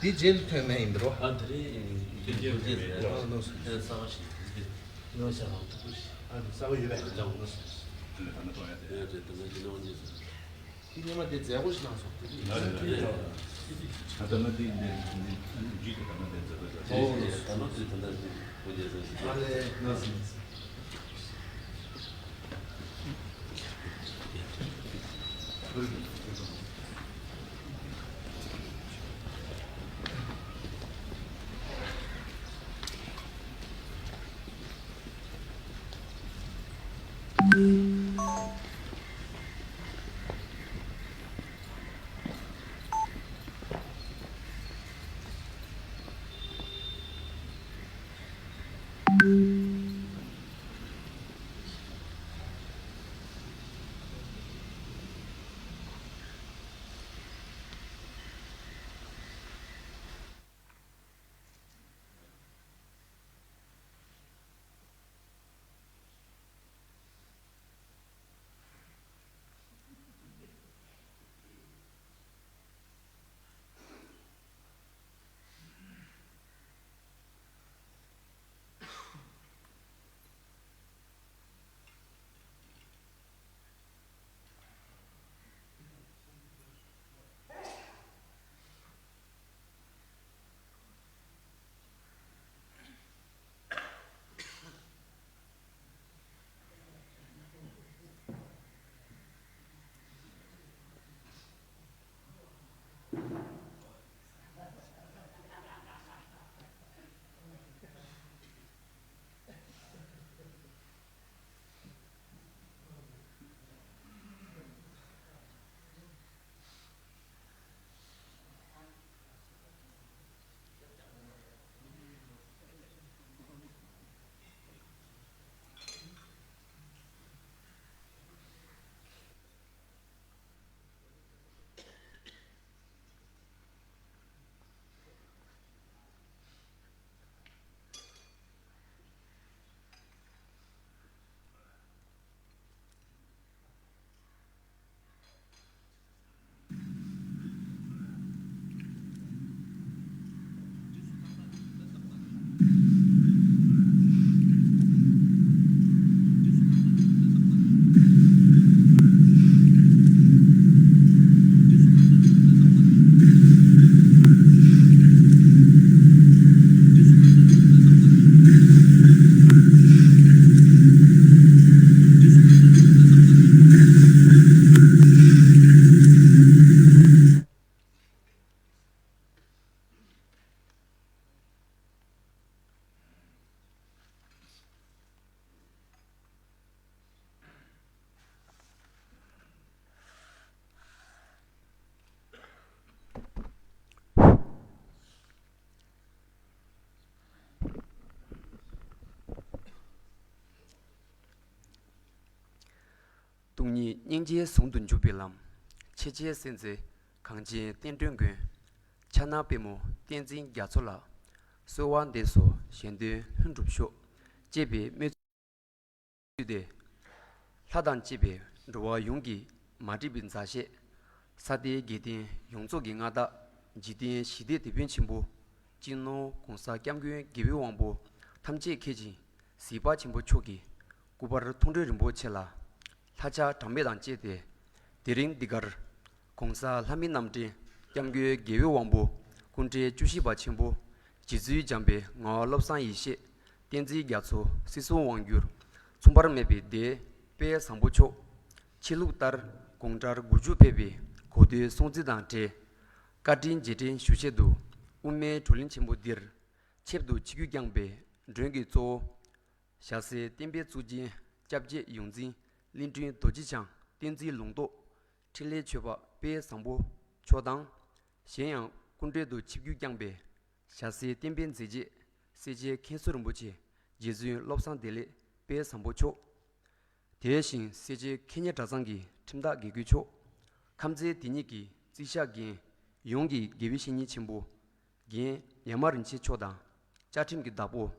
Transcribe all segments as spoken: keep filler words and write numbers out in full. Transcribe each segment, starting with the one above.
འདི་རྗེས་ལ་ཐོན་མེད་ཡིན་པ་རོ། ཨ་དེ་རིང་དེ་རྗེས་ལ་ཐོན་མེད་རེད། ཨ་ནོ་སོ། ཨ་གསར་པ་ཞིག་ཡིན། ཨ་གསར་པ་ཡོད་པས། ཨ་ནོ་སོ། ཡོད་རེད། ད་ང་ཅི་ནང་ཉིན། འདི་ཉི་མ་དེ་མཛད་སྒོ་ཞིག་གནང་སོང་། དེ་ནི་ད་ལྟ་ནི་དེ་འདི་འདི་འཇིག་གི་ད་ལྟ་དེ་མཛད་སྒོ་ཞིག་ཨོ་ད་ནི་དེ་ད་ལྟ་དེ་ངོ་རྒྱལ་ཚོ་ཞིག་ཨ་ལེ་ན་སི་ན་སི། སྟོང་ཉིད་སྙིང་རྗེ་ཟུང་དུ་འཇུག་པའི་ལམ། ཆེ་ཆེ་སེམས་ཅན་གངས་ཅན་བསྟན་འགྲོའི་མགོན། ཕྱག་ན་པདྨོ་བསྟན་འཛིན་རྒྱ་མཚོ་ལགས། གསོལ་བ་འདེབས་སོ་གཞན་དོན་ལྷུན་གྲུབ་ཤོག་ཅེས་པའི་སྨོན་ཚིག་དེ། ལྷ་དང་བཅས་པའི་འགྲོ་བ་ཡོངས་ཀྱི་མ་འདྲིས་པའི་མཛའ་བཤེས། ས་སྟེང་རྒྱལ་བསྟན་ཡོངས་རྫོགས་ཀྱི་མངའ་བདག་འཇིག་རྟེན་ཞི་བདེའི་དེད་དཔོན་ཆེན་པོ། སྤྱི་ནོར་༸གོང་ས་༸སྐྱབས་མགོན་རྒྱལ་བའི་དབང་པོ་ཐམས་ཅད་མཁྱེན་ཅིང་གཟིགས་པ་ཆེན་པོ་མཆོག་གི་སྐུ་པར་མཐོང་གྲོལ་རིན་པོ་ཆེ་ལ་ལྷ་ཕྱག་གྲངས་མེད་དང་བཅས་ཏེ། དེ་རིང་འདི་གར་༸གོང་ས་ལྷ་མིའི་རྣམ་འདྲེན་༸སྐྱབས་མགོན་རྒྱལ་བའི་དབང་པོ་སྐུ་ཕྲེང་བཅུ་བཞི་པ་ཆེན་པོ་རྗེ་བཙུན་འཇམ་དཔལ་ངག་དབང་བློ་བཟང་ཡེ་ཤེས་བསྟན་འཛིན་རྒྱ་མཚོ་སྲིད་གསུམ་དབང་བསྒྱུར་མཚུངས་པར་མེད་པའི་སྡེ་དཔལ་བཟང་པོ་མཆོག་ཆོས་ལུགས་ལྟར་དགུང་གྲངས་དགུ་བཅུ་ཕེབས་པའི་གོ་སྟོན་སྲུང་བརྩི་དང་འབྲེལ། བཀའ་དྲིན་རྗེས་དྲན་ཞུ་ཆེད་དུ་དབུ་མའི་བགྲོ་གླེང་ཆེན་པོ་འདིར་ཆེད་དུ་ཆིབས་བསྒྱུར་བསྐྱངས་པའི་མགྲོན་གྱི་གཙོ་བོ། ཞྭ་སེར་བསྟན་པའི་གཙུག་རྒྱན་སྐྱབས་རྗེ་ཡོངས་འཛིན་གླིང་སྒྲུང་རྡོ་རྗེ་འཆང་བསྟན་འཛིན་ལུང་རྟོགས་འཕྲིན་ལས་ཆོས་འཕགས་དཔལ་བཟང་པོ་མཆོག་དང་། གཞན་ཡང་སྐུ་མགྲོན་དུ་ཆིབས་བསྒྱུར་བསྐྱངས་པའི་ཞྭ་སེར་བསྟན་པའི་མཛད་རྗེས་སེར་བྱེས་མཁན་ཟུར་རིན་པོ་ཆེ་རྗེ་བཙུན་བློ་བཟང་བདེ་ལེགས་དཔལ་བཟང་པོ་མཆོག་དེ་བཞིན་སེར་བྱེས་མཁས་སྙན་གྲྭ་ཚང་གི་ཁྲིམས་བདག་དགེ་བསྐོས་མཆོག་ཁམས་ཚན་དེ་ཉིད་ཀྱི་རྩིས་ཞབས་འགན་ཡོངས་ཀྱི་དགེ་བའི་བཤེས་གཉེན་ཆེན་པོ་རྒན་ཡ་མ་རིན་ཆེན་མཆོག་དང་བཅའ་ཁྲིམས་ཀྱི་བདག་པོ།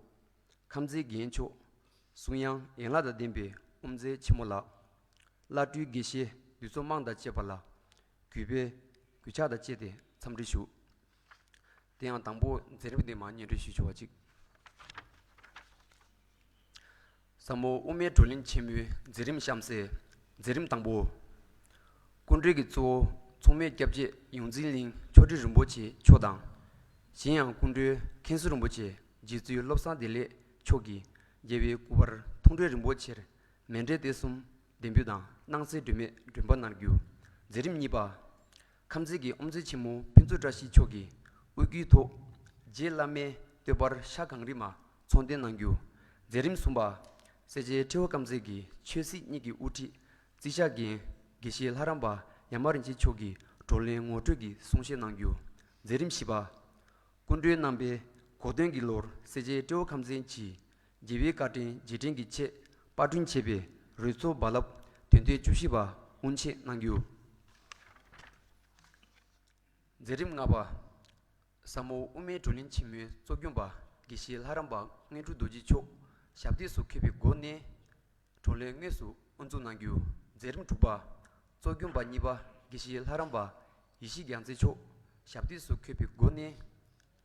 ཁམས་ཚན་རྒན་མཆོག་གསུང་དབྱངས་ཡན་ལག་དང་ལྡན་པའི་དབུ་མཛད་ཆེན་མོ་ལགས། བླ་སྤྲུལ་དགེ་བཤེས་འདུས་ཚོགས་དམངས་དང་བཅས་པ་ལ་གུས་པས་གུས་ཕྱག་དང་བཅས་ཏེ་འཚམས་འདྲི་ཞུ། དེ་ཡང་དང་པོ་མཛད་རིམ་དེ་མར་སྙན་སྒྲོན་ཞུས་ཆོག་པ་ཅིག་ཟབ་མོ་དབུ་མའི་བགྲོ་གླེང་ཆེན་མོའི་མཛད་རིམ་གཤམ་གསལ། མཛད་རིམ་དང་པོ། སྐུ་མགྲོན་གྱི་གཙོ་བོ་མཚུངས་མེད་སྐྱབས་རྗེ་ཡོངས་འཛིན་གླིང་ཆོས་སྒྲོན་རིན་པོ་ཆེ་མཆོག་དང་། གཞན་ཡང་སྐུ་མགྲོན་མཁན་ཟུར་རིན་པོ་ཆེ་རྗེ་བཙུན་བློ་བཟང་བདེ་ལེགས་མཆོག་གིས་རྒྱལ་བའི་སྐུ་པར་མཐོང་གྲོལ་རིན་པོ་ཆེར་མཎྜལ་རྟེན་གསུམ་གདན་འབུལ་དང་སྣང་གསལ་སྒྲོན་མེ་སྒྲོན་པ་གནང་རྒྱུ། མཛད་རིམ་གཉིས་པ། ཁམས་ཚན་གྱི་དབུ་མཛད་ཆེན་མོ་ཕུན་ཚོགས་བཀྲ་ཤིས་མཆོག་གིས་དབུ་བརྙེས་ཐོག་རྗེ་བླ་མའི་བསྟོད་པར་ཤ་གང་རི་མ་ཚོགས་འདོན་གནང་རྒྱུ། མཛད་རིམ་གསུམ་པ། སེར་བྱེས་ཁྲི་བོ་དཀར་མཛེས་ཀྱི་ཆོས་སྲིད་གཉིས་ཀྱི་དབུ་ཁྲིད་རྩིས་ཞབས་རྒན་དགེ་བཤེས་ལྷ་རམས་པ་ཡ་མ་རིན་ཆེན་མཆོག་གིས་བགྲོ་གླེང་ངོ་སྤྲོད་ཀྱི་གསུང་བཤད་གནང་རྒྱུ། མཛད་རིམ་བཞི་པ། སྐུ་མགྲོན་རྣམ་པས་གོ་སྟོན་གྱི་ལོར་སེར་བྱེས་ཁྲི་བོ་དཀར་མཛེས་ཀྱིས་རྒྱལ་བའི་བཀའ་དྲིན་རྗེས་དྲན་གྱི་ཆེད་པར་སྐྲུན་བྱས་པའི་རོལ་མཚོ་རྦ་རླབས་དོན་ཐེངས་བཅུ་བཞི་པ་དབུ་འབྱེད་གནང་རྒྱུ། མཛད་རིམ་ལྔ་པ། ཟབ་མོ་དབུ་མའི་བགྲོ་གླེང་ཆེན་མོའི་གཙོ་སྐྱོང་པ་དགེ་བཤེས་ལྷ་རམས་པ་དངོས་གྲུབ་རྡོ་རྗེ་མཆོག་ཞབས་སྟེགས་སུ་འཁོད་པའི་སྒོ་ནས་བགྲོ་གླེང་དངོས་སུ་དབུ་འཛུགས་གནང་རྒྱུ། མཛད་རིམ་དྲུག་པ། གཙོ་སྐྱོང་པ་གཉིས་པ་དགེ་བཤེས་ལྷ་རམས་པ་ཡེ་ཤེས་རྒྱལ་མཚན་མཆོག་ཞབས་སྟེགས་སུ་འཁོད་པའི་སྒོ་ནས་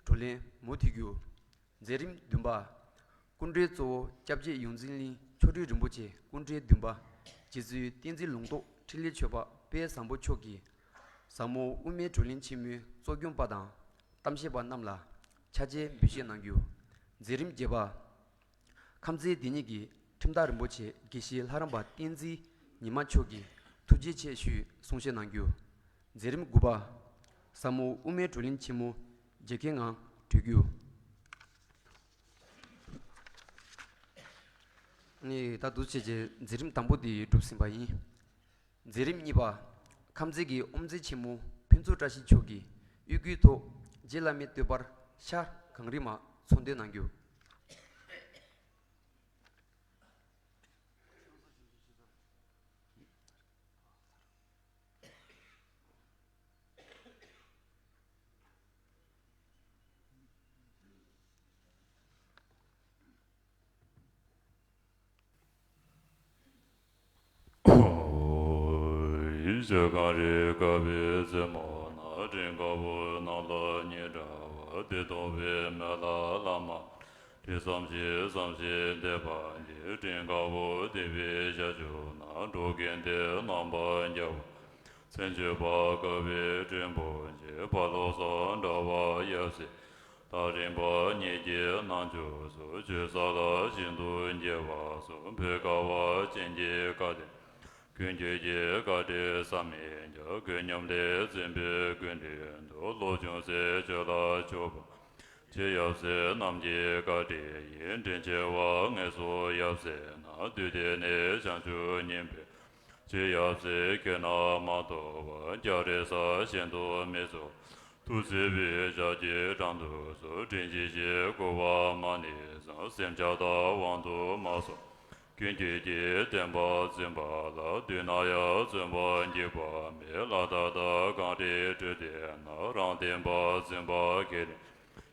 བགྲོ་གླེང་མུ་མཐུད་རྒྱུ། མཛད་རིམ་བདུན་པ། སྐུ་མགྲོན་གཙོ་བོ་སྐྱབས་རྗེ་ཡོངས་འཛིན་གླིང་ཆོས་སྒྲོན་རིན་པོ་ཆེ་སྐུ་མགྲོན་བདུན་པ་རྗེ་བཙུན་བསྟན་འཛིན་ལུང་རྟོགས་འཕྲིན་ལས་ཆོས་པ་དཔལ་བཟང་པོ་མཆོག་གིས་ཟབ་མོ་དབུ་མའི་བགྲོ་གླེང་ཆེན་མོའི་གཙོ་སྐྱོང་པ་དང་གཏམ་བཤད་པ་རྣམས་ལ་ཕྱག་འཚལ་འབུལ་བཞེས་གནང་རྒྱུ། མཛད་རིམ་བརྒྱད་པ། ཁམས་ཚན་འདི་ཉིད་ཀྱི་ཁྲིམས་བདག་རིན་པོ་ཆེ་དགེ་བཤེས་ལྷ་རམས་པ་བསྟན་འཛིན་ཉི་མ་མཆོག་གིས་ཐུགས་རྗེ་ཆེ་ཞུའི་གསུང་བཤད་གནང་རྒྱུ། མཛད་རིམ་དགུ་པ། ཟབ་མོ་དབུ་མའི་བགྲོ་གླེང་ཆེན་མོ་རྒྱལ་ཁའི་ངང་གྲོལ་རྒྱུ། ནི་ད་དུ་བྱས་རྗེས་མཛད་རིམ་དང་པོ་དེ་གྲུབ་ཟིན་པ་ཡིན། མཛད་རིམ་གཉིས་པ། ཁམས་ཚན་གྱི་དབུ་མཛད་ཆེན་མོ་ཕུན་ཚོགས་བཀྲ་ཤིས་མཆོག་གིས་དབུ་བསྐུལ་ཐོག་རྗེ་བླ་མའི་བསྟོད་པར་ཤ་གང་རི་མ་ཚོགས་འདོན་གནང་རྒྱུ། ཡེ་ཤེས་གངས་རིའི་བསྐལ་པའི་རྩེ་མོ་ན། སྤྲིན་དཀར་པོ་རྣམས་ལ་སྙིང་འདྲ་བ། དེ་མཐོང་བའི་མི་ལ་བླ་མ། དེ་བསམ་ཞིང་བསམ་ཞིང་བཟླས་པ་ཡིས། སྤྲིན་དཀར་པོ་ལྡིང་བའི་ཞལ་བྱུང་ན། འགྲོ་ཀུན་དེ་རྣམ་པར་རྒྱལ་བ། མཚན་བརྗོད་པ་དཀའ་བའི་སྤྲིན་ཕུང་གིས། བར་ལོགས་སུ་འགྲོ་བ་ཡབ་སྲས་དང་། རིམ་པ་གཉིས་ཀྱི་རྣལ་འབྱོར་སོགས། ཆོས་ས་ལ་ཤིན་ཏུ་རྒྱས་པ་སོགས། བོད་ཁ་བ་ཅན་གྱི་བཀའ་དྲིན། ཀུན་མཁྱེན་གྱི་བཀའ་དྲིན་བསམ་མི་ཁྱབ། ཀུན་མཉམ་ལས་འཛིན་པའི་ཀུན་འདུས་མཐུ། བློ་ཆུང་སེམས་ཆེ་ལ་ཕྱོགས་པ། ཆེ་ཡབ་སྲས་རྣམས་ཀྱི་བཀའ་དྲིན་ཡིན། དྲིན་ཆེ་བ་ངེས་སོ་ཡབ་སྲས་རྣམས། དུས་དེ་ནས་བྱང་ཆུབ་སྙིང་པོའི། ཆེ་ཡབ་སྲས་ཁྱེད་རྣམས་མ་གཏོགས་པ། རྒྱལ་རིགས་ས་གཞན་དུ་མི་ཚོགས། ཐུགས་བརྩེ་བའི་ཞབས་ཀྱིས་དྲང་དུ་གསོལ། དྲིན་ཅན་གྱི་སྐུ་པར་མ་ཎི་བཟང་། སེམས་ཅན་དང་དབང་དུ་མ་སོང་། ཀུན་མཁྱེན་གྱི་བསྟན་པ་འཛིན་པ་ལ། དུས་ནམ་ཡང་བཙུན་པ་འགྱུར་བ་མེད། ལྷ་དང་ཐང་གངས་རིའི་སྤྲུལ་སྟོན་རྣམས། རང་བསྟན་པ་འཛིན་པ་ཁས་ལེན།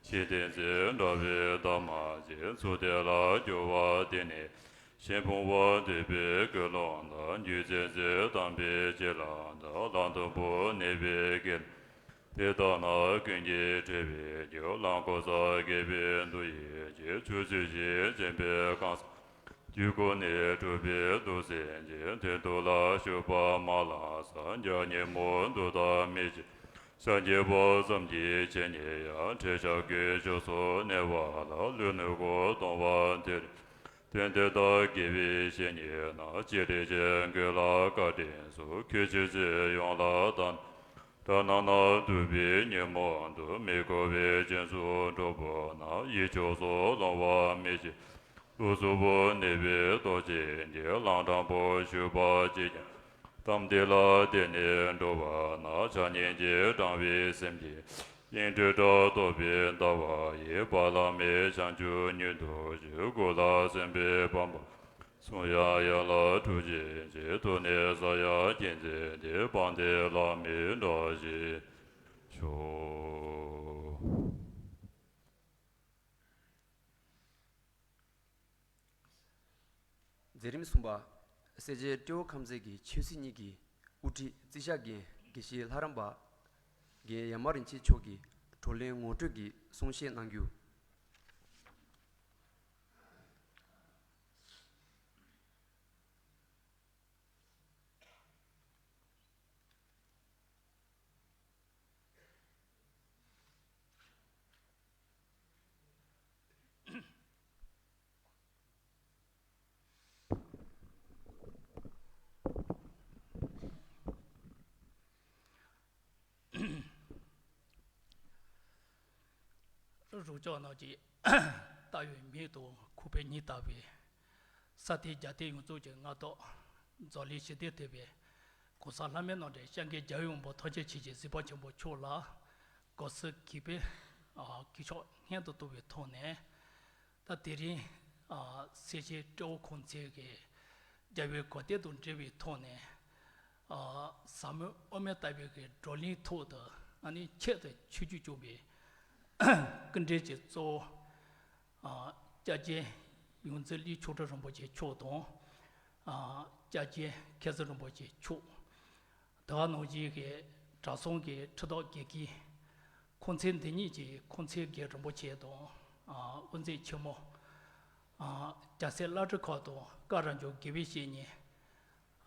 ཞི་བསྟན་འཛིན་གྲགས་པའི་ཟླ་མ་ཆེན། ཚུལ་དེ་ལ་སྦྱོར་བ་དེ་ནི། ཞིང་ཕུང་བ་འདུས་པའི་ཀུན་སློང་དང་། རྒྱུད་འཛིན་འཛིན་དམ་པའི་བྱིན་རླབས་དང་། ལྷ་ལྟ་བུར་གནས་པའི་དགེ་སློང་། དེ་ལྟ་ན་ཀུན་གྱིས་དྲི་བའི་རྒྱུ། གླང་གོ་ས་དགེ་བའི་མཐུ་ཡིས་བསྐྱེད། ཆོས་ཚུལ་བཞིན་འཛིན་པའི་གང་ཟག་རྒྱུད་ཀུན་ནས་གྲུབ་པའི་ཐུགས་སེམས་ཀྱི། དོན་དུ་ལ་ཞུགས་པ་མ་ལང་ས། བྱ་ཉོན་མོངས་དུག་དང་མེ་བྱི་ཤ་འགྱེད་པ་ཙམ་གྱིས་ཆེ་ཉིད་ཡང་། འཕྲལ་ཆགས་ཀུན་ཕྱོགས་སུ་གནས་པ་ལ། ལུས་ནི་ཁོག་སྟོང་པ་དེར། དོན་དེ་ལྟར་དགེ་བའི་བཤེས་གཉེན་རྣམས། སྤྱིར་དྲིན་ཅན་ཀུན་ལ་བཀའ་དྲིན་སོགས། ཁྱོད་ཆོས་སྲིད་ཡོངས་ལ་དད། དགྲ་རྣམས་ནི་དུག་པའི་ཉོན་མོངས་དུག་མི་ཁོག་པའི་སྦྱིན་སོགས་གྲོགས་པོ་རྣམས། ཡིད་ཕྱོགས་སུ་ལོང་བ་མི་བྱེད། ལུས་གཟུགས་པོ་གནས་པའི་ཏོག་ཅན་གྱི། གླང་དྲང་པོར་ཞུགས་པ་ཅིས་ཀྱང་། གཏམ་དེ་ལ་བརྟེན་ནས་འགྲོ་བ་རྣམས། ཆགས་ཉིད་ཀྱིས་དྲངས་པའི་སེམས་ཀྱིས། དབྱིངས་སྤྲོས་བྲལ་རྟོགས་པའི་ལྟ་བ་ཡིས། བར་ལམ་མེད་བྱང་ཆུབ་མྱུར་ཐོབ་ཤོག་སྐུ་ལ་སོན་པའི་བམ་པོ། གསུང་ཡང་ཡན་ལག་དྲུག་ཅུའི་རྗེས། ཐུགས་ནི་ས་ཡང་གཅེས་འཛིན་ཏེ། དཔལ་ལྡན་བླ་མའི་བཀྲ་ཤིས་ཤོག་མཛད་རིམ་གསུམ་པ། སེར་བྱེས་སྤྲེའུ་ཁམས་ཚན་གྱི་ཆོས་སྲིད་གཉིས་ཀྱི་དབུ་ཁྲིད་རྩིས་ཞབས་རྒན་དགེ་བཤེས་ལྷ་རམས་པ་རྒན་ཡ་མ་རིན་ཆེན་མཆོག་གིས་ བགྲོ་གླེང་ངོ་སྤྲོད་ཀྱི་གསུང་བཤད་གནང་རྒྱུ། རུ་ལྕོག་ནང་གི་ལྟ་བའི་མིག་དང་ཁུག་པའི་སྙིང་ལྟ་བུའི་ས་མཐོའི་རྒྱལ་བསྟན་ཡོངས་རྫོགས་ཀྱི་མངའ་བདག་རྫོགས་ལས་ཞི་བདེ་ཐེག་པའི་གོང་ས་ལྷ་མིའི་རྣམ་འདྲེན་སྐྱབས་མགོན་རྒྱལ་བའི་དབང་པོ་ཐམས་ཅད་མཁྱེན་ཅིང་གཟིགས་པ་ཆེན་པོ་མཆོག་ལ་དགའ་བསུ་གུས་པས་གུས་ཕྱག་སྔོན་དུ་བསྟོད་པའི་ཐོག་ནས། ད་དེ་རིང་སེར་བྱེས་སྤྲེའུ་ཁོང་ཚོའི་གི་རྒྱལ་བའི་གོ་སྟོན་དང་འབྲེལ་བའི་ཐོག་ནས། ཟབ་མོ་དབུ་མའི་ལྟ་བའི་གི་བགྲོ་གླེང་ཐོག་ཏུ་ཨ་ནི་ཆེད་དུ་ཆིབས་བསྒྱུར་བྱུང་བའི་སྐུ་མགྲོན་གྱི་གཙོ་བོ་སྐྱབས་རྗེ་ཡོངས་འཛིན་ཀླུ་མཆོག་སྤྲུལ་རིན་པོ་ཆེ་མཆོག་དང་། སྐྱབས་རྗེ་མཁན་ཟུར་རིན་པོ་ཆེ་མཆོག་དེ་ག་ནང་བཞིན་གྱི་གྲྭ་ཚང་གི་ཁྲི་ཐོག་དགེ་བསྐོས། ཁོང་ཚོའི་འདི་ཉིད་ཀྱི་ཁོང་ཚོའི་དགེ་རྒན་རིན་པོ་ཆེ་དང་། ཨ། དབུ་མཛད་ཆེན་མོ། ཨ། རྒྱལ་སྲས་བླ་སྤྲུལ་ཁག་དང་བཀའ་རབ་འབྱམས་དགེ་བའི་བཤེས་གཉེན།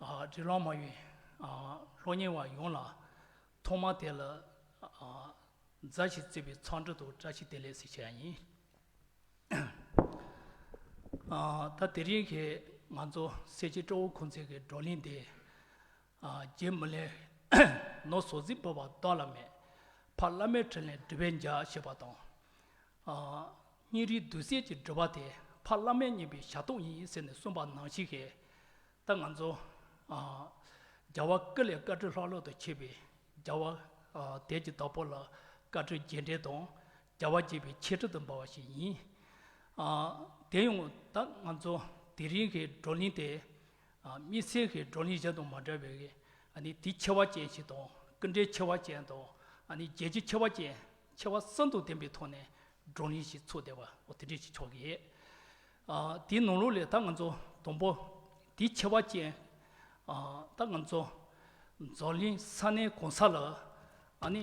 ཨ། རིགས་ལམ་མ་ཡིན། ཨ། སློབ་གཉེར་བ་ཡོངས་ལ་ཐོག་མ་དེ་ལ། ཨ། མཛའ་ཞིང་བརྩེ་བའི་འཚམས་འདྲི་དང་བཀྲ་ཤིས་བདེ་ལེགས་ཟེར་བྱ་ཡིན། ཨ། ད་དེ་རིང་གི་ང་ཚོ་སེར་བྱེས་སྤྲེའུ་ཁོང་ཚོའི་གི་བགྲོ་གླེང་འདི། ཨ། རྗེ་མི་ལའི་ནོར་ཟོག་ཟིག་བབས་པ་བདག་ལ་མེད། ཕ་བླ་མའི་དྲིན་ལན་སྒྲུབ་པར་བྱ་ཞེས་པ་དང་། ཨ། སྙིང་རུས་སྡུག་བསྔལ་གྱི་སྒྲུབ་པ་དེ་ཕ་བླ་མས་བསྙེན་པའི་ཞབས་ཏོག་ཡིན་ཟེར་ནས་གསུངས་པ་ནང་བཞིན་གྱི། ད་ང་ཚོ། ཨ། རྒྱལ་བ་ཀུན་ལེགས་བཀའ་དྲིན་ལྷག་ལུས་དུ་མཆིས་པའི་རྒྱལ་བ། ཨ། དལ་གྱི་བདག་པོ་ལ་བཀའ་དྲིན་རྗེས་དྲན་དང་རྒྱལ་བ་དགྱེས་པའི་འཆད་ཁྲིད་དུ་འབུལ་བ་ཞིག་ཡིན། ཨ། དེ་ཡང་ད་ང་ཚོ་དེ་རིང་གི་བགྲོ་གླེང་དེ། ཨ། དམིགས་བསལ་གྱི་བགྲོ་གླེང་གཞན་དང་མ་འདྲ་བའི་གི། ཨ་ནི་དུས་ཆེ་བ་ཅན་ཞིག་དང་། སྐུ་མགྲོན་ཆེ་བ་ཅན་དང་། ཨ་ནི་རྒྱལ་གཞི་ཆེ་བ་ཅན། ཆེ་བ་གསུམ་དང་ལྡན་པའི་ཐོག་ནས་བགྲོ་གླེང་ཞིག་ཚོགས་བསྡད་པ། འོ། དེ་འདྲ་ཞིག་ཆགས་ཀྱི་ཡོད། ཨ། དེའི་ནང་ལོགས་ལས་ད་ང་ཚོ་དང་པོ་དུས་ཆེ་བ་ཅན། ཨ། ད་ང་ཚོ་འཛམ་གླིང་ས་གནས་གང་ས་ལ། ཨ་ནི་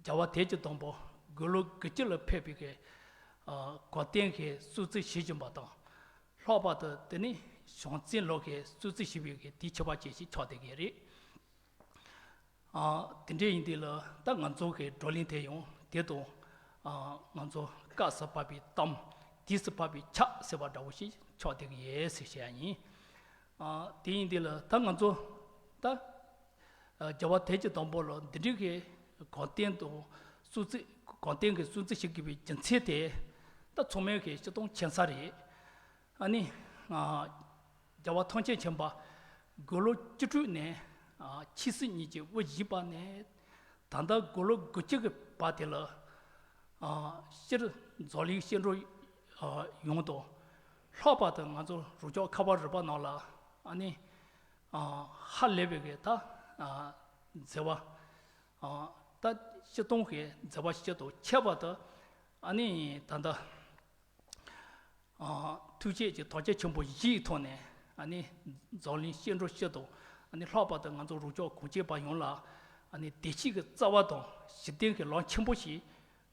རྒྱལ་བ་དལ་གྱི་བདག་པོ་དགུང་ལོ་དགུ་བཅུ་ལ་ཕེབས་པའི་གི། ཨ། གོ་སྟོན་གྱི་གསོལ་ཚིགས་ཞུ་བཞིན་པ་དང་། ལྷག་པར་དུ་དེ་ནི་བྱང་བཙན་ལུགས་ཀྱི་གསོལ་ཚིགས་ཞུ་བའི་གི་དུས་ཆེ་བ་ཅན་ཞིག་ཆགས་བསྡད་ཀྱི་རེད། ཨ། དེ་འདྲ་ཡིན་དུས་ལ་ད་ང་ཚོ་གི་བགྲོ་གླེང་དེ་ཡང་དེ་དང་། ཨ། ང་ཚོ་སྐབས་སུ་བབས་པའི་གཏམ། དུས་སུ་བབས་པའི་ཆ་ཟེར་བ་འདྲ་བོ་ཞིག་ཆགས་བསྡད་ཀྱི་ཡོད་ཟེར་བཤད་ཡ་ཡིན། ཨ། དེ་ཡིན་དུས་ལ་ད་ང་ཚོ་ད། ཨ། རྒྱལ་བ་དལ་གྱི་བདག་པོ་ལ་འདི་འདྲའི་གི་གོ་སྟོན་དང་གསོལ་ཚིགས། གོ་སྟོན་གྱི་གསོལ་ཚིགས་ཞུ་དགོས་པའི་རྒྱུ་མཚན་དེ། ད་ཚང་མས་གི་སྤྱིར་བཏང་མཁྱེན་གསལ་རེད། ཨ་ནི། ཨ། རྒྱལ་བ་ཐམས་ཅད་མཁྱེན་པ་དགུང་ལོ་བཅུ་དྲུག་ནས། ཨ། ཆོས་སྲིད་གཉིས་ཀྱི་དབུ་བཞེས་པ་ནས། ད་ལྟ་དགུང་ལོ་དགུ་བཅུ་གི་བར་དེ་ལ། ཨ། སྤྱིར་འཛམ་གླིང་སྐྱེ་འགྲོ། ཨ། ཡོངས་དང་། ལྷག་པར་དུ་ང་ཚོ་རུ་ལྕོག་ཁ་བ་རི་པ་ནང་ལ། ཨ་ནི། ཨ། ཧ་ལས་པའི་གི་ད། ཨ། མཛད་པ། ཨ། ད་སྤྱིར་བཏང་གི་མཛད་པ་སྤྱི་དང་ཁྱད་པར་དུ། ཨ་ནི་ད་ལྟ། ཨ། ཐུགས་བསྐྱེད་ཀྱི་དམ་བཅའ་ཆེན་པོ་བཞིའི་ཐོག་ནས། ཨ་ནི་འཛམ་གླིང་སྐྱེ་འགྲོ་སྤྱི་དང་། ཨ་ནི་ལྷག་པར་དུ་ང་ཚོ་རུ་ལྕོག་གངས་སྐྱེས་པ་ཡོངས་ལ། ཨ་ནི་བདེ་སྐྱིད་ཀྱི་རྩ་བ་དང་ཞི་བདེ་གི་ལམ་ཆེན་པོ་ཞིག་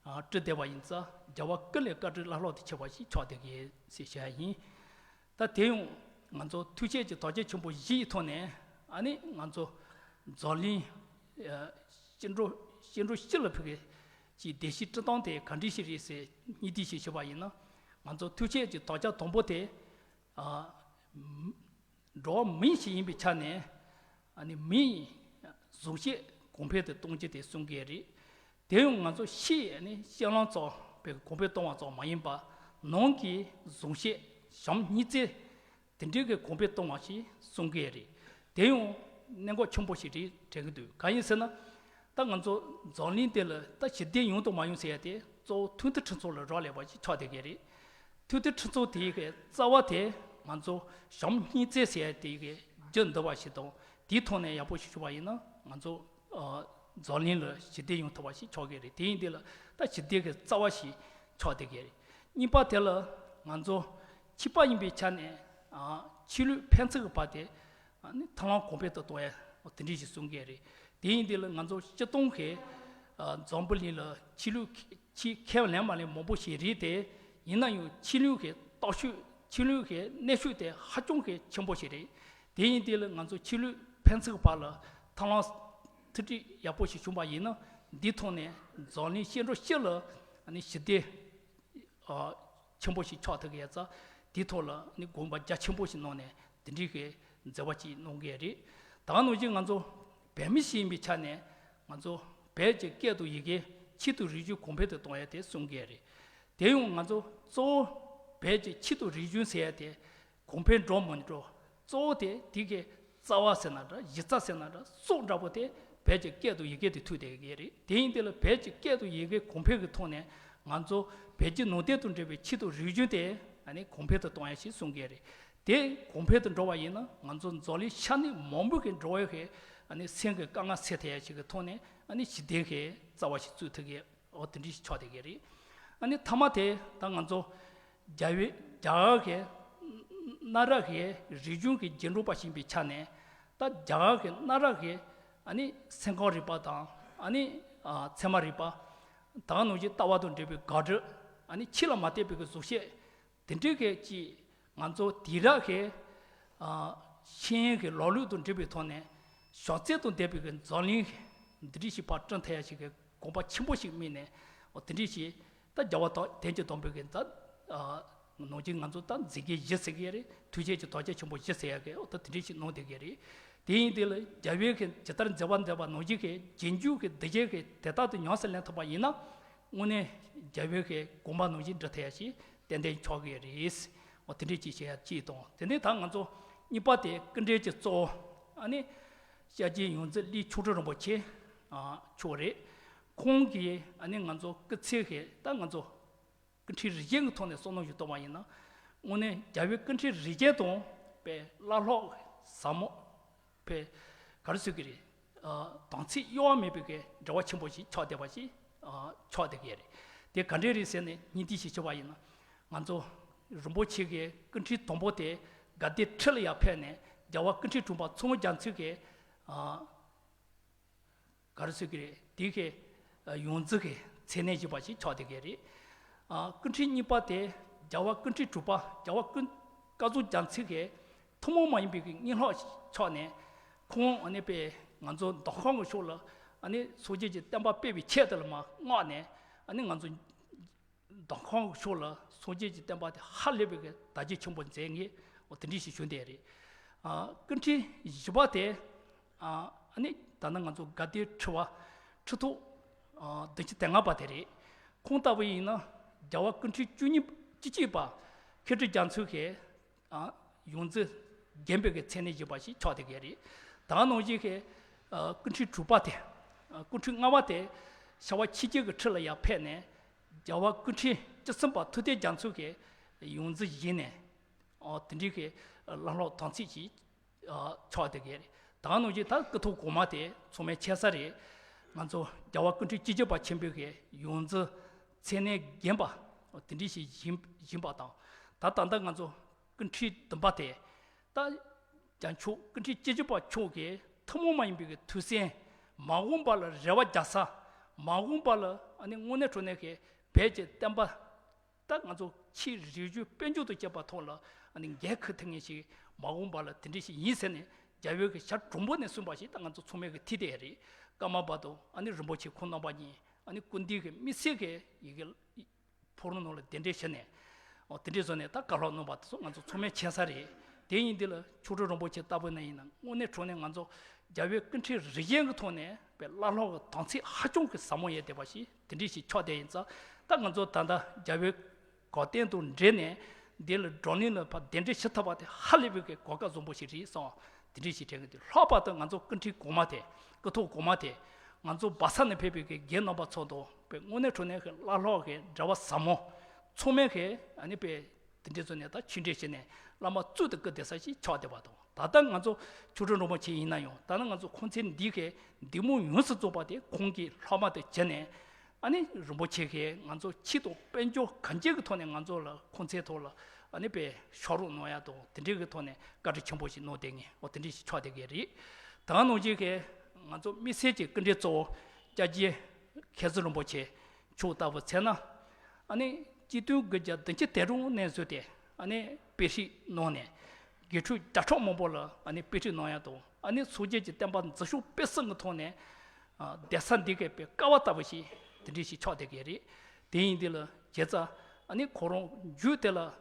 ཨ། བསྐྲུན་བསྡད་པ་ཡིན་ཙང་རྒྱལ་བ་ཀུན་ལེགས་བཀའ་དྲིན་བླ་ལྷག་ཏུ་ཆེ་བ་ཞིག་ཆགས་བསྡད་ཀྱི་ཡོད་ཟེར་བཤད་ཡ་ཡིན། ད་དེ་ཡང་ང་ཚོ་ཐུགས་བསྐྱེད་ཀྱི་དམ་བཅའ་ཆེན་པོ་བཞིའི་ཐོག་ནས། ཨ་ནི་ང་ཚོ་འཛམ་གླིང་། ཨ། སྐྱེ་འགྲོ། སྐྱེ་འགྲོ་སྤྱི་ལ་ཕུལ་གྱི་བདེ་སྐྱིད་སྤྲོད་སྟངས་དེ་ག་འདྲ་ཞིག་རེད་ཟེར་སྙིང་བསྡུས་ཤིག་ཞུས་པ་ཡིན་ན། ང་ཚོ་ཐུགས་བསྐྱེད་ཀྱི་དམ་བཅའ་དང་པོ་དེ། ཨ། འགྲོ་བ་མི་ཞིག་ཡིན་པའི་ཆ་ནས། ཨ་ནི་མིའི་གཟུགས་བྱད་གོང་འཕེལ་དུ་གཏོང་རྒྱུ་དེ་གསུང་གི་རེད། དེ་ཡང་ང་ཚོ་ཕྱིའི་ཨ་ནི་བཤད་ལམ་ཙམ་པའི་གོང་འཕེལ་གཏོང་བ་ཙམ་མ་ཡིན་པར། ནང་གི་གཟུགས་བྱད་བྱམས་སྙིང་བརྩེ་དེ་འདྲའི་གི་གོང་འཕེལ་གཏོང་བ་ཞིག་གསུང་གི་རེད། དེ་ཡང་གནད་འགག་ཆེན་པོ་ཞིག་རེད་དྲན་གྱི་འདུག་གང་ཡིན་ཟེར་ན། ད་ང་ཚོ་འཛམ་གླིང་འདི་ལ་ད་ཞི་བདེ་ཡོང་དང་མ་ཡོང་ཟེར་ཡ་དེ་གཙོ་བོ་མཐུན་སྒྲིལ་ཁྲིམས་སྲོལ་ལ་རག་ལས་པ་ཞིག་ཆགས་བསྡད་ཀྱི་རེད། མཐུན་སྒྲིལ་ཁྲིམས་སྲོལ་དེའི་གི་རྩ་བ་དེ་ང་ཚོ་བྱམས་སྙིང་བརྩེ་ཟེར་ཡ་དེའི་གི་རྒྱུ་འདུལ་བ་ཞིག་དང་། དེའི་ཐོག་ནས་ཡག་པོ་ཞིག་བྱུང་བ་ཡིན་ན། ང་ཚོ། ཨ། འཛམ་གླིང་ལ་ཞི་བདེ་ཡོང་ཐུབ་པ་ཞིག་ཆགས་ཀྱི་རེད། དེ་ཡིན་དུས་ལ་ད་ཞི་བདེ་གི་རྩ་བ་ཞིག་ཆགས་བསྡད་ཀྱི་རེད། གཉིས་པ་དེ་ལ་ང་ཚོ་ཕྱི་པ་ཡིན་པའི་ཆ་ནས། ཨ། ཕྱི་ལུས་ཕན་ཚུན་གྱི་བར་དེ། ཨ་ནི་མཐུན་ལམ་གོང་འཕེལ་དུ་གཏོང་ཡ་དེ་འདྲ་ཞིག་གསུང་གི་རེད། དེ་ཡིན་དུས་ལ་ང་ཚོ་སྤྱིར་བཏང་གི། འཛམ་བུ་གླིང་ལ་ཆོས་ལུགས་ཆོས་ཁས་ལེན་མ་ལེན་མང་པོ་ཞིག་རེད་དེ། ཡིན་ན་ཡང་ཆོས་ལུགས་ཀྱི་སྟོབས་ཤུགས་ཆོས་ལུགས་ཀྱི་གནས་ཤུགས་དེ་ཧ་ཅང་གི་ཆེན་པོ་ཞིག་རེད། དེ་ཡིན་དུས་ལ་ང་ཚོ་ཆོས་ལུགས་ཕན་ཚུན་བར་ལ་ཐབས་ལམ་ཐུག་འཕྲད་ཡག་པོ་ཞིག་བྱུང་བ་ཡིན་ན། འདིའི་ཐོག་ནས་འཛམ་གླིང་སྐྱེ་འགྲོ་སྤྱི་ལ་ཞི་བདེ་ཆེན་པོ་ཞིག་ཆགས་ཐུབ་ཀྱི་ཡོད་ཙང་། དེའི་ཐོག་ལ་ནི་དགོངས་པ་རྒྱ་ཆེན་པོ་ཞིག་གནང་ནས་དེ་འདྲའི་གི་མཛད་པ་ཅིག་གནང་གི་རེད། ད་ག་ནང་བཞིན་ང་ཚོ་བོད་མི་ཞིག་ཡིན་པའི་ཆ་ནས་ང་ཚོ་བོད་ཀྱི་སྐད་དང་ཡི་གེ་ཆེད་དུ་རིག་གཞུང་གོང་འཕེལ་དུ་གཏོང་ཡ་དེ་གསུང་གི་རེད། དེ་ཡང་ང་ཚོ་གཙོ་བོ་བོད་ཀྱི་ཆེད་དུ་རིག་གཞུང་ཟེར་ཡ་དེ་གོང་འཕེལ་འགྲོ་མི་འགྲོ། གཙོ་བོ་དེ་དེ་གའི་རྩ་བ་ཟེར་ན་འདྲ། གཞི་རྩ་ཟེར་ན་འདྲ། སྲོག་འདྲ་པོ་དེ་བོད་ཀྱི་སྐད་དང་ཡི་གེ་དེ་ཐུག་བསྡད་ཀྱི་རེད། དེ་ཡིན་དུས་ལ་བོད་ཀྱི་སྐད་དང་ཡི་གེ་གོང་འཕེལ་གྱི་ཐོག་ནས་ང་ཚོ་བོད་ཀྱི་ནང་བསྟན་དང་འབྲེལ་བའི་ཆེད་དུ་རིག་གཞུང་དེ་ཨ་ནི་གོང་འཕེལ་དུ་གཏོང་ཡ་ཞིག་གསུང་གི་རེད། དེ་གོང་འཕེལ་དུ་འགྲོ་བ་ཡིན་ན་ང་ཚོ་འཛམ་གླིང་ཤར་ནུབ་མང་པོ་གི་འགྲོ་བའི་གི་ཨ་ནི་སེམས་ཀྱི་དཀའ་ངལ་སེལ་ཐུབ་ཡ་ཞིག་གི་ཐོག་ནས་ཨ་ནི་ཞི་བདེ་གི་རྩ་བ་ཞིག་བཙུགས་ཐུབ་ཀྱི། འོ་དེ་འདྲ་ཞིག་ཆགས་བསྡད་ཀྱི་རེད། ཨ་ནི་མཐའ་མ་དེ་ད་ང་ཚོ་རྒྱ་བོད་རྒྱ་གར་གྱི་གནའ་རབས་ཀྱི་རིག་གཞུང་གི་རྗེས་འགྲོ་པ་ཞིག་ཡིན་པའི་ཆ་ནས། ད་རྒྱ་གར་གྱི་གནའ་རབས་ཀྱི་ཨ་ནི་སེམས་ཁམས་རིག་པ་དང་། ཨ་ནི་ཨ་ཚད་མ་རིག་པ། ད་ག་ནང་བཞིན་ལྟ་བ་དང་འབྲེལ་བའི་དགག་སྒྲུབ། ཨ་ནི་ཆོས་ལ་མ་ལྟོས་པའི་གི་གཟུགས་བྱད། དེ་འདྲའི་གི་ཅིག་ང་ཚོ་དེང་རབས་ཀྱི་ཨ་ཤེས་ཡོན་གྱི་ལམ་ལུགས་དང་འབྲེལ་བའི་ཐོག་ནས་བྱང་ཚད་དང་ལྡན་པའི་གི་འཛམ་གླིང་འདི་འདྲ་ཞིག་ཕར་བསྐྲུན་ཐུབ་ཡ་ཞིག་གི་དགོངས་པ་ཆེན་པོ་ཞིག་བསྐྱེད་ནས། འོ་དེ་འདྲ་ཞིག་ད་རྒྱལ་བ་དང་དོན་གྱི་དམ་པའི་གི་ད་ཨ་ནང་བཞིན་ང་ཚོ་ད་མཛད་འགན་བཞི་ཟེར་གི་རེད། ཐུགས་རྗེ་ཆེ་དོ་རྒྱ་ཆེན་པོ་བཞི་ཟེར་ཡ་གི། འོ་ད་དེ་འདྲ་ཞིག་གནང་བསྡད་ཀྱི་རེད། དེ་ཡིན་དུས་ལ་རྒྱལ་བའི་གི་ཇི་ལྟར་མཛད་པ་མཛད་པ་ནང་བཞིན་གྱི་རྗེས་འཇུག་གི་འདི་བཞིན་གྱི་དེ་ལྟར་དུ་ཉམས་སུ་ལེན་ཐུབ་པ་ཡིན་ན། དངོས་གནས་རྒྱལ་བའི་གི་དགོངས་པ་ནང་བཞིན་འགྲུབ་ཐུབ་ཡ་ཞིག་ཏན་ཏན་ཆགས་ཀྱི་རེད། འོ་དེ་འདྲའི་ཅིག་བཤད་ཡ་གཅིག་དང་། དེ་ནས་ད་ང་ཚོ་གཉིས་པ་དེ་སྐུ་འབྲེལ་གྱི་གཙོ་བོ་ཨ་ནི་སྐྱབས་རྗེ་ཡོངས་འཛིན་གླིང་མཆོག་སྤྲུལ་རིན་པོ་ཆེ་ཨ་མཆོག་རེད། ཁོང་གིས་ཨ་ནི་ང་ཚོ་སྐུ་ཚེ་གི་ད་ང་ཚོ་སྐུ་ཕྲེང་རིམ་བྱོན་གྱི་ཐོག་ནས་བསམ་བློ་ཞིག་གཏོང་བ་ཡིན་ན། དངོས་གནས་རྒྱལ་བའི་སྐུ་ཕྲེང་རིམ་བྱོན་དང་དཔེ་བླ་སློབ་ཟབ་མོ། དཔེ་ག་རེ་ཟེར་གི་རེད། ཨ་དམ་ཚིག་གཡོ་བ་མེད་པའི་གི་འབྲེལ་བ་ཆེན་པོ་ཞིག་ཆགས་བསྡད་པ་ཞིག་ཨ་ཆགས་བསྡད་ཀྱི་རེད། དེ་ག་འདྲས་རེད་ཟེར་ནས་སྙིང་བསྡུས་ཤིག་བྱས་པ་ཡིན་ན། ང་ཚོ་རིན་པོ་ཆེ་གི་སྐུ་ཕྲེང་དང་པོ་དེ་དགའ་ལྡན་ཁྲི་ལ་ཡར་ཕེབས་ནས་རྒྱལ་བ་སྐུ་ཕྲེང་དྲུག་པ་ཚངས་དབྱངས་རྒྱ་མཚོ་གི་ཨ་ག་རེ་ཟེར་གི་རེད། དེ་གའི་ཡོངས་འཛིན་གྱི་མཚན་གནས་བཞེས་པ་ཞིག་ཆགས་བསྡད་ཀྱི་རེད། ཨ་སྐུ་ཕྲེང་གཉིས་པ་དེ་རྒྱལ་བ་སྐུ་ཕྲེང་དྲུག་པ་རྒྱལ་བ་ཀུན་སྐལ་བཟང་རྒྱ་མཚོ་གི་ཐུན་མོང་མ་ཡིན་པའི་གི་སྙན་ངག་ཞིག་ཆགས་ནས། ཁོང་ཨ་ནི་དཔེ་ང་ཚོ་མདོ་ཁམས་ཀྱི་ཕྱོགས་ལ་ཨ་ནི་སངས་རྒྱས་ཀྱི་བསྟན་པ་སྤེལ་བའི་ཆེད་དུ་ལ་མར་མངགས་ནས། ཨ་ནི་ང་ཚོ་མདོ་ཁམས་ཀྱི་ཕྱོགས་ལ་སངས་རྒྱས་ཀྱི་བསྟན་པ་དེ་ཧ་ལས་པའི་གི་དར་རྒྱས་ཆེན་པོ་མཛད་མཁན། འོ་དེ་འདྲ་ཞིག་བྱུང་བསྡད་རེད། ཨ་སྐུ་ཕྲེང་བཞི་པ་དེ་ཨ་ཨ་ནི་ད་ནི་ང་ཚོ་དགའ་ལྡན་ཁྲི་པ་ཁྲི་ཐོག་ཨ་བདུན་ཅུ་དོན་ལྔ་པ་དེ་རེད། ཁོང་ལྟ་བུ་ཡིན་ན་རྒྱལ་བ་སྐུ་ཕྲེང་བཅུ་གཉིས་བཅུ་གཅིག་པ་མཁས་གྲུབ་རྒྱ་མཚོ་གིས་ཨ་ཡོངས་འཛིན་རྒན་པའི་གི་མཚན་གནས་བཞེས་པ་ཞིག་ཆགས་བསྡད་ཀྱི་རེད། ད་ག་ནང་བཞིན་གྱི་ཨ་སྐུ་ཕྲེང་དྲུག་པ་དེ། ཨ་སྐུ་ཕྲེང་ལྔ་པ་དེ་ཤར་པ་ཆོས་རྒྱལ་གྱི་ཁྲི་ལ་ཡར་ཕེབས་ནས་རྒྱལ་བ་སྐུ་ཕྲེང་བཅུ་གསུམ་པ་ཐུབ་བསྟན་རྒྱ་མཚོ་གི་ཡོངས་འཛིན་བཞེས་ནས། ཨ་དེ་འདྲའི་གི་བླ་སློབ་དམ་ཚིག་ཅིག་ཨ་ཆགས་བསྡད་ཀྱི་རེད། ད་ག་ནང་བཞིན་ད་སྐུ་ཐོག་གོང་མ་དེ་མཚུངས་མེད་མཁྱེན་གསལ་རེད། ང་ཚོ་རྒྱལ་བ་སྐུ་ཕྲེང་བཅུ་བཞི་པ་ཆེན་པོའི་གི་ཡོངས་འཛིན་མཚན་གནས་རྒན་པ་དེ་འདྲ་ཞིག་ཡིན་ཡིན་པ་དང་། ད་ད་ལྟ་ང་ཚོ་སྐུ་ཕྲེང་བདུན་པ་དེ། ད་རྒྱལ་མཆོག་སྐུ་ཕྲེང་བཅུ་བཞི་པ་མཆོག་གི་ཐུན་མོང་མ་ཡིན་པའི་གི་ཐོས་བསམ། མ་འོངས་པ་ལ་རེ་བ་རྒྱག་ས། མ་འོངས་པ་ལ་ཨ་ནི་དངོས་གནས་དྲང་གནས་ཀྱི་བོད་ཀྱི་བསྟན་པ། ད་ང་ཚོ་ཆོས་རིག་གཞུང་དཔལ་འབྱོར་དང་བཅས་པ་ཐོག་ལ་ཨ་ནི་འགན་འཁུར་ཐུབ་མཁན་ཞིག་མ་འོངས་པ་ལ་དེ་འདྲ་ཞིག་ཡིན་ཟེར་ནས་རྒྱལ་བའི་གི་ཞལ་དྲང་པོ་ནས་གསུངས་པ་ཞིག་ད་ང་ཚོ་ཚང་མས་གི་ཐོས་བསྡད་ཡོད་རེད། ཀརྨ་པ་དང་ཨ་ནི་རིན་པོ་ཆེ་ཁོང་རྣམ་པ་གཉིས་ཨ་ནི་སྐུ་མདུན་གྱི་དམིགས་བསལ་གྱི་ཡི་གེ་ཕོ་བྲང་ནང་ལ་གདན་འདྲེན་ཞུས་ནས། འོ་དེ་འདྲ་བཟོས་ནས་ད་བཀའ་སློབ་གནང་བ་དེ་ཚོ་ང་ཚོ་ཚང་མས་མཁྱེན་གསལ་རེད། དེ་ཡིན་དུས་ལ་མཆོག་སྤྲུལ་རིན་པོ་ཆེ་ལྟ་བུ་ན་ཡིན་ན་དངོས་གནས་དྲང་གནས་ང་ཚོ་རྒྱལ་བའི་སྐུ་ཕྲེང་རིམ་བྱོན་གྱི་ཐོག་ནས་དཔེ་བླ་སློབ་ཀྱི་དམ་ཚིག་ཧ་ཅང་གི་ཟབ་མོ་ཡོད་བསྡད་པ་ཞིག་དེ་འདྲ་ཞིག་ཆགས་བསྡད་ཡིན་ཙང་། ད་ང་ཚོ་ད་ལྟ་རྒྱལ་བའི་དགའ་སྟོན་དང་འབྲེལ་ནས་འདི་ལ་བགྲོ་གླེང་ལ་ཕར་གདན་འདྲེན་ཞུ་ཐུབ་པ་དེ་ཧ་ལས་པའི་གི་གོ་སྐབས་བཟང་པོ་ཞིག་རེད་བསམ། དེ་འདྲ་ཞིག་དྲན་གི་འདུག་ལྷག་པར་དུ་ང་ཚོ་སྐུ་ཕྲེང་གོང་མ་དེ། སྐུ་ཐོག་གོང་མ་དེ། ང་ཚོ་སྦ་ས་ནས་ཕེབས་པའི་གི་རྒན་རྣམ་པ་ཚོ་དང་དཔེ་དངོས་གནས་དྲང་གནས་ཀྱི་བླ་སློབ་ཀྱི་འབྲེལ་བ་ཟབ་མོ། ཚང་མས་ཀྱི་ཨ་ནི་དཔེ་དེ་འདྲ་བཟོས་ནས་ད་ཆོས་འབྲེལ་བྱས་ནས་བླ་མ་གཙུག་ཏུ་བཀུར་བསྡད་ས་ཞིག་ཆགས་བསྡད་པ་དང་། ད་ལྟ་ང་ཚོ་མཆོག་སྤྲུལ་རིན་པོ་ཆེ་ཡིན་ན་ཡང་། ད་ནི་ང་ཚོ་ཁོང་ཚོའི་འདི་གའི་འདེམས་ངོ་ཡོངས་སུ་རྫོགས་པ་དེ་ཁོང་གི་སློབ་མ་དེ་བྱས་ནས། ཨ་ནི་རིན་པོ་ཆེ་གིས་ང་ཚོ་ཆོས་དང་དཔལ་འབྱོར་གང་ཅིའི་གི་ཐོག་ནས་ང་ཚོ་ལ་ཁོང་ཚོའི་ཐོག་ལ་ཨ་ནི་དཔེ་ཕྱག་རོགས་གནང་ཡ་དང་དེ་འདྲའི་གི་ཐོག་ནས་བཀའ་དྲིན་ཆེན་པོ་ཞིག་གནང་བསྡད་མཁན། འོ་དེ་འདྲ་ཞིག་ཆགས་བསྡད་མཁན་རེད། ད་ག་ནང་བཞིན་གྱི་ང་ཚོ་དམིགས་བསལ་གྱི་སྐུ་མགྲོན་གཙོ་བོ་སྐྱབས་རྗེ་ མཁན་ཟུར་རིན་པོ་ཆེ་མཆོག་ལྟ་བུ་ཚེ་ན། ཨ་ནི་སྤྱི་མཐུན་དགུ་བརྒྱ་བདུན་ཅུ་དོན་དྲུག་ནས་བཟུང་སྟེ་ཨ་ནི་དཔེ་ཁྲིད་གནང་ནས་དགེ་ཕྲུག་བརྒྱ་ཕྲག་མང་པོ་ལ་ཨ་ནི་དཔེ་ཁྲིད་གནང་ཡ་དང་ཨ་ནི་སངས་རྒྱས་ཀྱི་བསྟན་པ་འཛིན་སྐྱོང་སྤེལ་གསུམ་གྱི་ཐོག་ནས་ཨ་གདན་ས་འདི་གའི་དཔེ་ཀ་བ་ལྟ་བུ་ཞིག་དེ་འདྲ་ཞིག་ཆགས་བསྡད་ཀྱི་རེད། དེ་ཡིན་དུས་ལ་བྱས་ཙང་ཨ་ནི་ཁོ་རང་མཇུག་དེ་ལ་ཨ་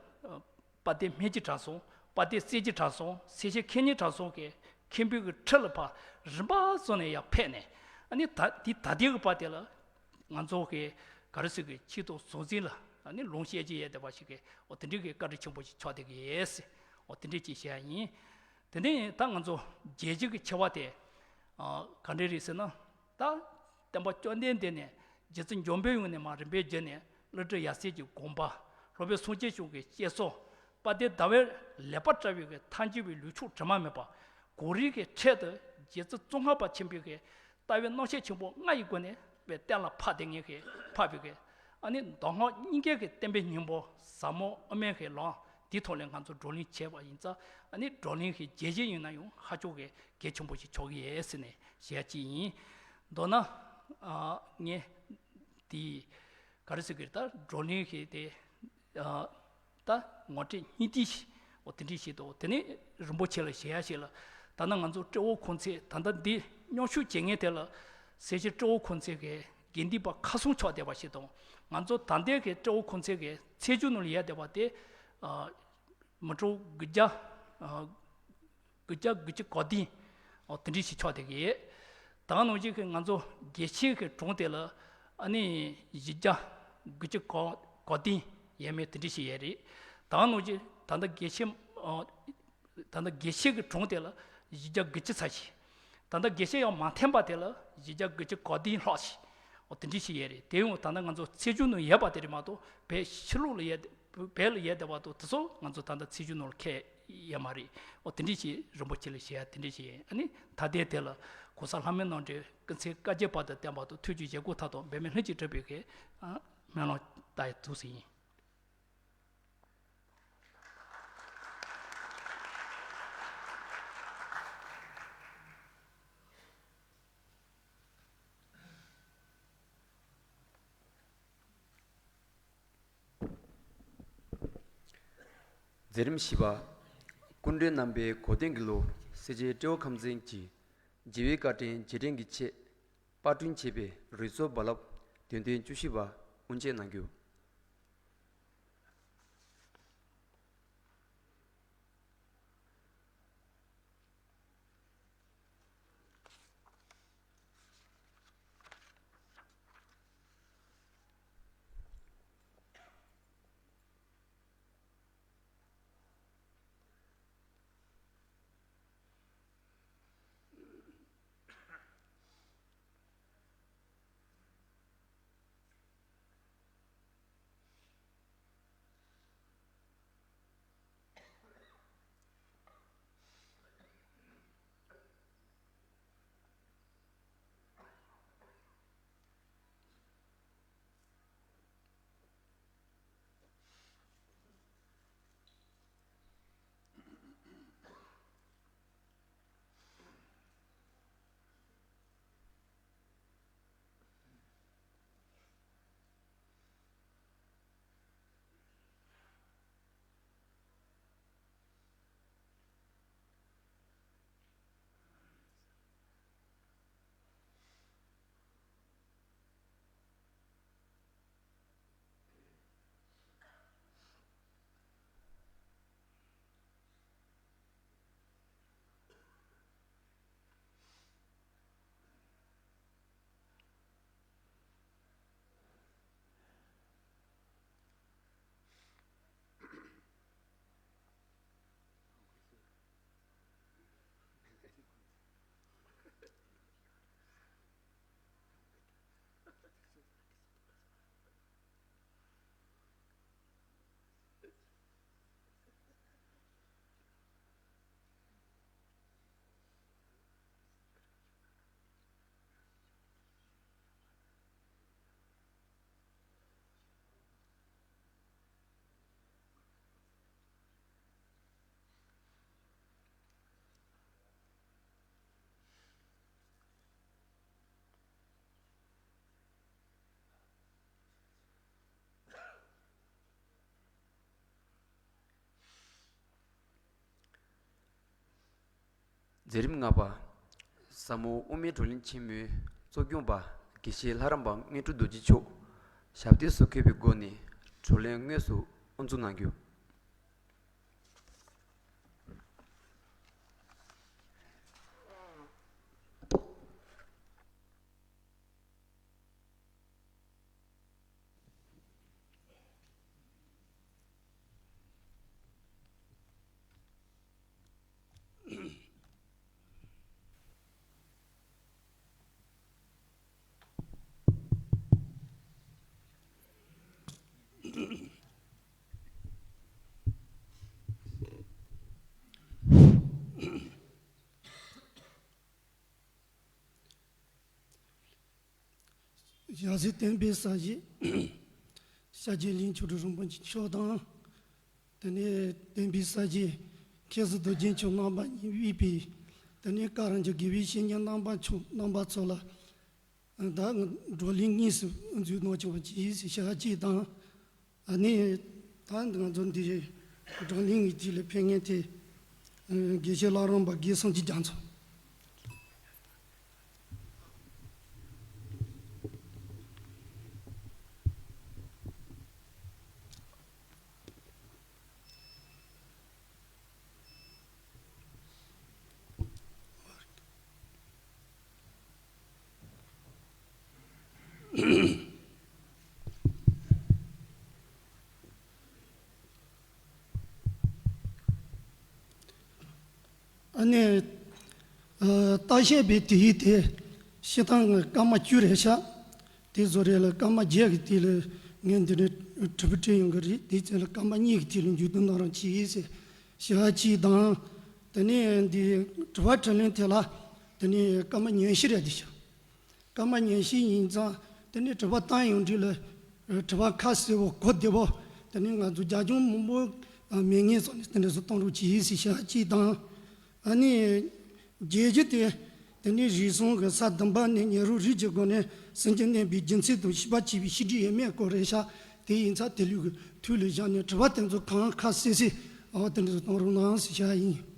དཔལ་ལྡན་སྨན་གྱི་གྲྭ་ཚང་། དཔལ་ལྡན་སྲས་ཀྱི་གྲྭ་ཚང་། སེར་བྱེས་མཁས་སྙན་གྲྭ་ཚང་གི་མཁན་པོའི་གི་ཁྲི་ལ་ཕར་རིམ་པ་སོང་ནས་ཡར་ཕེབས་ནས་ཨ་ནི་ད་དེ་ད་ལྟའི་གི་བར་དེ་ལ་ང་ཚོ་གི་ག་རེ་ཟེར་གི་ཆེད་དུ་ཟང་ཟིང་ལ་ཨ་ནི་ལུང་བཤད་ཀྱི་ཡས་བསྡད་པ་ཞིག་གི་འོ་དེ་འདྲའི་གི་བཀའ་དྲིན་ཆེན་པོ་ཞིག་ཆགས་བསྡད་ཀྱི་ཡས་ཟེར། འོ་དེ་འདྲའི་ཅིག་བཤད་ཡ་ཡིན། དེ་ནས་ད་ང་ཚོ་རྒྱལ་སྤྱི་གི་ཆེ་བ་དེ་ཨ་ག་འདྲ་རེད་ཟེར་ན། ད་བསྟན་པ་བཅོམ་ལྡན་འདས་ནས་རྗེ་བཙུན་འཇམ་དཔལ་དབྱངས་ནས་མར་རིམ་པས་བརྒྱུད་ནས་ཀླུ་སྒྲུབ་ཡབ་སྲས་ཀྱི་དགོངས་པ། སློབ་དཔོན་སངས་རྒྱས་བཅོམ་ལྡན་འདས་ཀྱི་བསྐྱེད་རྫོགས། དཔལ་ལྡན་ཟླ་བའི་ལེགས་པར་བཀྲ་བའི་གི་ཐལ་འགྱུར་བའི་ལུས་མཆོག་དྲི་མ་མེད་པ། གོ་རིམ་གྱི་འཕྲལ་དུ་རྗེ་བཙུན་ཙོང་ཁ་པ་ཆེན་པོའི་གི་ལྟ་བའི་རྣམ་བཤད་ཆེན་པོ་ལྔ་ཡི་སྒོ་ནས་དཔེ་གཏན་ལ་ཕབ་བསྡད་མཁན་གྱི་ཕབ་པའི་གི་ཨ་ནི་མདོ་སྔགས་གཉིས་ཀའི་གི་བསྟན་པའི་སྙིང་པོ་ཟབ་མོ་དབུ་མའི་གི་ལམ་འདིའི་ཐོག་ལ་ང་ཚོ་བགྲོ་གླེང་བྱས་པ་ཡིན་ཙང་ཨ་ནི་བགྲོ་གླེང་གི་རྒྱས་བཤད་ཡིན་ན་ཡང་ཧ་ཅང་གི་གལ་ཆེན་པོ་ཞིག་ཆགས་ཀྱི་ཡོད་ཟེར་ནས་བཤད་ཡ་གཅིག་ཡིན། མདོར་ན་ཨ་ངས་དེ་ག་རེ་ཟེར་གི་རེད། ད་བགྲོ་གླེང་གི་དེ་ཨ། ད་ངོ་སྤྲོད་སྙིང་བསྡུས་ཤིག་འོ་དེ་འདྲ་ཞིག་འདུག་དེ་ནས་རིན་པོ་ཆེ་ལ་ཞུ་ཡ་ཞིག་ལ། ད་ནི་ང་ཚོ་སྤྲེའུ་ཁོང་ཚོས་ད་ལྟ་འདི་མཉམ་ཞུགས་བྱེད་མཁན་དེ་ལ་སེར་བྱེས་སྤྲེའུ་ཁོང་ཚོས་གི་དགེ་འདུན་པ་ཁ་སང་ཆགས་བསྡད་པ་ཞིག་དང་། ང་ཚོ་ད་ལྟའི་གི་སྤྲེའུ་ཁོང་ཚོས་གི་ཚེས་བཅུ་ནང་ལ་ཡོད་བསྡད་པ་དེ་ཨ་མི་གྲངས་དགུ་བརྒྱ་ཨ་དགུ་བརྒྱ་དགུ་བཅུ་གོ་བདུན། འོ་དེ་འདྲ་ཞིག་ཆགས་བསྡད་ཀྱི་ཡོད། ད་ནང་བཞིན་གྱི་ང་ཚོ་དགེ་བཤེས་ཀྱི་གྲངས་དེ་ལ་ཨ་ནི་བཞི་བརྒྱ་དགུ་བཅུ་གོ་གོ་བདུན་ཡས་མས་དེ་འདྲ་ཞིག་ཡོད་རེད། ད་ནང་བཞིན་ད་ལྟ་དགེ་བཤེས་ཨ་ད་ལྟ་དགེ་བཤེས་ཀྱི་གྲངས་དེ་ལ་བཞི་བརྒྱ་དགུ་བཅུ་ཙམ་ཞིག་ད་ལྟ་དགེ་བཤེས་ཡང་མ་ཐོན་པ་དེ་ལ་བཞི་བརྒྱ་དགུ་བཅུ་གོ་བདུན་ལྷག་ཞིག་འོ་དེ་འདྲ་ཞིག་ཡོད་རེད། དེ་ཡང་ད་ལྟ་ང་ཚོ་ཚེས་བཅུ་ནང་ཡོད་པ་དེ་རེད་མ་གཏོགས་བོད་ཕྱི་ལོགས་ལ་ཡོད་བོད་ལ་ཡོད་བསྡད་པ་དང་དེ་ཚོ་ང་ཚོ་ད་ལྟ་ཚེས་བཅུ་ནང་ལ་ཁེལ་ཡོད་མ་རེད། འོ་དེ་འདྲ་ཞིག་རིན་པོ་ཆེ་ལ་ཞུ་ཡ་དེ་འདྲ་ཞིག་ཡིན། ཨ་ནི་ད་ལྟའི་དེ་ལ་གོང་ས་ལྷ་མོའི་རྣམ་འདྲེན་སྐུ་ཚེ་བསྐལ་བརྒྱའི་བར་དུ་བརྟན་པ་དང་ཐུགས་རྒྱུད་བཞེད་དགུ་མཐའ་དང་འབད་མེད་ལྷུན་གྱིས་གྲུབ་པའི་གི་ཨ་སྨོན་ལམ་བཏབ་ཡ་འདུག་ཟེར་ཡིན། མཛད་རིམ་བཞི་པ། སྐུ་མགྲོན་རྣམ་པའི་གོ་སྟོན་གྱི་ལོ། སེར་བྱེས་སྤྲེའུ་ཁམས་ཚན་གྱི་རྒྱལ་བའི་བཀའ་དྲིན་རྗེས་དྲན་གྱི་ཆེད། པར་སྐྲུན་བྱས་པའི་རུས་ཚོགས་རྦ་རླབས་དོན་ཚན་བཅུ་བཞི་པ་དབུ་འབྱེད་གནང་རྒྱུ། མཛད་རིམ་ལྔ་པ། ཟབ་མོ་དབུ་མའི་བགྲོ་གླེང་ཆེན་མོའི་གཙོ་སྐྱོང་པ་དགེ་བཤེས་ལྷ་རམས་པ་དངོས་གྲུབ་རྡོ་རྗེ་མཆོག་ཞབས་སྟེགས་སུ་འཁོད་པའི་སྒོ་ནས་བགྲོ་གླེང་དངོས་སུ་དབུ་འཛུགས་གནང་རྒྱུ། ཞལ་གཟིགས་སྟོན་པའི་ས་གཞི། ཤར་རྒྱུད་གླིང་ཆོས་གྲུབ་རིན་པོ་ཆེ་མཆོག་དང་། དེ་ནས་སྟོན་པའི་ས་གཞི། མཁས་གྲུབ་རྡོ་རྗེ་མཆོག་རྣམ་པ་གཉིས་དབུས་པའི། དེ་ནས་ཀ་རང་གི་དགེ་བའི་བཤེས་གཉེན་རྣམ་པ་མཆོག་རྣམ་པ་ཚོ་ལ། ད་བགྲོ་གླེང་དངོས་སུ་འཛུལ་གནང་བྱུང་བ་ཅིག་ཡིན་ཞེས་ཞུ་བ་གཅིག་དང་། ཨ་ནི། ད་ང་ཚོ་འདི་བགྲོ་གླེང་གི་དུས་ལ་ཕེབས་མཁན་དེ། དགེ་བཤེས་ལྷ་རམས་པ་དགེ་སངས་རྒྱས་རྒྱ་མཚོ། ཨ་ནི། ཨ། བརྟག་དཔྱད་པའི་དེ་ཡིག་དེ་སྤྱིར་བཏང་སྐར་མ་བཅུ་རེད་ཤག་དེ་བཟོ་རེད་ལ། སྐར་མ་བརྒྱད་ཀྱི་དེ་ལ་ངས་འདི་ནས་དྲི་བ་དྲིས་ཡོང་གི་རེད། དེ་ཚོ་ལ་སྐར་མ་གཉིས་ཀྱི་དེ་ལ་མཇུག་བསྡུ་གནང་རོགས་གྱིས་ཟེར་ཞུ་བ་གཅིག་དང་། དེ་ནས་འདི་དྲི་བ་དྲིས་ལན་དེ་ལ་དེ་ནས་སྐར་མ་ཉི་ཤུ་རེད་དེ་ཤག་སྐར་མ་ཉི་ཤུ་ཡིན་ཙང་དེ་ནས་དྲི་བ་བཏང་ཡོང་དུས་ལ། དྲི་བ་ཁ་གསལ་པོ་གོ་བདེ་པོ། དེ་ནས་ང་ཚོ་རྒྱབ་ལྗོངས་མང་པོ་མེད་མཁན་སོགས་ནས་དེ་འདྲ་ཚོ་གཏོང་རོགས་གྱིས་ཟེར་ཞུ་བ་གཅིག་དང་། ཨ་ནི། བརྒྱད་ཅུ་དེ། དེ་ནས་རིགས་གསུམ་གྱི་ས་བདུན་པ་ནས་ཉེ་རབས་རིགས་ཀྱི་སྒོ་ནས་སེམས་ཅན་གནས་པའི་རྒྱུ་མཚན་དང་ཤེས་པར་བྱེད་པའི་ཤེས་སྒྲིབ་ཡོད་མེད་སྐོར་རེད་ཤག་དེ་ཡིན་ཙང་དེ་ལུགས་ཀྱི་ཐུགས་ལ་བཞག་ནས་དྲི་བ་དེ་ཚོ་གང་ཁ་གསལ་གསལ་འོ་དེ་འདྲ་ཚོ་གཏོང་རོགས་གནང་ཟེར་ཞུ་བ་ཡིན།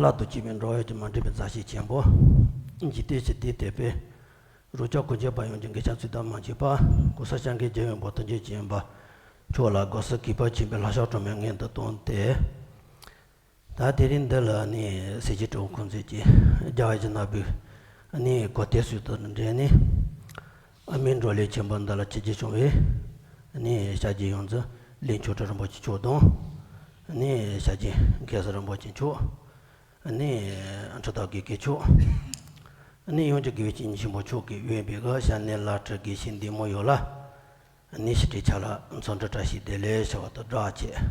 བླ་དང་བཅས་པའི་འགྲོ་བའི་དོན་མ་འདྲེས་པའི་མཛའ་བཤེས་ཆེན་པོ། འཇིག་རྟེན་ཞི་བདེའི་དེད་དཔོན། རོལ་ཆ་གོ་ཆ་པ་ཡོངས་ཀྱི་འགེལ་ཆ་ཚུལ་དང་མ་མཆིས་པ། གོང་ས་སྐྱབས་མགོན་རྒྱལ་བའི་དབང་པོ་དོན་བརྒྱུད་ཀྱི་ཡོན་པ་མཆོག་ལ་དགོངས་སུ་གུས་པ་ཆེན་པོས་ལྷ་ཕྱག་སྲུང་མའི་སྔོན་དུ་བཏང་སྟེ། ད་དེ་རིང་འདི་ལ་ནི་སེར་བྱེས་གྲོགས་ཁོང་ཚོས་ཀྱི་རྒྱ་གར་གྱི་ནག་པོའི་ནི་གོ་ཐོས་སུ་དང་འབྲེལ་ནས། ཨ་མའི་བགྲོ་གླེང་ཆེན་པོ་འདི་ལ་ཆིབས་བསྒྱུར་བྱུང་བའི་ནི་ཤར་རྒྱུད་ཡོངས་འཛིན་གླིང་ཆོས་གྲུབ་རིན་པོ་ཆེ་མཆོག་དང་། ནི་ཤར་རྒྱུད་མཁས་གྲུབ་རིན་པོ་ཆེ་མཆོག་ནི་ཁྲི་ཐོག་དགེ་བཀའ་མཆོག་ནི་ཡོངས་ཀྱི་དགེ་བའི་བཤེས་གཉེན་ཆེན་པོ་མཆོག་གིས་དབུས་པའི་གི་ཤར་ནས་བླ་སྤྲུལ་དགེ་བཤེས་འདི་མོ་ཡོད་ལ། ནི་ཞི་བདེའི་ཆ་ལ་འཚམས་འདྲི་བཀྲ་ཤིས་བདེ་ལེགས་ཞུ་བ་དང་སྦྲགས་བྱས།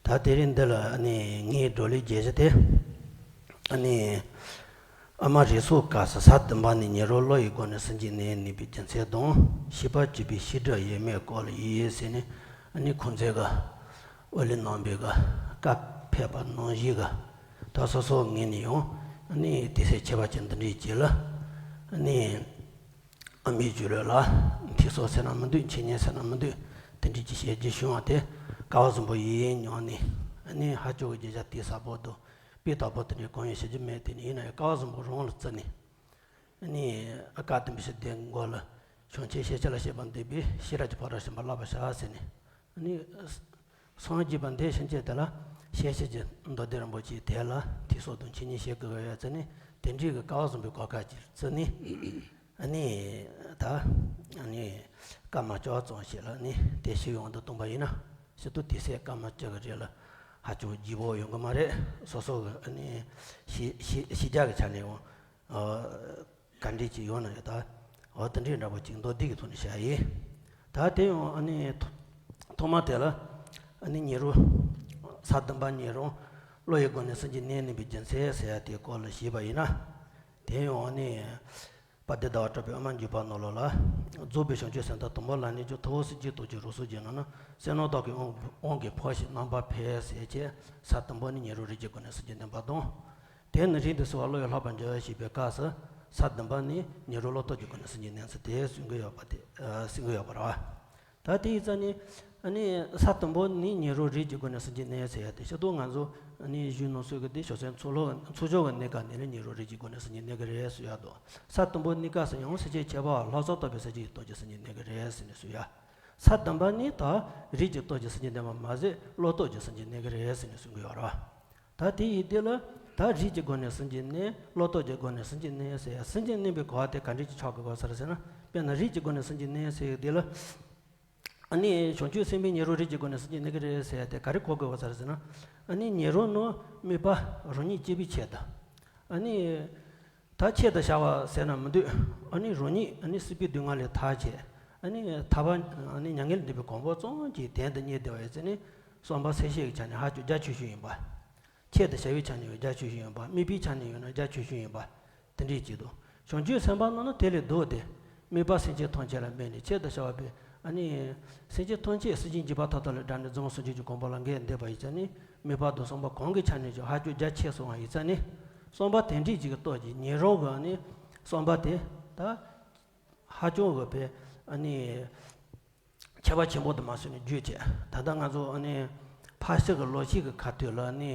ད་དེ་རིང་འདི་ལ་ནི་ངའི་བགྲོ་གླེང་རྒྱས་གཞི་དེ། ནི་ཨ་མ་རིགས་གསུམ་སྐབས་སུ་ས་བདུན་པ་ནས་ཉེ་རབས་བློ་ཡི་སྒོ་ནས་སེམས་ཅན་གནས་ནུས་པའི་རྒྱུ་མཚན་དང་ཤེས་པར་བྱེད་པའི་ཤེས་སྒྲིབ་ཡོད་མེད་སྐོར་ལ་ཡིན་ཟེར་ནས། ནི་ཁོང་ཚོས་གི་ཨོ་ལི་ནང་པའི་གི་བཀའ་ཕེབས་པ་ནང་བཞིན་གི་ད་སོ་སོ་ངོས་ནས་ཡང་ནི་དེ་སྲས་ཁྱད་པར་ཅན་འདི་འདྲའི་རྗེས་ལ་ནི། ཨ་མའི་བརྒྱུད་རིམ་ལ་ཐེག་གསུམ་ཟེར་ན་མི་འདུག་འཆད་ཉན་ཟེར་ན་མི་འདུག་དེ་འདྲའི་ཅིག་བཤད་རྒྱུ་བྱུང་བ་དེ་སྐལ་བ་བཟང་པོ་ཡིན་སྙམ་ནས། ཨ་ནི་ཧ་ཅང་གི་བརྗོད་བྱ་དེ་ཟབ་པོ་དང་དཔེ་དག་པོ་དེ་འདྲའི་གང་ཡང་བཤད་རྒྱུ་མེད། དེ་ནི་ཡིན་ན་ཡང་སྐལ་བ་བཟང་པོ་རང་ལ་བརྩིས་ནས། ཨ་ནི་བཀའ་བསྟན་པའི་ཞི་བདེའི་མགོ་ལ། བྱང་ཆུབ་ཤེས་བྱ་ལ་བྱེད་པ་འདོད་པས་ཤེས་རབ་ཀྱི་ཕ་རོལ་ཕྱིན་པ་བསླབ་པར་བྱ་ཟེར་ནས། ཨ་ནི། སངས་རྒྱས་པ་འདི་ཕྱིན་ཆད་དེ་ལ་ཤེས་བྱ་གི་མདོ་སྡེ་རིན་པོ་ཆེ་དེ་ལ་ཐེག་གསུམ་དང་འཆད་ཉན་བྱེད་དགོས་པ་ཡོད་ཙང་ནི་དེ་འདྲའི་གི་སྐལ་བ་བཟང་པོའི་གོ་སྐབས་ཅིག་བརྩིས་ནས། ཨ་ནི་ད་ཨ་ནི་སྐར་མ་བཅུ་ཙམ་ཞིག་ལ་ནི་དེ་ཞིག་ཡོང་དུ་བཏང་པ་ཡིན་ན། ཞུ་དུས་དེ་སྲས་སྐར་མ་བཅུ་གི་རིང་ལ་ཧ་ཅང་རྒྱས་པོ་ཡོང་གི་མ་རེད། སོ་སོ་གི་ཨ་ནི་ཤེས་ཤེས་ཤེས་རྒྱ་གི་ཆ་ནས་ཡང་། ཨ། ག་འདྲས་ཅིག་ཡོད་ན་ཡོད་ད། འོ་དེ་འདྲས་འདྲ་པོ་ཅིག་མདོ་སྡེ་གི་ཐོག་ནས་བཤད་ཡིན། ད་དེ་ཡང་ཨ་ནི་ཐོག་ཐོག་མ་དེ་ལ་ཨ་ནི་ཉེ་རབས་ས་བདུན་པ་ཉེ་རབས་བློ་ཡི་སྒོ་ནས་སེམས་ཅན་གནས་ནུས་པའི་རྒྱུ་མཚན་ཟེར་ཡ་དེའི་སྐོར་ལ་ཞུས་པ་ཡིན་ན། དེ་ཡང་ཨ་ནི་ པ་དེ་ཟླ་བ་གྲགས་པའི་ཨ་མ་འཇུག་པ་ནང་ལོགས་ལ། རྫོགས་པའི་བྱང་ཆུབ་སེམས་དང་དང་པོ་ལ་ནི་རྒྱུ་མཐུ་བོ་སྲིད་ཀྱི་སྟོབས་ཀྱིས་རང་སོར་བརྗེས་ན་ནི། བསོད་ནམས་དག་གི་དབང་དབང་གིས་འཕགས་ཤིང་རྣམ་པར་འཕེལ་ཟེར་བྱས། ས་བདུན་པ་ནི་ཉོན་རང་རིག་གི་སྒོ་ནས་སེམས་ཅན་བསྟེན་པ་དང་། དེ་ནི་རིགས་འདི་གསལ་བ་བློ་ཡིས་བསླད་པར་འགྱུར་ཞེས་པའི་སྐབས་སུ། ས་བདུན་པ་ནི་ཉོན་རང་བློ་ལྡོག་གི་སྒོ་ནས་སེམས་ཅན་བསྟེན་ཟེར་དེ་གསུང་གི་ཡོད་པ་དེ་གསུང་གི་ཡོད་པ་རེད་བ། ད་དེ་ཡིན་ཙང་ནི། ཨ་ནི་ས་བདུན་པོ་ནི་ཉོན་རང་རིག་གི་སྒོ་ནས་སེམས་ཅན་བསྟེན་ཟེར་ཡ་དེ་ཤེས་རྟོགས་ང་ཚོ་ཨ་ནི་གཞོན་ནུ་སོགས་ཀྱི་དེ་ཆོས་སེམས་ཚོགས་ལུགས་ཚོགས་སྦྱོར་གྱི་གནས་སྐབས་ནས་ནི་ཉོན་རང་རིག་གི་སྒོ་ནས་སེམས་ཅན་བསྟེན་གྱི་རེད་ཟེར་ཡ་དང་། ས་བདུན་པོ་གནས་སྐབས་སུ་ཡང་སེམས་ཅན་ཁྱད་པར་བ་ལྷག་བསམ་རྟོགས་པའི་སེམས་ཅན་གྱི་སྟོབས་ཀྱིས་སེམས་ཅན་བསྟེན་གྱི་རེད་ཟེར་ནས་གསུང་ཡ། ས་བདུན་པ་ནི་ད་རིགས་ཀྱི་སྟོབས་ཀྱིས་སེམས་ཅན་བསྟེན་པ་མ་ཟད་བློ་ལྡོག་གིས་སེམས་ཅན་བསྟེན་གྱི་རེད་ཟེར་ནས་གསུང་གི་ཡོད་རེད་བ། ད་དེ་ཡི་དེ་ལ་ད་རིགས་ཀྱི་སྒོ་ནས་སེམས་ཅན་བསྟེན། བློ་ལྡོག་གི་སྒོ་ནས་སེམས་ཅན་བསྟེན་ཟེར་ཡ། སེམས་ཅན་བསྟེན་པའི་གོ་བ་དེ་ག་འདྲ་ཅིག་ཆགས་དགོས་ས་རེད་ཟེར་ན། དཔེར་ན་རིགས་ཀྱི་སྒོ་ནས་སེམས་ཅན་བསྟེན་ཟེར་ཡ་དེ་ལ། ཨ་ནི་བྱང་ཆུབ་སེམས་དཔའི་ཉོན་རང་རིག་གི་སྒོ་ནས་སེམས་ཅན་བསྟེན་གྱི་རེད་ཟེར་ཡ་དེ་ག་རེ་གོ་དགོས་པ་ཟེར་ཟེར་ན། ཨ་ནི་ཉོན་རང་ནི་དམིགས་པ་རང་ཉིད་གཅེས་པའི་ཆེད་དུ། ཨ་ནི་ད་ཆེད་དུ་བྱ་བ་ཟེར་ན་མི་འདུག་ཨ་ནི་རང་ཉིད་ཨ་ནི་སྲིད་པའི་སྡུག་བསྔལ་ལས་ཐར་ཆེད། ཨ་ནི་ཐར་པ་ཨ་ནི་མྱ་ངན་ལས་འདས་པའི་གོ་འཕང་ཙམ་གྱི་དོན་དུ་གཉེར་བསྡད་པ་ཡིན་ཙང་ནི། བསམ་པ་སེམས་བསྐྱེད་ཀྱི་ཆ་ནས་ཧ་ཅང་རྒྱ་ཆེ་ཤོས་ཡིན་པ། ཆེད་དུ་བྱ་བའི་ཆ་ནས་ཡང་རྒྱ་ཆེ་ཤོས་ཡིན་པ། དམིགས་པའི་ཆ་ནས་ཡང་ན་རྒྱ་ཆེ་ཤོས་ཡིན་པ། དེ་འདྲས་ཅིག་འདུག་བྱང་ཆུབ་སེམས་དཔའ་རྣམས་ནི་དེ་ལས་ལྡོག་སྟེ། དམིགས་པ་སེམས་ཅན་ཐམས་ཅད་ལ་དམིགས་ནས་ཆེད་དུ་བྱ་བ་སྤེལ། ཨ་ནི། སེམས་ཅན་ཐམས་ཅད་སེམས་ཅན་འཇིག་པ་མཐའ་དག་ལས་བསྒྲལ་ནས་རྫོགས་སངས་རྒྱས་ཀྱི་གོ་འཕང་ལ་འགོད་འདོད་པ་ཡིན་ཙང་ནི། དམིགས་པ་དང་བསམ་པ་གང་གི་ཆ་ནས་ཀྱང་ཧ་ཅང་རྒྱ་ཆེ་སོང་བ་ཡིན་ཙང་ནི། བསམ་པ་དེ་འདྲས་ཅིག་གི་སྟོབས་ཀྱིས་ཉོན་རང་གི་ཨ་ནི། བསམ་པ་དེ་ད། ཧ་ཅང་གི་དཔེ་ཨ་ནི། ཁྱད་པར་ཆེན་པོ་དུ་མ་སོང་ནས་བརྗོད་བྱས། ད་ལྟ་ང་ཚོ་ཨ་ནི་ཕར་ཕྱིན་གྱི་ལོ་ཤས་ཀྱི་ཁ་ཐུག་ལ་ཨ་ནི་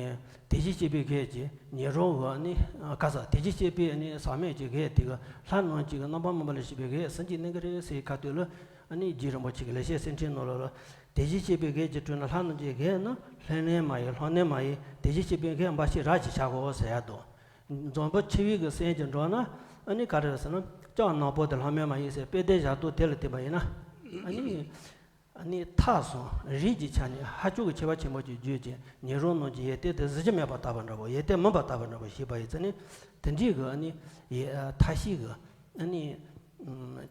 དེ་བཞིན་གཤེགས་པའི་གེགས་ཀྱིས་ཉོན་རང་གི་ཨ་ནི་ག་ས་དེ་བཞིན་གཤེགས་པའི་ཨ་ནི་ཟག་མེད་ཀྱི་གེགས་དེ་གིས་ལྷ་རྣམས་ཀྱི་རྣམ་པར་སྨིན་པ་ལས་སྐྱེས་པའི་གེགས་སེམས་ཅན་བསྟེན་གྱི་རེད་ཟེར་ཁ་ཐུག་ལ། ཨ་ནི་རྗེ་རིན་པོ་ཆེ་གི་ལེགས་བཤད་གསེར་ཕྲེང་ནང་ལོགས་ལ། དེ་བཞིན་གཤེགས་པའི་གེགས་ཀྱིས་བྲོས་ན་ལྷ་རྣམས་ཀྱི་གེགས་ནི། ལྷུང་ནི་མ་ཡིན་ལྷང་ནི་མ་ཡིན། དེ་བཞིན་གཤེགས་པའི་གེགས་འབའ་ཞིག་རབ་ཅིག་བྱ་དགོས་ཟེར་ཡ་དང་། འཛམ་བུ་ཆུ་བོའི་གི་སེམས་ཀྱི་འགྲོ་ན། ཨ་ནི་ག་རེ་རེད་ཟེར་ན། ལྕགས་ནག་པོ་དེ་ལྷམ་མེ་མ་ཡིན་ཟེར་དཔེ་དེ་བཞག་དུས་དེ་ལ་བརྟེན་པ་ཡིན་ན། ཨ་ནི། ཨ་ནི་ཐག་སོང་རིགས་ཀྱི་ཆ་ནས་ཧ་ཅང་གི་ཁྱད་པར་ཆེན་པོ་ཅིག་བརྗོད་ཅིང་ཉོན་རང་རྣམས་ཀྱི་ཡོན་ཏན་དེ་གཟི་བརྗིད་མེད་པ་ལྟ་བུ་འདྲ་པོ་ཡོན་ཏན་མིན་པ་ལྟ་བུ་འདྲ་པོ་ཞིག་པ་ཡིན་ཙང་ནི། དེ་འདྲའི་གི་ཨ་ནི། ཡེ་ཐབས་ཤེས་གི་ཨ་ནི།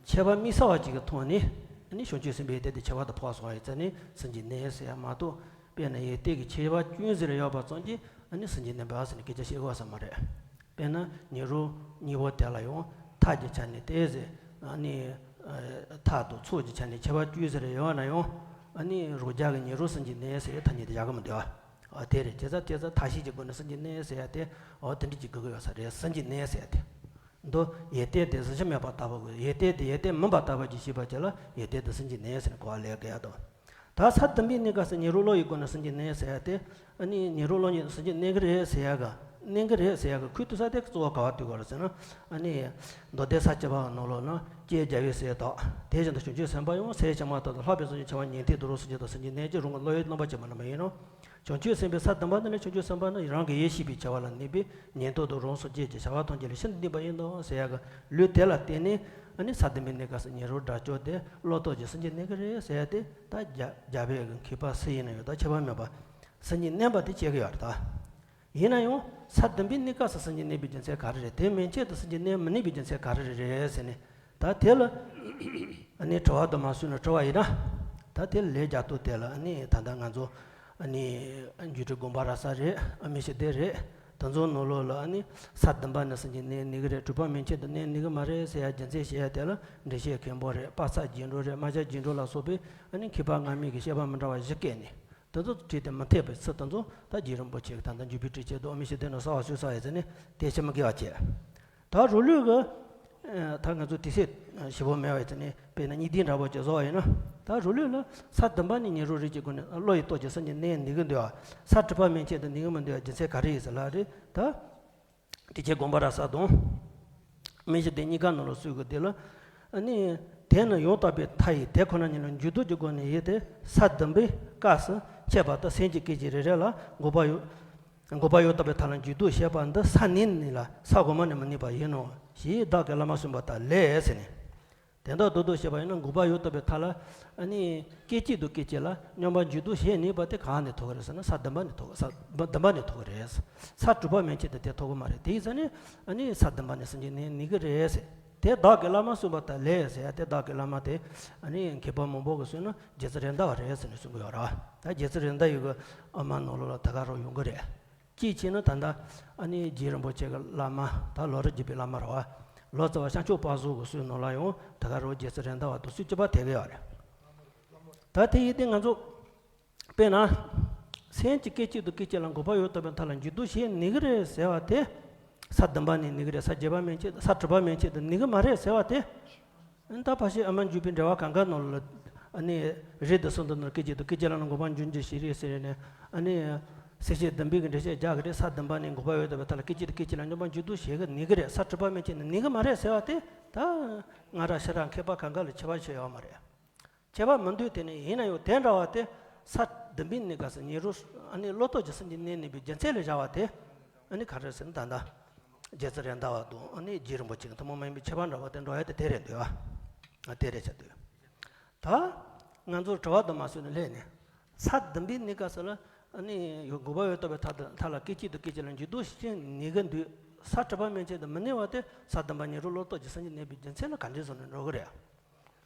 ཁྱད་པར་དམིགས་བསལ་བ་ཅིག་གི་ཐོག་ནས་ཨ་ནི་བྱང་ཆུབ་སེམས་དཔའི་ཡོན་ཏན་དེ་ཁྱད་པར་དུ་འཕགས་སོང་བ་ཡིན་ཙང་ནི་སེམས་ཅན་བསྟེན་ཟེར་ཡ་མ་གཏོགས། དཔེར་ན་ཡོན་ཏན་གྱི་ཁྱད་པར་ཅུང་ཟད་རེ་ཡོད་པ་ཙམ་གྱིས་ཨ་ནི་སེམས་ཅན་བསྟེན་པ་ཟེར་ནས་སྐད་ཆ་བཤད་དགོས་ས་མ་རེད། དཔེར་ན་ཉོན་རང་གཉིས་པོ་དེ་ལ་ཡང་ཐབས་ཀྱི་ཆ་ནས་ཏོག་ཙམ་ཨ་ནི། ཐབས་དང་ཚོགས་ཀྱི་ཆ་ནས་ཁྱད་པར་ཅུང་ཟད་རེ་ཡོད་ན་ཡང་། ཨ་ནི་རང་རྒྱལ་གྱི་ཉོན་རང་སེམས་ཅན་བསྟེན་ཟེར་ཐ་སྙད་དེ་བཞག་གི་མི་འདུག་ཨ། དེ་རེད། བྱས་ཙང་དེ་ཚོ་ཐབས་ཤེས་ཀྱི་སྒོ་ནས་སེམས་ཅན་བསྟེན་ཟེར་ཡ་དེ། འོ་དེ་འདྲ་ཅིག་དགོས་ཀྱི་ཡོད་ས་རེད། སེམས་ཅན་བསྟེན་ཟེར་ཡ་དེ། མདོར་ཡོན་ཏན་དེ་གཟི་བརྗིད་མེད་པ་ལྟ་བུ་གི་ཡོན་ཏན་དེ་ཡོན་ཏན་མིན་པ་ལྟ་བུ་ཅིག་ཤེས་པ་ཅིག་ལ་ཡོན་ཏན་དེ་སེམས་ཅན་བསྟེན་ཟེར་ནས་གོ་བ་ལེན་དགོས་ཡ་དང་། ད་ས་བདུན་པའི་གནས་སྐབས་སུ་ཉོན་རང་བློ་ཡི་སྒོ་ནས་སེམས་ཅན་བསྟེན་ཟེར་ཡ་དེ། ཨ་ནི་ཉོན་རང་བློ་ཡིས་སེམས་ཅན་བསྟེན་གྱི་རེད་ཟེར་ཡ་ག་བསྟེན་གྱི་རེད་ཟེར་ཡ་གི་ཁུངས་གཏུག་ས་དེ་གཙོ་བོ་ག་པར་གཏུག་དགོས་རེད་ཟེར་ན། ཨ་ནི། མདོ་སྡེ་ས་བཅུ་པ་ནང་ལོགས་ན་ཀྱེ་རྒྱལ་བའི་སྲས་དག་དེ་བཞིན་དུ་བྱང་ཆུབ་སེམས་དཔའ་ཡང་སྲས་ཕྱི་མ་དག་ཏུ་ལྷག་པའི་སེམས་ཅན་ཆེ་བ་ཉན་ཐོས་དང་རང་སངས་རྒྱས་དང་སེམས་ཅན་རྣམས་ཀྱི་རང་གི་བློ་ཡི་རྣམ་པ་ཅན་མ་རྣམ་པ་ཡིན་ནོ། བྱང་ཆུབ་སེམས་དཔའི་ས་བདུན་པ་འདི་ནི་བྱང་ཆུབ་སེམས་དཔའ་ནི་རང་གི་ཡེ་ཤེས་པའི་ཆེ་བ་ལ་གནས་པས་ཉན་ཐོས་དང་རང་སངས་རྒྱས་ཀྱི་བྱ་བ་ཐམས་ཅད་ལས་ཤིན་ཏུ་འདས་པ་ཡིན་ནོ་ཟེར་ཡ་གི་ལུགས་དེ་ལ་བརྟེན་ནས། ཨ་ནི་ས་བདུན་པའི་གནས་སྐབས་སུ་ཉོན་རང་དགྲ་བཅོམ་དེ་བློ་ལྡོག་གིས་སེམས་ཅན་བསྟེན་གྱི་རེད་ཟེར་ཡ་དེ་ད་རྒྱ་རྒྱལ་བའི་གི་མཁས་པ་སུ་ཡིན་ན་ཡང་ད་ཁྱད་པར་མེད་པ་སེམས་ཅན་བསྟེན་པ་དེ་བྱེད་ཀྱི་ཡོད་རེད་ད། ཡིན་ན་ཡང་ས་བདུན་པའི་གནས་སྐབས་སུ་སེམས་ཅན་བསྟེན་པའི་རྒྱུ་མཚན་ག་རེ་རེད། དེ་མན་ཆད་དུ་སེམས་ཅན་བསྟེན་མི་ནུས་པའི་རྒྱུ་མཚན་ག་རེ་རེད་ཟེར་ནས། ད་དེ་ལ་ཨ་ནི་དྲི་བ་དུ་མ་གསུངས་ནས་དྲི་བ་ཡིན་ན། ད་དེ་ལ་ལན་རྒྱག་དུས་དེ་ལ་ཨ་ནི་ད་ལྟ་ང་ཚོ་ཨ་ནི་རྒྱུད་སྟོད་དགོངས་པ་རབ་གསལ་རེད། ཨ་མི་ཤི་དེ་རེད། དེ་ཚོ་ནང་ལོགས་ལ་ཨ་ནི་ས་བདུན་པ་ནས་སེམས་ཅན་བསྟེན་ནུས་ཀྱི་རེད། དྲུག་པ་མན་ཆད་དུ་བསྟེན་ནུས་ཀྱི་མ་རེད་ཟེར་ཡ་རྒྱུ་མཚན་བཤད་ཡ་དེ་ལ་འགྲེལ་བཤད་མཁན་པོ་རེད། དཔག་ཚད་རྗེས་འགྲོ་རེད། རྨ་བྱ་རྗེས་འགྲོ་ལ་སོགས་པའི་ཨ་ནི་མཁས་པ་སྔ་མའི་གི་བཤད་པ་མི་འདྲ་བ་བཞི་བཀོད་ནས། དེ་ཚོ་བྲིས་ཏེ་མི་འཐད་པའི་ཚུལ་དེ་ཚོ་ད་རྗེ་རིན་པོ་ཆེ་གིས་ད་ལྟ་འཇུག་པའི་སྤྲོས་བཅས་དང་ཨ་མི་ཤི་དེ་ནས་གསལ་བར་གསུངས་ས་ཡོད་ཚེ་ནི་དེ་ཆེ་མི་དགེ་བ་བྱས། ད་རང་ལུགས་ཀྱི་ད་ང་ཚོ་དེ་ཚོ་ཞིབ་པོ་མེད་པ་ཡོད་ཚེ་ནི་དཔེར་ན་གཉིས་ལྡན་འདྲ་པོ་ཅིག་བཟོ་བ་ཡིན་ན། ད་རང་ལུགས་ལ་ས་བདུན་པ་ནས་ཉོན་རང་རིགས་ཀྱི་སྒོ་ནས་བློ་ཡི་སྟོབས་ཀྱིས་སེམས་ཅན་བསྟེན་ནུས་ཀྱི་འདུག་པ། ས་དྲུག་པ་མན་ཆད་དུ་ནུས་ཀྱི་མི་འདུག་པའི་རྒྱུ་མཚན་ག་རེ་ཡིན་ཟེར་ལབ་རེད་ད། དེ་ཁྱེད་དགོངས་པ་རབ་གསལ་དང་། མི་ཤི་དེ་གཉིས་ཀ་ནང་ལ་སུས་གི་དེ་ལ། ཨ་ནི། དེ་ནི་ཡང་དག་པའི་མཐའ་ཡིས་དེ་ཁོ་ན་ཉིད་ལ་འཇུག་ལྡོག་གི་སྒོ་ནས་ཡོད་དེ་ས་བདུན་པའི་སྐབས་སུ་འཆད་པ་ལྟར་སེམས་ཀྱི་སྐད་ཅིག་རེ་རེ་ལ་འགོག་པ་ཡོད། འགོག་པ་ཡང་དག་པའི་མཐའ་ལ་འཇུག་ལྡོག་བྱེད་པ་འདི་ས་ནས་ནི་ལ་ས་གོང་མ་ནས་མི་ནུས་པ་ཡིན་ནོ། ཞེས་བདག་གི་བླ་མ་གསུངས་པ་ལྟར་ལས་ཟེར་ནས། དེ་དག་རྡོག་རྡོག་བྱེད་པ་ཡིན་ན་འགོག་པ་ཡང་དག་པའི་མཐའ་ལ། ཨ་ནི། སྐད་ཅིག་དང་སྐད་ཅིག་ལ་སྙོམས་པར་འཇུག་ལྡོག་བྱེད་ནུས་པ་དེ་གང་ནས་ཐོབ་ཀྱི་རེད་ཟེར་ན་ས་བདུན་པ་ནས་ཐོབ་ཀྱི། ས་བདུན་པ་ནས་ཐོབ་ཀྱི་རེད། ས་དྲུག་པ་མན་ཆད་དུ་དེ་ཐོབ་ཀྱི་མ་རེད། དེ་ཡིན་ཙང་ནི། ཨ་ནི་ས་བདུན་པ་ནས་སེམས་ཅན་བསྟེན་ནུས་ཀྱི་རེད་ཟེར། དེ་བདག་གི་བླ་མ་གསུངས་པ་ལྟར་ལས་ཟེར་ཡ་དེ་བདག་གི་བླ་མ་དེ། ཨ་ནི་མཁས་པ་མང་པོ་གིས་གསུངས་ན་རྗེ་བཙུན་རེད་མདའ་བ་རེད་ཟེར་ནས་གསུང་གི་ཡོད་རེད། ད་རྗེ་བཙུན་རེད་མདའ་ཡི་གི་ཨ་མ་ནང་ལོགས་ལ་ད་ག་རང་ཡོང་གི་རེད། གཅིག་བྱས་ན་ད་ལྟ་ཨ་ནི་རྗེ་རིན་པོ་ཆེ་གི་བླ་མ་ད་ལོ་རབས་བརྒྱད་པའི་བླ་མ་རེད་བ། ལོ་ཙཱ་བ་ཤར་ཕྱོགས་དཔལ་བཟང་གི་སྲོལ་ནང་ལ་ཡང་ད་ག་རང་རྗེ་བཙུན་རེད་མདའ་བ་དང་སྲོལ་གཅིག་པ་དེ་ག་ཡོད་རེད། ད་དེ་ཡིན་ཏེ་ང་ཚོ་དཔེར་ན། སེམས་ཀྱི་སྐད་ཅིག་དང་སྐད་ཅིག་ལ་འགོག་པ་ཡོད་ལྟ་བུའི་མཐའ་ལ་འཇུག་ལྡོག་བྱེད་ནུས་ཀྱི་རེད་ཟེར་བ་དེ། ས་བདུན་པ་ནས་ནུས་ཀྱི་རེད། ས་བརྒྱད་པ་མན་ཆད་དང་། ས་དྲུག་པ་མན་ཆད་དུ་ནུས་ཀྱི་མ་རེད་ཟེར་བ་དེ། ད་ཕལ་ཆེར་ཨ་མ་འཇུག་པའི་འགྲེལ་པ་གང་ག་ནང་ལ། ཨ་ནི་རེད་དེ་སོང་དུ་ན་སྐད་ཅིག་དང་སྐད་ཅིག་ལ་ནི་འགོག་པ་འཇུག་ལྡོག་བྱེད་རེད་ཟེར་ནས། ཨ་ནི་སེམས་བསྐྱེད་བདུན་པའི་གི་འགྲེལ་བཤད་རྒྱག་གི་རེད། ས་བདུན་པ་ནས་འགོག་པ་ཡོད་ལྟ་བུའི་མཐའ་ལ་སྐད་ཅིག་དང་སྐད་ཅིག་ལ་སྙོམས་པར་འཇུག་ལྡོག་བྱེད་ཀྱི་ནུས་ཀྱི་རེད། ས་དྲུག་པ་མན་ཆད་ནི་ནུས་ཀྱི་མ་རེད་ཟེར་བ་དེ། ད་སྔ་རབས་ཕྱི་རབས་མཁས་པ་གང་ག་ལ་ཁྱད་པར་ཕྱེ་ཡོད་མ་རེད། ཁྱད་པར་མི་འདུག་དེ་ནི་ཡིན་ན་ཡང་དེ་འདྲ་བ་དེ། ས་བདུན་པའི་གནས་སྐབས་སུ་ཉེ་རུ་ཨ་ནི་བློ་ལྡོག་གི་སེམས་ཀྱི་གནས་གནས་པའི་རྒྱུ་མཚན་ལ་བཞག་པ་དེ། ཨ་ནི་ག་རེ་ཟེར་ན་ད་ལྟ་རྗེ་བཙུན་རེད་མདའ་བ་དང་ཨ་ནི་རྗེ་རིན་པོ་ཆེ་གི་ཐུན་མོང་མ་ཡིན་པའི་ཁྱད་པར་འདྲ་བ་དེ་འགྲོ་ཡ་དེ་དེ་རེད་འདུག་ཨ། དེ་རེད་ཆ་འདུག་ད་ང་ཚོར་དྲི་བ་དུ་མ་ཟོས་ནས་སླེབས་ནས། ས་བདུན་པའི་གནས་སྐབས་སུ་ལ་ཨ་ནི་ཡོད་འགོག་པ་ཡོད་ལྟ་བུའི་མཐའ་དང་མཐའ་ལ་སྐད་ཅིག་དང་སྐད་ཅིག་ལ་འཇུག་ལྡོག་བྱེད་ནུས་ཀྱི་འདུག་ས་དྲུག་པ་མན་ཆད་དུ་མི་ནུས་པ་དེ། ས་བདུན་པ་ཉེ་རུ་བློ་ལྡོག་གི་སེམས་ཀྱི་གནས་པའི་རྒྱུ་མཚན་ལ་ག་འདྲས་བཟོ་ནས་འགྲོ་གི་རེད།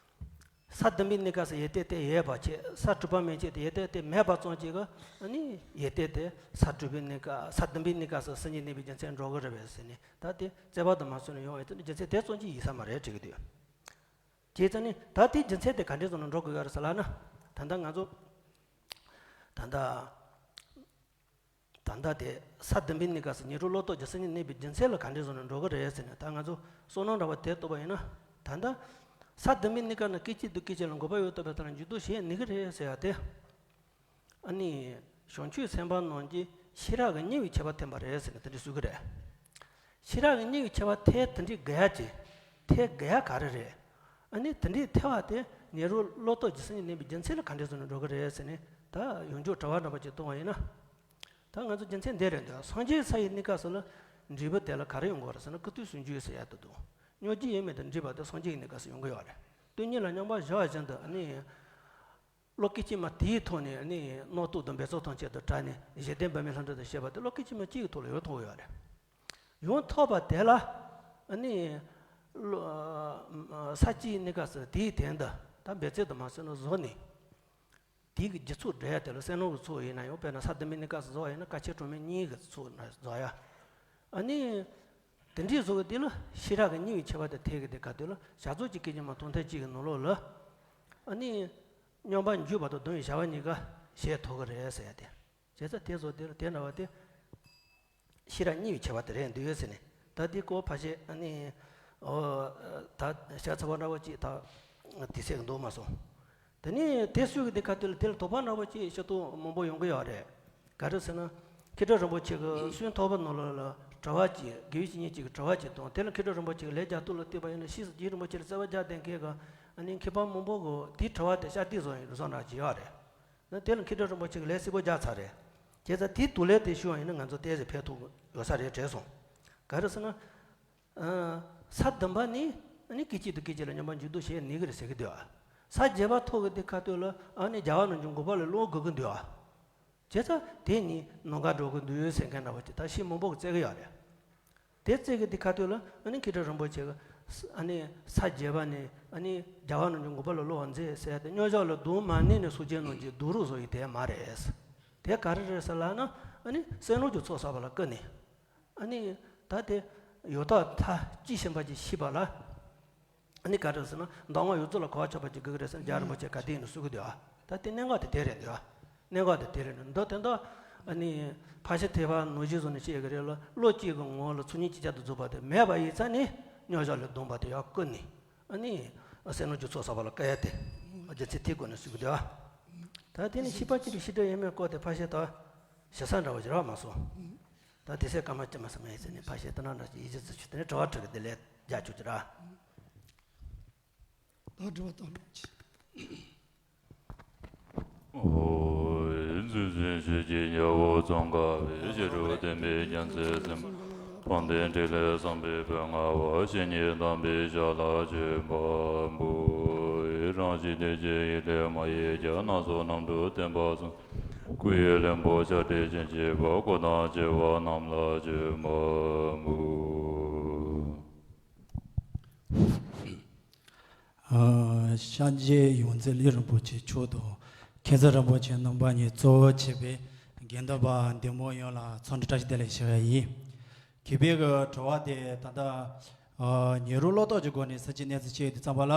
ས་བདུན་པའི་གནས་སྐབས་སུ་ཡོད་དེ་དེ་ཡོད་པ་བྱས། ས་དྲུག་པ་མན་ཆད་དུ་ཡོད་དེ་དེ་མེད་པ་ཙམ་གཅིག་གིས་ཨ་ནི་ཡོད་དེ་དེ་ས་དྲུག་པའི་གནས་སྐབས། ས་བདུན་པའི་གནས་སྐབས་སུ་སེམས་ཀྱི་གནས་པའི་རྒྱུ་མཚན་འགྲོ་གི་རེད་པས་ཟེར་ནས། ད་དེ་རྩོད་པ་དུ་མ་ཟོས་ནས་ཡོང་ཡོད་དེ་ནི་རྒྱུ་མཚན་དེ་ཙམ་གཅིག་ཡིན་ས་མ་རེད་དྲན་གྱི་འདུག་བྱས་ཙང་ནི་ད་དེའི་རྒྱུ་མཚན་དེ་ག་འདྲས་བཟོ་ནས་འགྲོ་དགོས་ཡོད་རེད་ཟེར་ལབ་ན། ད་ལྟ་ང་ཚོ་ད་ལྟ་ད་ལྟ་དེ་ས་བདུན་པའི་གནས་སྐབས་སུ་ཉེ་རུ་བློ་ལྡོག་གི་སེམས་ཀྱི་གནས་པའི་རྒྱུ་མཚན་ལ་ག་འདྲས་བཟོ་ནས་འགྲོ་གི་རེད་ཟེར་ནས། ད་ང་ཚོ་བསམ་མནོ་འདྲ་བ་དེ་བཏོད་པ་ཡིན་ན། ད་ལྟ་ས་བདུན་པའི་གནས་སྐབས་ན་སྐད་ཅིག་དང་སྐད་ཅིག་ལ་འགོག་པ་ཡོད་ལྟ་བུའི་མཐའ་ལ་འཇུག་ལྡོག་བྱེད་ནུས་ཀྱི་རེད་ཟེར་ཡ་དེ། ཨ་ནི་བྱང་ཆུབ་སེམས་དཔའ་རྣམས་ཀྱིས་ཤེས་རབ་ཀྱིས་གཉིས་པའི་ཁྱད་པར་ཐེབས་པ་རེད་ཟེར་ནས་དེ་འདྲས་གསུང་གི་རེད། ཤེས་རབ་ཀྱིས་གཉིས་པའི་ཁྱད་པར་ཐེབས་དེ་འདྲས་དགོས་ཡ་ཅིག་ཐེབས་དགོས་ཡ་ག་རེ་རེད། ཨ་ནི་དེ་འདྲས་ཐེབས་པ་དེ་ཉེ་རུ་བློ་ལྡོག་གི་སེམས་ཀྱི་གནས་པའི་རྒྱུ་མཚན་ལ་ག་འདྲས་བཟོ་ནས་འགྲོ་གི་རེད་ཟེར་ནས། ད་ཡང་བསྐྱར་དྲི་བ་འདྲ་པོ་ཅིག་གཏོང་བ་ཡིན་ན། ད་ང་ཚོ་རྒྱུ་མཚན་འདི་རེད་འདུག་སངས་རྒྱས་ས་ཡི་གནས་སྐབས་སུ་ལ་འབྲས་བུ་དེ་ལ་ག་རེ་ཡོང་གི་རེད་ཟེར་ན། སྐུ་སྟོད་ཟུང་འཇུག་ཟེར་ཡ་དེ་འདུག་སྙོགས་འཛིན་ཡེ་མེད་དུ་འདྲེས་པ་དེ་སངས་རྒྱས་ཀྱི་གནས་སྐབས་སུ་ཡོང་གི་ཡོད་རེད། སྟོང་ཉིད་ལ་མཉམ་པར་བཞག་བཞིན་དུ་ཨ་ནི། བློ་སྐད་ཅིག་མ་དེའི་ཐོག་ནས་ནི་རྣམ་རྟོག་དང་འབད་རྩོལ་ཐམས་ཅད་དང་བྲལ་ནས་གཞི་རྟེན་པདྨའི་ལྷ་འདྲེ་དང་བཅས་པ་དེ་བློ་སྐད་ཅིག་མ་གཅིག་གི་ཐོག་ལ་ཡོང་ཐུབ་ཡོད་རེད། ཡོང་ཐུབ་པ་དེ་ལ་ནི་བློ་ས་གཅིག་གནས་སྐབས་སུ་དེའི་སྟེང་དུ་ད་འབད་རྩོལ་དུ་མ་ཟེར་ན་བཟོ་ནས། དེའི་གི་རྒྱུ་ཚོགས་འགྲོ་ཡ་དེ་ལ་སེམས་སྣང་གི་ཚོགས་ཡིན་ན་ཡང་། དཔེར་ན་ས་བདུན་པའི་གནས་སྐབས་སུ་བཟོ་བ་ཡིན་ན་དཀའ་ཆེ་གྲངས་མེད་གཉིས་ཀྱི་ཚོགས་ན་བཟོ་ཡ། ཨ་ནི། དེ་འདྲའི་བཟོ་བའི་དེ་ལ་ཤེས་རབ་ཀྱིས་གཉིས་པའི་ཁྱད་པར་དེ་ཐེབས་ཀྱི་དེ་ག་དེ་ལ་བྱ་རྫོགས་ཀྱི་སྐད་ཅིག་མ་གཏོང་ཐེངས་གཅིག་གི་ནང་ལོགས་ལ། ཨ་ནི། སྙོམས་པར་འཇུག་པ་དང་གདུང་བའི་བྱ་བ་གཉིས་ཀ་བྱེད་ཐུབ་ཀྱི་རེད་ཟེར་ཡ་དེ། བྱས་ཙང་དེ་བཟོ་དེ་ལ་དེ་འདྲ་བ་དེ། ཤེས་རབ་གཉིས་པའི་ཁྱད་པར་དེ་རེད་འདུག་ཟེར་ནས། ད་དེ་སྐོར་ཕལ་ཆེར་ཨ་ནི། ཨོ། ད་ཤ་ཚ་བ་འདྲ་བ་ཅིག་ད་དེ་ཟེར་གི་འདུག་མ་སོང་། དེ་ནས་དེ་སུས་གི་དེ་ག་དུས་ལ་དེ་ལ་དོགས་པ་འདྲ་བ་ཅིག་ཤེས་རྟོགས་མང་པོ་ཡོང་གི་ཡོད་རེད། ག་རེ་ཟེར་ན། མཁས་གྲུབ་རིན་པོ་ཆེ་གི་གསུང་ཐོག་པ་ནང་ལོགས་ལ་དྲི་བ་ཅིག་དགེ་བའི་བཤེས་གཉེན་ཅིག་གི་དྲི་བ་ཅིག་བཏང་། དེ་ལ་མཁས་གྲུབ་རིན་པོ་ཆེ་གི་ལན་རྒྱག་སྟངས་ལ་བལྟས་པ་ཡིན་ན། ཕྱིས་སུ་རྗེ་རིན་པོ་ཆེ་ལ་བརྩེ་བ་རྒྱག་བསྡད་མཁན་གི་ཨ་ནི་མཁས་པ་མང་པོ་གིས་དེའི་དྲི་བ་དེ་ཤ་སྟག་བཟོ་ཡིན་བཟོ་འདྲ་ཅིག་ཡོད་རེད། ན་དེ་ལ་མཁས་གྲུབ་རིན་པོ་ཆེ་གིས་ལན་གསལ་པོ་རྒྱག་ཚར་རེད། བྱས་ཙང་དེའི་དུས་ལན་དེ་ཞུ་བ་ཡིན་ན་ང་ཚོ་ཏོག་ཙམ་ཕན་ཐོགས་ཡོད་ས་རེད་དྲན་སོང་། ག་རེ་ཟེར་ན། ཨ། ས་བདུན་པ་ནས་ཨ་ནི་སྐད་ཅིག་དང་སྐད་ཅིག་ལ་སྙོམས་པར་འཇུག་ལྡོག་བྱེད་ནུས་ཀྱི་རེད་ཟེར་གི་འདུག་ས་བརྒྱད་པ་ཐོག་གི་དེ་ག་དུས་ལ་ཨ་ནི་རྒྱལ་བ་རིན་པོ་ཆེ་འགོག་པ་ལ་སློང་དགོས་ཀྱི་འདུག་ཨ། བྱས་ཙང་དེ་ནི་ནམ་མཁའ་འགྲོ་གི་འདུག་ཟེར་མཁན་འདྲ་བོ་ཅིག་ད་ཤེས་མང་པོ་གིས་བརྩི་གི་ཡོད་རེད། དེ་བརྩི་གི་དེ་ག་དུས་ལ་ཨ་ནི་མཁས་གྲུབ་རིན་པོ་ཆེ་གིས་ཨ་ནི་ས་བརྒྱད་པ་ནས་ཨ་ནི་རྒྱལ་བ་རིན་པོ་ཆེ་འགོག་པ་ལ་སློང་བ་མཛད་ཟེར་ཏེ། སྙོམས་འཇུག་ལ་གདུང་མ་ནས་ནས་སོ་སྐྱེ་རྣམས་ཀྱིས་སྡུག་རུས་བཟོ་ཡི་དེ་མ་རེད། དེ་ག་རེ་རེད་ཟེར་ལབ་ན། ཨ་ནི་སེམས་ནོར་གྱི་ཚོགས་བསགས་པ་ལ་བསྐུལ་ནས། ཨ་ནི་ད་དེ་ཡོད་དོ་ཐ་ཅི་ཤེས་པ་ཅིག་ཤེས་པ་ལ། ཨ་ནི་ག་རེ་ཟེར་ན། གདམས་ངག་ཡོངས་རྫོགས་ལ་གོ་བ་ཆོད་པ་ཅིག་དགོས་ཀྱི་རེད་ཟེར་ན་རྒྱལ་བ་རིན་པོ་ཆེ་ག་དུས་ཡིན་ན་གསུང་གི་འདུག་ཨ། ད་དེ་གནད་འགག་དེ་དེ་རེད་འདུག་ཨ། གནད་འགག་དེ་དེ་རེད་འདུག་དེ་འདུག་ཨ་ནི་ཕར་ཕྱིན་ཐེག་པ་ནང་བཞིན་བཟོ་ནས་བཤད་ཀྱི་རེད་ལ། བློ་གཅིག་གི་ངང་ལ་ཚོགས་གཉིས་ཅིག་ཅར་དུ་རྫོགས་པ་དེ་མེད་པ་ཡིན་ཙང་ནི་སྙོམས་འཇུག་ལ་གདུང་བ་དེ་ཡར་བསྐུལ་ནས། ཨ་ནི་སེམས་ནོར་གྱི་ཚོགས་བསགས་པ་ལ་བསྐུལ་ཡ་དེ་རྒྱུ་མཚན་དེའི་སྒོ་ནས་གསུང་གི་འདུག་ཨ། ད་དེ་ནི་ཤེས་པ་སྐྱེས་པའི་ཤེས་སྒྲིབ་ཡིན་མིན་སྐོར་དེ་ཕལ་ཆེར་ད་ཞུ་ས་འདྲ་བོ་ཞིག་རག་མ་སོང་། ད་དེ་སྲས་ཀརྨ་སྐྱིད་མ་ཟེར་མཁན་ཡིན་ཟེར་ནས་ཕར་བཤད་དེ་ན་འདྲ་ཞིག་ཡིད་ཆེས་ཚུལ་ཞུ། དེ་ནས་དྲི་བ་དྲི་གི་དེ་ལས་རྒྱག་ཆོག་གི་ར། ད་དྲི་བ་བཏང་རོགས་གྱིས། ཨོ། རྫུ་འཕྲུལ་ཆོས་ཀྱི་རྒྱལ་པོ་ཙོང་ཁ་པའི། ཞི་ཁྲོ་བདེན་པའི་རྒྱལ་མཚན་སེམས། དཔལ་ལྡན་ཕྲིན་ལས་བཟང་པོའི་བུ་ངག་དབང་། བཤེས་གཉེན་དམ་པའི་ཞབས་ལ་བཅོལ་བ་པོ། རང་བཞིན་གཏེར་གྱི་ཡེ་ཤེས་མ་ཡིག་བརྒྱ། སྣ་ཚོགས་རྣམ་འཕྲུལ་བསྟན་པ་སྲུང་། སྐུ་ཡི་ལྷུན་པོ་ཆར་འབེབས་ཅན་གཅིག་པ། སྐུ་དང་བཅས་པ་རྣམས་ལ་བཅོལ་བ་པོ། ཨ། སངས་རྒྱས་ཡོངས་འཛིན་ལས་རིན་པོ་ཆེ་མཆོག་དང་མཁྱེན་བརྩེ་རིན་པོ་ཆེ་རྣམ་པ་གཉིས་གཙོ་བོ་བྱས་པའི་དགེ་འདུན་པ་འདུས་མང་ཡོངས་ལ་འཚམས་འདྲི་བཀྲ་ཤིས་བདེ་ལེགས་ཞུ་བ་ཡིན། གུས་པའི་གི་དྲི་བ་དེ་ད་ལྟ་ ཨ། ཉེ་རོང་ལོག་རྟོག་གི་སྒོ་ནས་སེམས་ཅན་གནས་ཚུལ་བཤད་ཡོང་དུས་ཙམ་པ་ལ།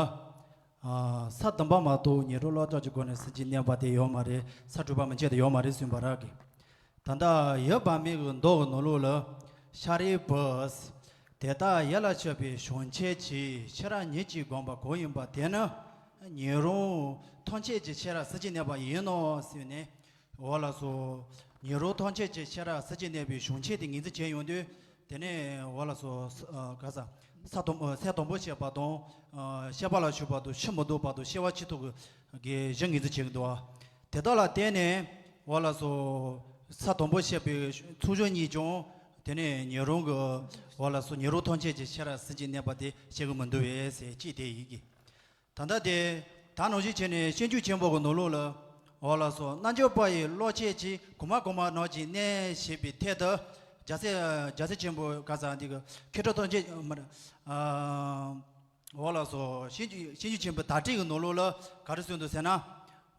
ཨ། ས་བདུན་པ་མ་གཏོགས་ཉེ་རོང་ལོག་རྟོག་གི་སྒོ་ནས་སེམས་ཅན་གནས་པ་དེ་ཡོད་མ་རེད། ས་དྲུག་པ་མན་ཆད་དུ་ཡོད་མ་རེད་གསུངས་པ་རེད་གི། ད་ལྟ་ཡབ་བར་མའི་གི་མདོ་གི་ནང་ལོགས་ལ། ཤཱ་རིའི་བུ། དེ་ལྟར་ཡིད་ལ་བྱེད་པའི་བྱང་ཆུབ་ཀྱི་ཤེས་རབ་ཉིད་ཀྱིས་བསྒོམས་པ་གང་ཡིན་པ་དེ་ནི། ཉེ་རོང་ཐམས་ཅད་ཀྱི་ཤེས་རབ་སེམས་ཅན་གནས་པ་ཡིན་ནོ་ཟེར་ནས། འོ་ལགས་སོ། ཉེ་རོང་ཐམས་ཅད་ཀྱི་ཤེས་རབ་སེམས་ཅན་གནས་པའི་བྱང་ཆུབ་དེ་ངོས་འཛིན་བྱས་ཡོང་དུས། དེ་ནས་འོ་ལགས་སོ། ཨ། ག་ས། ས་དང་། ཨ། སེམས་དང་པོ་བཤད་པ་དང་། ཨ། ཤེས་པ་ལ་ཞུགས་པ་དང་ཕྱིར་མི་ལྡོག་པ་དང་སྐྱེ་བ་ཕྱི་ལྟོ་གི་གི་གཞི་ངོས་འཛིན་བྱེད་ཀྱི་འདུག་བ། དེ་དག་ལ་བརྟེན་ནས་འོ་ལགས་སོ། ས་དང་པོ་བཤད་པའི་ཚུལ་བཞག་ཉིད་ཀྱང་། དེ་ནས་ཉེ་རོང་གི་འོ་ལགས་སོ། ཉེ་རོང་ཐམས་ཅད་ཀྱི་ཤེས་རབ་སེམས་ཅན་གནས་པ་དེ་བཤད་ཀྱི་མི་འདུག་བས་ཟེར་གཅིག་དེ་ཡིན་གི། ད་ལྟ་དེ། ད་ནང་བཞིན་བྱས་ནས་སྤྱོད་འཇུག་ཆེན་པོ་གི་ནང་ལོགས་ལ། འོ་ལགས་སོ། རྣལ་འབྱོར་པ་ཡི་བློ་ཁྱད་ཀྱིས་གོང་མ་གོང་མ་རྣམས་ཀྱི་གནས་ཞེས་པའི་ཐད་དུ། རྒྱལ་སྲས། རྒྱལ་སྲས་ཆེན་པོ་ག་ས་འདི་གི་མཁས་གྲུབ་ཐམས་ཅད་མ་རེད། ཨ། འོ་ལགས་སོ། སྤྱོད་འཇུག་སྤྱོད་འཇུག་ཆེན་པོ་བརྡ་སྤྲོད་ཀྱི་ནང་ལོགས་ལ་ག་རེ་གསུངས་འདུག་ཟེར་ན།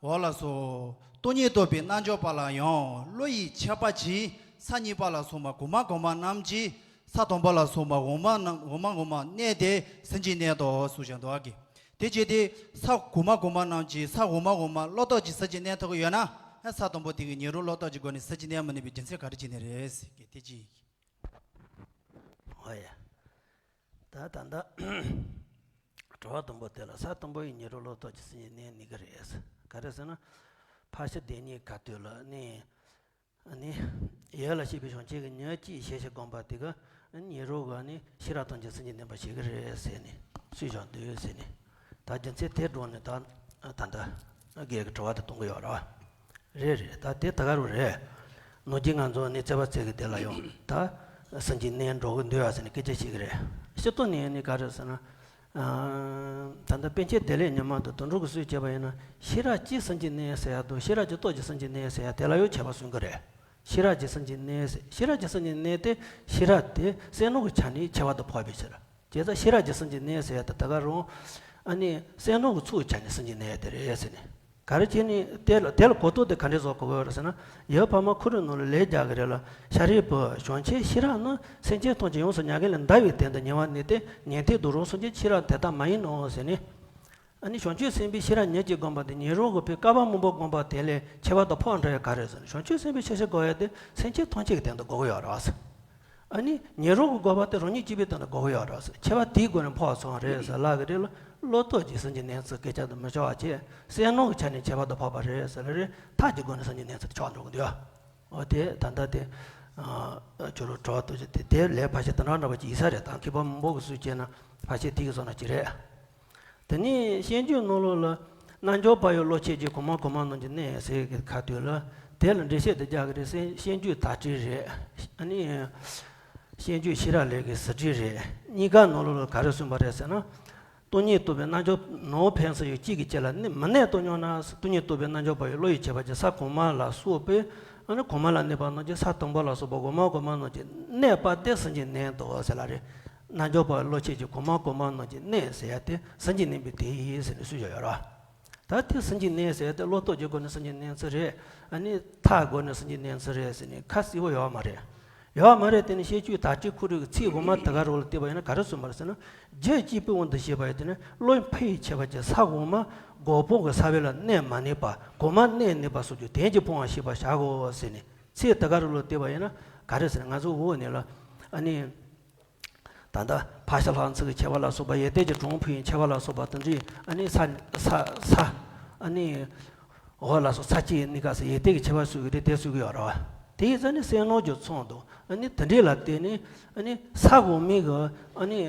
འོ་ལགས་སོ། སྟོང་ཉིད་རྟོགས་པའི་རྣལ་འབྱོར་པ་ལ་ཡང་བློ་ཡི་ཁྱད་པར་གྱིས་ས་གཉིས་པ་ལ་སོགས་པ་གོང་མ་གོང་མ་རྣམས་ཀྱིས། ས་དང་པོ་ལ་སོགས་པ་འོག་མ་རྣམས། འོག་མ་འོག་མ་གནས་ཏེ་སེམས་ཅན་གནས་དོ་གསུངས་བཞག་འདུག་གི། དེ་བྱས་ཏེ་ས་གོང་མ་གོང་མ་རྣམས་ཀྱིས་ས་འོག་མ་འོག་མ་ལོག་རྟོག་གི་སེམས་ཅན་གནས་ཐུབ་ཀྱི་ཡོད་ན། ས་དང་པོ་དེ་གི་ཉེ་རོང་ལོག་རྟོག་གི་སྒོ་ནས་སེམས་ཅན་གནས་མི་ནུས་པའི་རྒྱུ་མཚན་ག་རེ་བྱས་ནས་རེད་ཟེར་གི། དེ་གཅིག། ཨོ་ཡ། ད་ད་ལྟ་དྲི་བ་དང་པོ་དེ་ལ། ས་དང་པོ་ཡི་ཉེ་རོང་ལོག་རྟོག་གི་སེམས་ཅན་གནས་ནུས་ཀྱི་རེད། ག་རེ་ཟེར་ན། ཕར་ཕྱིན་བདེན་གཉིས་ག་དུས་ལ་ནི། ཨ་ནི། ཡིད་ལ་བྱེད་པའི་བྱང་ཆུབ་ཀྱི་ཉིད་ཀྱིས་ཞེས་བྱ་བསྒོམས་པ་དེ་ག་ཉེ་རོང་གི་ནི་ཤེས་རབ་ཐམས་ཅད་སེམས་ཅན་གནས་པ་ཞིག་གི་རེད་ཟེར་ནས་སུས་བཞག་འདུག་ཟེར་ནས། ད་རྒྱུ་མཚན་དེ་སྒྲོག་ནས་ད་ད་ལྟ་རྒན་གྱི་དྲི་བ་དེ་གཏོང་གི་ཡོད་རེད། རེད་རེད། ད་དེ་ད་ག་རུ་རེད། ནོར་གྱི་ང་ཚོ་ནི་བརྩེ་བ་བརྩེ་གི་དེ་ལ་ཡང་ད་སེམས་ཅན་གནས་འགྲོ་གི་འདུག་ཨ་ཟེར་ནས་སྐད་ཆ་བཤད་གི་རེད། སྤྱིར་བཏང་ནས་ནི་ག་རེ་ཟེར་ན། ད་ལྟ་པཎ་ཆེན་བདེ་ལེགས་ཉི་མ་དང་དོན་གྲུབ་ཀྱིས་སུས་བྱས་པ་ཡིན་ན། ཤེས་རབ་ཀྱིས་སེམས་ཅན་གནས་ཟེར་ཡ་དང་། ཤེས་རབ་ཀྱི་སྟོབས་ཀྱིས་སེམས་ཅན་གནས་ཟེར་ཡ་དེ་ལ་ཡང་ཁྱད་པར་གསུང་གི་རེད། ཤེས་རབ་ཀྱིས་སེམས་ཅན་གནས་ཟེར། ཤེས་རབ་ཀྱིས་སེམས་ཅན་གནས་ཏེ། ཤེས་རབ་དེ་བསམ་བློ་གི་ཆ་ནས་ཁྱད་པར་དུ་འཕགས་པའི་ཕྱིར། བྱས་ཙང་ཤེས་རབ་ཀྱིས་སེམས་ཅན་གནས་ཟེར་ཡ་དེ་ད་ག་རང་། ཨ་ནི་བསམ་བློ་གི་ཚུལ་གྱི་ཆ་ནས་སེམས་ཅན་གནས་ཡ་དེ་རེད་ཟེར་ནས། ག་རེ་བྱས་ནས་དེ་ལ་དེ་ལ་གོ་རྟོགས་དེ་ག་འདྲས་བཟོ་དགོས་ཀྱི་ཡོད་རེད་ཟེར་ན། ཡབ་བར་མ་ཁོ་རའི་ནང་ལ་ལན་རྒྱག་གི་རེད་ལ། ཤཱ་རིའི་བུ། བྱང་ཆུབ་ཤེས་རབ་ནི་སེམས་ཅན་ཐམས་ཅད་ཡོངས་སུ་མྱ་ངན་ལས་འདའ་བའི་དོན་དུ་ཉེ་བར་གནས་ཏེ། ཉན་ཐོས་དང་རང་སངས་རྒྱས་ཕྱི་རབས་དེ་ལྟར་མ་ཡིན་ནོ་ཟེར་ནས། ཨ་ནི་བྱང་ཆུབ་སེམས་དཔའི་ཤེས་རབ་ཉིད་ཀྱིས་བསྒོམས་པ་དེ་ཉེ་རོང་གི་བོད་བསྐལ་པ་མང་པོ་བསྒོམས་པ་དེ་ལས་ཁྱད་པར་དུ་འཕགས་འདྲ་ཡ་ག་རེ་ཟེར་ན། བྱང་ཆུབ་སེམས་དཔའི་ཤེས་བྱ་དགོས་ཡ་དེ་སེམས་ཅན་ཐམས་ཅད་ཀྱི་དོན་དུ་དགོས་ཀྱི་ཡོད་རེད་ཟེར། ཨ་ནི་ཉེ་རོང་གི་དགོས་པ་དེ་རང་ཉིད་གཅིག་པུའི་དོན་དུ་དགོས་ཀྱི་ཡོད་རེད་ཟེར། ཁྱད་པར་དེའི་སྒོ་ནས་འཕགས་སོང་རེད་ཟེར་ལབ་ཀྱི་རེད་ལ། བློ་རྟོག་གིས་སེམས་ཅན་གནས་ཚུལ་སྐད་ཆ་དུ་མི་ཆོག་པ་བྱས། བསམ་བློ་གི་ཆ་ནས་ཁྱད་པར་དུ་འཕགས་པ་རེད་ཟེར་ལ་རེད། ཐབས་ཀྱི་སྒོ་ནས་སེམས་ཅན་གནས་ཚུལ་དེ་ཆགས་འགྲོ་གི་འདུག་ཡ། འོ་དེ་ད་ལྟ་དེ། ཨ། ཁྱོད་རང་དྲི་བ་གཏོང་ཆེད་དེ་དེ་ལས་ཕལ་ཆེར་དེ་འདྲ་འདྲ་པོ་ཅིག་ཡིན་ས་རེད། ད་མཁས་པ་མང་པོ་གིས་སུས་བྱས་ན་ཕལ་ཆེར་དེ་གི་བཟོ་འདྲ་ཅིག་རེད། དེ་ནས་སྤྱོད་འཇུག་ནང་ལོགས་ལ། རྣལ་འབྱོར་པ་ཡི་བློ་ཁྱད་ཀྱིས་གོང་མ་གོང་མ་རྣམས་ཀྱི་གནས་ཟེར་གི་ཁ་ཐུག་ལ། དེ་ལ་འགྲེལ་བཤད་དུ་རྒྱག་གི་རེད་ཟེར། སྤྱོད་འཇུག་བརྡ་སྤྲོད་རེད། ཨ་ནི། སྤྱོད་འཇུག་ཤེས་རབ་ལས་ཀྱི་ཟུར་སྒྲིག་རེད། གཉིས་ཀ་ནང་ལོགས་ལ་ག་རེ་གསུངས་པ་རེད་ཟེར་ན། སྟོང་ཉིད་རྟོགས་པའི་རྣལ་འབྱོར་ནོར་ཕན་སུ་ཡོད། གཅིག་གིས་གཅིག་ལ་གནས་མི་གནས་རྟོགས་མྱོང་ན། སྟོང་ཉིད་རྟོགས་པའི་རྣལ་འབྱོར་པ་ཡི་བློ་ཡི་ཁྱད་པར་གྱིས་ས་གོང་མ་ལ་སོགས་པའི། ཨ་ནི་གོང་མ་ལ་གནས་པ་རྣམས་ཀྱིས་ས་དང་པོ་ལ་སོགས་པ་གོང་མ་གོང་མ་རྣམས་ཀྱིས་གནས་པ་དེ་སེམས་ཅན་གནས་འདུག་ཟེར་ལ་རེད། རྣལ་འབྱོར་པ་བློ་ཁྱད་ཀྱིས་གོང་མ་གོང་མ་རྣམས་ཀྱི་གནས་ཟེར་ཡ་དེ་སེམས་ཅན་གནས་པའི་དེ་ཡིན་ཟེར་ནས་སུས་བྱས་ཡོད་ར། ད་དེ་སེམས་ཅན་གནས་ཟེར་ཡ་དེ་བློ་རྟོག་གི་སྒོ་ནས་སེམས་ཅན་གནས་ཚུལ་རེད། ཨ་ནི་ཐབས་སྒོ་ནས་སེམས་ཅན་གནས་ཚུལ་རེད་ཟེར་ནས་ཁ་གསལ་པོ་ཡོད་མ་རེད། ཡོད་མ་རེད། དེ་ནི་སྤྱོད་འཇུག་བརྡ་སྤྲོད་ཁོ་རང་གི་ཚིག་འོག་མ་དེ་ག་རུ་ལ་བལྟས་པ་ཡིན་ན་ག་རེ་གསུངས་པ་རེད་ཟེར་ན། རྒྱུད་གཅིག་པུའི་དབང་དུ་བྱས་པ་ཡིན་དེ་ནི་བློ་ཕན་ཡོན་ཁྱད་པར་གྱིས་ས་འོག་མ་གོ་འཕང་གི་ས་བོན་ལ་གནས་མ་ནུས་པ། གོང་མ་གནས་ནུས་པ་སོགས་ཀྱི་དོན་གྱི་ཕུང་བ་ཤེས་པར་བྱའོ་ཟེར་ནས། ཚིག་དེ་ག་རུ་ལ་བལྟས་པ་ཡིན་ན་ག་རེ་ཟེར་ན། ང་ཚོ་འོག་ནས་ལ། ཨ་ནི། ད་ལྟ་ཕར་ཕྱིན་ལྷག་འཚོ་གི་ཁྱད་པར་ལ་སོགས་པ། ཡོན་ཏན་གྱི་གྲུབ་དབང་ཕུང་བའི་ཁྱད་པར་ལ་སོགས་པ་དེ་འདྲའི། ཨ་ནི་ས་ས་ས། ཨ་ནི། འོག་ལ་སོགས་ས་བཅུ་གཉིས་ཀ་ས་ཡོན་ཏན་གྱི་ཁྱད་པར་སོགས་ཀྱི་རེད། དེ་སོགས་ཀྱི་ཡོད་རེད་བ། དེ་ཡིན་ཙང་ནི་བསམ་བློ་གྱི་ཚོགས་དང་། ཨ་ནི་དེ་འདྲའི་ལ་བརྟེན་ནས། ཨ་ནི་ས་འོག་མའི་གི། ཨ་ནི་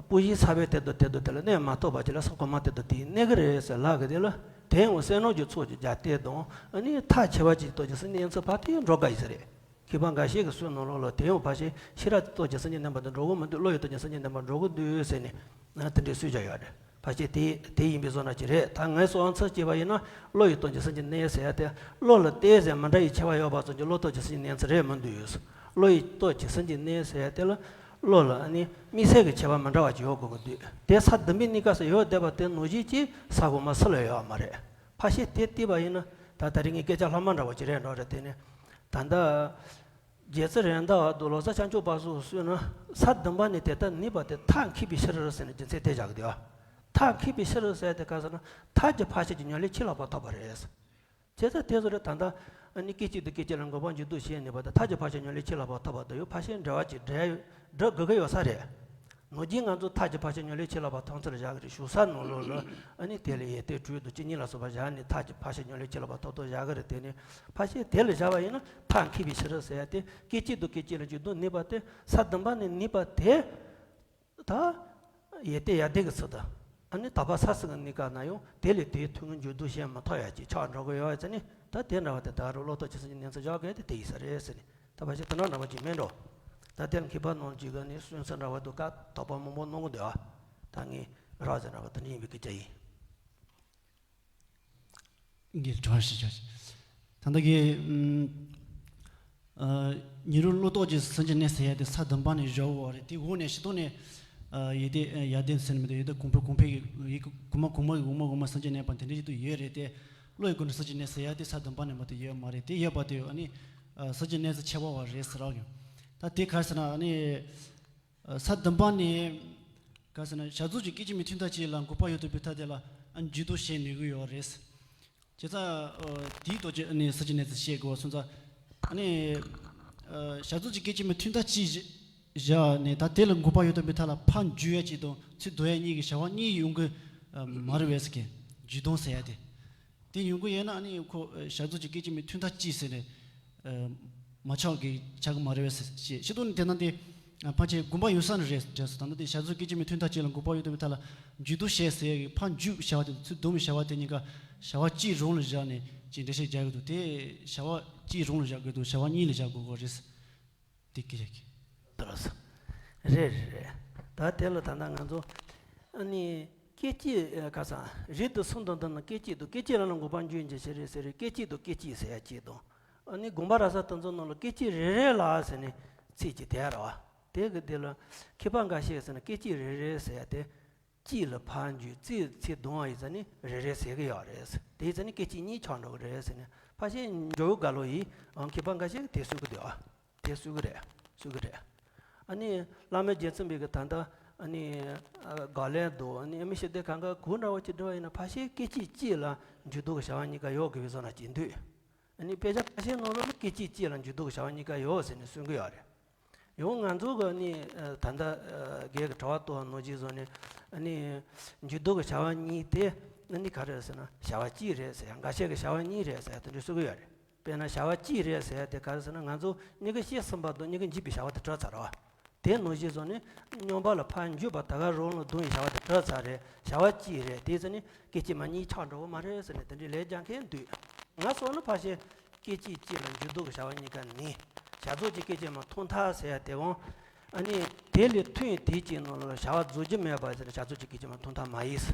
སྤུ་གཞི་ས་བོན་དེ་དང་དེ་དང་དེ་ལ་གནས་མ་ཐུབ་པ་ཅིག་ལ་ས་གོང་མ་དེ་དང་དེ་གནས་ཀྱི་རེད་ཟེར་ལབ་གི། དེ་ལ་དེ་ཡང་བསམ་བློ་གྱི་ཚོགས་ཀྱི་རྒྱབ་རྟེན་དང་། ཨ་ནི་ཐབས་ཁྱད་པར་ཅན་གྱི་སྟོབས་ཀྱིས་སེམས་ཅན་གནས་ཚུལ་ཕར་དེ་འགྲོ་དཀའ་ཡིན་ས་རེད། མཁས་པ་འགའ་ཤས་ཀྱིས་སུའི་ནང་ལོགས་ལ་དེ་ཡང་ཕལ་ཆེར་ཤེས་རབ་ཀྱི་སྟོབས་ཀྱིས་སེམས་ཅན་གནས་པ་དེ་འགྲོ་གི་མི་འདུག། བློ་ཡི་སྟོབས་ཀྱིས་སེམས་ཅན་གནས་པ་འགྲོ་གི་འདུག་ཟེར་ནས། ཨ། དེ་འདྲའི་སུས་བྱས་ཡོད་རེད། ཕལ་ཆེར་དེ་དེ་ཡིན་པའི་བཟོ་འདྲ་ཅིག་རེད། ད་ངས་སོ་ཨང་ཚར་བྱས་པ་ཡིན་ན། བློ་ཡི་སྟོབས་ཀྱིས་སེམས་ཅན་གནས་ཟེར་ཡ་དེ། བློ་ལ་གཏད་ཟེར་མི་འདྲ་བའི་ཁྱད་པར་ཡོད་པ་ཙམ་གྱིས་བློ་སྟོབས་ཀྱིས་སེམས་ཅན་གནས་ཚུལ་རེད་མི་འདུག་ཡོད། བློ་ཡི་སྟོབས་ཀྱིས་སེམས་ཅན་གནས་ཟེར་ཡ་དེ་ལ། བློ་ལ་ནི་དམིགས་བསལ་གྱི་ཁྱད་པར་མི་འདྲ་བ་ཅིག་ཡོད་དགོས་ཀྱི་འདུག། དེ་ས་བདུན་པའི་གནས་སྐབས་སུ་ཡོད་བསྡད་པ་དེ་ནང་བཞིན་གྱི་ས་གོང་མ་སུ་ལ་ཡོད་མ་རེད། ཕལ་ཆེར་དེ་བལྟས་པ་ཡིན་ན། ད་ད་རེས་ངས་སྐད་ཆ་ལྷག་མ་འདྲ་བོ་ཅིག་རེད་འགྲོ་རེད། དེ་ནི་ད་ལྟ། རྗེ་བཙུན་རེད་མདའ་བ་དུ་ལོ་ཙཱ་བྱང་ཆུབ་བར་གསུམ་གསུངས་ན། ས་བདུན་པ་ནས་དེ་ལྟར་ནུས་པ་དེ་མཐར་འཁྱོལ་བའི་ཕྱིར་ཟེར་ནས་རྒྱུ་མཚན་དེ་བཞག་གི་འདུག་མཐར་འཁྱོལ་བའི་ཕྱིར་ཟེར་དེ་ག་ཟེར་ན། མཐར་གྱིས་ཕར་ཕྱིན་གྱི་ཉམས་ལེན་ཆེས་ལྷག་པ་ཐོབ་པ་རེད། བྱས་ཙང་དེ་ཚོ་རེད། ད་ལྟ་ཨ་ནི་སྐད་ཅིག་དང་སྐད་ཅིག་ལ་འགོག་པ་འགྱུར་ལྡོག་བྱས་ནུས་པ་དང་། མཐར་གྱིས་ཕར་ཕྱིན་ཉམས་ལེན་ཆེས་ལྷག་པ་ཐོབ་པ་དང་ཡང་ཕར་ཕྱིན་འབྲེལ་བ་གཅིག་འབྲེལ་འགྲོ་དགོས་ཀྱི་ཡོད་ས་རེད། ནང་བཞིན་ང་ཚོ་མཐར་གྱིས་ཕར་ཕྱིན་ཉམས་ལེན་ཆེས་ལྷག་པ་ཐོབ་ཚུལ་བཞག་གི་རེད། བཞུགས་ས་ནང་ལོགས་ལ་ཨ་ནི་དེ་ལ་ཡོན་ཏན་དྲུག་དང་བཅུ་གཉིས་ལ་སོགས་པ་བཞག་ནས་མཐར་གྱིས་ཕར་ཕྱིན་ཉམས་ལེན་ཆེས་ལྷག་པ་ཐོབ་ཐོབ་བཞག་གི་རེད། དེ་ནི་ཕར་ཕྱིན་དེ་ལ་བཞག་པ་ཡིན་ན། མཐར་འཁྱོལ་བའི་ཕྱིར་ཟེར་ཡ་དེ། སྐད་ཅིག་དང་སྐད་ཅིག་ལ་འགྱུར་ལྡོག་ནུས་པ་དེ། ས་བདུན་པ་ནས་ནུས་པ་དེ། ད་ཡོན་ཏན་ཡར་ལྡན་གྱི་ཚུལ་དང་། ཨ་ནི་དག་པ་ས་གསུམ་གྱི་གནས་སྐབས་ན་ཡང་དེ་ལས་དེའི་ཐོན་ངེས་འགྱུར་ལྡོག་གཞན་མི་ཐོབ་ཡ་ཅིག་ཆགས་འགྲོ་གི་ཡོད་ཟེར་ནས། ད་དེ་འདྲ་བ་དེ་ད་རུང་བློ་ལྡོག་ཅི་ཟེར་གྱི་གནས་ཚུལ་བཞག་གི་དེ་དེ་ཡིན་ས་རེད་ཟེར་ནས། ད་ཕལ་ཆེར་དེ་འདྲ་འདྲ་བ་ཅིག་མིན་འགྲོ། ད་དེ་ལ་མཁས་པ་རྣམས་ཀྱིས་ག་ནས་གསུང་ས་འདྲ་བ་དུ་བཀའ་དོགས་པ་མང་པོ་གནང་གི་འདུག་ཨ། ད་ངས་རག་ཟེར་འདྲ་བ་དེ་འདྲ་ཡིན་པའི་སྐད་ཆ་ཡིན། འགན་དྲང་ཞིག་ཆགས། ད་ལྟ་གི་ཨམ། ཨ། ཉེ་རུ་བློ་ལྡོག་ཅིང་སེམས་ཅན་གནས་ཟེར་ཡ་དེ་ས་བདུན་པ་ནས་བཞག་ཡོད་རེད། དེ་འོག་ནས་ཕྱི་ལྡོག་ནས། ཨ། ཡོན་ཏན་ཡར་ལྡན་ཟེར་ནས་མི་འདུག་ཡོན་ཏན་གོང་འཕེལ་གོང་འཕེལ་གྱི་ཡི་གེ་གོང་མ་གོང་མ་གི་འོག་མ་འོག་མ་སེམས་ཅན་གནས་པ་དེ་འདྲ་ཞིག་ཏུ་ཡོད་རེད་དེ། བློ་ཡི་སྒོ་ནས་སེམས་ཅན་གནས་ཟེར་ཡ་དེ་ས་བདུན་པ་ནས་མ་གཏོགས་ཡོད་མ་རེད། དེ་ཡོད་པ་དེ་ཨ་ནི། ཨ། སེམས་ཅན་གནས་ས་ཁྱད་པར་བ་རེད་ཟེར་རག་ཡོད། ད་དེ་ག་རེ་ཟེར་ན་ཨ་ནི། ས་བདུན་པ་ནས་ག་ཟེར་ན། བྱ་རྫོགས་ཀྱི་སྐད་ཅིག་མའི་ཐོན་མཐའ་གཅིག་ལ་འགོག་པ་ཡོད་དོ་བའི་མཐའ་དེ་ལ་འགྱུར་ལྡོག་བྱེད་ནུས་ཀྱི་ཡོད་རེད། བྱས་ཙང་དེའི་ཐོག་ཅིག་ནས་ས་བཅད་ནས་བཤད་དགོས་སོང་ཙང་། ཨ་ནི། བྱ་རྫོགས་ཀྱི་སྐད་ཅིག་མའི་ཐོན་མཐའ་གཅིག་བཞག་ནས། ད་དེ་ལ་འགོག་པ་ཡོད་དོ་བའི་མཐའ་ལ་ཕར་འགྱུར་ཡ་གཅིག་དང་ཚུར་ལྡོག་ཡ་གཉིས་ཀྱི་བྱ་བ་གཉིས་ཡོང་གི་མ་རེད་པས་ཟེར་གི། འགྱུར་ལྡོག་ཟེར་ཡ་དེ། དེ་ཡོང་གི་ཡོད་ན་ཨ་ནི་ཁོ་བྱ་རྫོགས་ཀྱི་སྐད་ཅིག་མའི་ཐོན་མཐའ་གཅིག་ཟེར་ནས་མ་ཆགས་ཀྱི་ཆགས་ཀྱི་མ་རེད་པས་ཟེར། ཕྱི་ལྡོག་ནས་དེ་ན་དེ་ཕལ་ཆེར་དགོངས་པ་ཡོད་ས་ནི་རེད་དྲན་སོང་། ད་ལྟ་དེ་བྱ་རྫོགས་སྐད་ཅིག་མའི་ཐོན་མཐའ་གཅིག་ལ་འགོག་པ་ཡོད་དོ་བའི་མཐའ་ལ་འགྱུར་ལྡོག་བྱེད་ཟེར་ཡ་གི་ཕར་འགྱུར་བྱ་བ་དེ་དང་ཚུར་ལྡོག་པའི་བྱ་བ་དེ་གཉིས་ཀ་བྱ་བ་གཅིག་རང་ལ་བཞག་ནས་ཅིག་འགྲེལ་བཤད་རྒྱག་གི་འདུག་དེ་བྱ་བ་གཅིག་རང་ལ་བཞག་དགོས་འདུག་བྱ་བ་གཉིས་ལ་བཞག་དགོས་ཀྱི་རེད། དེ་སྐད་ཆ་གི། ལགས་སོ། རེད་རེད་རེད། ད་དེ་ལ་ད་ལྟ་ང་ཚོ་ཨ་ནི་སྐད་ཅིག་ཨ། ཁ་སང་རིགས་དང་གསུམ་དང་ལྡན་ན་སྐད་ཅིག་དང་། སྐད་ཅིག་ལ་ལ་འགོག་པ་འགྱུར་བའི་ཕྱིར་ཟེར་རེད། སྐད་ཅིག་དང་སྐད་ཅིག་ཟེར་ཡ་གཅིག་དང་། ཨ་ནི་དགོངས་པ་རབ་གསལ་དེ་ཚོ་ནང་ལ་སྐད་ཅིག་རེ་རེ་ལ་ཟེར་ནས་ཚིག་གཅིག་དེ་རེད་བ། དེ་གི་དེ་ལ་མཁས་པ་འགའ་ཤས་ཟེར་ན་སྐད་ཅིག་རེ་རེ་ཟེར་ཡ་དེ། གཅིག་ལ་ཕར་འགྱུར་ཚུར་ཚུར་ལྡོག་ཡིན་ཙང་ནི་རེ་རེ་ཟེར་གི་ཡོད་རེད། དེ་ཡིན་ཙང་ནི་སྐད་ཅིག་གཉིས་ཆགས་འགྲོ་གི་རེད་ཟེར་ནས་ཕལ་ཆེར་ཇོ་བོ་རྒད་པོ་ཡིས་ཨང་མཁས་པ་འགའ་ཤས་ཀྱིས་དེ་གསུང་གི་འདུག་ཨ། དེ་གསུང་གི་རེད། གསུང་གི་རེད། ཨ་ནི་བླ་མའི་རྗེ་བཙུན་པའི་གི་ད་ལྟ་ཨ་ནི་ཨ། དགག་ལན་དུ་ཨ་ནི་ཨ་མི་ཤི་དེ་གང་ག་གུ་འདྲ་བོ་ཅིག་འདྲ་བ་ཡིན་ན་ཕལ་ཆེར་སྐད་ཅིག་གཅིག་ལ་འགྱུར་ལྡོག་གི་བྱ་བ་གཉིས་ཀ་ཡོད་དགོས་པའི་བཟོ་འདྲ་ཅིག་འདུག་ཨ་ནི་དཔེ་ཆ་ཁ་ཤས་ནང་ལོགས་ལ་སྐད་ཅིག་གཅིག་ལ་འགྱུར་ལྡོག་གི་བྱ་བ་གཉིས་ཀ་ཡོད་ཟེར་ནས་གསུང་གི་ཡོད་རེད། ཡང་ང་ཚོ་གི་ནི་ད་ལྟ་རྒན་གྱི་དྲི་བ་གཏོང་ནང་བཞིན་བཟོ་ནས་ནི་འགྱུར་ལྡོག་གི་བྱ་བ་གཉིས་དེ་ནི་ག་རེ་ཟེར་ན་བྱ་བ་གཅིག་རེད་ཟེར་ཡ། འགའ་ཤས་ཀྱིས་བྱ་བ་གཉིས་རེད་ཟེར་ཡ་དེ་འདྲ་གསུང་གི་ཡོད་རེད། དཔེར་ན་བྱ་བ་གཅིག་རེད་ཟེར་ཡ་དེ་ག་རེ་ཟེར་ན། ང་ཚོ་མྱུ་གུ་སྐྱེས་ཟིན་པ་དང་མྱུ་གུ་འཇིག་པའི་བྱ་བ་དེ་གྲུབ་ཚར་བ། དེ་ནང་བཞིན་བཟོ་ནས་སྙོམས་པ་ལ་ཕར་འགྱུར་བ་ད་ག་རང་ལ་ལྡང་བའི་བྱ་བ་དེ་གྲུབ་ཚར་རེད། བྱ་བ་གཅིག་རེད། དེ་ཟེར་ནས་སྐད་ཅིག་མ་གཉིས་ཆགས་འགྲོ་གི་མ་རེད་ཟེར་ནས་དེ་འདྲའི་ལན་རྒྱག་མཁན་འདུག་ང་སོགས་ནི་ཕལ་ཆེར་སྐད་ཅིག་གཅིག་ལ་འགྱུར་ལྡོག་གི་བྱ་བ་གཉིས་ཀ་ནི། བྱ་རྫོགས་ཀྱི་སྐད་ཅིག་མའི་ཐོག་མཐའ་ཟེར་ཡ་དེའང་། ཨ་ནི་དེ་ལས་ཐོན་དེའི་རྗེས་ནང་ལ་བྱ་བ་རྫོགས་རྒྱུ་མེད་པ་ཟེར་ན་བྱ་རྫོགས་ཀྱི་སྐད་ཅིག་མའི་ཐོག་མཐའ་མ་ཡིན།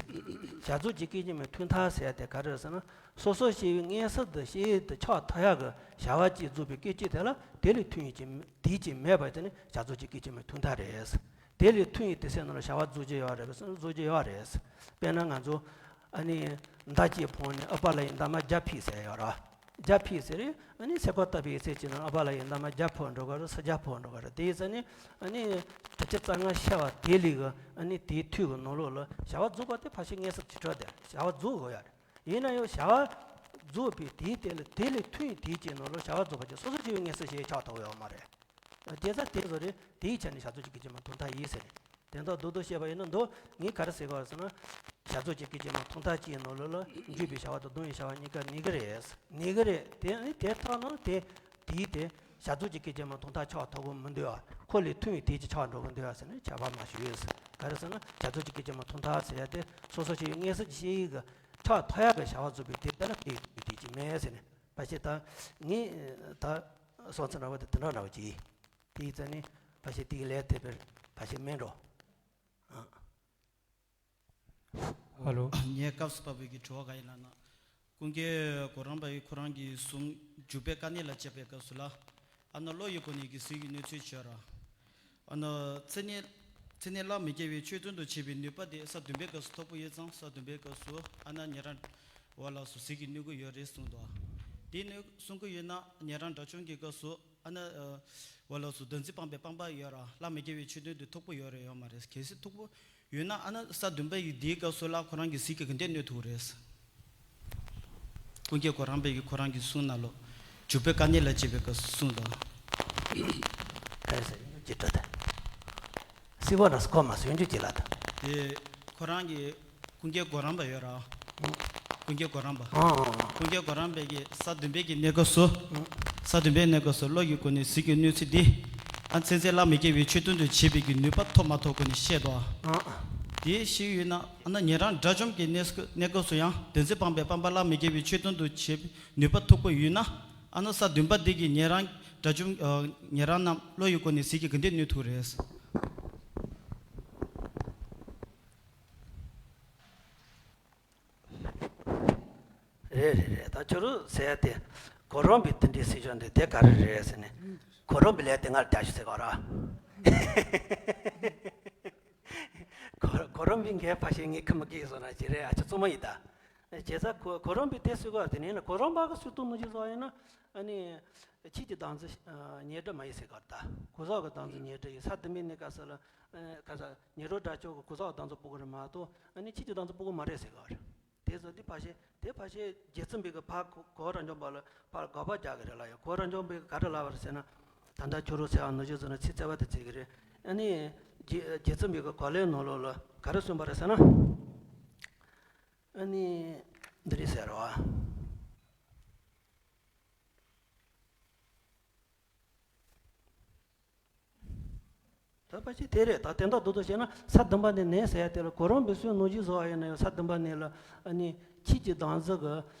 བྱ་རྫོགས་ཀྱི་སྐད་ཅིག་མའི་ཐོག་མཐའ་ཟེར་ཡ་དེ་ག་རེ་ཟེར་ན། སོ་སོ་སྐྱེ་བོའི་མངོན་སུམ་དུ་ཤེས་ཡུལ་དུ་ཆགས་ཐུབ་ཡག་གི་བྱ་བ་གཅིག་རྫོགས་པའི་སྐད་ཅིག་དེ་ལ་དེ་ལས་ཐོན་ཡུལ་གྱི་དེའི་རྗེས་མེད་པ་དེ་ནི་བྱ་རྫོགས་ཀྱི་སྐད་ཅིག་མའི་ཐོག་མཐའ་རེད། དེ་ལས་ཐོན་ཡུལ་དེ་སའི་ནང་ལ་བྱ་བ་རྫོགས་རྒྱུ་ཡོད་རེད་པས་ཟེར་ན་རྫོགས་རྒྱུ་ཡོད་རེད། དཔེར་ན་ང་ཚོ་ཨ་ནི་མདའ་གཅིག་འཕངས་ནས་ཨ་པ་ལ་ཡི་མདའ་མ་བརྒྱ་ཕུད་ཟེར་ཡོད་རེད། བརྒྱ་ཕུད་ཟེར་རེད། ཨ་ནི་སེར་ཁ་བཏབ་པའི་ཚད་ཅིག་ནང་ཨ་པ་ལ་ཡི་མདའ་མ་བརྒྱ་ཕོག་འགྲོ་གི་རེད། སུམ་བརྒྱ་ཕོག་འགྲོ་གི་རེད། དེ་ཡིན་ཙང་ནི་ཨ་ནི་དྲུག་ཅུ་རྩ་ལྔ་ཤར་བ་དེ་ལས་གི་ཨ་ནི་དེའི་མཐུད་ཀྱི་ནང་ལོགས་ལ་བྱ་བ་རྫོགས་པ་དེ་ཕལ་ཆེར་མངོན་སུམ་གྱིས་གྲུབ་སྟེ་བྱ་བ་རྫོགས་དགོས་ཡ་རེད། ཡིན་ན་ཡང་བྱ་བ་རྫོགས་པའི་དེའི་སྟེང་ལ་དེ་ལས་ཐོན་དེའི་རྗེས་ནང་ལ་བྱ་བ་རྫོགས་པ་ཅིག་སོ་སོ་སྐྱེ་བོའི་མངོན་སུམ་ཞིག་ཆགས་ཐུབ་ཡོད་མ་རེད། དེ་ཙང་དེ་བཟོ་རེད། དེའི་ཆ་ནས་བྱ་རྫོགས་ཀྱི་སྐད་ཅིག་མའི་ཐོག་མཐའ་ཡིན་ཟེར། དེ་འདྲ་རྡོག་རྡོག་བཤད་པ་ཡིན་ན་འདུག་ངས་ག་རེ་ཟེར་གི་ཡོད་ཟེར་ན། བྱ་རྫོགས་ཀྱི་སྐད་ཅིག་མའི་ཐོག་མཐའ་གཅིག་ནང་ལོགས་ལ་འཇུག་པའི་བྱ་བ་དང་ལྡང་བའི་བྱ་བ་གཉིས་ཀ་གནས་ཀྱི་རེད། གནས་ཀྱི་རེད། དེ་ནི་དེ་ཐོག་ནང་དེ་དེའི་དེ་བྱ་རྫོགས་ཀྱི་སྐད་ཅིག་མའི་ཐོག་མཐའ་ཆགས་ཐུབ་ཀྱི་མི་འདུག་ཨ། ཁོ་ལས་ཐོན་པའི་དེ་ཅིག་ཆགས་འགྲོ་གི་འདུག་ཨ་ཟེར་ནས་ཁྱབ་པ་མ་ཞུ་ཡོད་ཟེར། ག་རེ་ཟེར་ན་བྱ་རྫོགས་ཀྱི་སྐད་ཅིག་མའི་ཐོག་མཐའ་ཟེར་ཡ་དེ་སོ་སོ་སྐྱེ་བོའི་མངོན་སུམ་གྱི་ཤེས་ཡུལ་གྱི་ཆགས་ཐུབ་ཡག་གི་བྱ་བ་རྫོགས་པའི་དེ་ལྟར་སྐད་ཡིག་དེ་ཅིག་མེད་ཟེར་ནས། ཕལ་ཆེར་ད་ངས་ད་སོང་ཚེ་འདྲ་བོ་དེ་དེ་འདྲ་འདྲ་བོ་ཅིག་ཡིན། དེ་ཡིན་ཙང་ནི་ཕལ་ཆེར་དེ་གི་ལན་ཐེབས་པར་ཕལ་ཆེར་མེད་འགྲོ། ཨ། ཧ་ལོ། ངའི་སྐབས་སུ་བབས་པའི་གི་དྲི་བ་ག་ཡིན་ལབ་ན། ཀུན་མཁྱེན་གོ་རམས་པ་ཡིས་ཁོ་རང་གི་གཞུང་འཇུག་པའི་དཀའ་གནད་ལ་དཔྱད་པའི་སྐབས་སུ་ལ། ཨ་ནི་བློ་ཡི་སྒོ་ནས་ཀྱི་ཟིལ་གྱིས་གནོན་ཚུལ་བརྗོད་ར། ཨ་ནི་ཚད་མས་ཚད་མས་བློ་མི་འགྱུར་བའི་ཆོས་དོན་དུ་བྱེད་པའི་ནུས་པ་དེ་ས་བདུན་པའི་སྐབས་སུ་མཐོ་པོ་ཡོད་ཙང་ས་བདུན་པའི་སྐབས་སུ་ཨ་ནི་ཉན་རང་འོ་ལགས་སོ་ཟིལ་གྱིས་གནོན་གྱི་ཡོད་རེད་གསུངས་འདུག་དེ་ནི་གསུང་གི་ཡོད་ན་ཉན་རང་དགྲ་བཅོམ་གྱི་སྐབས་སུ་ ཨ་ན་ཨ་བ་ལ་སུ་བདག་འཛིན་སྤངས་པའི་སྤངས་པ་ཡོད་ར། བླ་མ་དགེ་བའི་ཆོས་དོན་དུ་ཐུག་པོ་ཡོད་རེད་ཡོད་མ་རེད། གལ་སྲིད་ཐུག་པོ་ཡོད་ན་ཨ་ན་ས་བདུན་པ་ཡི་དེའི་སྐབས་སུ་ལ་ཁོ་རང་གི་ཟིལ་གྱིས་ག་འདྲས་གནོན་ཐུབ་རེད། ཀུན་མཁྱེན་གོ་རམས་པས་ཀྱི་ཁོ་རང་གི་གསུང་ནང་ལོ། འཇུག་པའི་དཀའ་གནད་ལ་བྱེད་པའི་སྐབས་སུ་གསུངས་དང་། ཕལ་ཆེར་ཡོང་རྒྱུ་ཅི་འདྲ་དང་། སྲིད་པ་ན་སྐོར་མ་སོང་རྒྱུ་ཅི་ལ་དང་། དེ་ཁོ་རང་གི་ཀུན་མཁྱེན་གོ་རམས་པ་ཡོད་ར། ཀུན་མཁྱེན་གོ་རམས་པ། ཨང་ཨང་ཨང་། ཀུན་མཁྱེན་གོ་རམས་པས་ཀྱི་ས་བདུན་པའི་གི་གནས་སྐབས་སུ། ཨང་། ས་བདུན་པའི་གནས་སྐབས་སུ་བློ་ཡི་སྒོ་ནས་ཟིལ་གྱིས་གནོན་ཚུལ་འདི། ཨ་ཚན་ཚན་བླ་མ་དགེ་བའི་ཆོས་དོན་དུ་བྱེད་པའི་གི་ནུས་པ་ཐོབ་མ་ཐོབ་སྐོར་ནས་བཤད་དོ། ཨང་ཨང་། དེ་ཤེས་ཡོད་ན་ཨ་ན་ཉན་རང་དགྲ་བཅོམ་གྱི་གནས་སྐབས་གནས་སྐབས་སུ་ཡང་བདག་འཛིན་སྤངས་པའི་སྤངས་པ་བླ་མ་དགེ་བའི་ཆོས་དོན་དུ་བྱེད་པའི་ནུས་པ་ཐོབ་པོ་ཡོད་ན། ཨ་ན་ས་བདུན་པ་འདི་གིས་ཉན་རང་དགྲ་བཅོམ་ཨ་ཉན་རང་རྣམས་བློ་ཡི་སྒོ་ནས་ཟིལ་གྱིས་ག་འདྲས་གནོན་ཐུབ་རེད། རེད་རེད་རེད། ད་ཁྱོད་རང་ཟེར་ཡ་དེ་གོ་རམས་པའི་དེ་འདྲའི་སྲིད་ཕྱོགས་འདི་དེ་ག་རེ་རེད་ཟེར་ནས། གོ་རམས་པའི་ལས་དེ་ངར་རྒྱག་ཞུ་ཟེར་གོ་ར། གོ་གོ་རམས་པའི་ངའི་ཕ་ཤེས་ངའི་ཁ་མ་སྐྱེས་སོང་ན་ཅི་རེད། ཨ་ཅག་བཙུན་མ་ཡིན་ད། བྱས་ཙང་གོ་གོ་རམས་པའི་དེ་སྲིད་གོ་དེ་ནས་ན་གོ་རམས་པ་གི་སྲིད་དུ་མི་ཅི་བཟོ་ཡིན་ན། ཨ་ནི་ཁྱེད་ཀྱི་བདག་འཛིན་ཉེ་འགྲོ་མ་ཡིན་ཟེར་གོ་ད། གོ་ཟོག་གི་བདག་འཛིན་ཉེ་འགྲོ་ཡིན་ས་དུ་མི་ནི་ག་ས་ལ། ཨ་ག་ས་ཉེ་རོ་དགྲ་ཅོག་གི་གོ་ཟོག་བདག་འཛིན་སྤོ་གི་རེད་མ་གཏོགས་ཨ་ནི་ཁྱེད་ཀྱི་བདག་འཛིན་སྤོ་གི་མ་རེད་ཟེར་གོ་རེད། དེ་ཚོ་དེ་ཕ་ཤེ་དེ་ཕ་ཤེ་རྗེ་བཙུན་པའི་གི་ཕ་གོ་གོ་ར་འཇོམས་པ་ལ་ཕར་དགག་པ་རྒྱག་གི་རེད་ལ་ཡ། གོ་ར་འཇོམས་པའི་གི་ག་རེ་ལབ་པ་རེད་ཟེར་ན། ད་ལྟ་ཁྱོད་རོ་ཟེར་བ་ནོ་ཞེས་ཟེར་ན་ཚིག་བཙལ་བ་དེ་བཙལ་གི་རེད། ཨ་ནི་རྗེ་རྗེ་བཙུན་པའི་གི་གོ་ལའི་ནང་ལོགས་ལ་ག་རེ་གསུངས་པ་རེད་ཟེར་ན། ཨ་ནི་འདི་རེད་ཟེར་བ། ད་ཕལ་ཆེར་དེ་རེད། ད་དེ་འདྲ་རྡོག་རྡོག་བྱས་ན་ས་བདུན་པ་ནས་ནས་ཟེར་ཡ་དེ་ལ་གོ་རམས་པའི་སྲོལ་ནོར་གྱི་བཟོ་བ་ཡིན་ན་ཡང་ས་བདུན་པ་ནས་ལ་ཨ་ནི་ཁྱེད་ཀྱི་བདག་འཛིན་གི་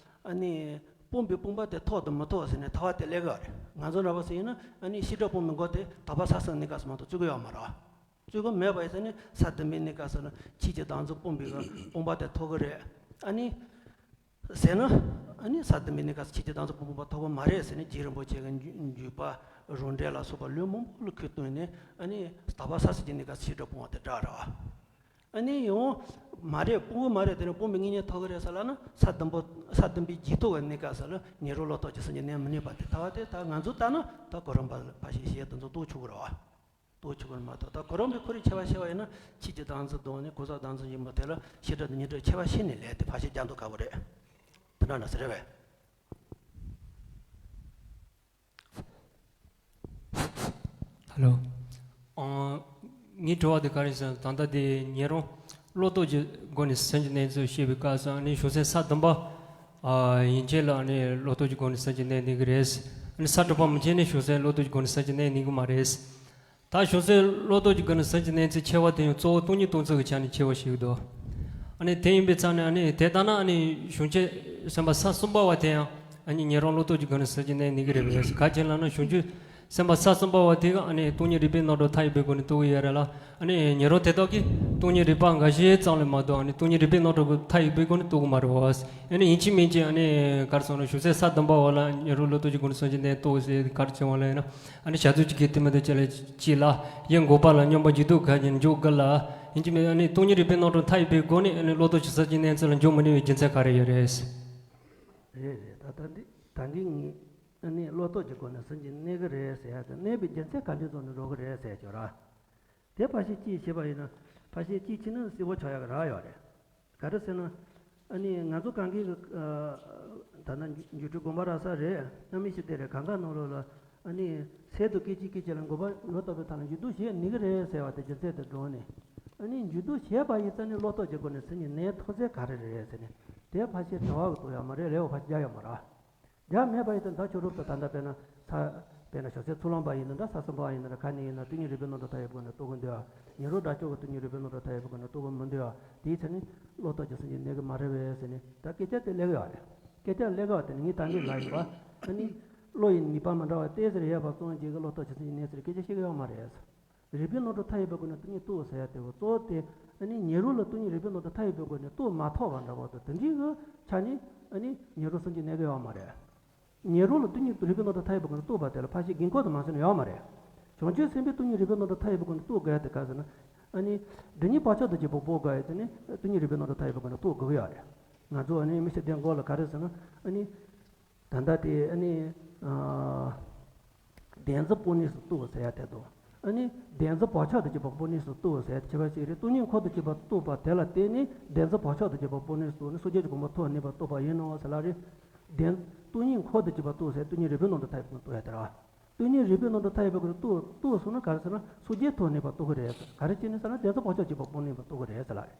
ཨ་ནི་སྤོང་པའི་སྤོང་པ་དེ་ཐོག་ཏུ་མི་ཐོག་ཟེར་ནས་ཐ་བ་དེ་སླེབས་གི་རེད། ང་ཚོ་འདྲ་བོ་ཟེར་ཡིན་ན་ཨ་ནི་ཤེས་སྒྲིབ་སྤོང་བའི་མགོ་དེ་དག་པ་ས་སང་ནི་ག་སུ་མ་གཏོགས་བཙུགས་གི་ཡོད་མ་རེད། བཙུགས་གི་མེད་པ་ཡིན་ཟེར་ནི་ས་བདུན་པའི་ནི་ག་སུ་ལ་ཁྱེད་ཀྱི་བདག་འཛིན་སྤོང་བའི་གི་སྤོང་པ་དེ་ཐོག་གི་རེད། ཨ་ནི། ཟེར་ན། ཨ་ནི་ས་དུ་མའི་གནས་སྐབས་སུ་ཁྱེད་ཀྱི་དང་ཚོ་ཕུང་པོ་མ་ཐོགས་པ་མ་རེད་ཟེར་ནས་རྗེ་རིན་པོ་ཆེ་གི་འཇུག་པ་རང་འགྲེལ་ལ་སོགས་པ་ལུང་མང་པོ་ལ་ཁུར་བཏོན་ནས་ཨ་ནི་དག་པ་ས་སི་ཀྱི་གནས་སྐབས་སུ་ཤེས་སྒྲིབ་སྤོང་བ་དེ་བསྒྲགས་ར་བ། ཨ་ནི་ཡང་མ་རེད་སྤོང་བ་མ་རེད་དེ་ནས་སྤོང་བའི་དངོས་གནས་ཐོགས་ཀྱི་རེད་ཟེར་ལབ་ན་ས་དུམ་པོ་ས་དུམ་པའི་རྗེས་ཐོག་གི་གནས་སྐབས་སུ་ལ་ཉེ་རུ་ལོ་ཐོག་ཅིག་སུ་ཉེ་གནས་མི་གནས་པ་དེ་ལྟ་བ་དེ་ད་ང་ཚོ་ལྟ་ན་ད་གོ་རམས་པ་ཕ་ཤི་ཤེས་དུ་ཚོ་ལྟོ་ཆོག་གི་རེད་བ། ལྟོ་ཆོག་གི་མ་གཏོགས་ད་གོ་རམས་པའི་ཁོ་རའི་ཆེ་བ་ཤེས་པ་ཡིན་ན་ཁྱེད་ཀྱི་དང་ཚོ་གདོང་ནས་གོ་ས་དང་ཚོ་ཡིན་པ་དེ་ལ་ཤེས་སྒྲིབ་དང་ཉེ་སྒྲིབ་ཆེ་བ་ཤེས་ནས་ལས་དེ་ཕ་ཤི་རྒྱ་མདོ་དཀར་པོ་རེད། དེ་འདྲ་ན་ཟེར་རེད་བས། ཧ་ལོ། ཨང་། ངའི་དྲི་བ་དེ་ག་རེ་ཟེར་ན་ད་ལྟ་དེ་ཉེ་རང་བློ་ལྟོ་གི་སྒོ་ནས་སེམས་ཀྱི་གནས་ཚུལ་བཤད་པའི་སྐབས་སུ་ཨ་ནི་བྱང་སེམས་ས་བདུན་པ་ཡན་ཆད་ལ་ཨ་ནི་བློ་ལྟོ་གི་སྒོ་ནས་སེམས་ཀྱི་གནས་གནས་ཀྱི་རེད། ཨ་ནི་ས་དྲུག་པ་མན་ཆད་ནས་བྱང་སེམས་བློ་ལྟོ་གི་སྒོ་ནས་སེམས་ཀྱི་གནས་གནས་ཀྱི་མ་རེད། ད་བྱང་སེམས་བློ་ལྟོ་གི་སྒོ་ནས་སེམས་ཀྱི་གནས་ཚུལ་ཕྱེ་བ་དེ་ཡང་གཙོ་བོ་སྟོང་ཉིད་སྟོང་ཚུལ་གྱི་ཆ་ནས་ཕྱེ་བ་ཞིག་འདུག་ཨ་ནི་དེ་ཡིན་པའི་ཆ་ནས་ཨ་ནི་དེ་ལྟ་ན་ཨ་ནི་བྱང་ཆུབ་སེམས་དཔའ་ས་གསུམ་པ་བ་དེ་ཡང་ཨ་ནི་ཉེ་རང་བློ་ལྟོ་གི་སྒོ་ནས་སེམས་ཀྱི་གནས་གནས་ཀྱི་རེད་པས། ག་ཅི་ལབ་ན་བྱང་ཆུབ་སེམས་དཔའ་ས་གསུམ་པ་བ་དེ་ག་ཨ་ནི་སྟོང་ཉིད་རིག་པའི་རྣམ་གྲངས་མཐའ་ཡས་པའི་སྒོ་ནས་རྟོགས་ཀྱི་ཡོད་རེད་ལ། ཨ་ནི་ཉེ་རང་དེ་དག་གིས་སྟོང་ཉིད་རིག་པ་འགའ་ཤས་ཙམ་ལས་མ་གཏོགས་ཨ་ནི་སྟོང་ཉིད་རིག་པའི་རྣམ་གྲངས་མཐའ་ཡས་པའི་སྒོ་ནས་རྟོགས་ཀྱི་མ་རེད་བ། ཨ་ནི་ཡིན་གཅིག་མིན་གཅིག་ཨ་ནི་ག་རེ་ཟེར་ན་བྱང་སེམས་ས་བདུན་པ་བ་ལ་ཉེ་རང་བློ་ལྟོ་གི་སྒོ་ནས་སེམས་ཀྱི་གནས་རྟོགས་ཟེར་ག་རེ་བྱེད་པ་ལ་ཡིན་ན། ཨ་ནི་བྱ་རྫོགས་ཀྱི་དེ་མ་དེ་ཅི་ལ་ཅི་ལ་ཡིད་འགོག་པ་ལ་སྙོམས་པར་འཇུག་ལྡོག་ག་ཉིད་འཇོག་དགོས་ལ། ཡིན་གཅིག་མིན་ཨ་ནི་སྟོང་ཉིད་རིག་པའི་རྣམ་གྲངས་མཐའ་ཡས་པའི་སྒོ་ནས་ཨ་ནི་བློ་ལྟོ་གི་སེམས་ཀྱི་གནས་ཚུལ་ལ་འཇོག་མི་ནུས་པའི་རྒྱུ་མཚན་ག་རེ་ཡོད་རེད། རེད་རེད། ད་ལྟ་འདི་ད་གིན་ངས་ཨ་ནི་བློ་ལྟོ་གི་སྒོ་ནས་སེམས་ཀྱི་གནས་ཀྱི་རེད་ཟེར་ཡ་དེ་གནས་པའི་རྒྱུ་མཚན་ག་འདྲ་ཚོ་ནས་འགྲོ་གི་རེད་ཟེར་ཡ་ཅིག་ར། དེ་ཕ་ཤི་ཅིས་བྱེད་པ་ཡིན་ན་ཕ་ཤི་ཅིས་བྱེད་ན་སྲིད་པོ་ཆགས་ཡག་རག་ཡོད་རེད། ག་རེ་ཟེར་ན། ཨ་ནི་ང་ཚོ་གང་གི་ཨ་ད་ནང་འཇུག་འགྲུལ་དགོན་པ་ར་ས་རེད། གནམ་མི་ཤི་དེ་རེད། གང་ག་ནང་ལོགས་ལ་ཨ་ནི་ཚལ་དུ་སྐད་ཅིག་སྐད་ཅིག་ལ་འགོད་པ་ལོ་ལྟ་བུའི་ཐང་ལ་འཇུག་ལྡོག་བྱེད་ནི་གི་རེད་ཟེར་བ་དེ་རྒྱུ་མཚན་དེ་འགྲོ་ནས། ཨ་ནི་འཇུག་ལྡོག་བྱས་པ་ཡིན་ཙང་ནི་བློ་ལྟོ་གི་སྒོ་ནས་སེམས་ཀྱི་གནས་ཐོབ་ཚད་ག་རེ་རེད་ཟེར་ནས་དེ་ཕ་ཤི་དྲི་བ་གི་ཐོག་ཡོད་མ་རེད། ལེའུ་ཕ་ཤི་རྒྱག་ཡོད་མ་རེད། རྒྱ་མེད་པ་ཡིན་ན་ད་ཁྱོད་རབ་ཏུ་ད་ལྟ་དཔེར་ན་ས་དཔེར་ན་ཞོགས་ཟས་ཚུར་ལོངས་པ་ཡིན་ན་འདྲ་ས་གསུམ་པ་ཡིན་ན་འདྲ་ག་ནས་ཡིན་ན་སྟོང་ཉིད་རིག་པའི་རྣམ་གྲངས་མཐའ་ཡས་པའི་སྒོ་ནས་རྟོགས་ཀྱི་འདུག་ཉེ་རུ་དགྲ་ཕྱོགས་ཀྱི་སྟོང་ཉིད་རིག་པའི་རྣམ་གྲངས་མཐའ་ཡས་པའི་སྒོ་ནས་རྟོགས་ཀྱི་མི་འདུག་དེའི་ཚེ་ནི་བློ་ལྟོ་གི་སེམས་ཀྱི་གནས་ཀྱི་མ་རེད་པས་ཟེར་ནས་ད་སྐད་ཆ་དེ་སླེབས་ཡོད་རེད། སྐད་ཆ་སླེབས་ཡོད་དེ་ནི་ངས་ད་འདི་ལ་ཡིན་པ་ཨ་ནི་བློ་ཡི་ནུས་པ་མི་འདྲ་བ་ཏོག་ཙམ་ཡོད་པ་སོང་རྗེས་ཀྱི་བློ་ལྟོ་གི་སེམས་ཀྱི་གནས་ཟེར་སྐད་ཆ་བཤད་ཀྱི་ཡོད་མ་རེད། རིག་པའི་རྣམ་གྲངས་མཐའ་ཡས་པའི་སྒོ་ནས་སྟོང་ཉིད་རྟོགས་ཟེར་ཡ་དེ་གཙོ་བོ་དེ་ཨ་ནི་ཉེ་རུ་ལ་སྟོང་ཉིད་རིག་པའི་རྣམ་གྲངས་མཐའ་ཡས་པའི་སྒོ་ནས་རྟོགས་མ་ཐུབ་པ་འདྲ་པོ་དང་དེ་འདྲའི་གི་ཆ་ནས་ཨ་ནི་ཉེ་རུ་སེམས་ཀྱི་གནས་ཀྱི་ཡོད་མ་རེད། ཉེ་རུ་ལ་སྟོང་ཉིད་རིག་པའི་རྣམ་གྲངས་མཐའ་ཡས་པའི་སྒོ་ནས་རྟོགས་པ་དེ་ལ་ཕ་ཤི་དགོས་མཁོ་དུ་མ་སོང་ན་ཡོད་མ་རེད། བྱང་ཆུབ་སེམས་དཔའི་སྟོང་ཉིད་རིག་པའི་རྣམ་གྲངས་མཐའ་ཡས་པའི་སྒོ་ནས་རྟོགས་དགོས་ཡ་དེ་ག་ཟེར་ན། ཨ་ནི་སྒྲིབ་གཉིས་བག་ཆགས་དང་བཅས་པ་སྤོང་དགོས་ཡ་དེ་ནི་སྟོང་ཉིད་རིག་པའི་རྣམ་གྲངས་མཐའ་ཡས་པའི་སྒོ་ནས་རྟོགས་དགོས་ཀྱི་ཡོད་རེད། ང་ཚོ་ཨ་ནི་མི་ཤི་དེ་འགོ་ལ་ག་རེ་ཟེར་ན་ཨ་ནི། ད་ལྟ་དེ་ཨ་ནི། ཨ། བདེན་རྫུན་སྤོང་ནུས་སུ་རྟོགས་ཟེར་ཡ་དེ་དང་། ཨ་ནི་བདེན་རྫུན་བག་ཆགས་དང་བཅས་པ་སྤོང་ནུས་སུ་རྟོགས་ཟེར་ཡ་དེ་ཁྱད་པར་ཅིག་རེད། སྟོང་ཉིད་འཁོར་དང་བཅས་པ་རྟོགས་པ་དེ་ལ་བརྟེན་ནས་བདེན་རྫུན་བག་ཆགས་དང་བཅས་པ་སྤོང་ནུས་སུ་རྟོགས་ནས་སངས་རྒྱས་ཀྱི་གོ་འཕང་ཐོབ་ནུས་པ་རྟོགས་པ་ཡིན་ནོ་ཟེར་ལ་རེད། བདེན། སྟོང་ཉིད་འཁོར་དང་བཅས་པ་རྟོགས་ཟེར་སྟོང་ཉིད་རིག་པའི་ནང་དུ་མཐའ་ཡས་པ་རྟོགས་ཡ་དེ་རེད། སྟོང་ཉིད་རིག་པའི་ནང་དུ་མཐའ་ཡས་པའི་སྒོ་ནས་རྟོགས་རྟོགས་སོང་ན་ག་རེ་ཟེར་ན་སངས་རྒྱས་ཐོབ་ནུས་པ་རྟོགས་ཀྱི་རེད། ག་རེ་བྱས་ནས་ཟེར་ན་བདེན་རྫུན་བག་ཆགས་བཅས་པ་སྤོང་ནུས་པ་རྟོགས་ཀྱི་རེད་ཟེར་ལ་རེད།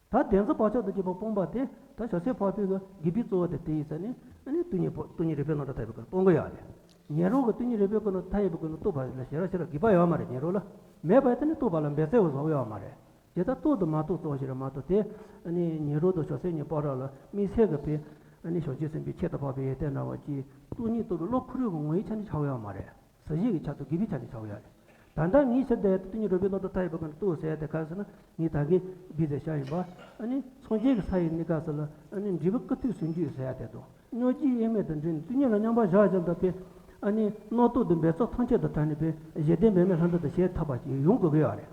ད་བདེན་རྫུན་བག་ཆགས་དང་བཅས་པ་སྤོང་བ་དེ་ད་བྱང་སེམས་འཕགས་པའི་གི་དགེ་བའི་རྩ་བ་དེ་དེ་ཡིན་ཟེར་ནས་ཨ་ནི་སྟོང་ཉིད་པོ་སྟོང་ཉིད་རིག་པའི་ནང་དུ་མཐའ་ཡས་པའི་སྒོ་ནས་སྤོང་གི་ཡོད་རེད། ཉན་རང་གི་སྟོང་ཉིད་རིག་པའི་སྒོ་ནས་མཐའ་ཡས་པའི་སྒོ་ནས་རྟོགས་པ་ལ་ཞེ་དྲག་ཞེ་དྲག་དགོས་པ་ཡོད་མ་རེད། ཉན་རང་ལ་མེད་པ་ཡིན་ཙང་ནི་རྟོགས་པ་ལ་འབད་རྩོལ་བཟོ་གི་ཡོད་མ་རེད། དེ་ལྟར་རྟོགས་དང་མ་རྟོགས་གཙོ་བོ་ཞིག་རེད་མ་གཏོགས་དེ་ཨ་ནི་ཉན་རང་དང་བྱང་སེམས་གཉིས་བར་ལ་དམིགས་བསལ་གྱི་དཔེ་ཨ་ནི་བྱང་ཆུབ་སེམས་དཔའི་ཁྱད་དུ་འཕགས་པའི་ཡོན་ཏན་འདྲ་བ་ཅིག་སྟོང་ཉིད་རྟོགས་པའི་བློ་ཁོ་རང་གི་ངོ་བོའི་ཆ་ནས་ཆགས་ཡོད་མ་རེད། ཟབ་ཞི་གི་ཆ་དང་དགེ་བའི་ཆ་ནས་ཆགས་ཡོད་རེད། ད་ལྟ་ངས་ཕྱིར་བལྟས་ཏེ་སྟོང་ཉིད་རིག་པའི་སྣང་གྲོལ་མཐའ་ཡས་པའི་སྒོ་ནས་རྟོགས་ཟེར་ཡ་དེ་ག་རེ་ཟེར་ན་ངས་ད་གིན་བི་ཟེར་བྱ་ཡིན་པ། ཨ་ནི་སངས་རྒྱས་ཀྱི་ས་ཡི་གནས་སྐབས་སུ་ལ་ཨ་ནི་འབྲས་བུ་ཀུན་བཏུས་ཟུང་འཇུག་ཟེར་ཡ་དེ་དང་། སྙོགས་འཇུག་དབྱེར་མེད་དུ་འདྲེས་ནས་སྟོང་ཉིད་ལ་མཉམ་པར་བཞག་བཞག་འདུག་པས། ཨ་ནི་རྣམ་རྟོག་དང་འབད་རྩོལ་ཐམས་ཅད་དང་བྲལ་ནས་པའི་བཞི་ལྡན་འབད་མེད་ལྷ་འདྲེ་དང་ཞལ་ཐབས་པ་ཅིག་ཡོང་དགོས་ཀྱི་ཡོད་རེད།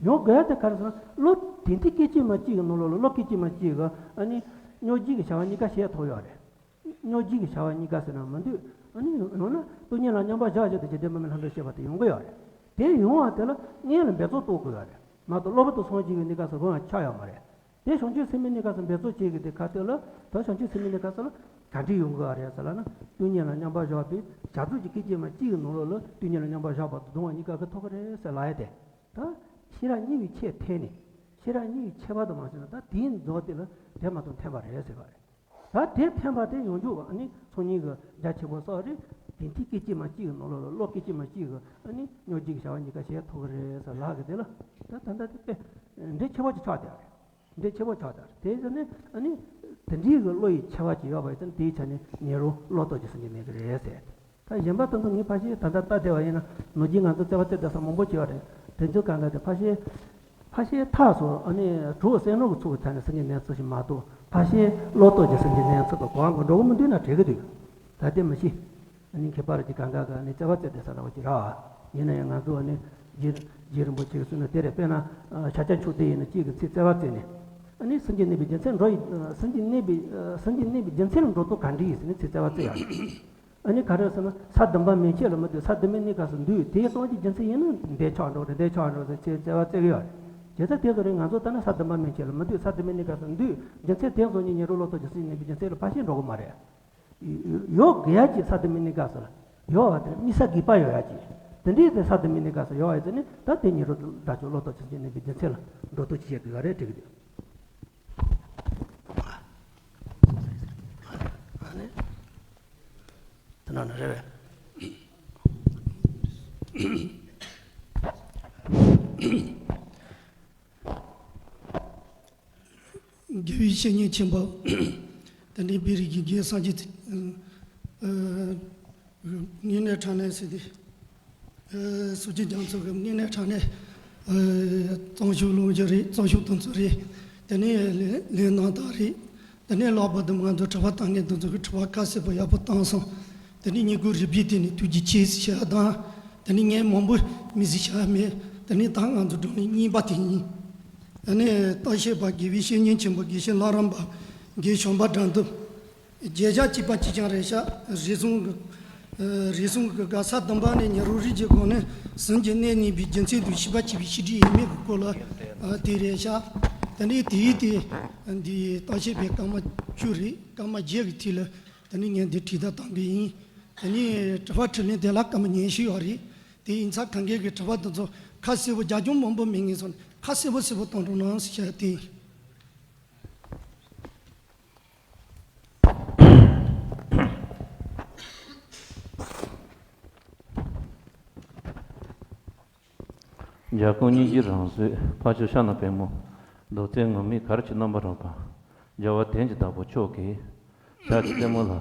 ཡོང་དགོས་ཡ་དེ་ག་རེ་ཟེར་ན་བློ་དེ་འདྲའི་སྐད་ཅིག་མ་གཅིག་གི་ནང་ལོགས་ལ་བློ་སྐད་ཅིག་མ་གཅིག་གི་ཨ་ནི་སྙོགས་འཇུག་གི་བྱ་བ་གཉིས་ཀ་བྱེད་ཐུབ་ཡོད་རེད། སྙོགས་འཇུག་གི་བྱ་བ་གཉིས་ཀ་ཟེར་ན་མི་འདུག་ཨ་ནི་ཡང་ན་སྟོང་ཉིད་ལ་མཉམ་པར་བཞག་བཞག་སྟེ་བཞི་ལྡན་འབད་མེད་ལྷ་འདྲེ་ཞེས་པ་དེ་ཡོང་གི་ཡོད་རེད། དེ་ཡོང་བ་དེ་ལ་སྔོན་ལ་འབད་རྩོལ་གཏོང་དགོས་ཡོད་རེད་མ་གཏོགས། སློབ་དཔོན་དང་སངས་རྒྱས་ཀྱི་གནས་སྐབས་སུ་རང་ཡང་ཆགས་ཡོད་མ་རེད། དེ་བྱང་ཆུབ་སེམས་དཔའི་གནས་སྐབས་སུ་འབད་རྩོལ་བྱེད་ཀྱི་དེ་ག་དེ་ལ་ད་བྱང་ཆུབ་སེམས་དཔའི་གནས་སྐབས་སུ་ལ་ག་འདྲ་ཡོང་གི་ཡོད་རེད་ཟེར་ལབ་ན། སྟོང་ཉིད་ལ་མཉམ་པར་བཞག་པའི་བྱ་རྩོལ་གྱི་སྐད་ཅིག་མ་གཅིག་གི་ནང་ལོགས་ལ་སྟོང་ཉིད་ལ་མཉམ་པར་བཞག་པ་དང་སྡོམ་པ་གཉིས་ཀ་གི་ཐོབ་ཀྱི་རེད་ཟེར་ལབ་ཡ་དེ། ད་ཤེས་རབ་གཉིས་ཀྱི་ཆེད་འཐེན་ནས་ཤེས་རབ་གཉིས་ཀྱི་ཁྱད་པར་དུ་མ་ཟིན་ན་ད་དེའི་རྫོགས་དེ་ལ་དེ་མ་གཏོགས་འཐེན་པ་རེད་ཟེར་བ་རེད། ད་དེ་འཐེན་པ་དེ་ཡོངས་རྫོགས་ཨ་ནི་ཚོགས་གཉིས་ཀྱི་རྒྱ་ཆེན་པོ་སོགས་རེད། དེ་འཐེན་སྐད་ཅིག་མ་གཅིག་གི་ནང་ལོགས་ལ་བློ་སྐད་ཅིག་མ་གཅིག་གི་ཨ་ནི་སྙོགས་འཇུག་གི་བྱ་བ་གཉིས་ཀ་བྱེད་ཐུབ་ཀྱི་རེད་ཟེར་ལབ་ཀྱི་དེ་ལ། ད་ད་ལྟ་དེ་དཔེ་འདི་ཁྱད་པར་གྱི་ཆགས་བསྡད་རེད། འདི་ཁྱད་པར་ཆགས་བསྡད་རེད། དེ་ཟེར་ནས་ཨ་ནི་དེ་འདྲའི་གི་བློ་ཡི་ཁྱད་པར་གྱི་ཡོད་པ་ཡིན་ཙང་དེའི་ཆ་ནས་ཉན་རང་བློ་རྟོགས་ཀྱི་སེམས་ཀྱི་གནས་ཀྱི་རེད་ཟེར། ད་གཞན་པ་དང་དུ་ངས་ཕར་ཕྱིན་ད་ལྟ་ལྟ་བསྡད་པ་ཡིན་ན་ནོར་གྱིས་ང་ཚོ་རྩ་བ་རྩེ་བསྡད་ས་མང་པོ་ཅིག་ཡོད་རེད། དེ་ཚོའི་སྒང་ག་དེ་ཕར་ཕྱིན་ཕར་ཕྱིན་ཐག་སོ་ཨ་ནི་གྲོགས་སེམས་ནོར་གྱི་ཚུལ་གྱི་ཐད་ནས་སེམས་ཀྱི་གནས་ཚུལ་ཞིག་མ་གཏོགས། ཕར་ཕྱིན་བློ་རྟོགས་ཀྱི་སེམས་ཀྱི་གནས་ཚུལ་གྱི་གོང་གི་འགྲོ་གི་མི་འདུག་ན་དྲན་གྱི་འདུག་ད་དེ་མི་ཤེས། ཨ་ནི་ཁྱད་པར་གྱི་སྒང་ག་གི་ཨ་ནི་རྩ་བ་རྩེ་བསྡད་ས་འདྲ་བོ་ཅིག་རེད། ཡིན་ན་ཡང་ང་ཚོ་ཨ་ནི་རྗེ་རྗེ་རིན་པོ་ཆེ་གིས་གསུངས་ན་དེ་རེད། དཔེར་ན་ཤཱཀྱ་མཆོག་ལྡན་ཡིན་ན་གཅིག་གིས་ཚེ་བརྩེ་བ་བརྩེ་ནས་ཨ་ནི་སེམས་ཀྱི་གནས་པའི་རྒྱུ་མཚན་འགྲོ་ཡི་སེམས་ཀྱི་གནས་པའི་སེམས་ཀྱི་གནས་པའི་རྒྱུ་མཚན་ལ་འགྲོ་ལྡོག་ག་འདྲ་ཡིན་ཟེར་ནས་ཚེ་བརྩེ་བ་བརྩེ་ཡ། ཨ་ནི་ག་རེ་ཟེར་ན་ས་བདུན་པ་མན་ཆད་ལ་མི་སྡོད། ས་བདུན་པའི་གནས་སྐབས་སུ་འདུག་དེའི་སྟོང་གི་རྒྱུ་མཚན་ཡིན་ན་འདི་ཆགས་འགྲོ་རེད། འདི་ཆགས་འགྲོ་ཟེར་ཚེ་བརྩེ་བ་བརྩེ་གི་ཡོད་རེད། བྱས་ཙང་དེ་ཚོ་རེད། ང་ཚོ་ལྟ་ན་ས་བདུན་པ་མན་ཆད་ལ་མི་སྡོད། ས་བདུན་པའི་གནས་སྐབས་སུ་འདུག་རྒྱུ་མཚན་དེ་ཚོ་ནི་ཉན་རང་བློ་རྟོགས་ཀྱི་སེམས་གནས་པའི་རྒྱུ་མཚན་ལ་ཕར་ཕྱིན་འགྲོ་གི་མ་རེད། ཡོད་དགོས་ཡ་ཅིག་ས་བདུན་པའི་གནས་སྐབས་སུ་ལ་ཡོད་པ་དེ་དམིགས་བསལ་དགོས་པ་ཡོད་ཡ་ཅིག་དེ་འདྲའི་དེ་ས་བདུན་པའི་གནས་སྐབས་སུ་ཡོད་པ་ཡིན་ཙང་ནི་ད་དེ་ཉན་རང་དགྲ་བཅོམ་བློ་རྟོགས་ཀྱི་སེམས་ཀྱི་གནས་པའི་རྒྱུ་མཚན་ལ་འགྲོ་ལྡོག་ཅིག་བྱེད་དགོས་ཡ་རེད་དྲན་གྱི་འདུག་ཨ་ནི། དེ་ན་ནི་རེད་པས། དགེ་བའི་བཤེས་གཉེན་ཆེན་པོ། དེ་ནས་བོད་རིགས་ཀྱི་རྒན་སངས་རྒྱས། ཨ། དངོས་གནས་དྲང་གནས་ཟེར་ཏེ། ཨ། སུ་ཅི་རྒྱ་མཚོ་གི་དངོས་གནས་དྲང་གནས། ཨ། གཙང་ཆུ་ལུང་རྒྱུ་རེད། གཙང་ཆུ་དེ་ཚོ་རེད། དེ་ནས་ལས་ལས་རྣམ་དག་རེད། དེ་ནས་ལྷག་པར་དུ་ང་ཚོ་དྲི་བ་བཏང་མཁན་དེ་ཚོ་གི་དྲི་བ་ཁ་གསལ་པོ་ཡག་པོ་བཏང་སོང་། དེ་ནས་ཉིན་གུང་རི་པའི་སྟེང་ནས་ཐུགས་རྗེ་ཆེ་ཟེར་བྱ་དང་། དེ་ནས་ངས་མང་པོ་མི་ཟེར་བྱ་མེད། དེ་ནས་ད་ང་ཚོ་སྒྲུང་ནས་གཉིས་པ་དེ་ཡིན། དེ་ནས་གཏམ་བཤད་པ་དགེ་བའི་བཤེས་གཉེན་ཆེན་པོ་དགེ་བཤེས་ལྷ་རམས་པ་རྒན་བྱམས་པ་དགྲ་འདུལ། བརྗོད་བྱ་གཅིག་པ་གཅིག་རྐྱང་རེད་ཤག་རེ་ཟུང་གི། ཨ། རེ་ཟུང་གི་ག་ས་བདུན་པ་ནས་ཉན་རང་རིག་གི་སྒོ་ནས་སེམས་ཀྱི་གནས་གནས་པའི་རྒྱུ་མཚན་དང་ཤེས་པ་སྐྱེ་བའི་ཤེས་སྒྲིབ་ཡིན་མིན་གྱི་སྐོར་ལ། ཨ། དེ་རེད་ཤག་དེ་ནས་དེའི་དེ་འདི་གཏམ་བཤད་པའི་སྐར་མ་བཅུ་རེད། སྐར་མ་བརྒྱད་ཀྱི་དུས་ལ་དེ་ནས་ངས་འདི་བྲིས་ད་བཏང་གི་ཡིན། དེ་ནས་དྲི་བ་དྲིས་ལན་དེ་ལ་སྐར་མ་ཉི་ཤུ་ཡོད་རེད། དེ་ཡིན་ཙང་གང་གས་ཀྱི་དྲི་བ་དེ་ཚོ་ཁ་གསལ་པོ་རྒྱབ་ལྗོངས་མང་པོ་མེད་ངེས་སོང་། ཁ་གསལ་པོ་གསལ་པོ་གཏོང་རོགས་གནང་ཟེར་བྱ་དེ་ཡིན། འཇའ་གུང་སྙིང་རྗེའི་རང་བཟོས། འཕགས་མཆོག་ཕྱག་ན་པདྨོ། རྡོ་རྗེ་ངུར་སྨྲིག་གར་གྱི་རྣམ་པར་རོལ་པ། རྒྱལ་བ་དོན་གྱི་བདག་པོ་མཆོག་གིས། ཞབས་ཀྱི་རྩེ་མོ་ལ།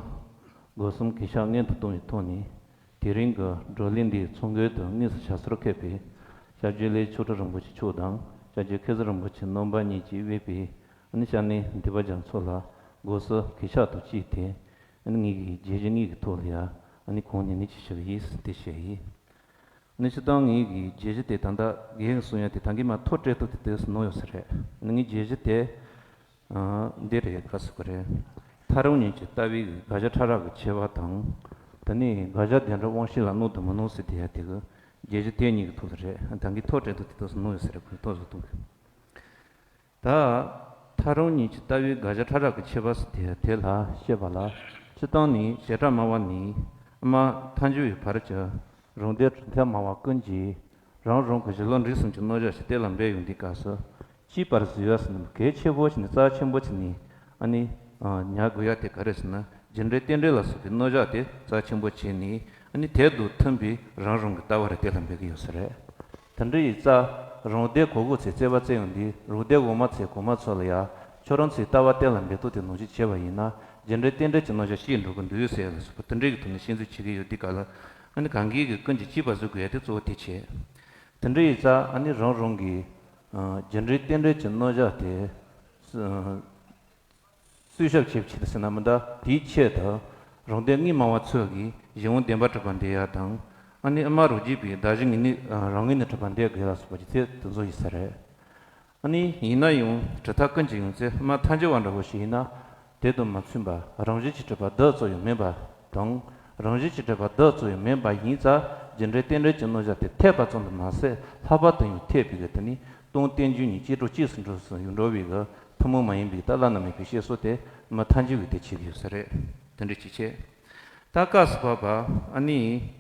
སྒོ་གསུམ་གུས་ཕྱག་སྔོན་དུ་བཏང་བའི་ཐོག་ནས། དེ་རིང་གི་བགྲོ་གླེང་འདིའི་ཚོགས་མགོན་དུ་དངོས་སུ་ཞབས་སོར་ཕེབས་པའི་སྐྱབས་རྗེ་ལས་མཆོག་སྤྲུལ་རིན་པོ་ཆེ་མཆོག་དང་སྐྱབས་རྗེ་མཁས་བཙུན་རིན་པོ་ཆེ་རྣམ་པ་གཉིས་ཀྱིས་དབུས་པའི་ཨ་ནི་སྐྱབས་གནས་འདུས་པ་རྒྱ་མཚོ་ལ་སྒོ་གསུམ་གུས་ཕྱག་ཏུ་བཅས་ཏེ། ཨ་ནི་ངེད་ཀྱི་བརྗོད་གཞི་དངོས་ཀྱི་ཐོག་ལ་ཡ་ཨ་ནི་གོང་ནས་ནི་ཅི་ཞུ་གི་ཡིན་དེ་བཤད་ཡིན། ཨ་ནི་སྤྱིར་བཏང་ངེད་ཀྱི་བརྗོད་གཞི་དེ་ད་ལྟ་རྒན་གསུང་ཡ་དེ་ད་གིན་མ་ཐོ་སྤྲད་ཐུབ་དེ་དེ་སུ་ནོར་ཡོད་ས་རེད། ཨ་ནི་ངའི་བརྗོད་གཞི་དེ། ཨ། འདི་རེད། ག་ཟེར་གི་རེད། ཐག་རིང་གཉིས་ཀྱི་ལྟ་བའི་དགག་བྱ་ཕྲ་རགས་ཀྱི་ཕྱེ་བ་དང་། ད་ དེ་ནས་དགག་བྱ་བདེན་གྲུབ་དབང་ཤེས་ལ་གནོད་དང་མི་གནོད་ཟེར་དེ་ཡ་དེ་གི་རྒྱས་གཞི་དེ་གཉིས་ཀྱི་ཐོག་ལ་རེད། ད་གིན་ཐོ་བྲིས་འདུག་དེ་དུས་སུ་གནོད་ཡོད་ས་རེད། ཁོས་ཐོ་བཟོ་གཏོང་གི། ད་ཐག་རིང་གཉིས་ཀྱི་ལྟ་བའི་དགག་བྱ་ཕྲ་རགས་ཀྱི་ཁྱད་པར་ཟེར་དེ་དེ་ལ་བཤད་པ་ལ། སྤྱིར་བཏང་ནི་བྱེ་བྲག་སྨྲ་བ་ནི་ཨ་མ་ཐལ་འགྱུར་བའི་བར་གྱི་རང་སྡེ་གྲུབ་མཐས་སྨྲ་བ་ཀུན་གྱིས་རང་རང་གི་གཞི་ལུགས་འབྲས་གསུམ་གྱི་རྣམ་གཞག་ཞིག་གཏན་ལ་འབེབས་ཡོང་དུས་སྐབས་སུ། གཅིག་པར་བཟོས་པ་ཟེར་ན་གལ་ཆེ་བོ་ཞིག་ནས་རྩ་ཆེན་པོ་ཞིག་ནས་ཨ་ནི་ཉར་དགོས་ཡ་དེ་ག་རེ་ཟེར་ན། རྒྱུ་འབྲས་རྟེན་འབྲེལ་ལ་སོགས་པའི་རྣམ་གཞག་དེ་རྩ་ཆེན་པོ་བྱས་ནས་ཨ་ནི་དེ་དང་མཐུན་པའི་རང་རང་གི་ལྟ་བ་རེ་གཏན་ལ་འབེབས་ཀྱི་ཡོད་ས་རེད། དེ་འདྲ་ཡི་རྩ་རང་སྡེ་གོ་གོ་ཚེ་རྩོད་པ་རྩོད་ཡོང་དུས་རང་སྡེ་འོག་མ་ཚེ་གོང་མ་ཚོ་ལ་ཡ་ཁྱོད་རང་ཚོའི་ལྟ་བ་གཏན་ལ་འབེབས་ཐོག་དེ་ནང་བཞིན་བྱས་པ་ཡིན་ན་རྒྱུ་འབྲས་རྟེན་འབྲེལ་གྱི་རྣམ་གཞག་ཤེས་འགྲོ་གི་འདུག་ཟེར་ལ་སོགས་པ་དེ་འདྲའི་གི་ཐོག་ནས་བཤད་ཚུལ་བྱེད་ཀྱི་ཡོད་དུས་སྐབས་ལ་ཨ་ནི་གང་གིས་གི་ཀུན་གྱིས་གཅིག་པར་བཟོ་དགོས་ཡ་དེ་གཙོ་བོ་དེ་བྱས། དེ་འདྲ་ཡི་རྩ་ཨ་ནི་རང་རང་གི་རྒྱུ་འབྲས་རྟེན་འབྲེལ་གྱི་རྣམ་གཞག་དེ་སུས་ཞབས་ཕྱི་བྱེད་ཟེར་ན་མི་འདྲ། དེའི་ཆེད་དུ་རང་སྡེ་དངོས་སྨྲ་བ་ཚོས་ཀྱིས་གཞན་དབང་བདེན་པར་གྲུབ་པ་འདོད་ཡ་དང་། ཨ་ནི་ཨ་མ་རང་རྒྱུད་པའི་གདགས་གཞི་དངོས་གནས་རང་ངོས་ནས་གྲུབ་པ་འདོད་དགོས་ལ་སོགས་པ་ཀྱི་ཚད་དེ་ཚོ་ཡིན་ས་རེད། ཨ་ནི་ཡིན་ན་ཡང་གྲུབ་མཐའ་ཀུན་གྱི་ཡོངས་གསལ་ཨ་མ་ཐལ་འགྱུར་བ་འདྲ་བོ་ཞིག་ཡིན་ན། དེ་དང་མ་མཚུངས་པ་རང་བཞིན་གྱིས་གྲུབ་པ་བདག་གཙོ་ཡང་མིན་པ་དང་། རང་བཞིན་གྱིས་གྲུབ་པ་བདག་གཙོ་ཡང་མིན་པ་ཡིན་ཙང་རྒྱུ་འབྲས་རྟེན་འབྲེལ་གྱི་རྣམ་གཞག་དེ་འཐད་པ་ཙམ་དུ་མ་ཟད་ལྷག་པར་དུ་ཡང་འཐད་པའི་གི་དེ་ནི་སྟོང་རྟེན་འབྱུང་གཉིས་གཅིག་གྲོགས་གཅིག་སུ་འགྲོ་སུ་ཡང་འགྲོ་བའི་གི་ཐུན་མོང་མ་ཡིན་པའི་ད་བླ་ན་མེད་པའི་བཤད་སྲོལ་དེ་མི་ཐལ་འགྱུར་བས་དེ་བྱེད་ཀྱི་ཡོད་ས་རེད། དེ་འདྲ་ཅིག་བྱས། ད་སྐབས་སུ་བབ་པ་ཨ་ནི།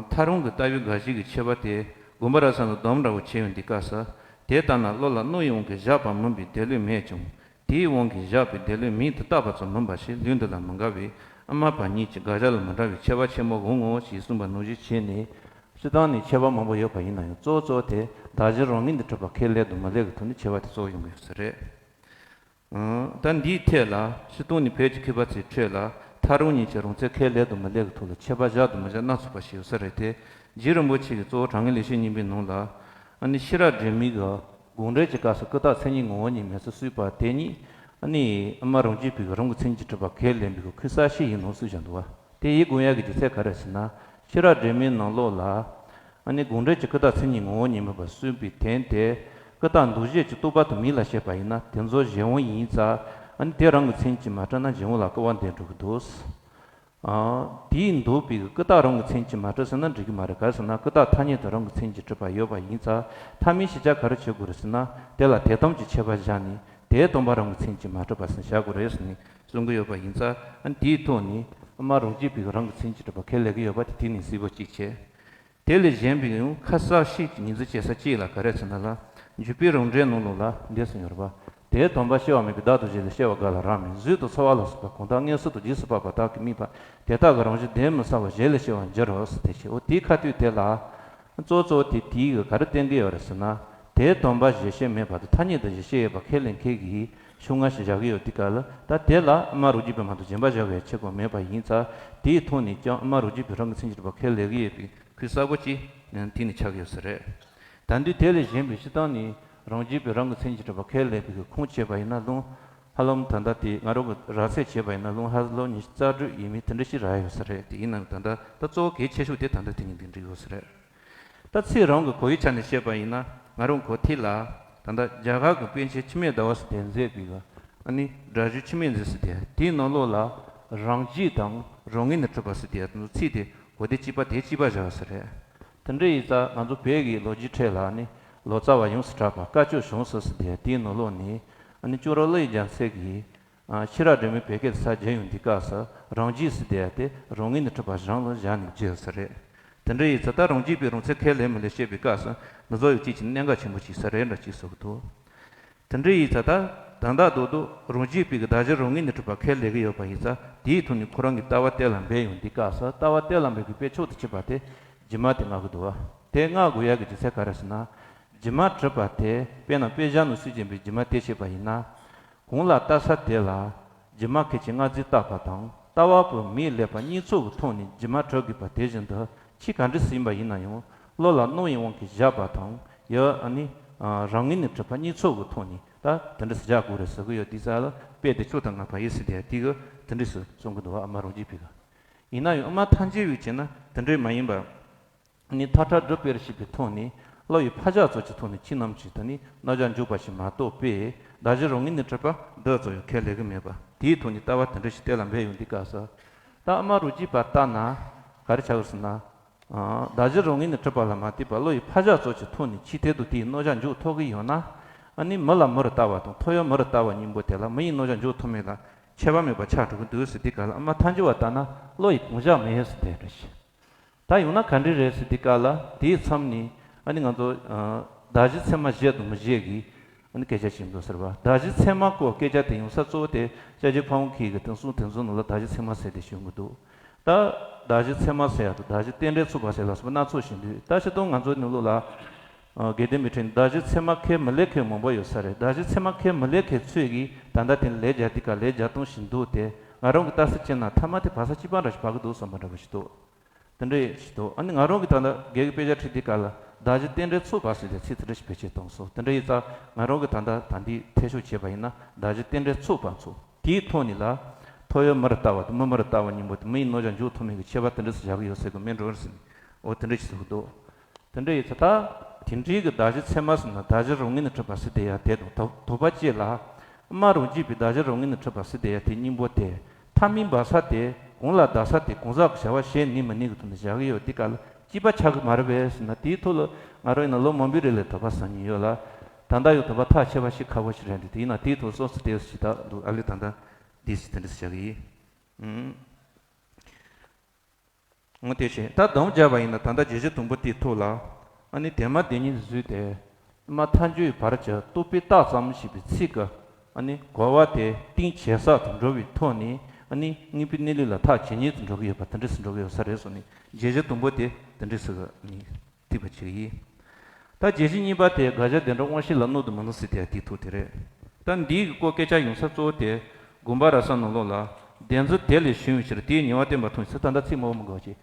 ཐག་རིང་གི་ལྟ་བའི་དགག་གཞི་གི་ཁྱད་པར་དེ་དགོངས་པ་རབ་གསལ་ནས་སྡོམ་འདྲ་བོ་བྱས་ཡོང་དུས་སྐབས་སུ། དེ་ལྟར་ན་བློ་ལ་སྣང་བའི་དབང་གིས་བཞག་པ་མིན་པའི་དེ་ལུགས་མེད་ཀྱང་། དེའི་དབང་གིས་བཞག་པའི་དེ་ལུགས་མིང་དུ་བཏགས་པ་ཙམ་མིན་པ་ཞིག་ལུགས་འདི་ལ་མི་འགལ་བས་ཨ་མ་བ་གཉིས་ཀྱི་དགག་བྱ་ལ་མི་འདྲ་བའི་ཁྱད་པར་ཆེན་པོ་འོང་ངོ་ཞེས་གསུངས་པ་ནང་བཞིན་བྱས་ནས། སྤྱིར་བཏང་ནས་ཁྱད་པར་མང་པོ་ཡོད་པ་ཡིན་ན་ཡང་གཙོ་བོ་གཙོ་བོ་དེ་གདགས་གཞི་རང་ངོས་ནས་གྲུབ་པ་ཁས་ལེན་དང་མི་ལེན་གྱི་ཐོག་ནས་ཁྱད་པར་དེ་གཙོ་བོ་ཡོང་གི་ཡོད་ས་རེད། ད་འདིའི་ཐད་ལ་སྤྱིར་བཏང་ནས་བོད་ཀྱི་མཁས་པ་ཚོའི་ཁྲོད་ལ་ཐག་རིང་གཉིས་ཀྱི་རང་མཚན་ཁས་ལེན་དང་མི་ལེན་གྱི་ཐོག་ལ་ཁྱད་པར་བཞག་དང་མི་བཞག་སྣ་ཚོགས་པ་ཞིག་ཡོད་ས་རེད་དེ། རྗེ་རིན་པོ་ཆེ་གིས་གཙོ་བོ་དྲང་ངེས་ལེགས་བཤད་སྙིང་པོའི་ནང་ལ། ཨ་ནི་ཤེས་རབ་སྒྲོན་མེ་གིས་དགོངས་འགྲེལ་གྱི་སྐབས་སུ་ཀུན་བརྟགས་མཚན་ཉིད་ངོ་བོ་ཉིད་མེད་ཟེར་གསུངས་པ་དེ་ཉིད་ཨ་ནི་ཨ་མ་རང་རྒྱུད་པའི་རང་གི་མཚན་ཉིད་གྲུབ་པ་ཁས་ལེན་པའི་ཁུངས་གསལ་ཞིག་ཡིན་ནོ་གསུངས་བཞག་འདུག་བ། དེ་ཡིད་དགོངས་ཡག་གི་རྒྱུ་མཚན་ག་རེ་ཟེར་ན། ཤེས་རབ་སྒྲོན་མེའི་ནང་ལོགས་ལ། ཨ་ནི་དགོངས་འགྲེལ་གྱི་ཀུན་བརྟགས་མཚན་ཉིད་ངོ་བོ་ཉིད་མིན་པར་གསུངས་པའི་དོན་དེ། ཀུན་བརྟགས་འདུ་བྱེད་ཀྱི་རྟོག་པ་དང་མིང་ལ་བཤད་པ་ཡིན་ན་དེ་ཚོ་གཞན་དབང་ཡིན་ཙང་། ཨ་ནི་དེ་རང་གི་མཚན་ཉིད་ཀྱིས་མ་གྲུབ་ན་གཞན་དབང་ལ་སྐུར་བ་འདེབས་འགྲོ་གི་འདུག་ཨ། དེས་འདོད་པའི་ཀུན་བརྟགས་རང་གི་མཚན་ཉིད་ཀྱིས་མ་གྲུབ་ཟེར་ན་འགྲིག་གི་མ་རེད། ག་རེ་ཟེར་ན་ཀུན་བརྟགས་ཐ་སྙད་དུ་རང་གི་མཚན་ཉིད་ཀྱིས་གྲུབ་པ་ཡོད་པ་ཡིན་ཙང་ཐ་མའི་ཤེས་བྱ་ག་རེ་བྱེད་དགོས་རེད་ཟེར་ན་དེ་ལ་དེ་དམ་གྱི་ཁྱད་པར་བཞག་ནས་དེ་སྟོང་པ་རང་གི་མཚན་ཉིད་ཀྱིས་མ་གྲུབ་པ་ཟེར་ནས་བཞག་དགོས་རེད་ཟེར་ནས་གསུང་གི་ཡོད་པ་ཡིན་ཙང་། ཨ་ནི་དེའི་ཐོག་ནས་ཨ་མ་རང་རྒྱུད་པའི་རང་གི་མཚན་ཉིད་ཀྱིས་གྲུབ་པ་ཁས་ལེན་གྱི་ཡོད་པ་དེ་དེ་ནས་གསལ་པོ་གཅིག་བྱས། དེ་ལས་གཞན་པའི་ཡང་ཁ་གསལ་ཞིག་ཉིན་མཚན་བྱེད་ས་གཅིག་ལ་ག་རེ་ཟེར་ན་ལ། འཇུག་པའི་རང་འགྲེལ་ནང་ལོགས་ལ་འདས་སུ་ཡོད་པ། དེ་སྟོང་པ་སྐྱེ་བ་མེད་པའི་བདག་ཏུ་བཞེད་ལས་སྐྱེ་བ་འགའ་ལ་རག་མིན་གཟུགས་དང་ཚོར་བ་ལ་སོགས་པ་གང་དག་དངོས་སུ་དང་རྗེས་སུ་དཔག་པ་དག་གིས་དམིགས་པ་དེ་དག་གི་རང་བཞིན་གདོན་མི་ཟ་བར་གཞན་ལས་སྐྱེ་བར་འགྱུར་རོ་ཟེར་དེ་བྱས། འོ་དེའི་ཁ་ཐུག་དེ་ལ། གཙོ་གཙོ་དེ་དེའི་ག་རེ་བསྟན་གྱི་ཡོད་རེད་ཟེར་ན། དེ་སྟོང་པ་གཞལ་བྱེད་མེད་པ་དང་ཐ་སྙད་དུ་གཞལ་བྱེད་ཡོད་པ་ཁས་ལེན་མཁན་གྱི་ཕྱོགས་སྔ་ཞིག་བཞག་གི་ཡོད་དུས་སྐབས་ལ། ད་དེ་ལ་ཨ་མ་རང་རྒྱུད་པ་མ་གཏོགས་གཞན་པ་བཞག་པའི་ཁྱད་པར་མེད་པ་ཡིན་ཙང་། དེའི་ཐོག་ནས་ཀྱང་ཨ་མ་རང་རྒྱུད་པའི་རང་གི་མཚན་ཉིད་གྲུབ་པ་ཁས་ལེན་གྱི་ཡོད་པའི་ཁུངས་གསལ་པོ་ཅིག་དེ་ནས་ཆགས་ཀྱི་ཡོད་ས་རེད། ད་འདི་དེ་ལས་གཞན་པའི་སྤྱིར་བཏང་ནས་རང་རྒྱུད་པའི་རང་གི་མཚན་ཉིད་གྲུབ་པ་ཁས་ལེན་པའི་ཁུངས་བྱས་པ་ཡིན་ན་ལུང་། ཧ་ལམ་ད་ལྟ་དེ་ང་རང་གི་ར་ཚད་བྱས་པ་ཡིན་ན་ལུང་ཧ་ལམ་ཉི་ཤུ་རྩ་དྲུག་ཡས་མས་དེ་འདྲ་ཞིག་རག་ཡོད་ས་རེད། དེ་ཡིན་ནའང་ད་ལྟ་ད་གཙོ་བོ་གལ་ཆེ་ཤོས་དེ་ད་ལྟ་དེ་གཉིས་འདི་འགྲིག་ཡོད་ས་རེད། ད་ཚིག་རང་གི་གོ་བའི་ཆ་ནས་བཤད་པ་ཡིན་ན། ང་རང་གོ་ཐོས་ལ། ད་ལྟ་རྒྱ་གར་གྱི་པཎ་ཆེན་འཆི་མེད་ཟླ་བ་ཟེར་དེ་མཛད་པའི་གི་ཨ་ནི་སྒྲ་བསྒྱུར་འཆི་མེད་མཛད་ཟེར་དེ། དེའི་ནང་ལོགས་ལ་རང་རྒྱུད་དང་རང་ངོས་ནས་གྲུབ་པ་ཟེར་དེ་ཚིག་དེ་གོ་དེ་གཅིག་པ་དེ་གཅིག་པ་བཞག་ཟེར་རེད། དེ་འདྲ་ཡིན་ཙང་ང་ཚོ་བོད་ཀྱི་ལོ་རྒྱུས་ཁྲོད་ལ་ཨ་ནི་ལོ་ཙཱ་བ་ཡོངས་སུ་གྲགས་པ་སྐ་ཅོག་ཞང་ཟེར་ཟེར་དེ། དེའི་ནང་ལོགས་ནས་ཨ་ནི་ཅོག་རོ་ཀླུ་ཡི་རྒྱལ་མཚན་གྱིས། ཨ། ཤེས་རབ་སྒྲོན་མེ་བོད་སྐད་དུ་ས་བསྒྱུར་ཡོང་དུས་སྐབས་སུ་རང་རྒྱུད་ཟེར་དེ་ཡ་དེ་རང་ངོས་ནས་གྲུབ་པ་རང་ལ་བཞག་ནས་བརྗོད་ས་རེད། དེ་འདྲ་ཡིན་ཙང་ད་རང་རྒྱུད་པའི་རང་མཚན་ཁས་ལེན་མི་ལེན་བཤད་པའི་སྐབས་སུ་འདི་ཚོ་ཡང་གཅིག་གི་གནད་འགག་ཆེན་པོ་ཞིག་ས་རེད་འདྲ་གཅིག་བཟོ་གི་འདུག་དེ་འདྲ་ཡིན་ཙང་ད་དོན་དག་རྡོག་རྡོག་རང་རྒྱུད་པའི་གི་གདགས་གཞི་རང་ངོས་ནས་གྲུབ་པ་ཁས་ལེན་གི་ཡོད་པ་ཡིན་ཙང་དེའི་ཐོག་ནས་ཁོ་རང་གི་ལྟ་བ་གཏན་ལ་འབེབས་ཡོང་དུས་སྐབས་སུ་ལྟ་བ་གཏན་ལ་འབེབས་ཀྱི་དཔེ་མཆོག་ཏུ་གྱུར་པ་དེ་སྒྱུ་མ་དེ་མངགས་གི་འདུག་བ། དེ་མངགས་དགོས་ཡ་གི་རྒྱུ་མཚན་ག་རེ་ཟེར་ན། སྒྱུ་མ་གྲུབ་པ་དེ་དཔེར་ན་དཔེ་བཞག་ནང་གསུངས་བཞིན་པའི་སྒྱུ་མ་དེ་བྱས་པ་ཡིན་ན། གང་ལ་ལྟ་ས་དེ་ལ་སྒྱུ་མ་ཁད་ཀྱིས་སྔར་རྫས་བཏགས་པ་དང་ལྟ་བ་པོའི་མིག་ལེགས་པ་གཉིས་ཚོགས་ཀྱི་ཐོག་ནས་སྒྱུ་མ་གྲུབ་དགོས་པ་དེ་བཞིན་དུ་ཆོས་ག་འདྲ་ཞིག་ཡིན་པ་ཡིན་ན་ཡང་བློ་ལ་སྣང་བའི་དབང་གིས་བཞག་པ་དང་ཡང་ཨ་ནི་རང་ངོས་ནས་གྲུབ་པ་གཉིས་ཚོགས་ཀྱི་ཐོག་ནས་ད་དེ་འདྲ་ཞིག་བཞག་དགོས་རེད་ཟེར་གྱི་ཡོད་དུས་ཙ་ལ་དཔེ་དེ་མཆོག་ཏུ་མངགས་པ་ཡིན་ཟེར་དེ་དེ་གི་དེ་འདྲ་ཞིག་གསུང་གི་འདུག་བ། ཨ་མ་རང་རྒྱུད་པའི་གི། ཡིན་ན་ཡང་ཨ་མ་ཐལ་འགྱུར་བས་བྱས་ན་དེ་འདྲ་མ་ཡིན་པ། ནི་ཐག་ཁྲ་སྒྲུབ་པར་བྱེད་པའི་ཐོག་ནས་བློ་ཡི་ཕར་བཞག་ཚོགས་ཀྱི་ཐོག་ནས་ཆོས་རྣམས་ཀྱི་དེ་ནི་རྣམ་གཞག་འཇོག་པ་ཞིག་མ་གཏོགས་པས་གདགས་གཞི་རང་ངོས་ནས་གྲུབ་པ་འདི་ཚོ་ཡང་ཁས་ལེན་གྱི་མེད་པ། དེའི་ཐོག་ནས་ལྟ་བ་དེ་འདྲ་ཞིག་གཏན་ལ་འབེབས་ཡོང་དུས་སྐབས་སུ། ད་ཨ་མ་རུ་གཅིག་པ་ལྟ་ན་ག་རེ་ཆགས་ཀྱི་ཟེར་ན། ཨ་བདག་གཞན་རང་ངོས་ནས་གྲུབ་པ་ལ་མ་ལྟོས་པར་བློ་ཡི་ཕར་བཞག་ཙམ་གྱི་ཐོག་ནས་ཅི་ཐད་དུ་དེའི་རྣམ་གཞག་འཇོག་ཐུབ་ཀྱི་ཡོད་ན། ཨ་ནི་མི་ལ་མི་རུ་ལྟ་བ་དང་ཐོ་ཡོད་མི་རུ་ལྟ་བ་གཉིས་པོ་དེ་ལ་མི་ཡི་རྣམ་གཞག་འཇོག་ཐུབ་མིན་ལ་ཁྱད་པར་མེད་པ་ཆགས་འགྲོ་གི་འདུག་ཟེར་དུས་སྐབས་ལ། ཨ་མ་ཐལ་འགྱུར་བ་ལྟ་ན་བློ་ཡི་གང་ཟག་མེད་ཟེར་དེ་འདྲ་ཞིག་ད་ཡང་ན་ག་འདྲ་རེད་ཟེར་དུས་སྐབས་ལ། དེའི་མཚམས་ནས་ཨ་ནི་ང་ཚོ་ཨ་བདག་གཞན་ཚད་མ་བཞེད་དང་མི་བཞེད་ཀྱི་ཨ་ནི་སྐད་ཆ་ཞིག་འདུག་ཟེར་བ། བདག་གཞན་ཚད་མ་སྐོར་སྐད་ཆ་དེ་ཡོང་ས་གཙོ་བོ་དེ་སྐྱབས་རྗེ་ཕ་བོང་ཁའི་གི་དེང་སང་དེ་ཚོ་ནང་ལ་བདག་གཞན་ཚད་མ་ཟེར་དེ་ཞུ་གི་འདུག་ད་བདག་གཞན་ཚད་མ་ཟེར་ཡ་དང་བདག་གཞན་རྟེན་འབྲེལ་ཚུགས་པ་ཟེར་ལ་སོགས་པ་སྣ་ཚོགས་ཤིག་འདུག་ད་སྤྱིར་བཏང་ང་ཚོ་ནང་ལོགས་ལ་ཨ་དགེ་ལྡན་པའི་ཁྲོད་ནས་བདག་གཞན་ཚད་མ་ཁས་མི་ལེན་མཁན་མང་པོ་ཡོད་ས་རེད། བདག་གཞན་ཚད་མ་ཁས་མི་ལེན་མཁན་ཚོས་ཀྱིས་ད་ལྟ་དེ་ལས་རྒྱག་དུས་སྐབས་ལས་རྒྱག་སྟངས་ཤིག་འདུག་དེ་ང་རང་གིས་ལྟ་ས་བྱས་ན་མཐའ་མ་དེ་ཕ་ས་གཅིག་པ་འདྲ་ཞིག་བབས་ཀྱི་འདུག་བསམ་པ་འདྲ་པོ་ཞིག་འདུག་དེ་འདྲ་ཞིག་འདུག་ཨ་ནི་ང་རང་གིས་ད་ལྟ་རྒན་གྱི་དཔེ་ཆ་ཁྲིད་དུས་སྐབས་ལ་བདག་གཞན་རྟེན་འབྲེལ་ཚུགས་པ་ཟེར་ཏེ་ཚིག་དེ་འདྲ་ཞིག་བེད་སྤྱོད་བཏང་སོང་། དེ་འདྲ་ཡིན་ཙང་ང་རང་གིས་ད་ལྟ་ད་འདི་འཐེན་ཤོག་བྱས་པ་ཡིན་ན། བདག་གཞན་རྟེན་འབྲེལ་ཚུགས་པ་ཚུགས་དེའི་ཐོག་ནས་ལ་ཐོ་ཡོད་མི་རུ་ལྟ་བ་དང་མི་མི་རུ་ལྟ་བ་གཉིས་པོ་དེ་མི་ཡི་རྣམ་གཞག་འཇོག་ཐུབ་མིན་གྱི་ཁྱད་པར་དེ་འདྲ་ཞིག་བཞག་གི་ཡོད་ཟེར་གི་མིན་འགྲོ་ཟེར་ནས། འོ་དེ་འདྲ་ཞིག་ཟེར་གི་འདུག་དེ་འདྲ་ཡིན་ཙང་ད་དེ་འདྲའི་གི་བདག་གཞན་ཚད་མ་ཟེར་ན་བདག་གཞན་རང་ངོས་ནས་གྲུབ་པ་ཟེར་དེ་ཡང་དེ་དང་དོགས་དོགས་པ་གཅིག་ལ། ཨ་མ་རང་རྒྱུད་པའི་བདག་གཞན་རང་ངོས་ནས་གྲུབ་པ་ཟེར་དེ་ཡང་དེ་གཉིས་པོ་དེ་མཐའ་མིན་བབས་ས་དེ་གང་ལ་བདག་ས་དེ་གང་ཟག་གི་བྱ་བ་བྱེད་ནུས་མི་ནུས་ཀྱི་ཐོག་ནས་བཞག་གི་ཡོད་དེ་ག་ལ་གཅིག་པ་ཆགས་ཀྱི་མ་རེད་པས་ཟེར་ན། དེའི་ཐོག་ལ་ང་རང་ཡིན་ན་ལོ་མང་པོའི་རིང་ལ་དོགས་པ་ཟ་མྱོང་ཡོད་ལ། ད་ལྟ་ཡང་དོགས་པ་ཐག་ཆོད་པ་ཞིག་ཁག་པོ་ཞིག་རེད་འདུག་དེ་ཡིན་ན་དེའི་ཐོག་སོ་སོ་དེ་ཞིག་ད་འདུག་ཨ་ལས་ད་ལྟ་དེ་ཞིག་དེ་འདྲ་ཞིག་བཞག་གི་ཡིན། འོ་དེ་བཞིན་ད་དུང་བརྒྱབ་པ་ཡིན་ན་ད་ལྟ་བརྗོད་གཞི་དང་པོ་དེའི་ཐོག་ལ། ཨ་ནི་དེ་མ་དེ་ཉིད་བཟོས་ཏེ། ཨ་མ་ཐལ་འགྱུར་བའི་བར་གྱི་རྟོག་པས་བཏགས་ཙམ་ཞེས་པའི་ཚིག་གི་ཨ་ནི་གོ་བ་དེ་གཏིང་ཇེ་ཟབ་ཏུ་འགྲོ་བའི་ཐོག་ནས། ཨ་ནི་དངོས་པོའི་གནས་ལུགས་ལ་ཐག་ཇེ་ཉེ་དུ་འགྲོ་གི་ཡོད་པ་དེ་འདྲ་ཞིག་འགྲོ་གི་ཡོད་ས་རེད་གསུངས་ནས། བརྗོད་གཞི་དང་པོ་དེ་དེ་འདྲ་ཞིག་ཨ་ནི་ཐིག་པ་ཅིག་ཡིན། ད་བརྗོད་གཞི་གཉིས་པ་དེ་དགག་བྱ་བདེན་གྲུབ་དབང་ཤེས་ལ་སྣང་དང་མི་སྣང་ཟེར་དེ་དེའི་ཐོག་དེ་རེད། ད་འདིའི་གི་སྐོར་སྐད་ཆ་ཡོང་ས་གཙོ་བོ་དེ་དགོངས་པ་རབ་གསལ་ནང་ལོགས་ལ། བདེན་རྫུན་དེ་ལས་བྱུང་བའི་ཕྱིར་དེའི་ཉེ་བར་བསྟན་པ་མཐོང་བའི་ཚུལ། ད་ལྟ་ཚིག་མང་པོ་མི་དགོས་ཀྱི།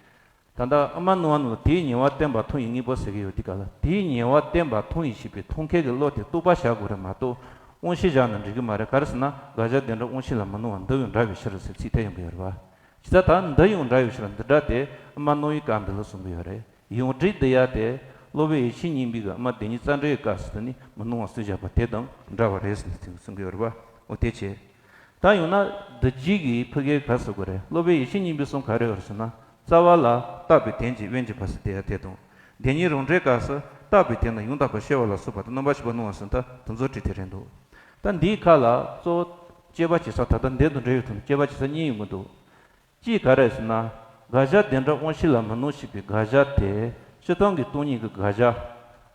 ད་ལྟ་ཨ་མ་སྣང་བ་ནང་ལ་དེའི་ཉེ་བར་བསྟན་པ་མཐོང་བའི་དངོས་པོ་ཟེར་གྱི་ཡོད་དེ་ག་ལ། དེའི་ཉེ་བར་བསྟན་པ་མཐོང་བའི་ཞེས་པའི་མཐོང་མཁན་གྱི་བློ་དེ་རྟོག་པ་བཞག་དགོས་རེད་མ་གཏོགས། དབང་ཤེས་བཞག་ན་འགྲིག་གི་མ་རེད། ག་རེ་ཟེར་ན་དགག་བྱ་བདེན་གྲུབ་དབང་ཤེས་ལ་མི་སྣང་བ་འདི་ཡང་འདྲ་བའི་ཕྱིར་ཟེར་ཚིག་དེ་ཡོང་གི་ཡོད་རེད་པ། ཇི་ལྟར་ད་འདི་ཡང་འདྲ་བའི་ཕྱིར་འདི་སྒྲ་དེ་ཨ་མ་སྣང་བའི་སྐབས་འདི་ལ་གསུང་གི་ཡོད་རེད། ཡང་སྒྲ་འདི་ཡ་དེ་སློབ་དཔོན་ཡེ་ཤེས་སྙིང་པོས་ཨ་མ་དེ་ཉིད་རྩ་འགྲེལ་གྱི་སྐབས་སུ་དེ་ནི་མི་སྣང་བ་གསུངས་བཞག་པ་དེ་དང་འདྲ་བ་རེད་ཟེར་ནས་གསུང་གི་ཡོད་རེད་པ། འོ་དེ་བྱས། ད་ཡང་ན་འདི་རྗེས་ཀྱི་ཕ་གིར་ག་རེ་ཟེར་དགོས་རེད། སློབ་དཔོན་ཡེ་ཤེས་སྙིང་པོས་གསུངས་ག་རེ་ཡོད་རེད་ཟེར་ན། རྩ་བ་ལ་བཏགས་པའི་དོན་གྱི་དབྱེན་གྱི་བར་ཟེར་དེ་ཡ་དེ་དང་། དེ་ཉིད་རང་འགྲེལ་སྐབས་སུ་བཏགས་པའི་དོན་ནི་ཡང་དག་པར་ཤེས་པ་ལ་སོགས་པ་དང་རྣམ་པར་ཤེས་པ་སྣང་བ་ཟེར་ད་དེ་ཚོ་བྲིས་དེ་རེད་འདུག་ད་འདིའི་ཁ་ལ་གཙོ་བོ་དཔྱད་པ་བྱེད་ས་ད་ལྟ་འདི་དང་འབྲེལ་ཡོད་དུ་དཔྱད་པ་བྱེད་ས་གཉིས་ཡོང་གི་འདུག་གཅིག་ག་རེ་ཟེར་ན། དགག་བྱ་བདེན་གྲུབ་དབང་ཤེས་ལ་མི་སྣང་ཞེས་པའི་དགག་བྱ་དེ་སྤྱིར་བཏང་གི་སྟོང་ཉིད་ཀྱི་དགག་བྱ།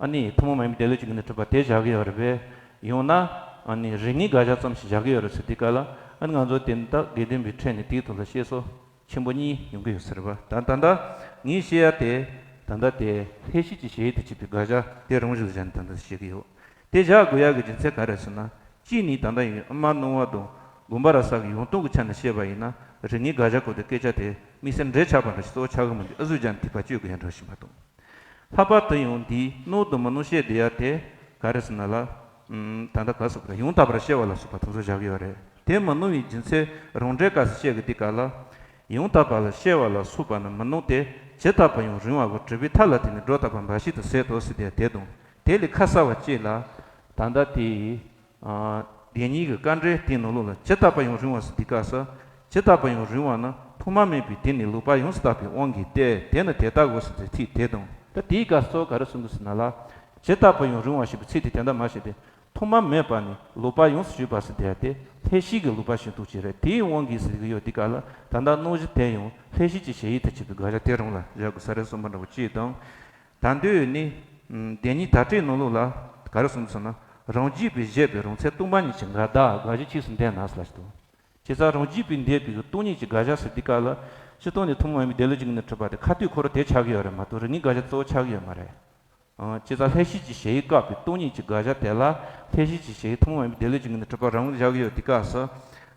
ཨ་ནི་ཐུན་མོང་མ་ཡིན་པའི་བདེན་ལུགས་ཀྱི་ངོས་ནས་གྲུབ་པ་དེ་བཞག་གི་ཡོད་རེད་པས། ཡང་ན་ཨ་ནི་རིགས་ངེས་དགག་བྱ་ཙམ་ཞིག་བཞག་གི་ཡོད་རེད་ཟེར་དུས་སྐབས་ལ། ཨ་ནི་ང་ཚོ་དེ་ནི་ད་དགེ་ལྡན་པའི་ཁྲོད་ནས་དེའི་ཐོག་ལ་བཤད་སྲོལ་ཆེན་པོ་གཉིས་ཡོང་གི་ཡོད་ཟེར་བ། ད་ད་ལྟ་ངས་བཤད་ཡ་དེ་ད་ལྟ་དེ་ལྷད་ཤེས་ཀྱི་དཔྱད་ཡིག་ཏུ་བྱས་པའི་དགག་བྱ་དེ་རང་བཞིན་བཞག་ནས་ད་ལྟ་བཤད་ཀྱི་ཡོད། དེ་བཞག་དགོས་ཡག་གི་རྒྱུ་མཚན་ག་རེ་ཟེར་ན། གཅིག་ནི་ད་ལྟ་ཡང་ཨ་མ་སྣང་བ་དང་དགོངས་པ་རབ་གསལ་གྱི་ཡོང་སྟངས་ཀྱི་ཆ་ནས་བཤད་པ་ཡིན་ན། རིགས་ངེས་དགག་བྱ་སྐོར་དུ་སྐད་ཆ་དེ་དམིགས་བསལ་འབྲེལ་ཆགས་པ་འདྲ་ཞིག་གཙོ་བོ་ཆགས་ཀྱི་མི་འདུག་ཨ་ཟུག་བྱས་ནས་ཐིགས་པ་གཅོད་དགོས་ཡ་འདྲ་ཞིག་མ་གཏོགས། ལྷག་པར་དུ་ཡང་འདིའི་སྣང་དང་མི་སྣང་བཤད་བསྡད་ཡ་དེ་ག་རེ་ཟེར་ན་ལ། ཨུམ། ད་ལྟ་ག་ཟེར་དགོས་རེད། ཡང་དག་པར་ཤེས་པ་ལ་སོགས་པ་དེ་ཚོ་བཞག་གི་ཡོད་རེད། དེ་མི་སྣང་བའི་རྒྱུ་མཚན་རང་འགྲེལ་སྐབས་སུ་བཤད་ཀྱི་དེ་ག་ལ། ཡང་དག་པ་ལ་ཤེས་པ་ལ་སོགས་པ་ནི་མི་སྣང་སྟེ། ཇི་ལྟ་བར་ཡང་རུང་བའོ། གྲུབ་པའི་མཐའ་ལ་བརྟེན་ནས་སྒྲོ་བཏགས་པ་འབའ་ཞིག་ཏུ་ཟད་དོ་ཟེར་ཏེ་དེ་དང་། དེ་ལས་ཁ་གསལ་བ་གཅིག་ལ། ད་ལྟ་དེའི་ཨ་བདེན་གཉིས་ཀྱི་དཀའ་འགྲེལ་དེའི་ནང་ལོགས་ལ་ཇི་ལྟ་བར་ཡང་རུང་བ་ཟེར་དུས་སྐབས་སུ། ཇི་ལྟ་བར་ཡང་རུང་བ་ནི་ཐོག་མ་མེད་པའི་དུས་ནས་ལོག་པར་ཡོངས་སུ་དག་པའི་དབང་གིས་ཏེ། དེ་ནི་དེ་ལྟ་བས་ཟེར་ཏེ་ཚིག་དེ་དང་། ད་དེའི་སྐབས་སུ་ག་རེ་གསུང་གི་ཟེར་ན་ལ། ཇི་ལྟ་བར་ཡང་རུང་བ་ཞེས་པའི་ཚིག་དེ་དེ་འདྲ་མ་བྱས་ཏེ། ཐོག་མ་མེད་པ་ནས་ལོག་པར་ཡོངས་སུ་གྱུར་པ་ཟེར་དེ་ཡང་དེ་ལྷད་ཤེས་ཀྱི་ལོག་པ་ཞིག་འདུག་ཅེས་རེད། དེའི་དབང་གིས་ཟེར་གྱི་ཡོད་དེ་ག་ལ། ད་ལྟ་སྣང་གཞི་དེ་ཡང་ལྷད་ཤེས་ཀྱི་དཔྱད་ཡིག་ཏུ་བྱས་པའི་དགག་བྱ་དེ་རང་ལ་བཞག་དགོས་ས་རེད་གསུངས་པ་འདྲ་བོ་གཅིག་དང་། ད་འདོད་ནི། ཨུམ། བདེན་གཉིས་དག་ཁྲིད་ནང་ལོགས་ལ་ག་རེ་གསུངས་སོང་ན། རང་རྒྱུད་པའི་བཞེད་པའི་རང་མཚན་སྟོང་པ་ཉིད་ཀྱི་འགལ་ཟླ་དགག་གཞི་ཕྱིས་སུ་འདས་ན་ཟེར་ལ་ཞིག་འདུག་བྱས་ཙང་རང་རྒྱུད་པའི་འདས་པའི་སྟོང་ཉིད་ཀྱི་དགག་བྱ་ཟེར་དུས་སྐབས་ལ། སྤྱིར་བཏང་ནས་ཐུན་མོང་མ་ཡིན་པའི་བདེན་ལུགས་ཀྱི་ངོས་ནས་གྲུབ་པ་དེ་ཁ་ཐུག་ཁོ་རང་དེ་ཆགས་ཀྱི་ཡོད་རེད་མ་གཏོགས། རིགས་ངེས་དགག་བྱ་གཙོ་བོ་ཆགས་ཀྱི་ཡོད་མ་རེད། ཨང་། བྱས་ཙང་ལྷད་ཤེས་ཀྱི་དཔྱད་ཡིག་བཀག་པའི་སྟོང་ཉིད་ཀྱི་དགག་བྱ་དེ་ལ། ལྷད་ཤེས་ཀྱི་དཔྱད་ཡིག་ཐུན་མོང་མ་ཡིན་པའི་བདེན་ལུགས་ཀྱི་ངོས་ནས་གྲུབ་པ་རང་བཞག་གི་ཡོད་དུས་སྐབས་སུ།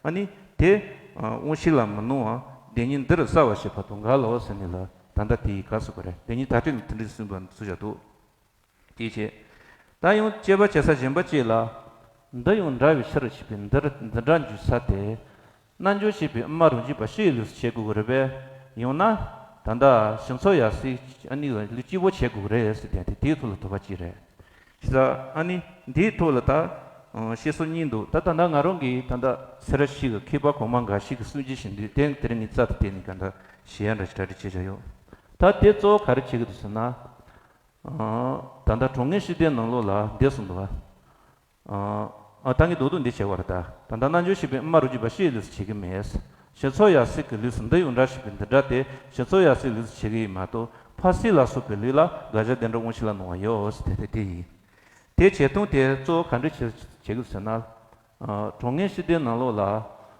ཨ་ནི་དེ་དབང་ཤེས་ལ་མི་སྣང་བ་བདེན་གཉིས་འདི་རུ་གསལ་བར་བྱེད་པ་དང་འགལ་ལོ་ཟེར་ནས་ལ། ད་ལྟ་དེའི་སྐབས་སུ་ག་རེ་བདེན་གཉིས་དག་ཁྲིད་ནི་དེ་འདྲའི་གསུངས་པ་ཚུལ་བཞག་འདུག་དེའི་ཕྱིར། ད་ཡང་དཔྱད་པ་བྱེད་ས་གཞན་པ་གཅིག་ལ། འདི་ཡང་འདྲ་བའི་ཕྱིར་ཞེས་པའི་འདིར་འདི་འདྲ་འཇུག་ས་དེ། རྣལ་འབྱོར་བྱེད་པའི་ཨ་མ་རང་རྒྱུད་པ་སྤྱི་ཡི་ལུགས་སུ་བྱེད་དགོས་ཀྱི་རེད་པས། ཡང་ན། ད་ལྟ་ཞིང་ཚོགས་ཡར་སའི་ཨ་ནི་ལུགས་སྐྱེ་བོ་བྱེད་དགོས་ཀྱི་རེད་ཟེར་དེ་དེའི་ཐོག་ལ་དོགས་པ་གཅིག་རེད། བྱས་ཙང་ཨ་ནི་འདིའི་ཐོག་ལ་ད། ཨང་། བཤད་སྲོལ་གཉིས་འདུག་ད་ད་ལྟ་ང་རང་གིས་ད་ལྟ་སེ་ར་བྱེས་ཀྱི་མཁས་པ་གོང་མ་འགའ་ཞིག་གིས་སུན་འབྱིན་བཞིན་དུས་དེ་དེ་རིང་ངས་རྩ་དང་བལྟས་ནས་ག་འདྲ་ཞེ་ཡ་འདྲ་ཞིག་གྲ་སྒྲིག་བྱས་བཞག་ཡོད། ད་དེ་གཙོ་བོ་ག་རེ་བྱེད་ཀྱི་འདུག་ཟེར་ན། ཨང་། ད་ལྟ་དྲང་ངེས་ཤེས་ལྡན་ནང་ལོགས་ལ་འདི་གསུངས་འདུག་བ། ཨ། ཨ། ད་ངས་རྡོག་རྡོག་འདི་བྱེད་པར་ལྟ། ད་ལྟ་རྣལ་འབྱོར་ཤེས་པའི་ཨུ་མ་རུ་གཅིག་པ་ཤེས་ལུས་སུ་བྱེད་ཀྱི་མེད། ཞི་ཚོགས་ཡབ་སྲས་ཀྱི་ལུས་སུ་འདི་ཡོད་འདྲ་ཞེས་པའི་འདི་འདྲ་དེ་ཞི་ཚོགས་ཡབ་སྲས་ལུས་སུ་བྱེད་ཀྱི་ཡིན་མ་གཏོགས་འཕགས་སྲས་ལ་སོགས་པའི་ལུས་ལ་དགག་བྱ་དེ་འདྲ་དབང་ཤེས་ལ་སྣང་བ་ཡོད་ཟེར་དེ་དེ་དེ་ཡིན། དེ་བྱེད་སྟངས་དེ་གཙོ་བོ་ག་འདྲ་བྱེད་བྱེད་ཀྱི་ཟེར་ན། ཨ། དྲང་ངེས་ཤེས་ལྡན་ནང་ལོགས་ལ།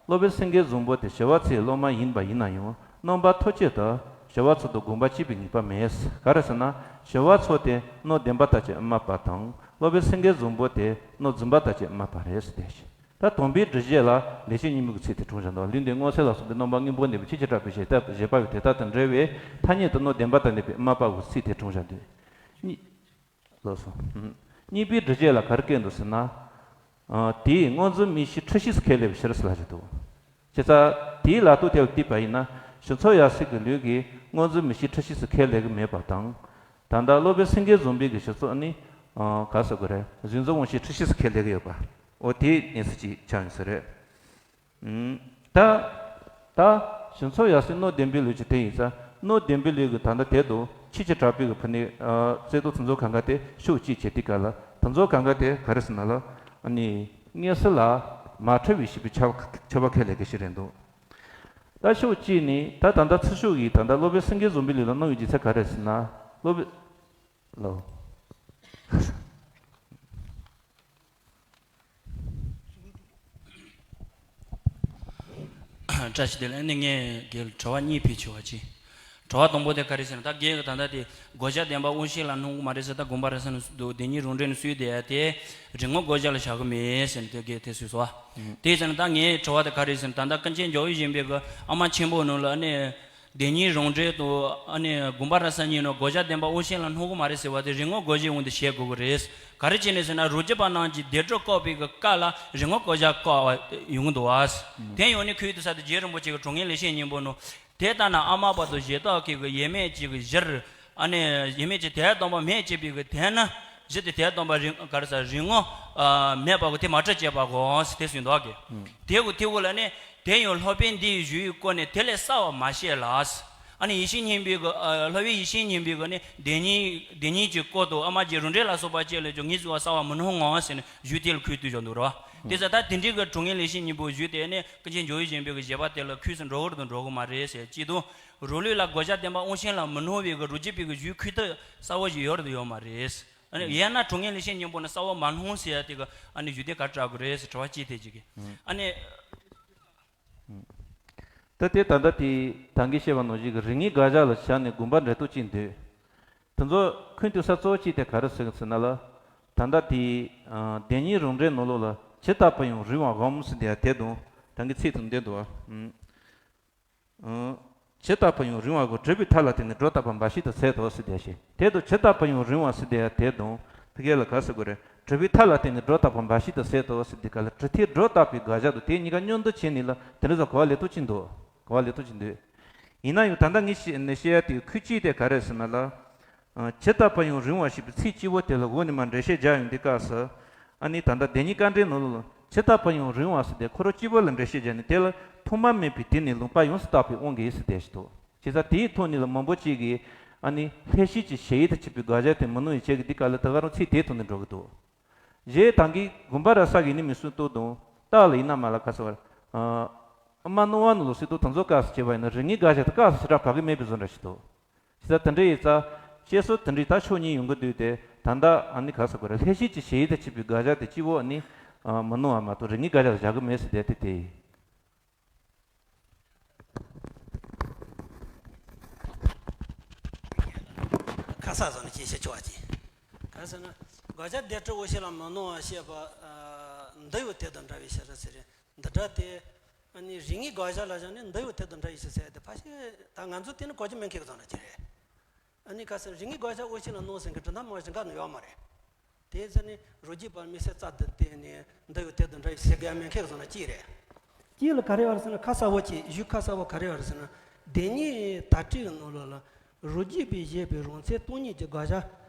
སློབ་དཔོན་སེང་གེ་བཟང་པོ་དེ་ཞི་བ་འཚོའི་སློབ་མ་ཡིན་པ་ཡིན་ན་ཡང་རྣམ་པ་ཐམས་ཅད་དུ་ཞི་བ་འཚོ་དང་དགོངས་པ་གཅིག་པའི་ངེས་པ་མེད། ག་རེ་ཟེར་ན། ཞི་བ་འཚོ་དེ་སྣོད་ལྡན་པ་ལྟ་བྱེད་ཨུ་མ་པ་དང་སློབ་དཔོན་སེང་གེ་བཟང་པོ་དེ་སྣོད་འཛིན་པ་ལྟ་བྱེད་ཨུ་མ་པ་རེད་ཟེར་ཏེ། ད་དམ་པའི་སྒྲུབ་བྱེད་ལ་ལེགས་བཤད་སྙིང་པོ་གི་ཚིག་དེ་དྲངས་བཞག་འདུག་ལུས་འདས་མངོན་གསལ་ལ་སོགས་པའི་རྣམ་པ་སྔོན་པོ་འདས་པའི་ཆོས་ཀྱི་གྲགས་པའི་བྱེ་བྲག་པའི་བྱེད་པ་པོའི་དེ་ལྟ་དང་འབྲེལ་བའི་ཐ་སྙད་དུ་སྣོད་ལྡན་པ་ལྟར་གནས་པའི་ཨུ་མ་པ་གི་ཚིག་དེ་དྲངས་བཞག་འདུག་ལགས་སོ། ཨུམ། གཉིས་པའི་སྒྲུབ་བྱེད་ལ་ག་རེ་བཀོད་འདུག་ཟེར་ན། ཨ། དེས་སྔོ་འཛིན་མིག་ཤེས་འཁྲུལ་ཤེས་སུ་ཁས་ལེན་པའི་ཕྱིར་ཟེར་ལབ་ཀྱི་འདུག་བྱས་ཙང་དེའི་ལ་དོན་དེ་ལ་བལྟས་པ་ཡིན་ན་ཞི་ཚོགས་ཡབ་སྲས་ཀྱི་ལུས་ཀྱིས་སྔོ་འཛིན་མིག་ཤེས་འཁྲུལ་ཤེས་སུ་ཁས་ལེན་གྱི་མེད་པ་དང་། ད་ལྟ་སློབ་དཔོན་སེང་གེ་བཟང་པོའི་གི་ཞི་ཚོགས་ནི། ཨ། ག་ཟེར་དགོས་རེད། གཟུང་འཛིན་དབང་ཤེས་འཁྲུལ་ཤེས་སུ་ཁས་ལེན་གྱི་ཡོད་པ། འོ་དེའི་གནས་ཚུལ་ཅིག་ཆགས་ཡོང་ས་རེད། ཨུམ། ད། ད། ཞི་ཚོགས་ཡབ་སྲས་སྣོད་ལྡན་པའི་ལུས་ཀྱི་དེ་ཡིན་ཙང་སྣོད་ལྡན་པའི་ལུས་ཀྱི་ད་ལྟ་དེ་དང་ཆོས་ཀྱི་གྲགས་པའི་གི་ཕུ་ནུ། ཨ། རྩལ་དང་དེ་ཚོ་གང་ག་དེ་ཕྱོགས་གཅིག་བྱེད་དུས་སྐབས་ལ་དེ་ཚོ་གང་ག་དེ་ག་རེ་ཟེར་ན་ལ། ཨ་ནི། མངོན་གསལ་ལ་མ་འཁྲུལ་བའི་ཤེས་པའི་ཁྱབ་ཁྱབ་པ་ཁས་ལེན་གྱི་ཞིག་རེད་འདུག་ད་ཕྱོགས་གཅིག་ནས་ད་ད་ལྟ་ཚུར་ཕྱོགས་ཀྱིས་ད་ལྟ་སློབ་དཔོན་སེང་གེ་བཟང་པོའི་ལུས་ལ་སྣང་བའི་རྒྱུ་མཚན་ག་རེ་ཟེར་ན། སློབ་དཔོན། ལོ། བཀྲ་ཤིས་བདེ་ལེགས། ཨ་ནི་ངས་རྒན་ལ་དྲི་བ་གཉིས་ཕུལ་ཆོག་པ་ཅིག་དྲི་བ་དང་པོ་དེ་ག་རེ་ཟེར་ན། ད་རྒན་གྱིས་ད་ལྟ་དེ་དགག་བྱ་བདེན་པ་དབང་ཤེས་ལ་སྣང་གི་མ་རེད་ཟེར། ད་དགོངས་པ་རབ་གསལ་ནས་འདུག་བདེན་གཉིས་རང་འགྲེལ་ནས་སུས་དེ་ཡ་དེ་རིག་སྔགས་དགག་བྱ་ལ་བཞག་གི་མེད་ཟེར་ནས་དེ་རྒན་དེ་སུས་སོ། དེ་ཟེར་ན་ད་ངའི་དྲི་བ་དེ་ག་རེ་ཟེར་ན། ད་ལྟ་ཀུན་མཁྱེན་ཇོ་བོ་ཡིད་བཞིན་པའི་གི་ཨ་མ་ཆེན་པོ་ནང་ལ་ཨ་ནི། བདེན་གཉིས་རང་འགྲེལ་དང་ཨ་ནི་དགོངས་པ་རབ་གསལ་གཉིས་ནང་དགག་བྱ་བདེན་པ་དབང་ཤེས་ལ་སྣང་གི་མ་རེད་ཟེར་བ་དེ་རིག་སྔགས་དགག་བྱའི་དབང་དུ་བྱེད་དགོས་ཀྱི་རེད། ག་རེ་བྱས་ནས་ཟེར་ན། རོ་རྒྱུས་པ་རྣམས་ཀྱིས་བདེན་གྲུབ་བཀག་པའི་གི་སྐབས་ལ་རིག་སྔགས་དགག་བྱ་བཀག་པ་ཡོང་གི་འདུག་བ། དེ་ཡོང་ནས་ཁོའི་དུས་ས་དེ་རྗེ་རིན་པོ་ཆེ་གི་དྲང་ངེས་ལེགས་བཤད་སྙིང་པོ་ནང་། དེ་ལྟ་ན་ཨ་མ་བར་དུ་ཞེ་སྡང་གི་གི་ཡིད་མེད་ཀྱི་གི་གཞིར། ཨ་ནི་ཡིད་མེད་ཀྱི་དོན་དམ་པ་མེད་ཅེས་པའི་གི་དོན་ནི། གཞི་དེ་དོན་དམ་པ་རིག་ག་རེ་ཟེར། རིག་སྔགས་ཨ་མེད་པ་གི་དེ་མ་གྲུབ་ཅེས་པ་གོ་ཟེར་དེ་གསུངས་འདུག་གི། དེ་གི་དེ་གི་ལ་ནི། དེ་ཡང་སློབ་དཔོན་འདིའི་ཞུས་སྐོར་ནས་དེ་ལས་གསལ་བར་མ་བཤད་ལ། ཨ་ནི་ཡེ་ཤེས་སྙིང་པོའི་གི་ཨ་སློབ་དཔོན་ཡེ་ཤེས་སྙིང་པོའི་གི་ནི་བདེན་གཉིས་བདེན་གཉིས་ཀྱི་སྐོར་དུ་ཨ་མ་རྗེ་རང་འགྲེལ་ལ་སོགས་པ་བཅས་ལས་ཀྱང་ངེས་བཟུང་བ་གསལ་བར་མི་སྣང་ངོ་ཟེར་ནས་ཞུས་དེ་ལ་ཁུངས་གཏུགས་བཞག་འདུག་རེད་བ། དེ་ཚོ་ད་དེ་འདྲའི་གི་དྲང་ངེས་ལེགས་བཤད་སྙིང་པོ་ཞུས་དེ་ནི་ཀུན་མཁྱེན་ཇོ་བོ་ཡིད་བཞིན་པའི་གི་བཞེད་པ་དེ་ལ་ཁུངས་སུ་འགྲོ་གི་རེད་དང་འགྲོ་གི་མ་རེད་ཟེར་གཅིག་དང་། རང་ལུགས་ལ་དགག་བྱ་བདེན་པ་དབང་ཤེས་ལ་མི་སྣང་བའི་གི་རོ་རྒྱུས་པའི་གི་ཞུས་ཁུངས་གཏུགས་གསལ་བོ་ཞིག་ཡོད་རེད་དང་ཡོད་མ་རེད། ཨ་ནི་ཡང་ན་དྲང་ངེས་ལེགས་བཤད་སྙིང་པོ་ནི་གསལ་བོ་མ་སྣང་ཟེར་ཡ་དེ་གི་ཨ་ནི་ཞུ་དེ་ག་སྐྲག་གི་རེད་ཟེར་དྲི་བ་གཅིག་དེ་གཅིག་གི། ཨ་ནི། ད་དེ་ད་ལྟ་དེ་ད་གིན་བཤད་པ་ནང་བཞིན་གི་རིག་སྔགས་དགག་བྱ་ལ་བཞག་ནས་དགོངས་པ་འགྲེལ་སྟངས་གཅིག་འདུག་དེ་ཚོ་ཁུངས་གཏུགས་ས་གཙོ་བོ་གཅིག་དེ་ག་རེ་ཟེར་གི་ཟེར་ན་ལ། ད་ལྟ་དེ་བདེན་གཉིས་རང་འགྲེལ་ནང་ལོགས་ལ་ཇི་ལྟ་བུར་ཡང་རུང་བའམ་ཟེར་དེ་ཡ་དེ་དང་ད་གིན་ཚིག་དང་ལྡན་འདུག་བ། ཨང་། ཇི་ལྟ་བུར་ཡང་རུང་བ་གོ་གྲུབ་པའི་མཐའ་ལ་བརྟེན་ནས་སྒྲོ་བཏགས་པ་འབའ་ཞིག་ཏུ་ཟད་དོ་ཟེར་དེ་ཞེས། དེ་དང་ཇི་ལྟ་བུར་ཡང་རུང་བ་ཟེར་དེ་ཡང་དེ་དང་། དེ་གས་ལ་ག་ཟེར་དགོས་རེད། གྲུབ་པའི་མཐའ་ལ་བརྟེན་ནས་སྒྲོ་བཏགས་པ་འབའ་ཞིག་ཏུ་ཟད་དོ་ཟེར་དེ་ག་ལ་གྲུབ་མཐས་སྒྲོ་བཏགས་པའི་དགག་བྱ་དང་དེ་གཉིས་ཀ་མཉམ་དུ་བྱས་ནས་ལ་དེ་འདྲ་ཟེར་གོ་བ་ལེན་སྟངས་གཅིག་འདུག་གོ་བ་ལེན་སྟངས་གཅིག་འདུག་ཡིན་ན་ཡང་ད་ལྟ་ངས་བཤད་ནས་བཤད་ཡ་དེ་ཁུངས་གཅིག་དེ་ག་རེ་ཟེར་ན་ལ། ཨ། ཇི་ལྟ་བུར་ཡང་རུང་བ་ཞེས་པའི་ཚིག་གཅིག་པོ་དེ་ལ་འོག་ནས་མར་འགྲེལ་བཤད་རྒྱག་ཡོང་དུས་སྐབས་སུ། ཨ་ནི་ད་ལྟ་བདེན་གཉིས་དཀའ་འགྲེལ་ནང་ལ་ཇི་ལྟ་བུར་ཡང་རུང་བ་ཟེར་དེ་ཁོ་རང་གཅིག་པོ་ལ་འགྲེལ་བཤད་རྒྱག་ནས་དེ་ལ་ཐོག་མ་མེད་པའི་དུས་ནས་ལུང་པ་ཡོངས་སུ་དག་པའི་དབང་གིས་ཟེར་དེ་ཞིག་འདུག་བྱས་ཙང་དེའི་ཐོག་ནས་ལ་མང་པོ་ཅིག་གིས་ཨ་ནི་ལྷད་ཞེན་གྱི་ཞེན་ཡུལ་དུ་གྱུར་པའི་དགག་བྱ་དེ་མི་སྣང་བའི་ཆེད་ཀྱི་འདི་ག་ལ་ད་ག་རང་ཚིག་དེའི་ཐོག་ནས་འགྲོ་གི་འདུག་རྗེ་ད་གིན་དགོངས་པ་རབ་གསལ་གྱི་ཡིན་ནི་མིན་གསུངས་སྟངས་དང་རྟགས་ལ་ཡིན་ན་མ་ལ་ག་ཟེར་བར། ཨ། ཨུ་མ་སྣང་བ་ནང་ལོགས་སུ་དང་དེ་ཚོ་སྐབས་སུ་བྱས་པ་ཡིན་ན་རིག་སྔགས་དགག་བྱ་དེ་སྐབས་སུ་ཞེ་དྲག་བབས་ཀྱི་མེད་པའི་བཟོ་འདྲ་ཞིག་འདུག་བྱས་ཙང་དེ་འདྲ་ཡིན་ཙང་བཤད་སྲོལ་དེ་འདྲའི་ད་ཕྱོགས་གཉིས་ཡོང་གི་འདུག་སྟེ། ད་ལྟ་ཨ་ནི་ག་ཟེར་དགོས་རེད། ལྷད་ཞེན་གྱི་ཞེན་ཡུལ་དུ་གྱུར་པའི་དགག་བྱ་དེ་གཅིག་པོ་ཨ་ནི་ཨ་མི་སྣང་བ་མ་གཏོགས་རིག་སྔགས་དགག་བྱ་ལ་བཞག་གི་མེད་ཟེར་དེ་དེ་དེ་ཡིན། ཁ་ས་བཟོ་ནས་ཅི་བཤད་ཆོག་པ་ཅི། ག་ཟེར་ན། དགག་བྱ་བདེན་གྲུབ་དབང་ཤེས་ལ་མི་སྣང་བ་བཤད་པ་ཨ་འདི་ཡང་དེ་དང་འདྲ་བའི་ཕྱིར་ཟེར་རེད། འདི་འདྲ་སྟེ། ཨ་ནི་རིག་སྔགས་དགག་བྱ་ལ་བཞག་ནས་འདི་ཡང་དེ་དང་འདྲ་ཡིན་ཞེས་ཟེར་ཏེ་ཕལ་ཆེར་ད་ང་ཚོ་དེ་ནི་གོ་རྒྱུ་མེད་མཁན་གྱི་བཟོ་འདྲ་ཅིག་རེད། ཨ་ནི་ག་ཟེར་རིག་སྔགས་དགག་བྱ་དབང་ཤེས་ལ་སྣང་ཟེར་མཁན་གྲུབ་མཐའ་སྨྲ་བ་ཞིག་འགའ་ནི་ཡོད་མ་རེད། དེ་ཟེར་ནས་རོ་རྒྱུས་པ་དམིགས་བསལ་རྩ་དེ་བརྟེན་ནས་འདི་ཡང་དེ་དང་འདྲ་ཡིན་ཟེར་དགོས་ཡ་མེད་མཁན་གྱི་བཟོ་འདྲ་ཅིག་རེད། གཅིག་ལ་ག་རེ་བར་ཟེར་ན་ཁ་གསལ་བོ་གཅིག་གཞུང་ཁ་གསལ་བོ་ག་རེ་བར་ཟེར་ན། བདེན་གཉིས་དག་ཁྲིད་ཀྱི་ནང་ལོགས་ལ། རོ་རྒྱུས་པས་བཞེད་པའི་རང་མཚན་སྟོང་ཉིད་ཀྱི་དགག་བྱ།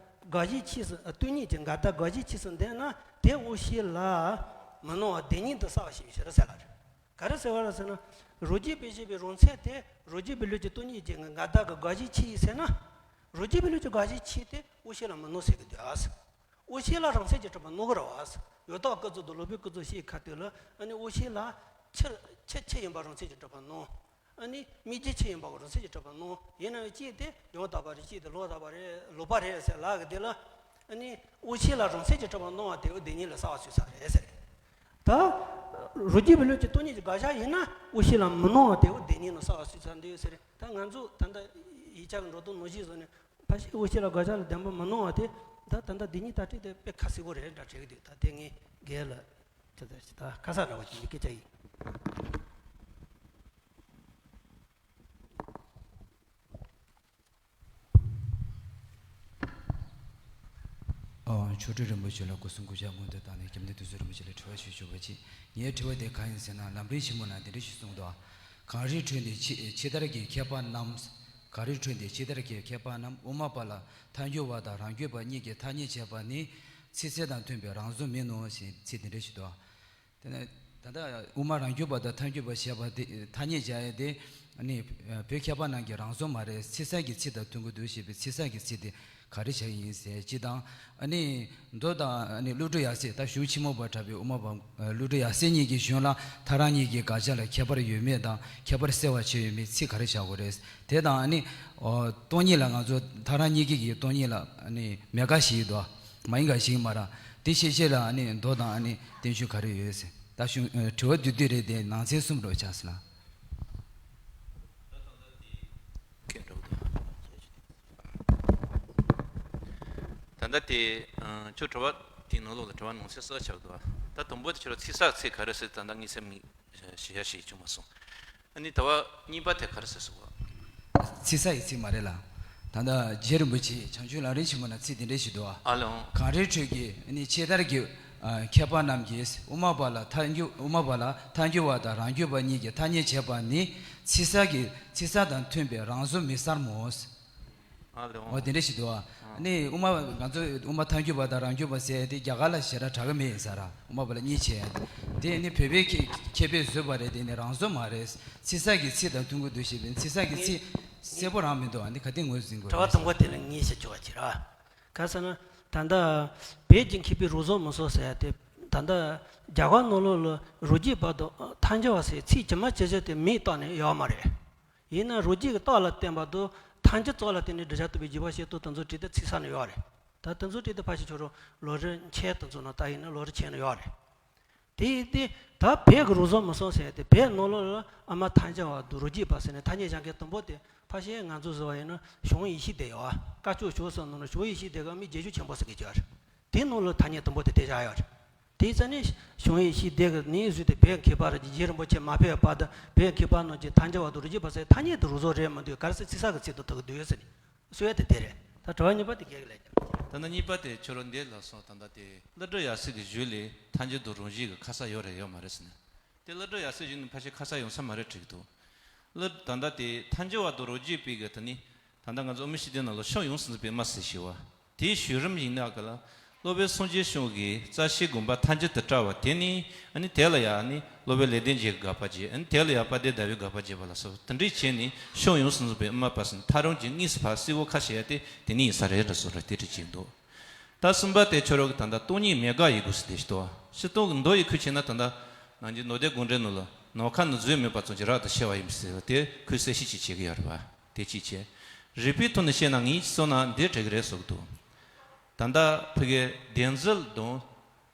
དགག་གཞིའི་ཆོས་སུ་སྟོང་ཉིད་ཀྱི་འགལ་ཟླ་དགག་གཞིའི་ཆོས་སུ་འདོད་ན་དེ་འོ་ཤེས་ལ་མི་སྣང་བ་བདེན་གཉིས་དུ་གསལ་བར་བྱེད་པའི་ཕྱིར་ཟེར་ལ་རེད། ག་རེ་ཟེར་བ་རེད་ཟེར་ན། རོ་རྒྱུས་པས་གཞན་པའི་རང་མཚན་དེ་རོ་རྒྱུས་པའི་ལུགས་ཀྱི་སྟོང་ཉིད་ཀྱི་འགལ་ཟླ་གི་དགག་གཞིའི་ཆོས་ཡིན་ཟེར་ན། རོ་རྒྱུས་པའི་ལུགས་ཀྱི་དགག་གཞིའི་ཆོས་དེ་འོ་ཤེས་ལ་མི་སྣང་ཟེར་གི་འདུག་ཨ། འོ་ཤེས་ལ་རང་མཚན་གྱིས་གྲུབ་པ་སྣང་གི་རེད་བ། ཡོད་དག་ཀུན་རྫོབ་དང་ལོག་པའི་ཀུན་རྫོབ་ཤེས་ཁ་ཐུག་ལ་ཨ་ནི་འོ་ཤེས་ལ་ཕྱིར་ཕྱིར་ཕྱིར་ཡིན་པ་རང་མཚན་གྱིས་གྲུབ་པ་སྣང་། ཨ་ནི་སྨིག་རྒྱུ་ཕྱིར་ཡིན་པ་རང་མཚན་གྱིས་གྲུབ་པ་སྣང་། ཡིན་ན་ཡང་གཅིག་དེ་ཡང་དག་པ་རེད། གཅིག་དེ་ལོག་ལྟ་བ་རེད། ལོག་པ་རེད་ཟེར་ལབ་གི་དེ་ལ་ཨ་ནི་འོ་ཤེས་ལ་རང་མཚན་གྱིས་གྲུབ་པ་སྣང་བ་དེ་འོ་བདེན་གཉིས་ལ་གསལ་བ་སུས་ས་རེད་ཟེར། ད་རོ་རྒྱུས་པའི་ལུགས་ཀྱི་སྟོང་ཉིད་ཀྱི་དགག་བྱ་ཡིན་ན་འོ་ཤེས་ལ་མི་སྣང་བ་དེ་འོ་བདེན་གཉིས་ལ་གསལ་བ་སུས་ས་འདུག་ཟེར། ད་ང་ཚོ་ད་ལྟ་ཡིག་ཆ་གི་འགྲོ་སྟངས་ནང་བཞིན་བཟོས་ནས། ཕལ་ཆེར་འོ་ཤེས་ལ་དགག་བྱ་ལ་བདེན་པ་མི་སྣང་བ་དེ་ད་ད་ལྟ་འདི་གཉིས་ལྟ་ཁྲིད་དེ་དཔེ་ཁ་གསལ་པོ་རེད་འདྲ་དྲན་གི་འདུག་ད་དེ་ངས་རྒན་ལ་ཅི་ལྟར་ཞིག་ད་ཁ་ས་འདྲ་བོ་ཅིག་གི་སྐད་ཆ་ཡིན། ཨོ། མཆོག་སྤྲུལ་རིན་པོ་ཆེ་ལ་སྐུ་གསུང་སྐུ་ཕྱག་སྔོན་དུ་བཏང་ནས་སྐྱབས་མགོན་དུས་གསུམ་རིན་པོ་ཆེ་ལ་དྲི་བ་ཞུ་ཆོག་པ་ཅིག་ངའི་དྲི་བ་དེ་གང་ཡིན་ཟེར་ན། ལམ་རིམ་ཆེན་མོ་ན་འདི་འདྲ་ཞིག་གསུངས་འདུག་གངས་རིའི་ཁྲོད་འདིར་ཆེ་ཆེ་ལྟར་གྱི་མཁས་པ་རྣམས། གངས་རིའི་ཁྲོད་འདིར་ཆེ་ལྟར་གྱི་མཁས་པ་རྣམས་དབུ་མ་པ་ལ་ཐལ་འགྱུར་བ་དང་རང་རྒྱུད་པ་གཉིས་ཀྱིས་ཐ་སྙད་བྱས་པ་ནི་ཚིག་གསལ་དང་མཐུན་པའི་རང་བཟོ་མིན་ནོ་ཞེས་ཚིག་འདི་འདྲ་ཞིག་འདུག་དེ་ནས་ད་ལྟ་དབུ་མ་རང་རྒྱུད་པ་དང་ཐལ་འགྱུར་བ་ཞེས་པ་དེ་ཐ་སྙད་བྱ་ཡ་དེ་ནི་བོད་མཁས་པ་རྣམས་ཀྱི་རང་བཟོ་མ་རེད། ཚིག་གསལ་གྱི་ཚིག་དང་མཐུན་གྱི་འདུག་ཞེས་པའི་ཚིག་གསལ་གྱི་ཚིག་དེ་ག་རེ་བྱ་ཡིན་ཟེར་གཅིག་དང་། ཨ་ནི་མདོ་དང་ཨ་ནི་ཀླུ་སྒྲུབ་ཡབ་སྲས། ད་གཞུང་ཆེན་མོ་བར་གྲགས་པའི་དབུ་མ་པ་ཀླུ་སྒྲུབ་ཡབ་སྲས་གཉིས་ཀྱི་གཞུང་ལ་ཐལ་རང་གཉིས་ཀྱི་དགག་བྱ་ལ་ཁྱད་པར་ཡོད་མེད་དང་ཁྱད་པར་གསལ་བར་བྱས་ཡོད་མེད་ཚིག་ག་རེ་བྱ་དགོས་རེད། དེ་དང་ཨ་ནི་ཨོ་སྟོང་ཉིད་ལ་ང་ཚོ་ཐལ་རང་གཉིས་ཀྱི་གི་སྟོང་ཉིད་ལ་ཨ་ནི་མེད་དགག་ཞིག་འདུག་མ་ཡིན་དགག་ཞིག་མ་རེད། དེ་ཤེས་བྱེད་ལ་ཨ་ནི་མདོ་དང་ཨ་ནི་བསྟན་བཅོས་ག་རེ་ཡོད་ཟེར། ད་གཞུང་དྲི་བ་བསྡུས་བསྡུས་རེད་དེ་ནང་ཚན་གསུམ་རོགས་ཆགས་སོང་ལ། ད་ལྟ་དེ་ཁྱོད་དྲི་བ་དེའི་ནང་ལོགས་ལ་དྲི་བ་ནང་གསེས་གསར་ཆགས་འདུག་ད་དང་པོ་དེ་ཁྱོད་ཚིག་གསལ་ཚིག་ག་རེ་ཟེར། ད་ལྟ་ངའི་སེམས་ངའི་ཞེ་ཡ་ཞིག་བྱུང་མ་སོང་། ཨ་ནི་ད་བ་གཉིས་པ་དེ་ག་རེ་ཟེར་སོང་བ། ཚིག་གསལ་ཡི་ཚིག་མ་རེད་ལ། ད་ལྟ་རྗེ་རིན་པོ་ཆེ་བྱང་ཆུབ་ལམ་རིམ་ཆེན་མོ་ན་ཚིག་དེ་འདྲ་ཞིག་འདུག་ཨ། ཨ་ལོང་། གངས་རིའི་ཁྲོད་ཀྱི་ནི་ཆེ་ལྟར་གྱི་མཁས་པ་རྣམས་ཀྱིས་དབུ་མ་པ་ལ་ཐལ་འགྱུར་དབུ་མ་པ་ལ་ཐལ་འགྱུར་བ་དང་རང་རྒྱུད་པ་གཉིས་ཀྱིས་ཐ་སྙད་བྱས་པ་ནི་ཚིག་གསལ་གྱི་ཚིག་གསལ་དང་མཐུན་པའི་རང་བཟོ་མི་གསར་མོ། ཨ་ལེ། འོ་དེ་འདྲ་ཞིག་འདུག་ཨ། ནི་དབུ་མ་ང་ཚོ་དབུ་མ་ཐལ་འགྱུར་བ་དང་རང་རྒྱུད་པ་ཟེར་དེ་རྒྱ་གར་ལ་ཞེ་དྲག་གྲགས་ཀྱི་མེད་ཡིན་ས་ར། དབུ་མ་པ་ལ་གཉིས་ཆེ་ཡ་དེ་ནི་བོད་པའི་མཁས་མཁས་པས་བཟོས་པ་རེད། དེ་ནི་རང་བཟོ་མ་རེད། ཚིག་གསལ་གྱི་ཚིག་དང་མཐུན་གྱི་འདུག་ཞེས་པའི་ཚིག་གསལ་གྱི་ཚིག་གསལ་པོ་རང་མི་འདུག་ཨ། ནི་ག་དེ་ངོས་འཛིན་དགོས་དྲི་བ་རེད། དང་པོ་དེ་ལ་ངས་བཤད་ཆོག་པ་བྱེད་ར། ག་ཟེར་ན། ད་ལྟ་བོད་ཀྱི་མཁས་པའི་རང་བཟོ་མི་བཟོ་ཟེར་ཡ་དེ། ད་ལྟ་རྒྱ་གར་ནང་ལོགས་ལ་རང་རྒྱུད་པ་དང་ཐལ་འགྱུར་བ་ཟེར་ཚིག་ཇི་མ་ཇི་བཞིན་དེ་མིང་བཏགས་ནས་ཡོད་མ་རེད། ཡིན་ན་རང་རྒྱུད་ཀྱི་རྟགས་ལ་བརྟེན་པ་དང་ཐལ་འགྱུར་རྩ་ལ་བརྟེན་ནས་བསྒྲུབ་བྱ་བཏགས་པའི་བརྗོད་པ་བྱེད་སྟངས་དེ་ཚོ་བྲིས་ཏེ་ཚིག་གསར་ནས་ཡོད་རེད། ད་དེ་ཚོ་བྲིས་ཏེ་ཕལ་ཆེར་ཁྱོད་རང་ལོ་རེར་འཆད་དེ་ཚོ་ནང་ལྟ་ཡིན་ན་ལོ་རེར་འཆད་ནས་ཡོད་རེད། དེ་དེ་ད་བོད་ཀྱི་རང་བཟོ་མི་བཟོ་ཟེར་ཏེ་བོད་ནང་ལོགས་ལ་ཨ་མ་ཐལ་འགྱུར་བ་དང་རང་རྒྱུད་པ་ཟེར་ནས་ཐ་སྙད་སྦྱར་མཁན་དང་པོ་དེ་ཕལ་ཆེར་ང་ཚོ་བཟོ་བ་ཡིན་ན་བྱང་ཡེ་ཤེས་སྡེ་ཡོད་ཨ། བཀའ་ཆོས་ཆོས་གསུམ་ནང་ལ་བྱང་ཡེ་ཤེས་སྡེ་ག་མི་དགེ་བཅུ་ཆེན་པོ་ཟེར་གི་ཡོད་རེད། དེ་ནང་ལ་ཐ་སྙད་དང་པོ་དེ་དེ་བཞག་ཡོད་རེད། དེ་རྩ་ནས་བྱང་ཡེ་ཤེས་སྡེ་གི་ནས་བཟོས་ཏེ་བོད་མཁས་པ་རེད། རྗེ་རིན་པོ་ཆེ་མ་ཕེབས་པ་དང་བོད་མཁས་པ་རྣམས་ཀྱིས་ཐལ་འགྱུར་བ་དང་རང་རྒྱུད་པ་ཟེར་ཐ་སྙད་དེ་རང་བཟོ་རེད་མི་འདུག་ག་རེ་ཟེར་ཚིག་གསར་གྱི་ཚིག་དང་ཐུག་གི་འདུག་ཟེར་ནས་གསུང་ཡ་དེ་དེ་རེད། ད་དྲི་བ་གཉིས་པ་དེ་རྒྱལ་གྱི་ལས་ཀྱང་། ད་ནི་གཉིས་པ་དེ་ཁྱོད་རང་འདི་ལ་སོང་། ད་ལྟ་དེ་ཀླུ་སྒྲུབ་ཡབ་སྲས་ཀྱི་གཞུག་ལས་ཐལ་འགྱུར་དང་རང་རྒྱུད་ཀྱི་ཁ་གསལ་ཡོད་རེད་ཡོད་མ་རེད་ཟེར་ནས། དེ་ཀླུ་སྒྲུབ་ཡབ་སྲས་གཞུག་ནས་ཕལ་ཆེར་ཁ་གསལ་ཡོང་ས་མ་རེད་དྲན་གྱི་འདུག་ཀླུ་ད་ལྟ་དེ་ཐལ་འགྱུར་བ་དང་རང་རྒྱུད་པའི་གི་དེ་ནི། ད་ལྟ་ང་ཚོ་དབུ་མའི་སྤྱི་དོན་ནང་ལ་ཕྱོགས་ཡོངས་སུ་འཛིན་པའི་དབུ་མ་ཟེར་ཞུ་བ། དེའི་བྱུང་རིམ་ཡིན་ན་ག་ལ། སློབ་དཔོན་སངས་རྒྱས་བྱུང་གིས་རྩ་ཤེའི་དགོངས་པ་ཐལ་འགྱུར་དུ་བཀྲལ་བ་དེ་ནི། ཨ་ནི་དེ་ལ་ཡང་ཨ་ནི་སློབ་དཔོན་ལེགས་ལྡན་འབྱེད་ཀྱིས་དགག་པ་བྱས། ཨ་ནི་དེ་ལ་ཡང་དཔལ་ལྡན་ཟླ་བས་དགག་པ་བྱས་པ་ལ་སོགས་དེ་འདྲའི་བྱས་ནས་ཕྱོགས་ཡོངས་སུ་འཛིན་པའི་དབུ་མ་པ་ཟེར་ནས་ཐལ་རང་གི་དངོས་སུ་ཕར་གསལ་བོ་ཁ་བཤད་ཡ་དེ་དེ་ནི་ཡིན་ས་རེད་འདྲ་བཟོ་འདྲ་དེ་འདྲ་ཅིག་འདུག་ད་གསུམ་པ་དེ་ཁྱོད་རང་གིས་ད་ལྟ་སྟོང་ཉིད་མེད་དགག་ཡི་གུ་ཟེར་དེ་ཞིག་འདུག་སྤྱིར་བཏང་གི་མདོ་ཡི་ཁུལ་བྱས་ན་ད་ལྟ་ནང་གི་ནང་བསྟན་དགོངས་འགྲེལ་ནང་ལ་ནམ་མཁའ་ནི་རྫས་མེད་པ་ཙམ་གྱིས་རབ་ཏུ་ཕྱེ་བ་ཡིན་ཟེར་བ་དེ་ཁོས་གསལ་བཤད་ཅིག་བྱེད་ཀྱི་ཡོད་རེད་བ། དེ་གཅིག་བྱས། རིགས་པའི་ཐོག་ནས་བཤད་ན་ངས་གསུངས་ན་འདི་འགྲིག་གི་རེད་བསམ་གྱི་འདུག་ད་ལྟ་ཕ་གིའི་བདེན་རྫུན་དང་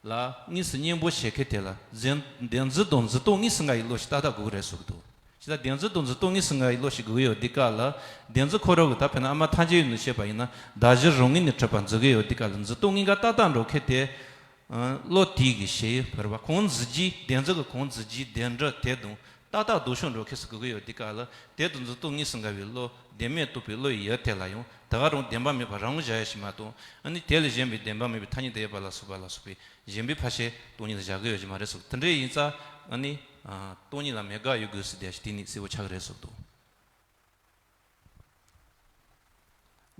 ལ་དངོས་སུ་གཉེན་པོ་བྱེད་མཁན་དེ་ལ་བདེན་བདེན་རྫུན་དང་རྫུན་རྟོག་དངོས་སུ་འགལ་བའི་བློ་ཞིག་ཏག་ཏག་དགོས་ཀྱི་རེད་བསམ་གྱི་འདུག་ཇི་ལྟར་བདེན་རྫུན་དང་རྫུན་རྟོག་དངོས་སུ་འགལ་བའི་བློ་ཞིག་དགོས་ཀྱི་ཡོད་དུས་སྐབས་ལ། བདེན་རྫུན་ཁོ་རང་གི་ད་དཔེར་ན་ཨ་མ་ཐལ་འགྱུར་ཡིན་ནོ་བཤད་པ་ཡིན་ན་བདག་གཞན་རང་ངོས་ནས་གྲུབ་པར་འཛིན་གྱི་ཡོད་དུས་སྐབས་ལ་རྫུན་རྟོག་དངོས་འགལ་ཏག་ཏག་འགྲོ་མཁན་དེ། བློ་དེ་གི་ཞེས་པར་བ་གང་འཛིན་རྒྱུའི་བདེན་རྫུན་གྱི་གང་འཛིན་རྒྱུའི་བདེན་གྲུབ་དེ་དང་ཏག་ཏག་ལྡོག་ཕྱོགས་འགྲོ་མཁན་ཞིག་དགོས་ཀྱི་ཡོད་དུས་སྐབས་ལ། དེ་དང་རྫུན་རྟོག་དངོས་སུ་འགལ་བའི་བློ་བདེན་མེད་རྟོགས་པའི་བློ་ཡི་ཡུལ་དེ་ལ་ཡང་ད་ག་རང་བདེན་པ་མེད་པ་རང་དབང་བཞག་ཡ་ཞིག་མ་གཏོགས། ཨ་ནི་དེ་ལས་གཞན་པའི་བདེན་པ་མེད་པའི་ཐ་སྙད་དུ་ཡོད་པ་ལ་སོགས་པ་ལ་སོགས་པའི་གཞན་པའི་ཕར་བཤད་སྟོང་ཉིད་ལ་བཞག་གི་ཡོད་ཀྱི་མ་རེད་སོགས། དེ་འདྲ་ཡིན་ཙང་ཨ་ནི་སྟོང་ཉིད་ལ་མེད་དགག་ཡི་གུ་ཟེར་དེ་ཞིག་དེ་ནི་གསལ་བོ་ཆགས་ཀྱི་རེད་བསམ་གྱི་འདུག་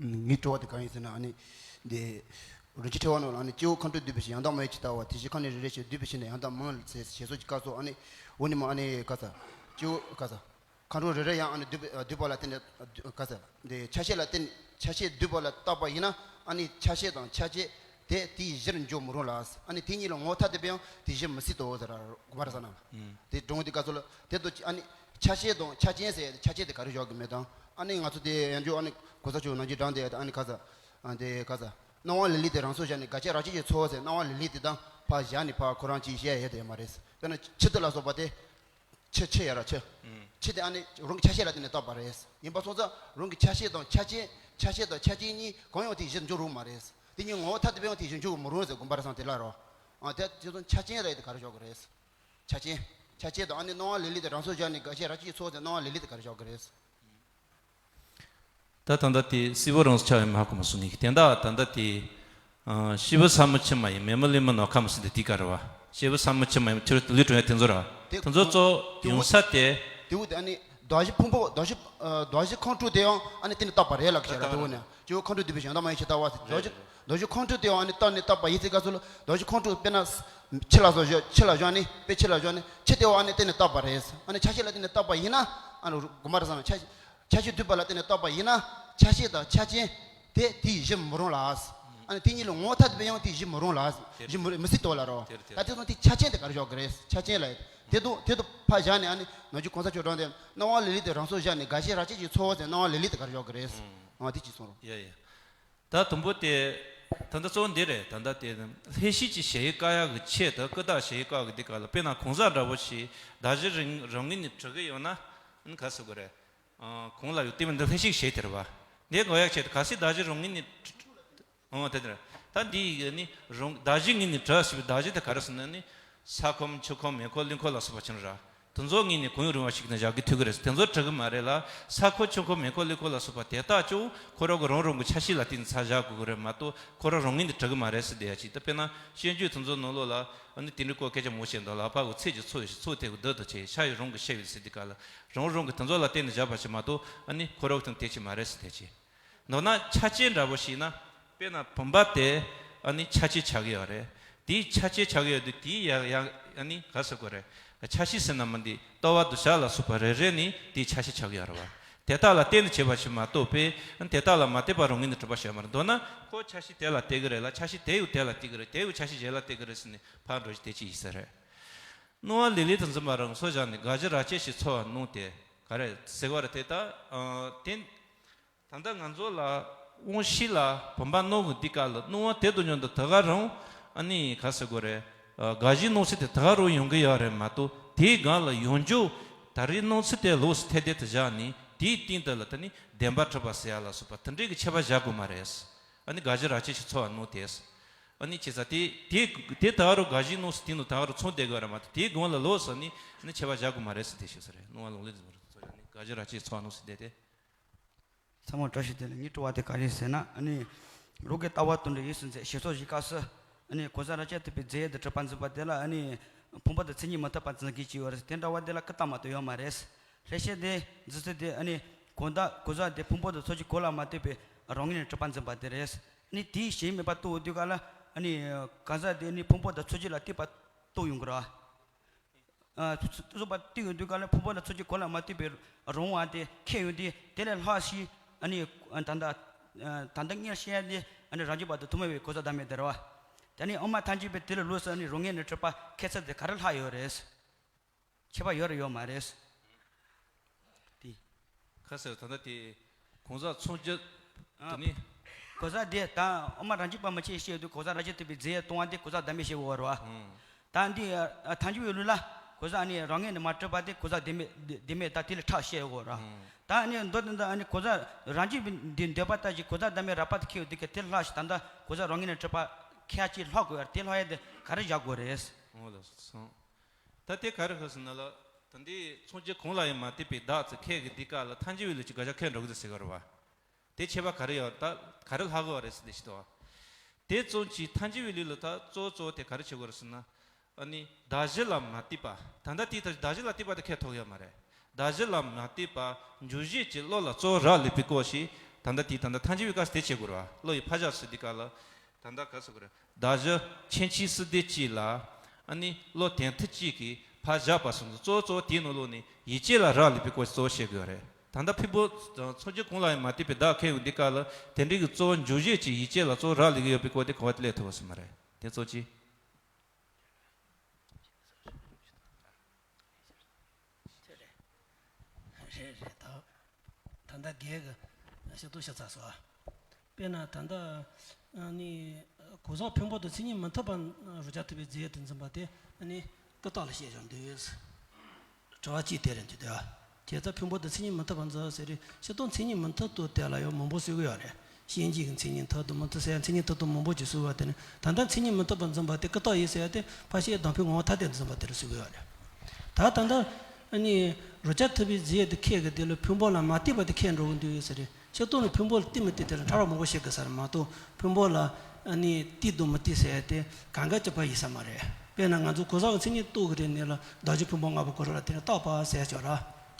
ངའི་དྲི་བ་དེ་གང་ཡིན་ཟེར་ན། ཨ་ནི་ འདི། རིན་ཆེན་ཕྲེང་བ་ནང་ལ་ཨ་ནི་སྤྱི་བོ་མཁའ་འགྲོ་འདུས་པའི་ཞིང་ཡང་དག་མ་ཡིན་ཇི་ལྟ་བ། དེ་བཞིན་མཁའ་འགྲོ་རེ་རེ་བཞིན་འདུས་པའི་ཞིང་ནས་ཡང་དག་མ་ཡིན་ལ་ཟེར་ཞེས་སོགས་ཀྱི་སྐབས་སུ་ཨ་ནི། འོ་ནི་མ་ཨ་ནི་ག་ས། སྤྱི་བོ་ག་ས། མཁའ་འགྲོ་རེ་རེ་ཡང་ཨ་ནི་འདུས་པའི་འདུས་པ་ལ་བརྟེན་ནས་ག་ས། འདི་ཆ་ཤས་ལ་བརྟེན། ཆ་ཤས་འདུས་པ་ལ་བརྟགས་པ་ཡིན་ན་ཨ་ནི་ཆ་ཤས་དང་ཆ་ཅན་དེ་དེའི་གཞིར་འཇོག་མི་རུང་ལ། ཨ་ནི་དེ་གཉིས་ལ་ངོ་བོ་ཐ་དད་པས་ཡང་དེའི་གཞི་མི་སྲིད་དོ་ཟེར་ར་གོ་མ་ར་ས་ན། དེ་སྒྲུང་འདི་སྐབས་སུ་ལ་དེ་དུ་ཨ་ནི་ཆ་ཤས་དང་ཆ་ཅན་ཟེར་ཆ་ཅན་དེ་ག་རེ་བཞག་གི་མེད་དང་། ཨ་ནི་ང་ཚོ་དེ་ཡང་འཇོག་ཨ་ནི་གོ་ས་ཆུ་ནང་གི་སྒྲུང་དེ་ཨ་ནི་ག་ས། དེ་ག་ས། སྣང་བ་ལི་ལི་དེ་རང་སོར་བཞག་ནས་འགའ་ཤས་རང་བཞིན་གྱིས་ཚོར་བ་ཟེར། སྣང་བ་ལི་ལི་དེ་དང་ཕར་བཞག་ནས་ཕར་ཁོ་རང་ཅིག་བཤད་ཡས་དེ་ཡོད་མ་རེད། དཔེར་ན་ཆུ་དེ་ལ་སོགས་པ་དེ། ཆུ་ཆུ་ཡ་ར་ཆུ། ཆུ་དེ་ཨ་ནི་རང་གི་ཆ་ཤས་ལ་བརྟེན་ནས་བཏགས་པ་རེད། ཡིན་པ་སོང་ཙང་རང་གི་ཆ་ཤས་དང་ཆ་ཅན། ཆ་ཤས་དང་ཆ་ཅན་གཉིས་གང་ཡང་དེའི་གཞིར་འཇོག་རུང་མ་རེད། དེ་གཉིས་ངོ་བོ་ཐ་དད་པས་ཡང་དེའི་གཞིར་འཇོག་མི་རུང་ཟེར་དགོངས་པ་རེད་བསམ་དེ་ལ་རོ། ཨ་དེ་དེ་ཚོ་ཆ་ཅན་རེད་དེ་ག་རེ་ཞོག་གི་རེད། ཆ་ཅན། ཆ་ཅན་དང་ཨ་ནི་སྣང་བ་ལི་ལི་དེ་རང་སོར་བཞག་ནས་འགའ་ཤས་རང་བཞིན་གྱིས་ཚོར་བ་ཟེར། སྣང་བ་ལི་ལི་དེ་ག་རེ་ཞོག་གི་རེད། ད་ད་ལྟ་དེ་སྲིད་པ་རང་སོར་ཆགས་ཡོད་མ་གོ་མ་སོང་ངེས་ཀྱི་དེ་འདྲ་ད་ལྟ་དེ། ཨ་སྐྱེས་བུ་ས་མོ་ཁྱིམ་མ་ཡིན། མེ་མོ་ལི་མོ་ནོར་ཁ་མོ་ཟེར་དེ་དེ་ག་རེ་བ། སྐྱེས་བུ་ས་མོ་ཁྱིམ་མ་ཡིན། ཆུ་རུ་ལུས་གྲོང་ཡ་དེ་ཚོ་ར། དེ་དེ་ཚོ་གཙོ་དེ་ཡོང་ས་དེ། དེ་འུ་དེ་ཨ་ནི་རྡོ་རྗེ་ཕུང་པོ་རྡོ་རྗེ་ཨ་རྡོ་རྗེ་ཁང་དྲུག་དེ་ཡང་ཨ་ནི་དེ་ནི་བཏགས་པ་རེད་ལབ་ཀྱི་བྱ་ར། དེ་འུ་ནི་སྐྱེ་བོ་ཁང་དྲུག་འདུས་པའི་ཞིང་ཡང་དག་མ་ཡིན་ཇི་ལྟ་བ་ཟེར། རྡོ་རྗེ་རྡོ་རྗེ་ཁང་དྲུག་དེ་ཡང་ཨ་ནི་བཏགས་ནི་བཏགས་པ་ཡིན་ཟེར་སྐབས་སུ་ལ་རྡོ་རྗེ་ཁང་དྲུག་དཔེར་ན་ཕྱི་ལ་སོགས་བཞག་ཕྱི་ལ་བཞག་ནི་དཔེ་ཕྱི་ལ་བཞག་ནི་ཕྱི་དེ་འུ་ཨ་ནི་དེ་ནི་བཏགས་པ་རེད། ཨ་ནི་ཆ་ཤས་ལ་དེ་ནི་བཏགས་པ་ཡིན་ན་ཨ་ནི་དགོངས་པ་རེད་བསམ་ན་ཆ་ཤས། ཆ་ཤས་འདུས་པ་ལ་བརྟེན་ནས་བཏགས་པ་ཡིན་ན་ཆ་ཤས་དང་ཆ་ཅན་དེ་དེའི་གཞི་མི་རུང་ལ། ཨ་ནི་དེ་གཉིས་ལ་ངོ་བོ་ཐ་དད་པས་ཡང་དེའི་གཞི་མི་རུང་ལ། གཞི་མི་རུང་མི་སྲིད་དོ་ལ་རོ། དེ་རེད་དེ་ད་རེད། དེ་སོང་དེ་ཆ་ཅན་དེ་ག་རེ་ཞོག་གི་རེད། ཆ་ཅན་ལ་དེ་དུ་དེ་དུ་ཕ་བཞག་ནས་ཨ་ནི་ནང་ཆོས་གོང་ས་མཆོག་གྲོང་དེ་སྣང་བ་ལི་ལི་དེ་རང་སོར་བཞག་ནས་འགའ་ཤས་རང་བཞིན་གྱིས་ཚོར་བ་ཟེར། སྣང་བ་ལི་ལི་དེ་ག་རེ་ཞོག་གི་རེད། ཨ་དེ་གཅིག་སོང་རོ། ཡ་ཡ། ད་དུམ་བུ་དེ། ད་ལྟ་གཙོ་བོ་འདི་རེད། ད་ལྟ་དེ་ལྷན་སྐྱེས་ཀྱི་གཞལ་ཡས་བཀག་ཡག་གི་ཆེད་དུ་ཀུན་བཏགས་གཞལ་ཡས་བཀག་གི་འདི་ག་ལ་དཔེར་ན་གང་ཟག་འདྲ་པོ་ཞིག་གདགས་གཞི་རང་རང་ངོས་ནས་གྲུབ་ཀྱི་ཡོད་ན། ཨ་ནི་ག་ཟེར་དགོས་རེད། ཨ་གོང་ལ་ཡོད་དེ་མིན་འདི་ལྷན་སྐྱེས་གཞལ་དེ་རེད་བ། འདི་འགོག་ཡག་ཆེད་དུ་གལ་སྲིད་གདགས་གཞི་རང་ངོས་ནས། ཨོ་དེ་དེ་རེད། ད་འདི་ཡིས་ནི་རང་གདགས་གཞི་ངོས་ནས་གྲུབ་ཞེས་པའི་གདགས་གཞི་དེ་ག་རེ་ཟེར་ན་ནི། ས་ཁམས་ཆུ་ཁམས་མེ་འཁོར་གླིང་འཁོར་ལ་སོགས་པ་ཅན་ར། དེ་ཚོ་ངོས་ནས་གང་ཡང་རུང་བ་ཞིག་ནི་བཞག་གི་ཐུབ་ཀྱི་རེད། དེ་ཚོ་གྲུབ་ཀྱི་མ་རེད་ལ། ས་ཁམས་ཆུ་ཁམས་མེ་འཁོར་གླིང་འཁོར་ལ་སོགས་པ་དེ་དག་ཀྱང་ཁོ་རང་གི་རང་རང་གི་ཆ་ཤས་ལ་བརྟེན་ནས་ཆ་བཞག་དགོས་ཀྱི་རེད་མ་གཏོགས་ཁོ་རང་རང་ངོས་ནས་གྲུབ་ཀྱི་མ་རེད་ཟེར་བསྡད་ཡ་ཅིག་ད་དཔེར་ན་བཤད་རྒྱུད་དེ་ཚོ་ནང་ལོགས་ལ་ཨ་ནི་དེ་འདྲའི་སྐོར་སྐད་ཆ་མང་པོ་བཤད་འདུག་ལ། ཕར་གི་ཚིག་གི་ཚོགས་ཤིག་ཚོགས་དེ་གི་བདུད་དུ་བྱས། ཤ་ཡི་རང་གི་ཤེས་པའི་ཟེར་དེ་ག་ལ་རང་རང་གི་དེ་ཚོ་ལ་བརྟེན་ནས་བཞག་པ་ཞིག་མ་གཏོགས་ཨ་ནི་ཁོ་རང་གི་དེ་བྱེད་མ་རེད་ཟེར་བསྡད་ཅིག་མདོར་ན་ཆ་ཅན་འདྲ་པོ་ཞིག་ན། དཔེར་ན་བུམ་པ་དེ་ཨ་ནི་ཆ་ཅན་ཆགས་ཀྱི་ཡོད་རེད། དེའི་ཆ་ཅན་ཆགས་ཀྱི་ཡོད་དུས་དེའི་ཡ་ཡ་ཨ་ནི་ག་ཟེར་དགོས་རེད། ཆ་ཤས་ཟེར་ན་མི་འདི་ལྟོ་བ་དང་ཞག་ལ་སོགས་པ་རེ་རེ་ནི་དེའི་ཆ་ཤས་ཆགས་ཀྱི་ཡོད་རེད་བ། དེ་དག་ལ་བརྟེན་ནས་བྱས་པ་ཞིག་མ་གཏོགས་པས་དེ་དག་ལ་མ་བརྟེན་པར་རང་ངོས་ནས་གྲུབ་པ་ཞིག་ཡོད་མ་རེད། མདོར་ན་ཁོ་ཆ་ཤས་དེ་ལ་བརྟེན་གྱི་རེད་ལ། ཆ་ཤས་དེ་ཡང་དེ་ལ་བརྟེན་གྱི་རེད། དེ་ཡང་ཆ་ཤས་གཞན་ལ་བརྟེན་གྱི་རེད་ཟེར་ནས་ཕར་འགྲོ་གཞི་དེ་ཅི་ཡིན་ས་རེད། སྣང་བ་ལི་ལི་དུ་འཛིན་པ་རང་སོར་བཞག་ནས་དགག་གཞི་རང་སྐྱེ་ཞིག་ཚོར་བ་སྣང་སྟེ་ག་རེ་ཟེར་བ་རེད། དེ་ལྟར་ཨ་དེ། ད་ལྟ་ང་ཚོ་ལ་དབང་ཤེས་ལ་བུམ་པ་སྣང་གི་འདི་ག་ལ་སྣང་བ་དེ་དང་མཉམ་དུ་ད་ག་རང་ཨ་ནི་ག་ཟེར་དགོས་རེད། ཨ་དགག་གཞིའི་སྣང་ཚུལ་དེ་ད་ག་རང་ཡོང་གི་ཡོད་རེད་མ་གཏོགས་དེའི་སྒང་ལ་ཡོང་རྒྱུ་ད་རེས་སྣང་ཚུལ་དེ་ལོགས་སུ་ཐེ་བསྡད་དུ་བཞག་ནས་དེའི་སྟེང་དུ་ལ་ད་ནི་བདེན་པར་གྲུབ་པ་ཟེར་ཡ་ལ་སོགས་པ་དེ་འདྲའི་གི་ཁྱད་པར་བཞག་དགོས་མ་རེད། ཨ་ནི་དགག་གཞི་རང་སྐྱེ་ཞིག་ཚོར་བ་སྣང་སྟེ། ཨ་ནི་བྱས་ཙང་དེ་དེ་དེ་ད་ག་རང་དགག་གཞིའི་སྣང་ཚུལ་དེ་ནང་ད་ག་རང་ཚང་བསྡད་དགོས་རེད་མ་གཏོགས་དེའི་སྒང་ལ་ལོགས་སུ་ནི་ཨ་ནི་ཁྱད་པར་བཞག་དགོས་མ་རེད་ཟེར་དེ་ཞུ་ས་རེད། སྣང་བ་ལུང་ལས་འཛིན་པ་རེད་ཚོ་ཡང་ནི་དགག་གཞི་རང་སྐྱེ་ཞིག་ཚོར་བ་སྣང་སྟེ་དེ། ཚང་མ་བཀྲ་ཤིས་བདེ་ལེགས། ངའི་དྲི་བ་དེ་ག་རེ་ཟེར་ན་ཨ་ནི། རང་གི་ལྟ་བ་དོན་འགྲུབ་ཡིད་སུ་འཛིན་ཞེས་སོགས་ཀྱི་སྐབས་སུ། ཨ་ནི་གང་ཟག་རང་རྐྱ་ཐུབ་པའི་རྫས་ཡོད་དུ་གྲུབ་པ་འཛིན་པ་དེ་ལ་ཨ་ནི། ཕུང་པོ་དང་མཚན་ཉིད་མི་རྟག་པ་འཛིན་མཁན་ཅིག་ཡོད་རེད། དེ་འདྲ་བ་དེ་ལ་ཀུན་བཏགས་མ་གཏོགས་ཡོད་མ་རེད། ལྷན་སྐྱེས་དེ་འཛིན་ཚུལ་དེ་ཨ་ནི། གང་དག་གང་ཟག་དེ་ཕུང་པོ་དང་ཚོགས་ཀྱི་གང་ལ་མ་ལྟོས་པའི་རང་ངོས་ནས་གྲུབ་པ་འཛིན་པ་དེ་རེད། ཨ་ནི་དེའི་གཞི་མེད་པ་རྟོགས་དུས་ག་ལ་ཨ་ནི། གང་ཟག་དེ་ཨ་ནི་ཕུང་པོ་དང་ཚོགས་ཀྱི་ལ་ལྟོས་པ་རྟོགས་ཡོང་གི་རེད། ཨ་ཚོ་ཚོ་ཚོ་པ་ཏི་ཡོད་དུས་ག་ལ་ཕུང་པོ་དང་ཚོགས་ཀྱི་གང་ལ་མ་ལྟོས་པའི་རང་དབང་དེ་ཁེ་ཡོད་དེ་དེ་ལས་ལྷག་ཞིག་ཨ་ནི་ཨ་ད་ལྟ་ཨ་ད་ལྟ་ངས་བཤད་ཡ་དེ་ཨ་ནི་རང་རྒྱུད་པ་དང་ཐུན་མོང་བའི་གང་ཟག་བདག་མེད་དེ་རེད་བ། དེ་ནི་དབུ་མ་ཐལ་འགྱུར་བས་དེ་ལ་ལོགས་སུ་ཨ་ནི་རང་ངོས་ནས་གྲུབ་པ་ཁེ་ཚིག་དེ་ག་རེ་ལྷག་ཡོད་རེད། ཁྱད་པར་ཡོད་རེད་ཡོད་མ་རེད། དེ། ཁ་ཟེར་ད་ལྟ་དེ། གང་ཟག་མཚོན་བྱེད། ཨ། དེ་ནི། གང་ཟག་དེ་ད་དབུ་མ་རང་རྒྱུད་པ་མི་ཕྱེད་བཤད་དུས་གང་ཟག་རང་རྒྱུད་ཐུབ་པའི་རྫས་སྟོང་པ་དེ་གང་ཟག་བདག་མེད་བཤད་དགོས་རེད་བ། ཨང་། ད་འདི་ཨ་ཐལ་འགྱུར་བའི་ལུགས་ལ་གང་ཟག་ཨ་ནི་རང་ངོས་ནས་མ་གྲུབ་པ་དེ་གང་ཟག་བདེན་མེད་བདེན་མེད་ད་དེ་ལས་ཕྲ་བཤད་དགོས་རེད་བ། ཨང་། ད་ཨ་ནི་མདོ་དེ་འདི་ཨ་ནི་གང་ཟག་རང་རྒྱུད་པའི་འདི་འདོད་པ་ལྟར་གྱི་གང་ཟག་བདག་མེད་རགས་པ་དེ་ཁེ་ཡོད་དེ་ག་དེ་ལྷག་ཞིག་ད་ལྟ་གང་ཟག་རང་ངོས་ནས་གྲུབ་པ་ཁེ་ཡ་ཅིག་ལྷག་དགོས་ཡ་དེ་ལྷག་ཡ་དེ་ག་རེ་བཞག་དགོས་རེད། འོ་ལགས་སོ། ད་དེ་ག་རེ་ཧ་ཟེར་ན་ལ། ད་འདི་མཚོན་བྱེད་གང་ལ་ཡང་མ་ལྟོས་པའི་བདག་ཚེ་ཁེ་གི་འདི་ཀ་ལ་ཐལ་འགྱུར་བའི་ལུགས་ཀྱི་དགག་བྱ་ཁེ་འགྲོ་གི་འདུག་ཟེར་གི་རེད་བ། དེ་ཁྱད་པར་ག་རེ་ཡོད་ད་ག་རེ་ལྷག་གི་བ་རེད་ཟེར་དེ་ཞིག་འདུག་བ། དེ་ཙམ་གྱིས་ཐལ་འགྱུར་བའི་ལུགས་ལ་ད་གཙོ་གཙོ་དེ་ག་རེ་བྱེད་དགོས་རེད་ཟེར་ན། ཨ་ནི་གདགས་གཞི་ལ་མ་ལྟོས་པ། ད་ལྟ་དེའི་ཐད་གདགས་གཞི་ལ་ལྟོས་པ་དེ་ཁེ་ཐོགས་ཡོད་མ་རེད། གདགས་གཞི་ལ་མ་ལྟོས་པ་འཇུག་བྱེད་ཀྱི་བློ་ལ་གཙོ་བོ་རག་ལས་པའི་སྐོར་ཞིག་ ད་ལྟ་དེ་ད་ལྟ་ཐལ་འགྱུར་བའི་སྐབས་སུ་དེ་བྱེད་དགོས་རེད་བ། བློ་ཡི་ཕར་བཞག་ཟེར་དུས་སྐབས་ལ། ད་ལྟ་ག་ཟེར་དགོས་རེད། བདག་གཞན་ཁྱིམ་གཅིག་སྲིད་དེ་གཅིག་ལ། ཨ་ནི་བློ་དོན་མཐུན་གཅིག་གིས་ཕར་བཞག་པ་སོང་ཙང་གཙོ་བོ་གཙོ་བོ་དེའི་ནང་ལོགས་ནས་ཡིད་བྱེད་ལ་རག་ལས་པའི་སྐོར་གཙོ་བོ་བཤད་དགོས་རེད། ད་ལྟ་ཕུང་པོ་ཚོགས་ཆེན་གང་ལ་ཡང་མ་ལྟོས་པའི་བདག་ཁེལ་ཡོང་དུས་སྐབས་ལ་དེ་འདྲའི་གི་གཙོ་བོ་འཇུག་བྱེད་ཀྱི་ཡིད་བྱེད་ལ་གཙོ་བོ་རག་ལས་ཀྱི་ཡོད་པའི་སྐོར་དེ་གོ་བ་དེ་སླེབས་ཐུབ་པ་སོང་མ་རེད། དེ་གཙོ་ཆེ། དེ་རེད། རེད་རེད། ད་ད་ལྟ་རྒན་གྱིས་ཞིབ་ཏུ་བཤད་ཚར་སོང་ཨ། དཔེར་ན་ད་ལྟ་ཨ་ནི་གོས་བཟང་ཕུང་པོ་དང་མཚན་ཉིད་མི་མཐུན་པ་རུ་ཆ་ཐུབ་པའི་རྫས་དུ་འཛིན་པ་དེ་ཨ་ནི་ཀུན་བརྟགས་ལ་བཤད་བཞག་འདུག་དྲི་བ་གཅིག་དེ་རེད་འདུག་དེ། བྱས་ཙང་ཕུང་པོ་དང་མཚན་ཉིད་མི་མཐུན་པ་འཛིན་ཟེར་རེད། སྤྱིར་བཏང་མཚན་ཉིད་མི་མཐུན་དང་དེ་ལ་ཡང་མང་པོ་གསུང་གི་ཡོད་རེད། ཤན་འབྱེད་ཀྱི་མཚན་ཉིད་མཐུན་དང་མི་མཐུན་ཟེར་ཡ་མཚན་ཉིད་མཐུན་དང་མང་པོ་ཅིག་གསུང་བ་དེ་ནི་ད་ལྟ་མཚན་ཉིད་མི་མཐུན་པ་འཛིན་པ་དེ་ཀུན་བརྟགས་ཡིན་ཟེར་ཡ་དེ་ཕར་ཕྱིན་གདིང་ཕུད་ངོ་བོ་ཐ་དད་འཛིན་པ་དེ་ལ་གསུང་གི་ཡོད་རེད། ད་ད་ལྟ་ཨ་ནི་རུ་ཆ་ཐུབ་པའི་རྫས་དེ་ཁེགས་ཀྱི་དེ་ལ་ཕུང་པོ་ལ་མ་ལྟོས་པ་དེ་ཁེགས་འགྲོ་གི་འདུག་ཟེར་རེད། སྤྱིར་བཏང་ནི་ཕུང་པོ་ལ་ལྟོས་མི་ལྟོས་དེ་ལ་ཕྲ་རགས་མང་པོ་བཤད་དགོས་ས་རེད་མ་གཏོགས་ཕུང་པོ་ལ་ཨ་ནི་ལྟོས་དང་མི་ལྟོས་ཟེར་ཡ་དེ་གང་ག་གཅིག་པ་ཡིན་ས་མ་རེད། དཔེར་ན་ང་ཚོ་གོས་བཟང་གི་མཚན་ཉིད་རྟོགས་ཀྱི་རེད་ནས་ལ་བདག་གཞན་ཕུང་པོ་ལྔ་པོ་གོ་ར་ལ་དེ་ནི་རྟག་པ་ཟེར་ཆོག་ར།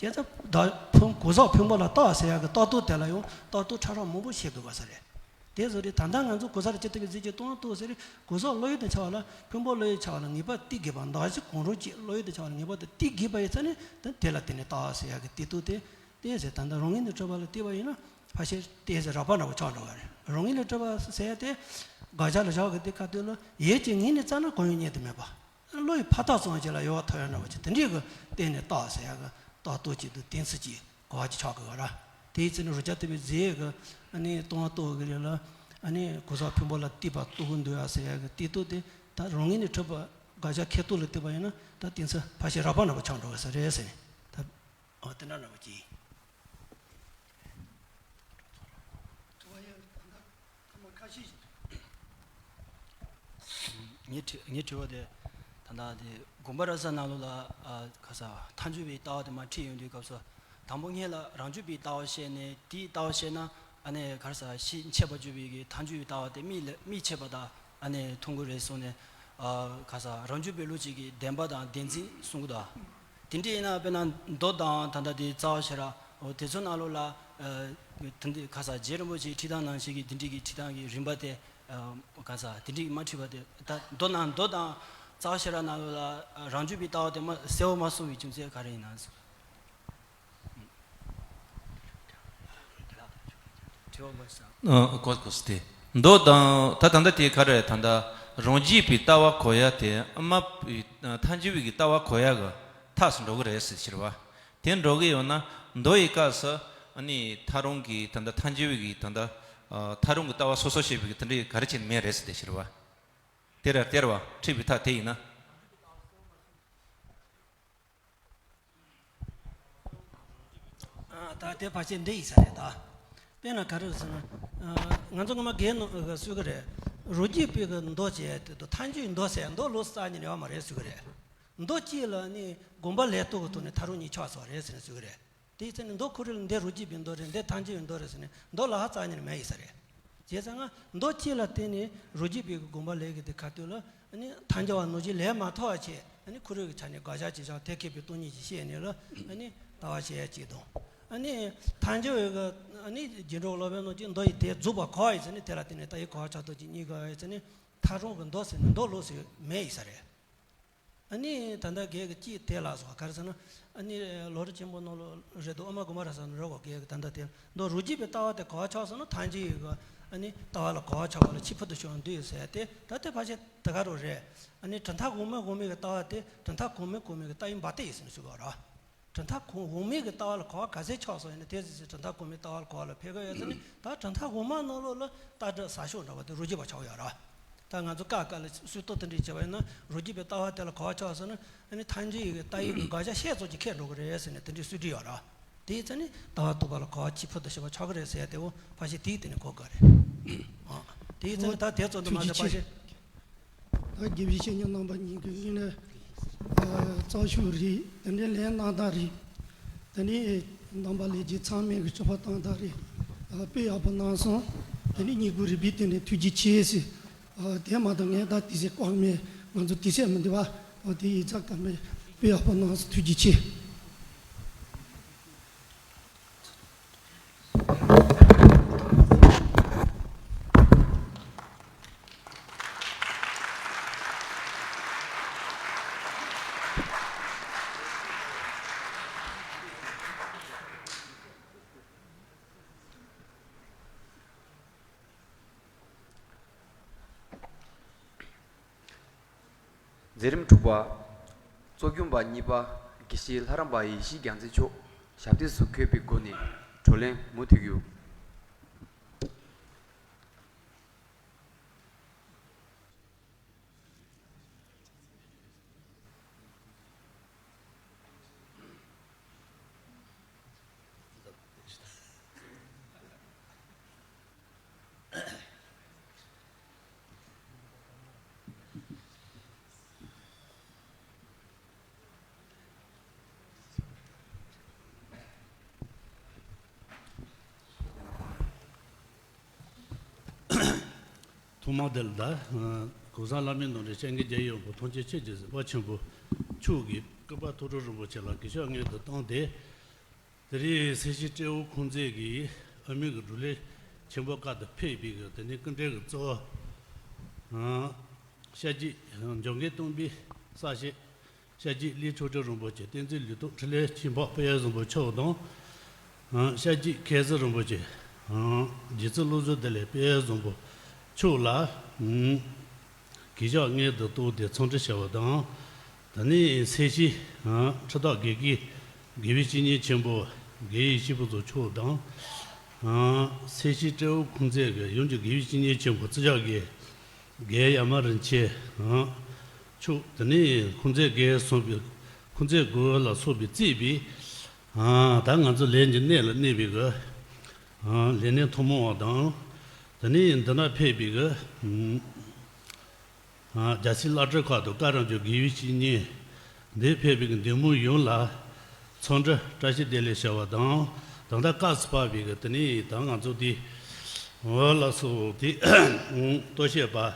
བྱས་ཙང་བདག་ཕུང་གོས་བཟང་ཕུང་པོ་ལ་རྟག་ཟེར་ཡ་གི་རྟག་ཏུ་དེ་ལ་ཡང་རྟག་ཏུ་ཕྲ་རགས་མང་པོ་བཤད་དགོས་པ་ས་རེད། དེ་བཟོ་རེད། ད་ལྟ་ང་ཚོ་གོས་བཟང་རུ་ཆ་ཐུབ་པའི་རྫས་ཀྱི་སྟོང་རྟོགས་ཟེར་རེད། གོས་བཟང་བློ་ཡུལ་དུ་འཆར་བ་ལ་ཕུང་པོ་བློ་ཡུལ་འཆར་བ་ལ་ངེས་པར་ལྟོས་དགོས་པ་བདག་གཞན་གང་རུང་གཅིག་བློ་ཡུལ་དུ་འཆར་བ་ལ་ངེས་པར་དུ་ལྟོས་དགོས་པ་ཡིན་ཙང་ནི་ད་དེ་ལ་དེ་ནི་རྟག་ཟེར་ཡ་གི་ལྟོས་ཏོ་དེ། ལྟོས་ཟེར་ད་ལྟ་རང་ངོས་ནས་གྲུབ་པ་ལ་ལྟོས་པ་ཡིན་ན་ཕར་ཕྱིན་ལྟོས་ཟེར་རགས་པ་འདྲ་བོ་ཆགས་འགྲོ་བ་རེད། རང་ངོས་ནས་གྲུབ་པ་ཟེར་ཡ་དེ་དགག་བྱ་ལ་བཞག་གི་དེ་ཁ་ཐུག་ལ་ཡིད་ཀྱི་ངོས་ནས་བཙལ་ན་གང་ཡང་རྙེད་དུ་མེད་པ། བློ་ཡི་ཕར་རྟགས་ཙམ་ཞིག་ལ་གཡོ་བ་ཐོབ་ཡོང་འདྲ་བ་ཅིག་དེ་འདྲའི་གི་སྟེང་ནས་རྟགས་ཟེར་ཡ་གི་རྟགས་རྟོག་ཅིག་ཏུ་གཏན་ཚིགས་ཀྱི་གོ་བ་ཅིག་ཆགས་དགོས་པ་ར། དེའི་ཚེ་ནི་རུ་ཆ་ཐུབ་པའི་རྫས་གི་ཨ་ནི་སྟོང་པ་རྟོགས་གི་རེད་ལ། ཨ་ནི་གོས་བཟང་ཕུང་པོ་ལ་ལྟོས་པ་རྟོགས་གི་འདུག་ཡ་ཟེར་ཡ་གི་ལྟོས་ཏོ་དེ་ད་རང་ངོས་ནས་གྲུབ་པ་དགག་བྱ་ཁེགས་རྟོགས་ལ་ལྟོས་པ་ཡིན་ན་ད་གཏན་ཚིགས་ཕར་ཕྱིན་རགས་པ་འདྲ་བོ་ཆགས་འགྲོ་གི་ས་རེད་ཟེར་ནས་ད། ཨོ་དེ་འདྲ་འདྲ་བོ་ཅིག་ངའི་དྲི་ངའི་དྲི་བ་དེ་ད་ལྟ་དེ་དགོངས་པ་རབ་གསལ་ནང་ལོགས་ལ་ཨ་ག་ས་ཐལ་འགྱུར་བའི་ལྟ་བ་དེ་མར་ཁྲིད་ཡོང་དུས་སྐབས་སུ་དང་པོ་སྔོན་ལ་རང་རྒྱུད་པའི་ལྟ་བ་བཤད་ནས་དེའི་ལྟ་བ་བཤད་ན་ཨ་ནི་ག་རེ་ཟ་ཤེས་འཆད་པར་གྱུར་པའི་གི་ཐལ་འགྱུར་བའི་ལྟ་བ་དེ་མིག་ལ་མིག་ཕྱེ་བ་དང་ཨ་ནི་མཐོང་གི་རེད་གསུངས་ནས་ཨ་ག་ས་རང་རྒྱུད་པའི་ལུགས་གཅིག་གི་བདེན་པ་དང་བདེན་འཛིན་གསུང་གི་འདུག་དེ་འདྲ་ཡིན་ན་དཔེར་ན་མདོ་དང་ད་ལྟ་དེ་རྩ་བ་ཤེས་རབ་འོ་དེ་ཚོ་ནང་ལོགས་ལ་ཨ་དེ་འདྲའི་ག་ས་རྗེ་རིན་པོ་ཆེའི་ཁྲིད་སྟངས་ནང་བཞིན་གྱི་དེ་འདྲའི་གི་ཁྲིད་སྟངས་ཀྱི་རིམ་པ་དེ་ཨ་ག་ས་དེ་འདྲའི་གི་མ་ཁྲིད་པ་དེ་ད་མདོ་ནང་མདོ་དང་རྩ་བ་ཤེས་རབ་ནང་ལོགས་ལ་རང་རྒྱུད་པའི་ལྟ་བ་དེ་མ་གསལ་བོ་མ་གསུངས་པའི་རྒྱུ་མཚན་ག་རེ་ཡིན་ན། དྲི་བ་མ་ཟ། ཨ་གོ་གོ་སྟེ། མདོ་དང་ད་ད་ལྟ་དེ་ག་རེ་ད་ལྟ་རང་རྒྱུད་པའི་ལྟ་བ་གོ་ཡ་དེ་ཨ་མ་ཐལ་འགྱུར་བའི་གི་ལྟ་བ་གོ་ཡ་གི་ཐག་སུ་འགྲོ་གི་རེད་ཟེར་ཕྱིར་བ། དེ་འགྲོ་གི་ཡོད་ན་མདོ་ཡི་སྐབས་སུ་ཨ་ནི་ཐལ་རང་གི་ད་ལྟ་ཐལ་འགྱུར་བའི་གི་ད་ལྟ་ཐལ་རང་གི་ལྟ་བ་སོ་སོ་བྱེད་པའི་གི་དེ་འདྲའི་ག་རེ་བྱས་ནས་མེད་རེད་ཟེར་དེ་ཕྱིར་བ། དེ་ར་སྟེར་བ་ཁྲིད་པའི་ཐག་དེ་ཡིན་ན། ཨ་ད་དེ་ཕལ་ཆེར་འདི་ཡིན་ས་རེད་ད། དཔེར་ན་ག་རེ་ཟེར་ན། ཨ་ང་ཚོ་སྔོན་མ་རྒན་ནོ་ག་སུ་གི་རེད། རང་རྒྱུད་པའི་གི་མདོ་བྱས་དེ་དུ་ཐལ་འགྱུར་མདོ་ཟེར་མདོ་ལོགས་སུ་རྩ་ནས་ཡོད་མ་རེད་སུ་གི་རེད། མདོ་གཅིག་ལ་ནི་དགོངས་པ་ལས་རྟོགས་ཀྱི་ཐོག་ནས་ཐལ་རང་གཉིས་ཆགས་སོང་རེད་ཟེར་ནས་སུ་གི་རེད། དེའི་ཚེ་ནི་མདོ་ཁོ་རང་ལ་འདི་རང་རྒྱུད་པའི་མདོ་རེད་འདི་ཐལ་འགྱུར་བའི་མདོ་རེད་ཟེར་ནས་མདོ་ལ་ཧ་རྩ་ནས་མེད་ཡིན་ས་རེད། བྱས་ཙང་ང་མདོ་གཅིག་ལ་བརྟེན་ནས་རང་རྒྱུད་པའི་གི་དགོངས་པ་ལས་ཀྱི་དེ་ཁ་ཐུག་ལ་ནི་ཐལ་འགྱུར་བ་ནང་བཞིན་ལས་མ་ཐོག་བ་བྱས་ནི་ཁོ་རང་གི་ཆ་ནས་དགག་བྱ་ཅིག་བཞག་དེ་ཁེགས་པའི་སྟོང་ཉིད་ཅིག་བཤད་ནས་ལ་ནི་ལྟ་བ་བྱེད་ཡ་གཅིག་དང་། ནི་ཐལ་འགྱུར་བའི་གི་ནི་རྗེས་འགྲོ་སློབ་དཔོན་ནང་བཞིན་མདོ་ཡི་དེ་རྫོགས་པ་གོ་བ་ཡིན་ཟེར་ནི་དེ་ལ་བརྟེན་ནས་ལྟ་བའི་གོ་བ་ཆགས་སྡང་གཅིག་གཉིས་གོ་བ་ཡིན་ཟེར་ནི་ཐལ་རང་གི་མདོ་ཟེར་ནི་མདོ་ལོགས་སུ་མེད་ཡིན་ས་རེད། ཨ་ནི་ད་ལྟ་རྒན་གྱིས་ཅིག་དེ་ལ་སོགས་ག་རེ་ཟེར་ན། ཨ་ནི་ལམ་རིམ་ཆེན་པོ་ནང་ལོགས་རེད་འདུག་ཨ་མ་དགོངས་པ་རབ་གསལ་ནང་རེད་གོ་རྒན་གྱིས་ད་ལྟ་དེ་མདོ་རང་རྒྱུད་པའི་ལྟ་བ་དེ་གོ་བ་ཆགས་སོང་ན་ཐལ་འགྱུར་ཡི་གི་ཨ་ནི་ལྟ་བ་ལ་གོ་བ་ཆགས་པ་ལ་ཕྱི་ཕུལ་དུ་ཕྱོགས་འདུས་ཟེར་ཏེ་ད་ལྟ་ཕལ་ཆེར་དེ་ག་རུ་རེད། ཨ་ནི་གྲུབ་མཐའ་གོང་མའི་དབུ་མའི་གི་ལྟ་བ་དེ་གྲུབ་མཐའ་གོང་མའི་གོང་མའི་གི་ལྟ་བའི་འབའ་སྟེ་ཡིན་ཟེར་ནས་ཞུ་དགོས་ར། གྲུབ་མཐའ་གོང་དབུ་མའི་གི་ལྟ་བ་ལ་གོ་བ་ག་ཚད་ཆགས་སོང་ཡིན་ན་དེ་ཟེར་ཟེར་གྲུབ་མཐའ་གོང་མའི་ལྟ་བ་ལ་གོ་བ་ལ་ཕེབས་དགོས་ཡོད་ཟེར་ནས་ད་གྲུབ་མཐའ་དབུ་མ་ནང་ལོགས་ལ་ལྟ་གྲུབ་ཟབ་ཤོས་འདྲ་བ་དེ་རང་རྒྱུད་པ་ཆགས་ཡོད་ར། ད་ང་ཚོ་ཀ་ཀ་ལ་སྲོལ་གཏོད་དེ་འདྲས་བྱས་པ་ཡིན་ན་རང་རྒྱུད་པའི་ལྟ་བ་དེ་ལ་གོ་བ་ཆགས་སོང་ན་ཨ་ནི་ཐལ་འགྱུར་ཡི་གི་ལྟ་བའི་གི་དགག་བྱ་བཤད་ཚོད་ཀྱི་ཁེགས་འགྲོ་གི་རེད་ཟེར་ནས་དེ་འདྲའི་སྲོལ་རྒྱུན་ཡོད་ར། དེའི་ཚེ་ནི་ལྟ་བ་རྟོགས་པ་ལ་གོ་བ་ཕྱི་ཕུལ་དུ་ཕྱིན་པ་ཆགས་ཀྱི་རེད་ཟེར་དེ་འོ་ཕལ་ཆེར་དེའི་སྟེང་ནས་གོ་དགོས་རེད། ཨ། དེའི་ཚེ་ནི་ད་དེ་ཚོ་འདི་མ་ཐུགས་རྗེ་ཟད་ཕལ་ཆེ་ཆེར། ད་དགེ་བའི་བཤེས་གཉེན་རྣམ་པ་གཉིས་ཀྱི་ངོས་ནས་རྩ་ཤུགས་རེད་དེ་འདྲའི་ལན་གནང་སྟངས་རེད། དེ་ནས་རྣམ་པ་ལྷན་རྒྱས་ཚང་མས་གི་སྤྱོད་པ་བཏང་སྟངས་རེད། དཔེ་ཡག་པོ་གནང་སོང་། དེ་ནས་སྙན་སྐུལ་རིམ་པའི་སྟེང་ནས་ཐུགས་རྗེ་ཆེ་ཟེར། དེ་མ་གཏོགས་ངས་ད་དུས་ཚོད་དཀའ་མོ། ང་ཚོ་དུས་ཚོད་མི་འདུག་བ། དེ་ཡིན་ཙང་དཀའ་མོ། དཔེ་ཡག་པོ་གནང་སོང་། ཐུགས་རྗེ་ཆེ། མཛད་རིམ་དྲུག་པ། གཙོ་སྐྱོང་པ་གཉིས་པ། དགེ་བཤེས་ལྷ་རམས་པ་ཡེ་ཤེས་རྒྱལ་མཚན་མཆོག་ཞབས་སྟེགས་སུ་འཁོད་པའི་སྒོ་ནས་བགྲོ་གླེང་མུ་མཐུད་རྒྱུ། ཐོག་མར་དེ་ལ་ད་གོང་ས་ལྷ་མིའི་ནོར་བུ་སྐྱབས་མགོན་རྒྱལ་བའི་དབང་པོ་ཐམས་ཅད་མཁྱེན་ཅིང་གཟིགས་པ་ཆེན་པོ་མཆོག་གིས་སྐུ་པར་ཐུགས་སྤྲུལ་རིན་པོ་ཆེ་ལ་གུས་ཕྱག་སྔོན་དུ་བཏང་སྟེ། དེ་རིང་སེར་བྱེས་སྤྲེའུ་ཁུང་ཙེ་གིས་ཨ་མི་གི་བགྲོ་གླེང་ཆེན་པོ་ཁག་ཏུ་ཕེབས་པའི་གི་དེ་ནས་སྐུ་མགྲོན་གྱི་གཙོ་བོ། ཨང་། སྐྱབས་རྗེ་འཇམ་མགོན་སྟོན་པའི་གསར་བཤད། སྐྱབས་རྗེ་ལས་ཆོས་སྒྲོན་རིན་པོ་ཆེ། བསྟན་འཛིན་ལུས་སྟོབས་འཕྲིན་ལས་ཆོས་འཕགས་དཔལ་བཟང་པོ་མཆོག་དང་། ཨང་། སྐྱབས་རྗེ་མཁས་ཟུར་རིན་པོ་ཆེ། ཨང་། རྗེ་བཙུན་བློ་བཟང་བདེ་ལེགས་དཔལ་བཟང་པོ་མཆོག་ལ། ཨང་། གུས་ཕྱག་སྔོན་དུ་བཏང་སྟེ་འཚམས་འདྲི་ཞུ་བ་དང་། དེ་ནས་སེར་བྱེས། ཨང་། ཁྲི་བདག་དགེ་རྒན་དགེ་བའི་བཤེས་གཉེན་ཆེན་པོ་དགེ་བའི་སྐྱེས་བུ་ཚོ་མཆོག་དང་། ཨང་། སེར་བྱེས་སྤྲེའུ་ཁུང་ཙེ་གི་ཡུམ་གྱི་དགེ་བའི་བཤེས་གཉེན་ཆེན་པོ་རྩི་ཤག་གི་རྒན་ཡ་མ་རིན་ཆེན། ཨང་། མཆོག་དེ་ནས་ཁུང་ཙེ་རྒན་གསུངས་པའི་ཁུང་ཙེ་དགོན་ལ་སོགས་པའི་བརྩིས་པའི། ཨང་། ད་ང་ཚོ་ལས་ཀྱི་གནས་ལ་གནས་པའི་གི། ཨང་། ལས་སྣེ་ཐོན་མི་བ་དང་། དེ་ནས་འདི་ན་ཕེབས་པའི་གི། ཨང་། རྒྱལ་སྲས་བླ་སྤྲུལ་ཁག་དང་བཀའ་རམས་ཀྱི་དགེ་བའི་བཤེས་གཉེན། འདིར་ཕེབས་པའི་གི་འདེམས་མོ་ཡོངས་ལ་འཚམས་འདྲི་བཀྲ་ཤིས་བདེ་ལེགས་ཞུ་བ་དང་། ད་ལྟ་སྐབས་སུ་བབས་པའི་གི་དེ་ནས་ད་ང་ཚོ་དེ་འོ་ལ་སོགས་དེ་ཨང་། སྟོད་གཞས་པ་དགེ་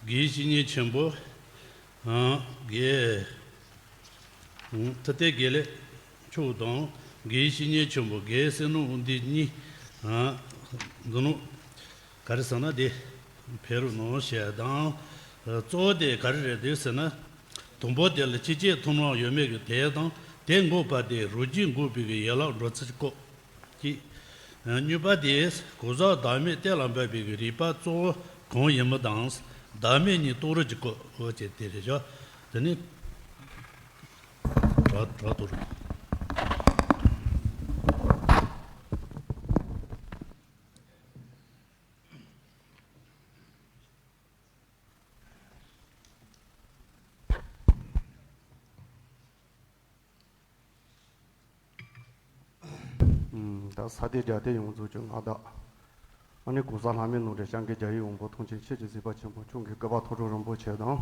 བའི་བཤེས་གཉེན་ཆེན་པོ། ཨང་། དགེ། ཨང་། ཐུབ་བསྟན་དགེ་ལེགས་མཆོག་དང་། དགེ་བའི་བཤེས་གཉེན་ཆེན་པོ་དགེ་བསེ་ནོར་དབང་འདུས་གཉིས། ཨང་། འདི་ནོ། ག་རེ་ཟེར་ན་དེ་ཕེབས་རོགས་གནང་ཞེས་དང་། གཙོ་བོ་དེ་ག་རེ་རེད་དེ་ཟེར་ན། དང་པོ་དེ་ལ་ཕྱི་བསྐྱེད་ཐུན་མོང་ཡོད་མེད་ཀྱི་དེ་དང་དེ་འགོག་པ་དེ་རང་རྒྱུད་འགོག་པའི་གི་ཡན་ལག་འགྲོ་ཚུལ་གྱི་སྐོར། གཅིག་གཉིས་པ་དེ་གང་ཟག་བདག་མེད་གཏན་ལ་འབེབས་པའི་གི་རིགས་པ་གཙོ་བོ་གང་ཡིན་མིན་དང་། བདག་མེད་གཉིས་རྟོགས་རིགས་ཀྱི་སྐོར་བཅས་དེ་རེད་ཤག་དེ་ནི་དྲ་དྲ་ཐོག་རུ། ད་ས་སྡེ་རྒྱ་སྡེ་ཡོངས་རྫོགས་ཀྱི་མངའ་བདག་ཨ་ནི་གོང་ས་ལྷ་མིའི་ནོར་བུ་སྐྱབས་མགོན་རྒྱལ་བའི་དབང་པོ་ཐམས་ཅད་མཁྱེན་ཅིང་གཟིགས་པ་ཆེན་པོ་མཆོག་གི་སྐུ་པར་ཐུགས་སྤྲུལ་རིན་པོ་ཆེ་དང་།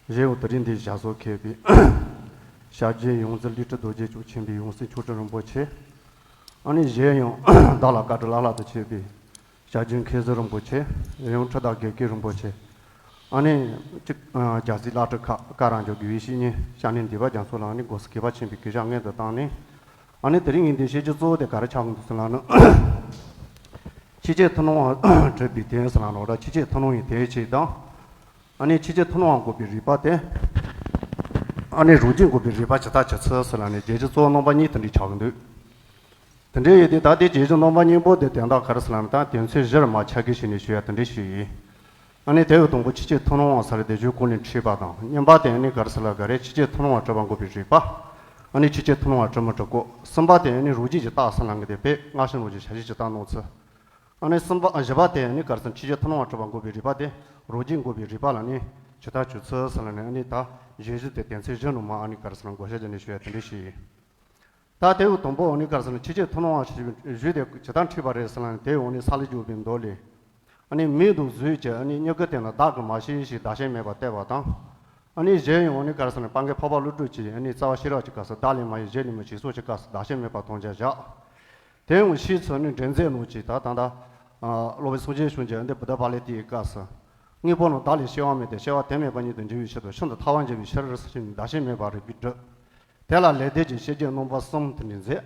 གཞན་ཡང་དེ་རིང་འདིར་ཞབས་སོར་འཁོད་པའི་སྐྱབས་རྗེ་ཡོངས་འཛིན་ལས་སྤྲུལ་རྡོ་རྗེ་མཆོག་མཁྱེན་པའི་ཡང་སྲིད་མཆོག་སྤྲུལ་རིན་པོ་ཆེ། ཨ་ནི་གཞན་ཡང་བདག་ལ་བཀའ་དྲིན་བླ་ལྷག་ཏུ་ཆེ་བའི་སྐྱབས་རྗེ་མཁས་ཟུར་རིན་པོ་ཆེ། ཡང་ཁྲི་བདག་དགེ་རྒན་རིན་པོ་ཆེ། ཨ་ནི་གཅིག་རྒྱལ་སྲས་བླ་སྤྲུལ་ཁག་བཀའ་རམས་ཀྱི་དགེ་བའི་བཤེས་གཉེན་སྐྱབས་གནས་འདུས་པ་རྒྱ་མཚོ་ལ་ཨ་ནི་དགོངས་སུ་གུས་པ་ཆེན་པོས་གུས་ཕྱག་སྔོན་དུ་བཏང་ནས། ཨ་ནི་དེ་རིང་ངས་འདི་བཤད་རྒྱུ་གཙོ་བོ་དེ་ག་རེ་ཆགས་ཀྱི་འདུག་ཟེར་ན་ནི། ཕྱི་བསྐྱེད་ཐུན་མོང་བ་གྲུབ་པའི་དོན་ཟེར་ལ་ནོ་ར་ཕྱི་བསྐྱེད་ཐུན་མོང་བའི་དོན་གཅིག་དང་། ཨ་ནི་ཕྱི་བསྐྱེད་ཐུན་མོང་བ་འགོག་པའི་རིགས་པ་དེ། ཨ་ནི་རང་རྒྱུད་འགོག་པའི་རིགས་པ་ཇི་ལྟར་ཇི་སྲིད་ཟེར་ལ་ནི་བརྗོད་རྒྱུ་གཙོ་བོ་རྣམ་པ་གཉིས་དེ་འདྲའི་ཆགས་ཀྱི་འདུག་དེ་འདྲའི་ཡོད་དུས་ད་ལྟའི་བརྗོད་རྒྱུ་རྣམ་པ་གཉིས་པོ་དེ་དོན་དག་ག་རེ་ཟེར་ལ་ནི་ད་དོན་ཚན་བཞིར་མར་ཆ་བགོས་བྱས་ནས་ཞུ་ཡ་དེ་འདྲ་ཞིག་ཡིན། ཨ་ནི་དེ་བས་དང་པོ་ཕྱི་བསྐྱེད་ཐུན་མོང་བ་ཟེར་དེ་བརྗོད་གོང་ནས་འཁྲིད་པ་དང་། གཉིས་པ་དེ་ཨ་ནི་ག་རེ་ཟེར་ལ་ག་རེ་ཕྱི་བསྐྱེད་ཐུན་མོང་བ་གྲུབ་པ་འགོག་པའི་རིགས་པ། ཨ་ནི་ཕྱི་བསྐྱེད་ཐུན་མོང་བ་གྲུབ་མི་གྲུབ་སྐོར། གསུམ་པ་དེ་ཨ་ནི་རང་རྒྱུད་ཀྱི་རྟགས་ཟེར་ལ་ངེས་དེ་བས་སྔར་བཤད་ནང་བཞིན་ཞལ་བཞེས་ཇི་ལྟར་གནང་ཚུལ། ཨ་ནི་གསུམ་པ་བཞི་པ་དེ་ཨ་ནི་ག་རེ་ཟེར་ཕྱི་བསྐྱེད་ཐུན་མོང་བ་གྲུབ་པ་འགོག་པའི་རིགས་པ་དེ་རང་རྒྱུད་འགོག་པའི་རིགས་པ་ལ་ནི་ཇི་ལྟར་འཇུག་ཚུལ་ཟེར་ལ་ནི་ཨ་ནི་ད་བརྗོད་གཞི་དེ་དོན་ཚན་བཞི་ནང་མར་ཨ་ནི་ག་རེ་ཟེར་ན་བགོ་བཤའ་བྱས་ནས་ཞུ་ཡ་དེ་འདྲ་ཞིག་ཡིན། ད་དེ་བས་དང་པོ་ཨ་ནི་ག་རེ་ཟེར་ན་ཕྱི་བསྐྱེད་ཐུན་མོང་བ་ཞེས་པའི་གཞུང་དེ་ཇི་ལྟར་འཁྲིད་པ་རེད་ཟེར་ན་དེ་ཨ་ནི་སཱ་ལུ་ཇོ་བོའི་མདོ་ལས། ཨ་ནི་མིག་དང་གཟུགས་ཀྱི་ཨ་ནི་མྱུ་གུ་དེ་ལ་བདག་གིས་མ་ཤེས་ཞེས་བདག་བྱད་མེད་པར་བལྟས་པ་དང་། ཨ་ནི་གཞན་ཡང་ཨ་ནི་ག་རེ་ཟེར་ན་སྤང་གི་འཕགས་པ་ཀླུ་སྒྲུབ་ཀྱིས་ཨ་ནི་རྩ་བ་ཤེས་རབ་ཀྱི་སྐབས་སུ་བདག་ལས་མ་གཡེང་གཞན་ལས་མིན་ཞེས་གསུངས་ཀྱི་སྐབས་སུ་བདག་བྱད་མེད་པར་མཐོང་རྒྱ་བཞག་དེ་ཡང་ཕྱིས་སུ་ཨ་ནི་འགྲེལ་མཛད་ནང་གི་ད་ད་ལྟ་སློབ་དཔོན་སངས་རྒྱས་བྱུང་གི་ཨ་ནི་བུདྡྷ་བྷ་ལེ་ཏི་ཡི་སྐབས་སུ། དངོས་པོ་རྣམས་བདག་ལས་སྐྱེ་བ་མེད་དེ། སྐྱེ་བ་དོན་མེད་པ་ཉིད་དུ་འགྱུར་བའི་ཕྱིར་དུ་ཤིན་ཏུ་ཐལ་བར་འགྱུར་བའི་ཕྱིར་ཟེར་ཞིང་བདག་བྱད་མེད་པར་རིགས་པས་བསྒྲུབས། དེ་ལ་ལེགས་ལྡན་གྱིས་བཤད་རྒྱུད་རྣམ་པ་གསུམ་དེ་འདྲ་མཛད།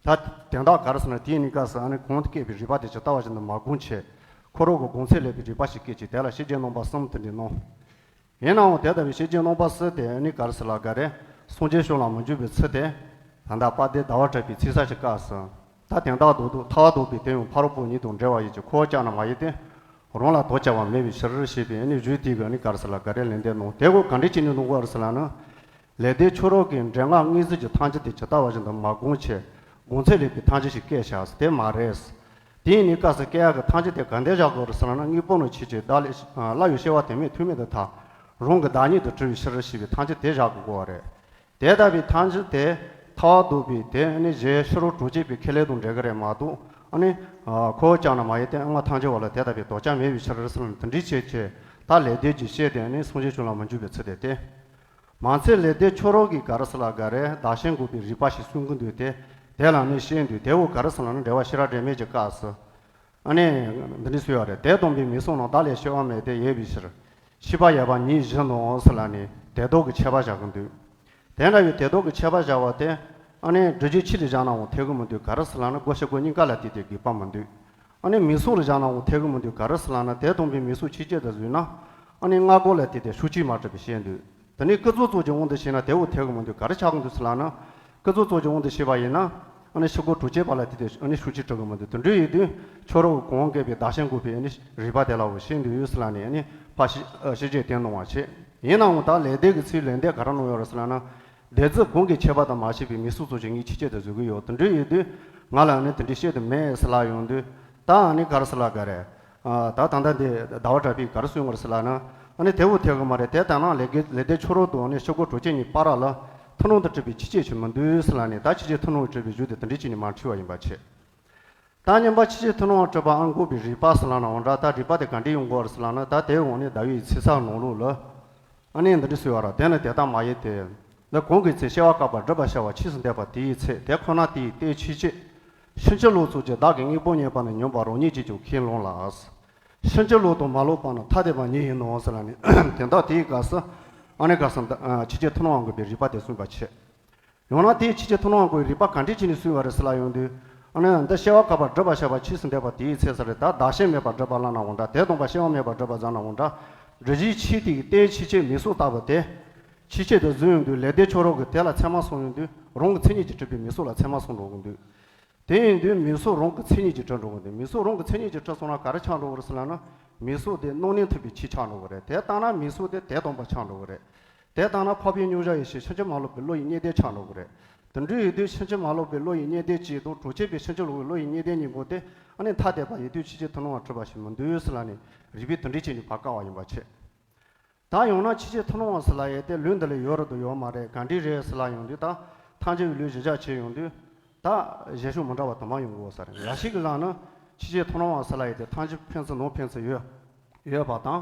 ད་དོན་དག་ག་རེ་ཟེར་ན་དེའི་ནི་སྐབས་སུ་ཨ་ནི་གོང་དུ་བཀོད་པའི་རིགས་པ་དེ་ཇི་ལྟ་བ་བཞིན་དུ་མ་བསྒོམས་བྱས། ཁོ་རང་གི་སྒོམ་ཚུལ་ལེགས་པའི་རིགས་པ་ཞིག་བཀོད་ཅིང་དེ་ལ་བཤད་རྒྱུད་རྣམ་པ་གསུམ་དེ་འདྲ་གནང་། ཡིན་ནའང་དེ་ལྟ་བུའི་བཤད་རྒྱུད་རྣམ་པ་གསུམ་དེ་ཨ་ནི་ག་རེ་ཟེར་ལ་ག་རེ་སངས་རྒྱས་བྱོན་ལ་མི་འཇུག་པའི་ཚུལ་དེ། ད་ལྟ་དཔལ་ལྡན་ཟླ་བ་གྲགས་པའི་ཚིག་གསལ་གྱི་སྐབས་སུ། ད་དོན་དག་རྡོག་རྡོག་ཐལ་བ་རྡོག་པའི་དོན་ཡང་ཕ་རོལ་པོ་ཉིད་དང་འབྲེལ་བ་ཡོད་ཀྱི་ཁོ་བོ་ཅག་ན་མ་ཡིན་ཏེ། རང་ལ་དོ་ཁྱབ་པ་མེད་པའི་ཕྱིར་ཞེས་པའི་ཨ་ནི་གཞུང་དེ་གི་ཨ་ནི་ག་རེ་ཟེར་ལ་ག་རེ་ལན་འདེབས་གནང་། དེ་གོ་ག་འདྲས་བྱས་ནས་གནང་གོ་རེད་ཟེར་ལ་ན། ལེགས་ལྡན་ཆོས་རབ་ཀྱི་འདྲེན་ངག་དངོས་གཟུགས་ཀྱི་ཐམས་ཅད་དེ་ཇི་ལྟ་བ་བཞིན་དུ་མ་བསྒོམས་ཆེད་སྒོམ་ཚད་ལེགས་པའི་ཐམས་ཅད་ཞིག་སྐྱེས་བཞག་ཟེར་དེ་མ་རེད། དེ་ཡིན་ནི་སྐབས་སུ་སྐྱེ་ཡག་གི་ཐམས་ཅད་དེ་ག་འདྲས་བཞག་དགོས་རེད་ཟེར་ལ་ན། དངོས་པོ་ནི་ཆོས་ཅན། བདག་ལས་སླར་ཡང་སྐྱེ་བ་དེ་མེད། ཐུག་མེད་དུ་ཐལ། རང་གི་བདག་ཉིད་དུ་གྲུབ་པའི་ཕྱིར་ཞེས་པའི་ཐམས་ཅད་དེ་བཞག་དགོས་པ་རེད། དེ་ལྟ་བུའི་ཐམས་ཅད་དེ་ཐལ་བ་རྡོག་པའི་དེ་ནི་གཞན་ཕྱི་རོལ་གྲོང་ཁྱེར་པའི་ཁས་ལེན་དང་འབྲེལ་གྱི་རེད་མ་གཏོགས། ཨ་ནི་ཁོ་བོ་ཅག་ན་མ་ཡིན་ཏེ། སྔ་ཐམས་ཅད་པ་ལ་དེ་ལྟ་བུའི་དོ་ཁྱབ་མེད་པའི་ཕྱིར་ཟེར་ནས་དེ་འདྲའི་བྱས་བྱས། ད་ལེགས་ལྡན་གྱི་བཤད་དེ་ནི་སངས་རྒྱས་བྱོན་ལ་མི་འཇུག་པའི་ཚུལ་དེ་སྟེ། མ་ཚད་ལེགས་ལྡན་ཆོས་རབ་ཀྱིས་ག་རེ་ཟེར་ལ་ག་རེ་བདག་གཞན་འགོག་པའི་རིགས་པ་ཞིག་གསུང་གི་འདུག་སྟེ། དེ་ལ་ནི་བཤད་འདུག་དེ་བོ་ག་རེ་ཟེར་ལ་ནི་འགྲེལ་པ་ཤེས་རབ་འགྲེལ་མེད་ཀྱི་སྐབས་སུ། ཨ་ནི་འདི་འདྲ་གསུངས་ཡོད་རེད། དེ་སྟོན་པའི་མིང་གསུམ་རྣམས་བདག་ལས་སྐྱེ་བ་མེད་དེ་ཡོད་པའི་ཕྱིར། ཤེས་པ་ཡོད་པ་ཉིད་བཞིན་ནོ་ཟེར་ལ་ནི་དེ་ལྡོག་གི་ཁྱད་པར་བཞག་གི་འདུག་དེ་འདྲ་བའི་དེ་ལྡོག་གི་ཁྱད་པར་བཞག་པ་དེ། ཨ་ནི་སྒྲུབ་བྱེད་ཆོས་ལ་བཞག་ན་འོང་འཐད་གི་མི་འདུག་ག་རེ་ཟེར་ལ་ན་སྒོ་ཕྱི་སྒོ་གཉིས་ཀ་ལ་དེ་དེ་དགོས་པ་མི་འདུག་ཨ་ནི་མིང་གསུམ་ལ་བཞག་ན་འོང་འཐད་གི་མི་འདུག་ག་རེ་ཟེར་ལ་ན་དེ་སྟོན་པའི་མིང་གསུམ་ཆོས་ཅན་དུ་བཟུང་ན། ཨ་ནི་སྔ་རྒོལ་ལ་དེ་དེ་ཤུགས་ཀྱིས་མ་གྲུབ་པའི་ཕྱིར་འདུག་དེ་ནས་ཀུན་རྫོབ་རྫོགས་ཀྱི་དབང་དུ་བྱས་ན་དེ་འོང་འཐད་གི་མི་འདུག་ག་རེ་ཆགས་གི་འདུག་ཟེར་ལ་ན། ཀུན་རྫོབ་རྫོགས་ཀྱི་དབང་དུ་བྱས་པ་ཡིན་ན། ཨ་ནི་ཕྱི་རྒོལ་གྲོང་ཁྱེར་པ་ལ་དེ་དེ་ཨ་ནི་ཤུགས་ཀྱིས་གྲུབ་གི་མི་འདུག་དེ་འདྲ་ཡིན་དུས་ཆོས་རབ་ཀྱི་གོང་བཀོད་པའི་བདག་གཞན་འགོག་པའི་ཨ་ནི་རིགས་པ་དེ་ལ་འོ་ཤེས་འདུག་ཡོད་ཟེར་ལ་ནི་ཨ་ནི་ཕར་ཤེས་ཤེས་བྱེད་བསྟན་གནང་བ་བྱེད། ཡིན་ནའང་ད་ལེགས་ལྡན་གྱི་ཚུལ་ལན་འདེབས་ག་རེ་གནང་ཡོད་རེད་ཟེར་ལ་ན། འདོད་རྩུབ་གང་གི་ཁྱད་པར་དུ་མ་ཕྱེ་བའི་མིང་གསུམ་རྫོགས་ཀྱི་ངས་ཆོས་ཅན་དུ་བཟོ་གི་ཡོད། དེ་འདྲ་ཡིན་དུས་ང་ལ་ཨ་ནི་དེ་འདྲའི་བཤད་དུ་མེད་ཟེར་ལ་ཡོང་དུས། ད་ཨ་ནི་ག་རེ་ཟེར་ལ་ག་རེ། ཨ་ད་ད་ལྟ་འདི་ཟླ་བ་གྲགས་པས་ག་རེ་གསུངས་ཡོད་རེད་ཟེར་ལ་ན། ཨ་ནི་དེ་འོང་འཐད་གི་མ་རེད། དེ་ལྟ་ན་ལེགས་ལྡན་ལེགས་ལྡན་ཆོས་རབ་དང་ཨ་ནི་ཕྱི་རྒོལ་གྲོང་ཁྱེར་གཉིས་བར་ལ་ཐུན་མོང་དུ་གྲུབ་པའི་ཆོས་ཅན་ཞིག་མི་འདུག་ཟེར་ལ་ནི། ད་ཆོས་ཅན་ཐུན་མོང་དུ་གྲུབ་པའི་གཞུང་དེ་དེ་འདྲ་བྱས་ནས་མ་འཁྲུལ་བ་ཡིན་པ་བྱེད། ད་བསྙེན་པ་ཆོས་ཅན་ཐུན་མོང་དུ་གྲུབ་པའང་འགོག་པའི་རིགས་པ་ཟེར་ལ་ན་འོང་འདྲ། ད་རིགས་པ་དེ་ག་འདྲས་ཡོང་གི་ཡོད་རེད་ཟེར་ལ་ན། ད་དེ་འོང་ནི་ཟླ་བའི་ཚེས་གསར་ནང་ལོགས་ལ། ཨ་ནི་འདི་འདྲ་གསུངས་ཡོད་རེད། དེ་ནི་དེ་ལྟར་མ་ཡིན་ཏེ། འདི་གོང་གི་ཚེ་སྐྱེ་བ་བསྐལ་པ་བསྒྲུབ་པར་བྱ་བ་ཆོས་སུ་འདོད་པ་དེའི་ཚེ་དེ་ཁོ་ན་དེའི་རྟེན་ཆོས་ཅན། ཕྱིན་ཅི་ལོག་ཚུལ་གྱིས་བདག་གི་དངོས་པོ་རྙེད་པ་ནི་ཉམས་པ་རང་ཉིད་ཀྱིས་ཀྱང་ཁས་བླངས་ལ། ཕྱིན་ཅི་ལོག་དང་མ་ལོག་པ་ནི་ཐ་དད་པ་ཉིད་ཡིན་ནོ་ཟེར་ལ་ནི། དེ་འདྲ་དེའི་སྐབས་སུ་ཨ་ནི་ག་རེ་ཟེར། ཆོས་ཅན་ཐུན་མོང་དུ་གྲུབ་པའི་རིགས་པ་དེ་གསུངས་པ་བྱེད། ཡང་ན་དེའི་ཆོས་ཅན་ཐུན་མོང་དུ་གྲུབ་པའི་རིགས་པ་ག་འདྲས་བྱས་ནས་གསུངས་པ་རེད་ཟེར་ལ་ཡོང་དུས། ཨ་ནི་འདི་སྐྱེ་བ་བསྐལ་པ་བསྒྲུབ་པར་བྱ་བ་ཆོས་སུ་འདོད་པ་དེའི་ཚེ་ཟེར་རེད། ད་བདག་གཞན་མེད་པར་སྒྲུབ་པ་ལབ་ན་འོང་འདྲ། དེ་སྟོན་པ་སྐྱེ་བ་མེད་པར་སྒྲུབ་པ་ཟེར་ན་འོང་འདྲ། སྒྲུབ་བྱེད་ཆོས་དེའི་རྟེན་ཆོས་ཅན་མིང་གསུམ་ལྟ་བུ་དེ། ཆོས་ཅན་དུ་བཟུང་ཡོང་དུས་ལེགས་ལྡན་ཆོས་རབ་ཀྱིས་དེ་ལ་ཚད་མ་གསུངས་ཡོང་དུས་རང་གི་མཚན་ཉིད་ཀྱིས་གྲུབ་པའི་མིང་གསུམ་ལ་ཚད་མ་གསུངས་འགྲོ་གི་འདུག་དེ་ཡིན་དུས་མིང་གསུམ་རང་གི་མཚན་ཉིད་ཀྱིས་གྲུབ་འགྲོ་གི་འདུག་མིང་གསུམ་རང་གི་མཚན་ཉིད་ཀྱིས་གྲུབ་སོང་ན་ག་རེ་ཆགས་འགྲོ་གི་རེད་ཟེར་ལབ་ན། མིང་གསུམ་དེ་སྣང་ནས་ཐོས་པའི་ཆོས་ཆགས་འགྲོ་གི་རེད། དེ་ལྟར་ན་མིང་གསུམ་དེ་དེ་སྟོན་པ་ཆགས་འགྲོ་གི་རེད། དེ་ལྟར་ན་འཕགས་པའི་མྱོང་བྱ་ཡེ་ཤེས་ཕྱིན་ཅི་མ་ལོག་པའི་བློ་ཡི་གཉིས་ལྡན་ཆགས་འགྲོ་གི་རེད། དེ་འདྲ་ཡིན་དུས་ཕྱིན་ཅི་མ་ལོག་པའི་བློ་ཡི་གཉིས་ལྡན་གཅིག་དང་གྲོང་ཁྱེར་པའི་ཕྱིན་ཅི་ལོག་པའི་བློ་ཡི་གཉིས་ལྡན་གཉིས་པོ་དེ་ཨ་ནི་ཐ་དད་པ་ཡིན་དུས་ཆོས་ཅན་ཐུན་མོང་དུ་གྲུབ་པ་ཞིག་མི་འདུག་ཟེར་ལབ་ནས་རིགས་པས་དེ་འདྲ་བྱས་ནས་ཕར་བཀག་པ་ཡིན་པ་བྱེད། ད་ཡང་ན་ཆོས་ཅན་ཐུན་མོང་ཟེར་ལབ་ཡས་དེ་ལུགས་འདི་ལ་ཡོད་རེད་དང་ཡོད་མ་རེད། ག་འདྲས་རེད་ཟེར་ལབ་ཡོང་དུས། ད་ཐམས་ཅད་པའི་ལུགས་གཞི་བཞག་བྱས་ཡོང་དུས། ད་བཞེད་ཕྱོགས་མི་འདྲ་བ་དུ་མ་ཡོང་གི་ཡོད་ས་རེད། འགའ་ཞིག་གིས་ལབ་ན་ཆོས་ཅན་ཐུན་མོང་ཟེར་ལབ་ཡས་དེ་ཐམས་ཅད་ཕན་ཚུན་ནང་ཕན་ཚུན་ཡོད་ཡོད་པ་དང་།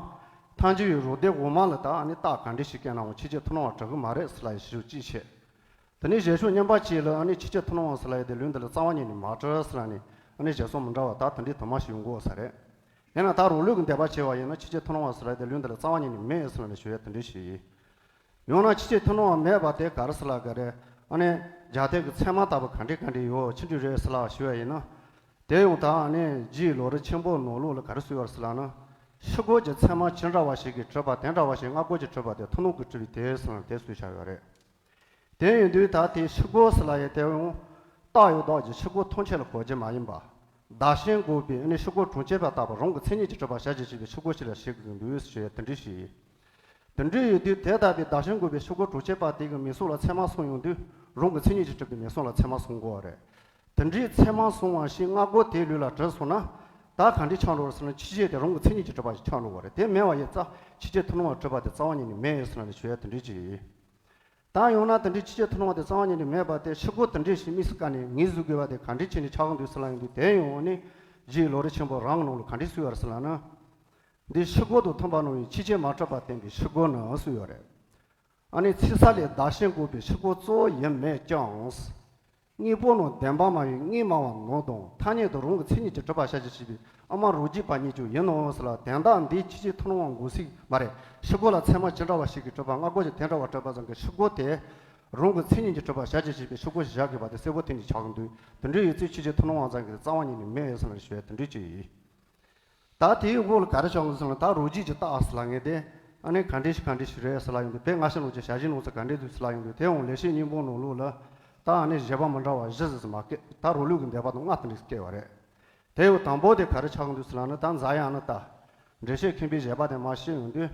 ཐམས་ཅད་པའི་རང་སྡེ་འོག་མ་ལ་ད་ཨ་ནི་རྟགས་ག་འདྲས་ཤིག་བཀལ་ནའང་ཆོས་ཅན་ཐུན་མོང་བ་གྲུབ་ཀྱི་མ་རེད་ཟེར་ལབ་ཡས་བཞེད་ཕྱོགས་གཅིག་བྱས། དེ་ནས་བཞེད་ཕྱོགས་གཉིས་པ་གཅིག་ལ་ཨ་ནི་ཆོས་ཅན་ཐུན་མོང་བ་ཟེར་ལབ་ཡས་དེ་ལུགས་འདི་ལ་རྩ་བ་ཉིད་ནས་མ་གྲུབ་ཟེར་ལབ་ནས་ཨ་ནི་བཞེད་སྲོལ་མི་འདྲ་བ་ད་དེ་འདྲའི་དུ་མ་ཞིག་ཡོང་གི་ཡོད་ས་རེད། ཡིན་ན་ད་རང་ལུགས་ཀྱི་འདོད་པ་བྱས་པ་ཡིན་ན་ཆོས་ཅན་ཐུན་མོང་བ་ཟེར་ལབ་ཡས་དེ་ལུགས་འདི་ལ་རྩ་བ་ཉིད་ནས་མེད་ཟེར་ལབ་ནས་ཞུ་ཡས་དེ་འདྲ་ཞིག་ཡིན། ཡང་ན་ཆོས་ཅན་ཐུན་མོང་བ་མེད་པ་དེ་ག་རེ་ཟེར་ལབ་ག་རེ། ཨ་ནི་རྒྱལ་ཐབས་ཀྱི་ཚད་མ་ལྟ་བུ་ག་འདྲས་ག་འདྲས་ཡོད་ཆི་འདྲ་རེད་ཟེར་ལབ་ཞུ་བ་ཡིན་ན། དེ་ཡང་ད་ཨ་ནི་རྗེ་ལམ་རིམ་ཆེན་པོ་ནང་ལོགས་ལ་ག་རེ་གསུངས་ཡོད་ཟེར་ལབ་ན། ཕྱི་རྒོལ་གྱི་ཚད་མ་ཇི་འདྲ་བ་ཞིག་གིས་གྲུབ་པ་དེ་འདྲ་བ་ཞིག་སྔ་རྒོལ་གྱིས་གྲུབ་པ་དེ་ཐུན་མོང་གིས་གྲུབ་པའི་དེ་ཟེར་ན་དེ་གསུངས་བཞག་ཡོད་རེད། དེ་ཡིན་དུས་ད་དེ་ཕྱི་རྒོལ་ཟེར་ལབ་ཡས་དེ་ཡང་རྟགས་ཡོད་དག་གི་ཕྱི་རྒོལ་ཐམས་ཅད་ལ་གོ་རྒྱུ་མ་ཡིན་པ། བདག་གཞན་འགོག་པའི་ཨ་ནི་ཕྱི་རྒོལ་གྲོང་ཁྱེར་པ་ལྟ་བུ་རང་གི་མཚན་ཉིད་ཀྱིས་གྲུབ་པ་བྱ་བྱེད་ཅེས་པའི་ཕྱི་རྒོལ་ཞིག་ལ་བཤད་དགོས་ཀྱི་འདུག་ཞེས་དེ་འདྲ་ཞིག་ཡིན། དེ་འདྲ་ཡིན་དུས་དེ་ལྟ་བུའི་བདག་གཞན་འགོག་པའི་ཕྱི་རྒོལ་གྲོང་ཁྱེར་པ་དེ་གི་མིང་གསུམ་ལ་ཚད་མ་གསུངས་ཡོང་དུས་རང་གི་མཚན་ཉིད་ཀྱིས་གྲུབ་པའི་མིང་གསུམ་ལ་ཚད་མ་གསུང་དགོས་པ་རེད། དེ་འདྲའི་ཚད་མ་གསུང་བ་ཞིག་སྔ་རྒོལ་དེའི་ལུགས་ལ་གྲུབ་སོང་ན། ད་ག་འདྲས་ཆགས་འགྲོ་ཟེར་ན་ཆོས་ཅན་དེ་རང་གི་མཚན་ཉིད་ཀྱིས་གྲུབ་པ་ཞིག་ཆགས་འགྲོ་བ་རེད། དེ་མེད་པ་ཡིན་ཙང་ཆོས་ཅན་ཐུན་མོང་བ་གྲུབ་པ་དེ་རྩ་བ་ཉིད་ནས་མེད་ཟེར་ལབ་ནས་ཞུ་ཡས་དེ་འདྲ་ཅིག་ཡིན། ད་ཡང་ན་དེ་འདྲའི་ཆོས་ཅན་ཐུན་མོང་བ་དེ་རྩ་བ་ཉིད་ནས་མེད་པ་དེ་ཕྱི་རྒོལ་དེ་འདྲས་ཤིག་དམིགས་སུ་བཀར་ནས་ངོས་བཟུང་དགོས་པ་དེ་ག་འདྲས་བྱས་ནས་ཆགས་ཀྱི་འདུག་ཟེར་ལབ་ཡོང་དུས། དེ་ཡང་ནི་རྗེ་ལམ་རིམ་ཆེན་པོ་རང་གི་ནང་ལ་ག་འདྲས་གསུངས་ཡོད་རེད་ཟེར་ལབ་ན། འདི་ཕྱི་རྒོལ་དང་མཐུན་པར་སྣང་བའི་ཆོས་ཅན་མ་གྲུབ་པར་བསྟན་པའི་ཕྱི་རྒོལ་ནི་གསུངས་ཡོད་རེད། ཨ་ནི་ཚིག་གསལ་ལས་བདག་གཞན་འགོག་པའི་ཕྱི་རྒོལ་གཙོ་བོ་ཡིན་མོད་ཀྱང་། དངོས་པོ་རྣམས་བདེན་པར་སྨྲ་བའི་དངོས་སྨྲ་བ་རྣམས་དང་ཐ་སྙད་དུ་རང་གི་མཚན་ཉིད་ཀྱིས་གྲུབ་པར་བྱ་བྱེད་ཅེས་པའི་ཨ་མ་རང་རྒྱུད་པ་གཉིས་ཀྱང་ཡིན་ནོ་ཟེར་ལ། དོན་དག་འདིའི་ཆོས་ཅན་ཐུན་མོང་བ་འགོག་ཚིག་མ་རེད། ཕྱི་རྒོལ་ལ་ཚད་མ་ཇི་འདྲ་བ་ཞིག་གིས་གྲུབ་པ་སྔ་རྒོལ་གྱིས་དེ་འདྲ་བ་གྲུབ་པ་ཙམ་གྱིས་ཕྱི་རྒོལ་དེ་རང་གི་མཚན་ཉིད་ཀྱིས་གྲུབ་པར་བྱ་བྱེད་ཅེས་པའི་ཕྱི་རྒོལ་ཞིག་བཞག་དགོས་པ་དེ་གསལ་པོ་དེ་འདྲ་ཆགས་ཀྱི་འདུག་དེ་འདྲ་ཡོད་ཚེ་ཆོས་ཅན་ཐུན་མོང་བ་ཙམ་གྱིས་རྩ་བ་ཉིད་ནས་མེད་ཟེར་ལ་ཞུ་ཡ་དེ་འདྲ་ཅིག་ཡིན། ད་དེའི་འོག་ལ་ག་རེ་བྱུང་ཟེར་ན། ད་རང་རྒྱུད་ཀྱི་རྟགས་ཟེར་ལབ་མཁན་དེ་ཨ་ནི་ག་འདྲ་ཞིག་ག་འདྲ་ཞིག་རེད་ཟེར་ལབ་ཡོང་དུས། དཔེར་སྔ་ཕྱི་ནང་གི་ཞལ་བཞེས་ནང་ཚུལ་ག་འདྲ་འདུག་ཟེར་ལབ་ཡོང་དུས། དེ་ཡང་ལེགས་བཤད་སྙིང་པོ་ནང་ལོགས་ལ་ད་ཨ་ནི་བཞེད་པ་མི་འདྲ་བ་བཞི་ཟེར་ཟེར་མ་བཀལ། ད་རང་ལུགས་ཀྱི་འདོད་པ་དང་ལྔ་དེ་འདྲ་བཀལ་བ་རེད། དེ་ཡང་དང་པོ་དེ་ག་རེ་ཆགས་ཀྱི་འདུག་ཟེར་ལབ་ན། ད་ཛཱ་ཡ་ཨ་ནི་ཏ། འགྲེལ་བཤད་མཁན་པོའི་བཞེད་པ་དེ་མར་བཤད་ཡོང་དུས།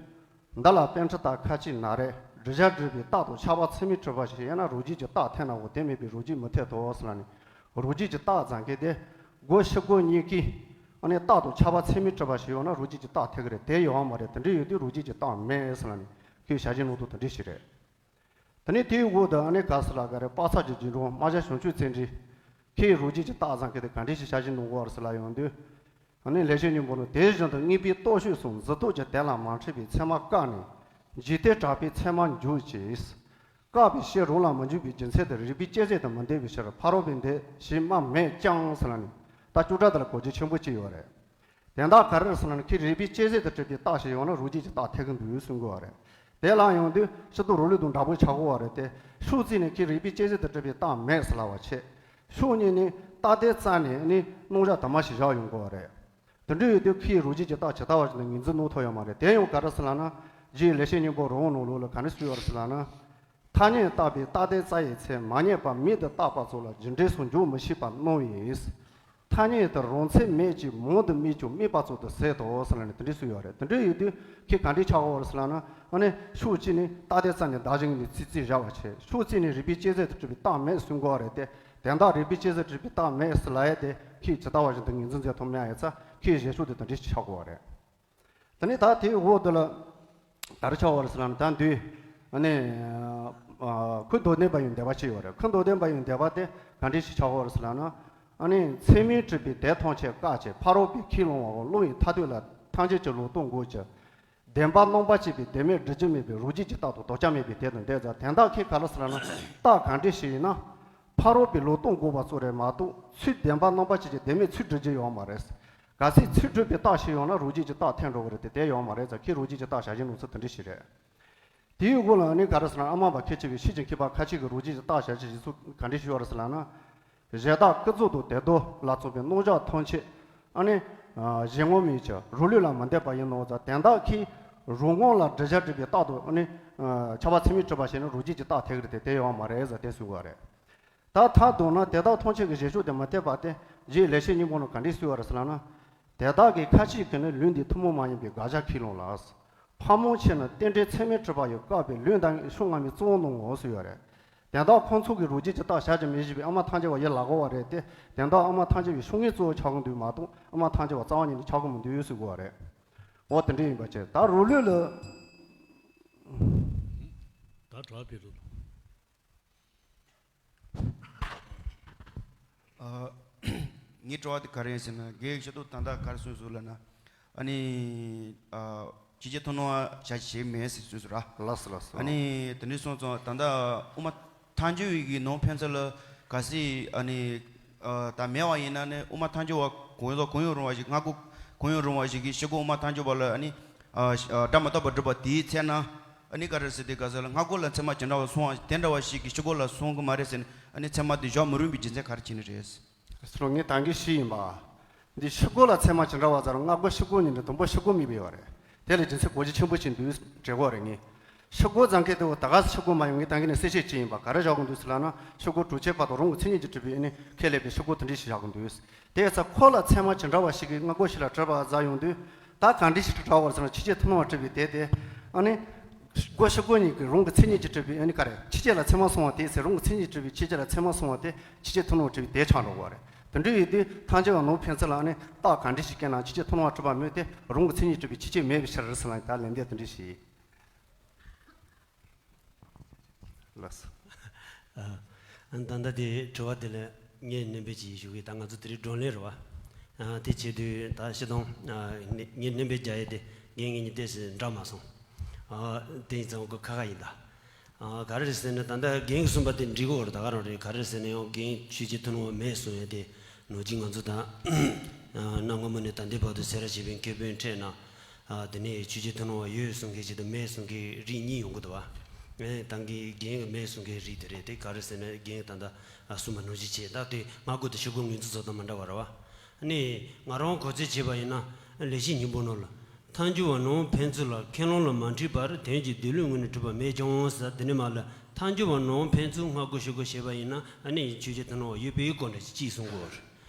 འདི་ལ་པཎྜི་ཏ་ཁ་ཅིག་ན་རེ། འབྲི་བྱ་བྲིས་པའི་རྟགས་དང་ཁྱབ་པ་ཚད་མས་གྲུབ་པ་ཞིག་ཡོད་ན་རང་རྒྱུད་ཀྱི་རྟགས་འཐད་ནའང་དེ་མེད་པའི་རང་རྒྱུད་མི་འཐད་དོ་ཟེར་ལབ་ནས། རང་རྒྱུད་ཀྱི་རྟགས་ཟེར་མཁན་དེ། སྒོ་ཕྱི་སྒོ་གཉིས་ཀའི། ཨ་ནི་རྟགས་དང་ཁྱབ་པ་ཚད་མས་གྲུབ་པ་ཞིག་ཡོད་ན་རང་རྒྱུད་ཀྱི་རྟགས་འཐད་ཀྱི་རེད། དེ་ཡོད་མ་རེད། དེ་འདྲ་ཡོད་དུས་རང་རྒྱུད་ཀྱི་རྟགས་མེད་ཟེར་ལབ་ནས་ཁོས་བྱ་བྱེད་ནང་དོན་དེ་འདྲ་ཞིག་རེད། དེ་ནས་དེའི་འོག་ཏུ་ཨ་ནི་ག་ཟེར་ལབ་ཀྱི་རེད། དཔག་བསམ་གྱི་རྒྱུན་འགྲོ་རྨ་བྱ་བྱང་ཆུབ་ཚེ་འདྲེན། ཁོས་རང་རྒྱུད་ཀྱི་རྟགས་ཟེར་མཁན་དེ་ག་འདྲ་ཞིག་བྱ་བྱེད་ནང་དགོས་པ་རེད་ཟེར་ལབ་ཡོང་དུས། ཨ་ནི་ལེགས་བཤད་སྙིང་པོ་ནང་དེ་བཞིན་དུ་དངོས་པོའི་རྟོག་ཞོན་སོགས་འཛིན་རྟོག་གི་དོན་ལ་མ་འཁྲིད་པའི་ཚད་མ་བཀག་ནས། འཇིག་རྟེན་གྲགས་པའི་ཚད་མར་འཇུག་ཅེས། བཀག་པའི་ཕྱིར་རང་ལ་མི་འཇུག་པའི་རྒྱུ་མཚན་དེ་རིགས་པས་དཔྱད་བྱས་ཏེ་མི་འདོད་པའི་ཕྱིར། ཕ་རོལ་པོས་འདོད་ཞེས་སྨྲ་མེད་ཀྱང་ཟེར་ལབ་ནས། ད་བཅུ་ཕྲག་དེ་ལ་གོ་རྒྱུ་ཆེན་པོ་གཅིག་ཡོད་རེད། དེ་དག་ག་རེ་རེད་ཟེར་ན། ཁོས་རིགས་པས་དཔྱད་བྱས་ཏེ་གྲུབ་པའི་རྟགས་ཤིག་ཡོང་ན་རང་རྒྱུད་ཀྱི་རྟགས་འཐད་ཀྱི་འདུག་གསུང་གི་ཡོད་རེད། དེ་ལ་ཡོང་དུས་སྤྱིར་བཏང་རང་ལུགས་དང་འདྲ་པོ་ཆགས་ཀྱི་ཡོད་རེད་དེ། ཕྱོགས་གཅིག་ནས་ཁོས་རིགས་པས་དཔྱད་བྱས་ཏེ་གྲུབ་པའི་རྟགས་མེད་ཟེར་ལབ་པ་བྱས། ཕྱོགས་གཉིས་ནས་རྟགས་དེ་རྩ་ནས་ནི་རྣམ་གཞག་དུ་མ་ཞིག་བཞག་ཡོང་གི་ཡོད་རེད། དེ་འདྲ་ཡོད་དུས་ཁོས་རང་རྒྱུད་ཀྱི་རྟགས་ཇི་ལྟ་བ་བཞིན་དུ་ངོས་འཛིན་གནང་ཐུབ་ཡོད་མ་རེད། དེ་ཡང་ག་རེ་ཟེར་ལབ་ན། རྗེ་ལེགས་བཤད་སྙིང་པོ་རི་བོང་ནང་ལོགས་ལ་ག་འདྲ་ཞིག་ཡོད་རེད་ཟེར་ལབ་ན། ཐ་སྙད་བཏགས་པའི་རྟགས་དེ་རྩ་ཡི་ཚེ། མ་རྙེད་པ་མེད་དུ་བཏགས་པ་ཙམ་ལ་རྒྱུ་འབྲས་སུ་འཇོག་མི་ཤེས་པར་སྣང་བས། ཐ་སྙད་དེ་རང་ཚད་མེད་ཅིང་མང་དུ་སྨྲས་ཀྱང་སྨྲས་པ་ཙམ་དུ་ཟད་དོ་ཟེར་ལབ་ནས་དེ་འདྲ་གསུངས་ཡོད་རེད། དེ་འདྲ་ཡོད་དུས་ཁོས་ག་འདྲ་ཆགས་ཀྱི་ཡོད་རེད་ཟེར་ལབ་ན། ཨ་ནི་ཕྱོགས་གཅིག་ནས་རྟགས་དེ་རྩ་ནས་བདག་གཞན་གཉིས་ནས་རྩིས་རྩིས་བཞག་པ་བྱས། ཕྱོགས་གཅིག་ནས་རིགས་པས་དཔྱད་བྱས་ཏེ་གྲུབ་པའི་རྟགས་མེད་གསུང་གི་ཡོད་རེད་དེ། དེ་དག་རིགས་པས་དཔྱད་བྱས་ཏེ་གྲུབ་པའི་རྟགས་མེད་ཟེར་ལབ་ཡས་དེ་ཁོས་ཇི་ལྟ་བ་བཞིན་དུ་ངོས་འཛིན་མཛད་ཐུབ་མེད་ཡ་ཡིན་ཙང་ཁོའི་བཞེད་ཕྱོགས་དེ་དེ་འདྲ་ཞིག་ཆགས་ཀྱི་ཡོད་རེད། དེ་ནས་ད་དེའི་འོག་དེ་ལ་ག་རེ་ཆགས་པ་རེད་ཟེར་ལབ་ན། ད་འདི་ཨ་ནི་ཨ་ཁུ་མདོ་སྡེ་པ་ཡི་འདོད་པ་ཅིག་ཡོད་རེད། ཁུ་མདོ་སྡེ་པ་ཡི་འདོད་པ་དེ་ག་འདྲ་ཞིག་ཆགས་པ་རེད་ཟེར་ལབ་ན། ཨ་ནི་ཚད་མས་གྲུབ་པའི་དོན་ཐམས་ཅད་བཀག་ཅིང་ཕ་རོལ་པོས་ཁས་བླངས་པའོ། བློ་ཡི་མཐའ་ཐུག་ལ་ཐམས་ཅད་ཀྱི་ལུགས་ལྡོག་དགོས་ཀྱི། བདེན་པ་རྣམ་པར་བཅད་པའི་བདེན་མེད་སྒྲུབ་བྱེད་མེད་པའི་རང་རྒྱུད་ཀྱི་རྟགས་དང་དོགས་ཆ་མེད་པའི་དེ་དང་འདོད་ཙང་། དེ་དག་ཁོས་ག་རེ་ཟེར་ལབ་ན། རྟགས་ག་འདྲ་ཞིག་ཡིན་ན། ཕ་རོལ་པོས་ལུགས་ལྡོག་དགོས་པ་ཙམ་རེད་མ་གཏོགས་ཚུར་བདེན་པ་རྣམ་པར་བཅད་ཀྱི་བདེན་མེད་ཚུར་སྒྲུབ་རྒྱུ་ཡོད་མ་རེད། གལ་སྲིད་ཚུར་སྒྲུབ་པའི་རྟགས་ཤིག་ཡོང་ན་རང་རྒྱུད་ཀྱི་རྟགས་འཐད་འགྲོ་གི་རེད་དེ། དེ་ཡོད་མ་རེད་ཙང་ཁོས་རང་རྒྱུད་ཀྱི་རྟགས་བྱ་བྱེད་ནང་ཚུལ་དེ་འདྲ་ཞིག་རེད། དེའི་འོག་ལ་ནི་ག་རེ་ཟེར་ན། ཨ་མ་པ་ཁས་འཆེ་བའི་ཤེས་ཀྱི་མཁས་པ་ཁ་ཅིག་གིས་རང་རྒྱུད་ཀྱི་རྟགས་བྱ་བྱེད་ཀྱི་ཚུལ་ག་འདྲ་ཞིག་ཡོད་རེད་ཟེར་ལབ་ན། གཞན་དག་ཀུན་རྫོབ་དང་དོན་ལྡོག་ལ་སོགས་པའི་རྣམ་གཞག་ཐམས་ཅད་ཨ་ནི་གཞན་ངོ་མས་ཀྱི་རང་ལུགས་ལ་མི་ལྡན་པ་ཡིན་ནོ་ཙང་། དེ་དག་གིས་རང་ངོ་ལ་བསྒྲུབ་བྱ་སྒྲུབ་པའི་རྟགས་དང་ཨ་ནི་ཁྱབ་པ་ཚད་མས་གྲུབ་པ་ཞིག་ནི་རང་རྒྱུད་ཀྱི་རྟགས་འཐད་ཀྱི་རེད་དེ། དེ་ཡོད་མ་རེད་ཟེར་དེ་གསུངས་པ་རེད། ད་མཐར་གཏུགས་ན་དེ་དག་ཐམས་ཅད་ཀྱི་བཞེད་ཕྱོགས་དེ་མི་འཐད་པ་སྟེ། རྗེ་ལེགས་བཤད་སྙིང་པོ་ནང་ག་འདྲ་གསུངས་པ་རེད་ཟེར་ལབ་ན། དེ་དག་གི་ཁ་ཅིག་གིས་ནི་ལུགས་འདི་ཐུན་མོང་མ་ཡིན་པའི་དགག་བྱ་ཁས་ལེན་ལ། ཕ་མང་ཆེ་རྣམས་རྟེན་འབྲེལ་ཚད་མས་གྲུབ་པ་ཡིས་བཀག་པའི་ལུགས་འདི་ཉིད་ཕྱོགས་སྔ་མའི་གཙོ་བོར་སྣང་ངོ་ཟེར་ཡོད་རེད། དེ་དག་ཁོང་ཚོ་གིས་རང་རྒྱུད་ཀྱི་རྟགས་བྱ་རྒྱུ་མེད་ཞེས་པའི་ཨ་མ་ཐམས་ཅད་པ་ཡི་ལབ་ཀྱི་ཡོད་རེད་དེ། དེ་དག་ཨ་མ་ཐམས་ཅད་པའི་ཤོང་ངེས་གཙོ་བོ་ཆགས་ཀྱི་འདུག་མ་གཏོགས་ཨ་མ་ཐམས་ཅད་པ་རྩ་བ་ཉིད་ནས་ཆགས་ཀྱི་མི་འདུག་ཟེར་གྱི་ཡོད་རེད། འོ་དེ་འདྲ་ཡིན་པ་བྱས། ད་རང་ལུགས་ལ། ད་དྲག་པའི་རུ། ཨ། ངའི་དྲི་བ་དེ་ག་རེ་ཡིན་ཟེར་ན། རྒན་ཞུ་དོ་ད་ལྟ་ག་རེ་གསུངས་སོང་ལབ་ན། ཨ་ནི། ཨ། ཕྱིན་ཆད་ཐུན་མོང་བ་བྱ་བྱེད་མེད་ཟེར་གསུངས་སོང་ར། ལགས་སོ་ལགས་སོ། ཨ་ནི་དེ་འདྲ་སོང་ཙང་ད་ལྟ་དབུ་མ་ཐལ་འགྱུར་བའི་གི་ནང་ཕན་ཚུན་ལ་གལ་སྲིད་ཨ་ནི། ཨ། ད་མེད་པ་ཡིན་ན་ནི་དབུ་མ་ཐལ་འགྱུར་བ་གང་ཡོད་གང་ཡོད་རུང་བ་ཞིག་སྔ་རྒོལ་གང་ཡོད་རུང་བ་ཞིག་གིས་ཕྱི་རྒོལ་དབུ་མ་ཐལ་འགྱུར་བ་ལ་ཨ་ནི། ཨ། སྒྲ་མི་རྟག་པར་སྒྲུབ་པ་དེའི་ཚེ་ན། ཨ་ནི་ག་རེ་ཟེར་དེ་ག་ཟེར་ལ། སྔ་རྒོལ་ལ་ཚད་མ་ཇི་འདྲ་བ་གསུངས་པ་དེ་འདྲ་བ་ཞིག་གིས་ཕྱི་རྒོལ་ལ་གསུང་གི་མ་རེད་ཟེར་ནས་ཨ་ནི་ཚད་མ་དེ་བཞག་མི་རུང་བའི་རྒྱུ་མཚན་ག་རེ་བྱས་ནས་རེད། ཟེར་རོ། ངས་ད་གིན་ཞུས་ཡིན་པ། འདི་ཕྱི་རྒོལ་ལ་ཚད་མ་ཇི་འདྲ་བ་ཟེར། སྔ་རྒོལ་ཕྱི་རྒོལ་གཉིས་འདྲ་དང་པོ་ཕྱི་རྒོལ་གཉིས་པོ་ཡོད་རེད། དེ་ལ་རྒྱུ་མཚན་གོ་རྒྱུ་ཆེན་པོ་ཞིག་འདུག་དྲི་གོ་རེད་ངས། ཕྱི་རྒོལ་ཟེར་མཁན་དེ་འོ་ད་ག་ཕྱི་རྒོལ་མ་ཡོང་། ངས་ད་གིན་ནས་གསལ་བཤད་བྱས་ཡིན་པ། ག་རེ་བཞག་གི་འདུག་ཟེར་ལབ་ན། ཕྱི་རྒོལ་གྲོལ་ཆའི་བར་དུ་རང་གི་མཚན་ཉིད་ཀྱིས་གྲུབ་པའི་ཨ་ནི་ཁས་ལེན་པའི་ཕྱི་རྒོལ་དེ་འདྲ་ཞིག་བཞག་གི་འདུག་དེ་ཡིན་ཙང་ཁོ་ལ་ཚད་མ་ཇི་འདྲ་བ་ཞིག་གིས་སྔ་རྒོལ་ཞིག་ལ་གྲུབ་པ་ཟེར་ཡོང་དུས། ད་ག་འདྲ་ཞིག་གྲུབ་པ་ཟེར་ན། ཕྱིན་ཆད་ཐུན་མོང་བ་གྲུབ་པའི་དེ་དེ། ཨ་ནི། སྒོ་ཕྱི་སྒོ་གཉིས་ཀྱི་རང་གི་མཚན་ཉིད་ཀྱིས་གྲུབ་པའི་ཨ་ནི་ག་རེ། ཕྱིན་ཆད་ལ་ཚད་མ་སོང་བ་དེ་ཟེར། རང་གི་མཚན་ཉིད་གྲུབ་པའི་ཕྱིན་ཆད་ལ་ཚད་མ་སོང་བ་དེ་ཕྱིན་ཆད་ཐུན་མོང་བ་གྲུབ་པའི་དེ་ཆགས་འགྲོ་གི་རེད། དེ་འདྲ་ཡིན་དུས་ཐལ་འགྱུར་བ་ནང་ཕན་ཚུན་ལ་ཨ་ནི་རྟགས་ག་འདྲ་ཞིག་བཀལ་ན་ཕྱིན་ཆད་ཐུན་མོང་བ་གྲུབ་པ་མེད་དེ། རང་གི་མཚན་ཉིད་གྲུབ་པའི་ཕྱིན་ཆད་མེད་པའི་ཕྱིར་ཟེར་ལབ་ད་ལན་འདེབས་དེ་འདྲ་ཞིག་ལགས་སོ། ཨ། ད་ལྟ་དེ་དྲི་བ་དེ་ལ་ངས་སྣོན་པ་ཅིག་ཞུ་གི། ད་ང་ཚོ་དེ་རིང་བགྲོ་གླེང་རེད་བ། ཨ། དེ་བྱེད་དུས་ད་སྤྱིར་བཏང་། ཨ། ངས་སྣོན་པ་རྒྱག་ཡས་དེ་རྒན་ངེད་གཉིས་ཏོག་ཙམ་འདྲ་མ་སོང་། ཨ། དེ་ཡིན་ཙང་ཁོ་ཁ་ཁ་ཡིན་ད། ཨ། ག་རེ་རེད་ཟེར་ན། ད་ལྟ་རྒན་གྱིས་གསུངས་པ་དེ་འགྲིག་གི་ཡོད་རེད། ད་ག་རང་རེད། ག་རེ་རེད་ཟེར་ན་ཡང་རྒན་ཕྱིན་ཆད་ཐུན་མོང་བ་མེད་གསུང་ཡས་དེ། ནོར་གྱི་ང་ཚོ་ད་གནའ་སྔ་མོ་ནས་ད་ལྟའི་བར་དུ་སེ་ར་བྱེས་པའི་མཁས་པའི་གྲས་ན། ཨ། དེ་ནས་ཕྱིན་ཆད་ཐུན་མོང་བ་ཡོད་གསུང་མཁན་ཞིག་དང་མེད་གསུང་མཁན་རིགས་གཉིས་ཡོང་གི་འདུག་བ། ཨེ། ད་གིན་རྒན་གྱིས་མེད་གསུང་མཁན་རིགས་དེ་རེད། དེ་ག་རེ་ཟེར་ན་རྒན་གྱིས་ད་ལྟ་གསུངས་པ་ནང་བཞིན་བྱས། ད་དེ་སྔ་རྒོལ་དང་ཕྱི་རྒོལ་ངོས་འཛིན་བཟོ་སྟངས་མི་འདྲ་བ་རེད་བ། ཨ་ནི་ང་རང་གོ་ཚོད་བྱས་པ་ཡིན་ན། ལེགས་བཤད་སྙིང་པོ་ནང་ལ། ཐལ་འགྱུར་བ་ནང་ཕན་ཚུན་ལ། ཁས་བླངས་ལ་མ་འཁྲིས་པར། དོན་གྱི་སྡོད་ལུགས་དངོས་ནས་གྲུབ་པ་མེད་ཀྱང་ཟེར། དེ་ནས་མར་ལ་ཐལ་འགྱུར་བ་ནང་ཕན་ཚུན་སྔ་རྒོལ་ཕྱི་རྒོལ་བྱས་པ་ཡིན་ན། ཨ་ནི་ཕྱིན་ཆད་ཐུན་མོང་བ་ཡོད་པའི་སྐོར་འདྲ་ཅིག་གསུང་གི་ཡོད་རེད།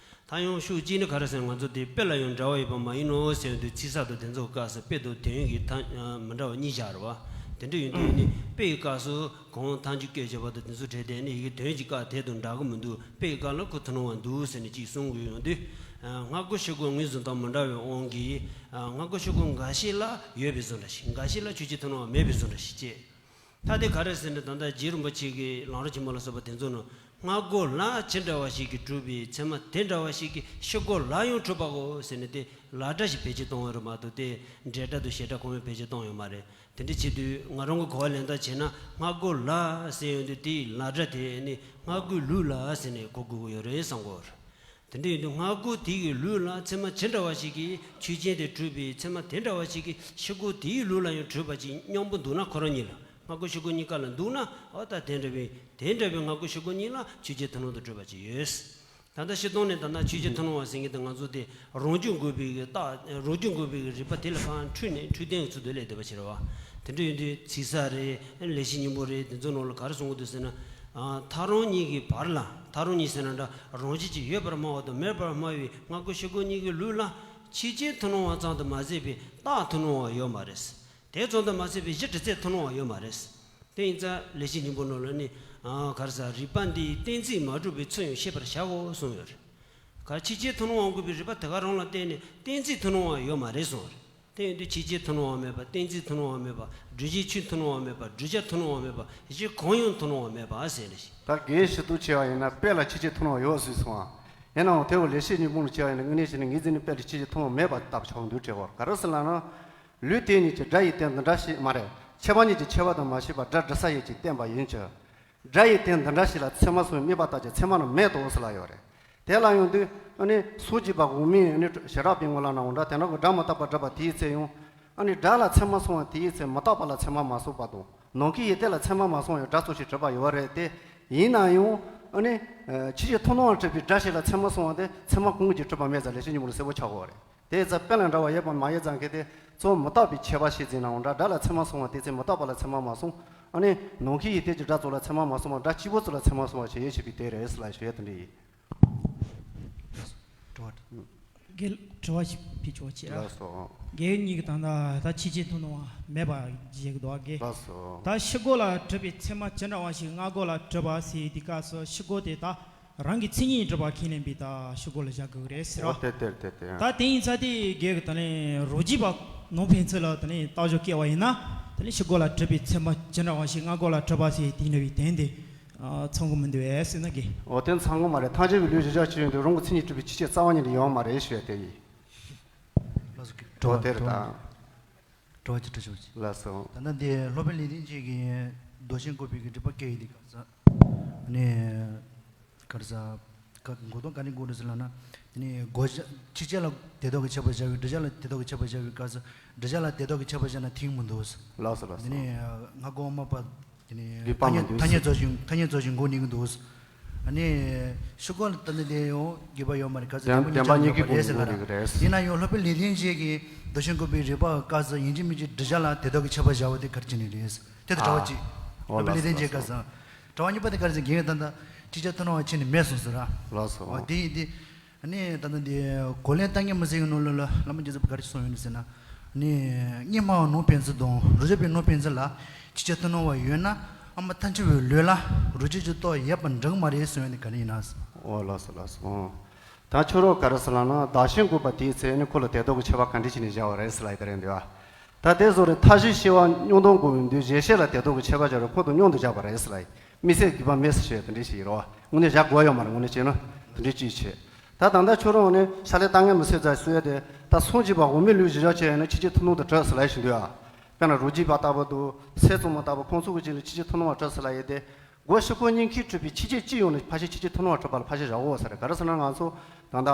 ད་ཡང་ཤུགས་གཅིག་ནི་ག་རེ་ཟེར། ང་ཚོ་དེ་དཔེ་ལ་ཡང་འདྲ་བ་ཡོད་པ་མ་ཡིན་ནོ་ཟེར་དུས། ཚིག་གསར་དང་དེ་ཚོ་སྐབས་སུ་དཔེ་དང་དོན་གྱི་ཐ་མི་འདྲ་བ་གཉིས་བཞག་རེད་བ། དེ་འདྲ་ཡིན་དུས་ནི་དཔེ་ཡི་སྐབས་སུ་གང་ཐང་ཅིག་བཀོད་བྱས་པ་དང་དེ་ཚོ་བྲལ་ཏེ་ནི་ཡི་གེ་དོན་གྱི་སྐབས་དེ་དང་འདྲ་གི་མི་འདུག་དཔེ་ཡི་སྐབས་ལ་ཁོ་ཐུན་མོང་བ་འདུག་ཟེར་ནས་ཅིག་གསུང་གི་ཡོང་དུས། སྔ་རྒོལ་ཕྱི་རྒོལ་ངོས་བཟུང་དང་མི་འདྲ་བའི་དབང་གིས། སྔ་རྒོལ་ཕྱི་རྒོལ་འགའ་ཞིག་ལ་ཡོད་པའི་བཟོ་འདྲ་ཞིག་འགའ་ཞིག་ལ་ཆོས་ཅན་ཐུན་མོང་བ་མེད་པའི་བཟོ་འདྲ་ཞིག་བྱས། ད་དེ་ག་རེ་ཟེར་ན། ད་ལྟ་རྗེ་རིན་པོ་ཆེ་གིས་ལམ་རིམ་ཆེན་མོ་ལ་སོགས་པ་དེ་ཚོ་ནང་སྔ་རྒོལ་ལ་ཅི་འདྲ་བ་ཞིག་གིས་གྲུབ་པའི་ཚད་མ་དེ་འདྲ་བ་ཞིག་གིས་ཕྱི་རྒོལ་ལ་ཡང་གྲུབ་པའོ་ཟེར་ནས། དེ་ལ་སྒྲ་ཞིག་བེད་སྤྱོད་གཏོང་བ་རེད་མ་གཏོགས། དེ་འབྲེལ་སྒྲ་དང་བྱེད་སྒྲ་གང་ཡང་བེད་སྤྱོད་གཏོང་ཡོད་མ་རེད། དེ་འདྲ་བྱེད་དུས་ང་རང་གི་གོ་བ་ལེན་སྟངས་བྱས་ན། སྔ་རྒོལ་ལ་ཟེར་ཡོང་དུས། དེའི་ལ་སྒྲ་དེ་ནི་སྔ་རྒོལ་ལུགས་ལ་ཟེར་ནས་གོ་དགོས་ཀྱི་ཡོད་རེད་བསམ་གྱི་ཡོད་རེད། དེ་འདྲ་ཡིན་དུས་སྔ་རྒོལ་དེ་ཡི་ལུགས་ལ་ཚད་མ་ཇི་འདྲ་བ་ཞིག་གིས་ཆོས་ཅན་དེ་གྲུབ་པའི་ཚད་མ་དེ་འདྲ་བ་ཞིག་གིས་ཕྱི་རྒོལ་དེའི་ལུགས་ལ་ཡང་གྲུབ་པ་ཅིག་སྙམ་པོ་འདུག་ན། ཁོ་རང་ཉིད་ལ། སྔ་རྒོལ་ཕྱི་རྒོལ་གཉིས་ཀ་ལ་འདུག་ན། འོ་ད་དེ་འདྲ་བའི་དེ་འདྲ་བའི་སྔ་རྒོལ་ཕྱི་རྒོལ་གཉིས་ལ་ཆོས་ཅན་ཐུན་མོང་དུ་གྲུབ་པ་ཅིག་ཡོད། ད་ལྟ་སྤྱིར་བཏང་ནས་ད་ལྟ་ཆོས་ཅན་ཐུན་མོང་བ་ཟེར་མཁན་དེ་ང་ཚོ་དེ་རང་རྒྱུད་འགོག་པའི་གི་རྟགས། རང་རྒྱུད་འགོག་པའི་གི་རིགས་པ་དེ་ལ་ཕར་འཁྲུལ་ནས་འཁྲུལ་རྟེན་གྱི་ཚུལ་དུ་སླེབས་བསྡད་པ་ཞིག་རེད་བ། དེ་འདྲ་ཡིན་དུས་ཚིག་གསར་རེད། ལེགས་བཤད་སྙིང་པོ་རེད། དེ་ཚོ་ནང་ལ་ག་རེ་གསུང་གི་འདུག་ཟེར་ན། ཨ། ཐག་རིང་གཉིས་ཀྱི་བར་ལ། ཐག་རིང་གཉིས་ཟེར་ན་འདྲ། རང་བཞིན་གྱིས་ཡོད་པར་སྨྲ་བ་དང་མེད་པར་སྨྲ་བའི་སྔ་རྒོལ་ཕྱི་རྒོལ་གཉིས་ཀྱི་ལུགས་ལ་ཆོས་ཅན་ཐུན་མོང་བ་ཙམ་དུ་མ་ཟད་པའི་རྟགས་ཐུན་མོང་བ་ཡོད་མ་རེད། དེ་ཙམ་དུ་མ་ཟད་པའི་གཞི་དྲི་ཚད་ཐུན་མོང་བ་ཡོད་མ་རེད། དེ་ཡིན་ཙང་ལེགས་བཤད་སྙིང་པོ་ནང་ལ་ནི། ཨ། ག་རེ་ཟེར། རིགས་པ་འདིའི་གཏན་ཚིགས་མ་གྲུབ་པའི་ཚུལ་ཡང་ཤེས་པར་བྱའོ་གསུངས་ཡོད་རེད། ག་ཆོས་ཅན་ཐུན་མོང་བ་འགོག་པའི་རིགས་པ་དེ་ག་རང་ལ་བརྟེན་ནས་གཏན་ཚིགས་ཐུན་མོང་བ་ཡོད་མ་རེད་གསུངས་རེད། དེ་ཡིན་དུས་ཆོས་ཅན་ཐུན་མོང་བ་མེད་པ། གཏན་ཚིགས་ཐུན་མོང་བ་མེད་པ། སྒྲུབ་བྱའི་ཆོས་ཐུན་མོང་བ་མེད་པ། སྒྲུབ་བྱ་ཐུན་མོང་བ་མེད་པ། གཞི་གང་ཡང་ཐུན་མོང་བ་མེད་པ་ཟེར་ནས་ཤིང་། ད་གལ་ཞིབ་ཏུ་བྱས་པ་ཡིན་ན། དཔེ་ལ་ཆོས་ཅན་ཐུན་མོང་བ་ཡོད་ཟེར་སོང་ཨ། ཡིན་ནའང་དེ་བོ་ལེགས་བཤད་སྙིང་པོ་ལ་བྱས་པ་ཡིན་ན། དངོས་གནས་བྱས་ན་ངོས་འཛིན་ནི་དཔེ་ལ་ཆོས་ཅན་ཐུན་མོང་བ་མེད་པ་ལྟ་བུ་ཆགས་འདུག་དྲན་གྱི་ཡོད། ག་རེ་ཟེར་ལབ་ན། ལུས་རྟེན་ཉིད་ཀྱི་སྒྲ་ཡི་རྟེན་འདི་འདྲ་ཞིག་མ་རེད། ཁྱད་པར་ཉིད་ཀྱི་ཁྱད་པར་དུ་མ་ཤེས་པར་སྒྲ་འདྲི་ས་ཡིད་ཀྱིས་བསྟན་པ་ཡིན་གྱི། སྒྲ་ཡི་རྟེན་འདི་འདྲ་ཞིག་ལ་ཚད་མ་སོང་དམིགས་པ་ལྟར་གྱི་ཚད་མ་ནི་མེད་དོ་ཟེར་ལབ་ཡོད་རེད། དེ་ལ་ཡོང་དུས་ཨ་ནི་སངས་རྒྱས་པ་འོག་མིན་ཨ་ནི་ཞི་རགས་པའི་ངོ་ལ་ནང་འོ་འདྲ། དེ་འདྲ་གི་སྒྲ་མི་རྟག་པར་སྒྲུབ་པ་དེའི་ཚེ་ཡང་། ཨ་ནི་སྒྲ་ལ་ཚད་མ་སོང་བ་དེའི་ཚེ་མི་རྟག་པ་ལ་ཚད་མ་མ་སོང་བ་དང་། ནམ་མཁའི་ཡུལ་དེ་ལ་ཚད་མ་མ་སོང་བའི་སྒྲ་ཙམ་ཞིག་གྲུབ་པ་ཡོད་རེད་དེ། ཡིན་ན་ཡང་ཨ་ནི་ཆོས་ཅན་ཐུན་མོང་བ་གྲུབ་པའི་སྒྲ་ཞིག་ལ་ཚད་མ་སོང་བ་དེ་ཚད་མ་གང་གིས་ཀྱང་གྲུབ་པ་མེད་ཟེར་ལེགས་བཤད་སྙིང་པོ་ལ་གསལ་པོ་ཆགས་ཡོད་རེད། དེ་ཙམ་དཔེ་ལ་འདྲ་བ་ཡོད་པ་མ་ཡོད་ཙང་གི་དེ་ཚོ་མི་རྟག་པའི་ཁྱད་པར་ཤེས་ཟིན་ནའང་འདྲ། སྒྲ་ལ་ཚད་མ་སོང་བ་དེ་ཚེ་མི་རྟག་པ་ལ་ཚད་མ་མ་སོང་། ཨ་ནི་ནམ་མཁའི་ཡུལ་དེ་གྱི་སྒྲ་ཚོ་ལ་ཚད་མ་མ་སོང་བ། སྒྲ་གཅིག་པོ་ཚོ་ལ་ཚད་མ་སོང་བ་ཞིག་ཡོད་བྱས་པའི་དེ་རེད་ཟེར་ལ་ཞུ་ཡ་དེ་འདྲ་ཡིན། དྲི་བ། དྲི་བ་ཞིག་ཕུལ་ཆོག་ཅེས་ར། ལགས་སོ། རྒན་གཉིས་ཀྱི་ད་ལྟ་ད་ཆོས་ཅན་ཐུན་མོང་བ་མེད་པ་བཞེས་ཀྱི་འདུག་གས། ལགས་སོ། ད་ཕྱི་རྒོལ་ལ་གྲུབ་པའི་ཚད་མ་ཇི་འདྲ་བ་ཞིག་སྔ་རྒོལ་ལ་གྲུབ་པ་ཟེར་དུས་སྐབས་སུ་ཕྱི་རྒོལ་དེ་ད་རང་གི་མཚན་ཉིད་གྲུབ་པ་ཁས་ལེན་པའི་ད་ཕྱི་རྒོལ་ལ་བཞག་དགོས་རེད་ཟེར་བ། འོ་དེ་དེ་དེ་དེ། ད་དེ་ཡིན་ཙང་དེ་རྒྱལ་གྱི་ད་ལན་རོ་རྒྱུས་པ་ནང་ཕན་ཚུན་ལ་ད་ལན་རྟགས་སྦྱོར་བཀལ་བ་ཡིན་ན། ད་ལན་ཕྱི་རྒོལ་ལ་གྲུབ་པའི་ཚད་མ་ཇི་འདྲ་བ་ཞིག་སྔ་རྒོལ་ལ་གྲུབ་པ་ཟེར་དེ་འདྲ་བའི་དོན་དེ་ཚང་གི་མི་འདུག་ཨེ་ཟེར་ན་དགེ། འོ་དེ་ཚང་གི་མ་རེད། ཐམས་ཅད་པའི་ལུས་གཞལ་བྱ་ཆོས་ཡིན་དུས་རང་གི་མཚན་ཉིད་གྲུབ་པའི་ཕྱི་ཕྱིར་རྩ་བ་ཉིད་ནས་ཡོད་མ་རེད་ཞུ་ཡ་དེ་ཡིན། ལགས་སོ། འོ་དེ་རེད་ད། དྲི་བ་ཅིག་དྲི་ཆོག་ཅིག་ལགས་སོ། ད་ལྟ་འདི་སློབ་དཔོན་ལེགས་ལྡན་འབྱེད་ཀྱིས་མདོ་ཆེན་བཀོད་པའི་གི་འགྲེལ་པ་བཀལ་ཡི་དེ་ག་ས་ནས་ག་རེ་ཟ་ག་མགོ་སྟོང་ག་ནས་འགོ་རེད་ཟེར་ལབ་ན། དེ་ནས་རྒོལ་བྱ་ཕྱི་བྱ་ལ་དེ་ལྡོག་གི་ཁྱད་པར་བཞག་པའི་སྒྲུབ་བྱ་ལ་དེ་ལྡོག་གི་ཁྱད་པར་བཞག་པའི་སྐབས་སུ་སྒྲུབ་བྱ་ལ་དེ་ལྡོག་གི་ཁྱད་པར་བཞག་ན་ཐིག་མི་འདུག་ལགས་སོ་ལགས་སོ། དེ་ནས་སྔ་རྒོལ་མ་པ། དེ་ནས་དགོས་པ་མི་འདུག་ཐ་སྙད་རྫོགས་ཤིང་ཐ་སྙད་རྫོགས་ཤིང་མགོ་གནོན་གྱི་འདུག་ཨ་ནི་ཕྱི་རྒོལ་ལ་ལྟ་ན་དེ་ཡང་དགོས་པ་ཡོད་མ་རེད། ག་ཚོད་བདེན་པ་གཉིས་ཀྱང་དགོས་པ་རེད་ཟེར་ལ་ར། ཡིན་ན་ཡང་སློབ་དཔོན་ལེགས་ལྡན་འབྱེད་ཀྱིས་མདོ་ཆེན་བཀོད་པའི་རིགས་པ་བཀག་ཚེ་ཡིན་གཅིག་མིན་གཅིག་སྒྲུབ་བྱ་ལ་དེ་ལྡོག་གི་ཁྱད་པར་བཞག་པ་དེ་ག་རེ་བྱས་ནས་རེད། དེ་དང་འདྲ་བ་ཅིག་སློབ་དཔོན་ལེགས་ལྡན་འབྱེད་སྐབས་སུ། དྲི་བ་གཉིས་པ་དེ་ག་རེ་ཟེར། རྒན་ཡོད་ད་ལྟ་ཕྱི་བྱ་ཐུན་མོང་བ་ཁྱེར་ནས་མེད་གསུངས་ཟེར་ར། ལགས་སོ། འོ་དེ་ཡིན་དེ། ཨ་ནི་ད་ལྟ་འདི་གོ་ལེན་ལྟ་ངན་མི་ཟེར་གྱི་ནང་ལོགས་ལ་བླ་མ་རྒྱལ་ཚབ་ག་རེ་གསུངས་ཡོད་ནི་ཟེར་ན། ཨ་ནི་གཉིས་སྨྲ་བ་ནང་ཕན་ཚུན་དང་རོ་རྒྱུས་པའི་ནང་ཕན་ཚུན་ལ་ཕྱི་བྱ་ཐུན་མོང་བ་ཡོད་ན། ཨ་མ་ཐམས་ཅད་པའི་ལུས་ལ་རོ་རྒྱུས་ཀྱི་རྟོག་ཡོད་པ་འགྲིག་མ་རེད་གསུངས་ཡོད་ནི་ག་རེ་ཡིན་ན། འོ་ལགས་སོ་ལགས་སོ། ད་ཁྱོད་རང་ག་རེ་ཟེར་ལབ་ན། བདག་གཞན་འགོག་པ་དེའི་ཚེ་ནི་ཁོ་ལ་དེ་ལྡོག་གི་ཁྱད་པར་ག་འདྲ་བྱས་ནས་བཞག་པ་རེད་ཟེར་ལབ་ཡི་དེ་རེད་འདུག་ད་དེ་བཟོ་རེད། མཐའ་བཞི་ཤེས་པ་མྱོང་དང་འགོག་པའི་མདོའི་གཞལ་བྱ་ལ་དེ་ལྡོག་གི་ཁྱད་པར་བཞག་རེད། ཁོ་དང་མཉམ་དུ་བཞག་པ་རེད་ཟེར་ལབ་ཡི། དམིགས་བསལ་དགོས་པ་མེད་ཟེར་ཞེས་དེ་འདྲ་ཞིག་ཡིན་རོ། དངོས་གནས་བཞག་དགོས་ཡོད་མ་རེད། དངོས་གནས་བྱས་ན་དེ་འདྲ་ཅིག་བྱེད། ད་ད་ལྟ་ཁྱོད་རང་ནི་ཕྱག་ལས་ལྟ་ངན་མི་ཟེར་ཙང་གསུང་ཡ་དེ། ད་སངས་རྒྱས་པ་འོག་མིན་ལུགས་གཞི་བཞག་བྱས་ཡོད་ན་ཕྱི་བྱ་ཐུན་མོང་དུ་གྲུབ་ཟེར་ལབ་ཡི་ཞིག་འདུག་ཨ། དཔེར་ན་རོ་རྒྱུས་པ་ལྟ་བུ་དང་སེམས་གཙང་མ་ལྟ་བུ་ཁོང་ཚོ་གི་ཅིག་ལ་ཕྱི་བྱ་ཐུན་མོང་བ་གྲུབ་ཟེར་ལབ་ཡི་དེ། སྒོ་ཕྱི་སྒོ་གཉིས་ཀའི་གྲུབ་པའི་ཕྱི་བྱ་གཅིག་ཡོང་ནས་ཕལ་ཆེར་ཕྱི་བྱ་ཐུན་མོང་བ་གྲུབ་པ་ལ་ཕལ་ཆེར་བཞག་འོ་ཟེར་རེད། ག་རེ་ཟེར་ན་ང་ཚོ་ད་ལྟ་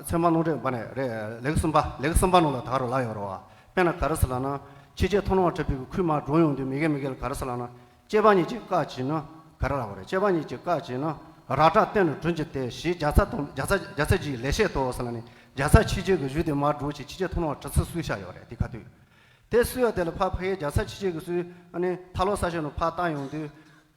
ཚད་མ་ནང་འདྲེན་པ་ནས་རེད། ལེའུ་གསུམ་པ་ལེའུ་གསུམ་པ་ནང་ལ་ད་ག་རང་ལབ་ཡོད་རེད་བ། དཔེར་ན་ག་རེ་ཟེར་ལབ་ན། ཕྱི་བྱ་ཐུན་མོང་བ་གྲུབ་པའི་ཁུངས་མ་འགྲོ་ཡོང་དུས་མི་དགེ་མི་དགེ་ལ་ག་རེ་ཟེར་ལབ་ན། སྐྱེས་པ་ཉིད་ཀྱིས་བཀག་བྱས་ན། ག་རེ་ལབ་པ་རེད། སྐྱེས་པ་ཉིད་ཀྱིས་བཀག་བྱས་ན། རགས་བྲལ་གཏན་ལ་གྲོལ་གྱུར་ཏེ་ཞེས་བརྒྱ་རྩ་དང་བརྒྱ་རྩ་བརྒྱ་རྩ་བརྒྱད་ཀྱི་ལེགས་བཤད་དུ་ཟེར་ལབ་ནས་བརྒྱ་རྩ་ཆོས་ཅན་གྱི་གཞུང་དེ་མར་འགྲོ་ཞིང་ཕྱི་བྱ་ཐུན་མོང་བ་གྲུབ་ཚུལ་སུས་བཤད་ཡོད་རེད། དེ་ཁ་ཐུག་དེ་སུས་ཡོད་དེ་ལ་ཕར་ཕ་གིའི་བརྒྱ་རྩ་ཆོས་ཅན་གྱི་སུས་ཨ་ནི་ཐར་ལམ་གསལ་བྱེད་ནང་ཕར་བཏང་ཡོང་དུས།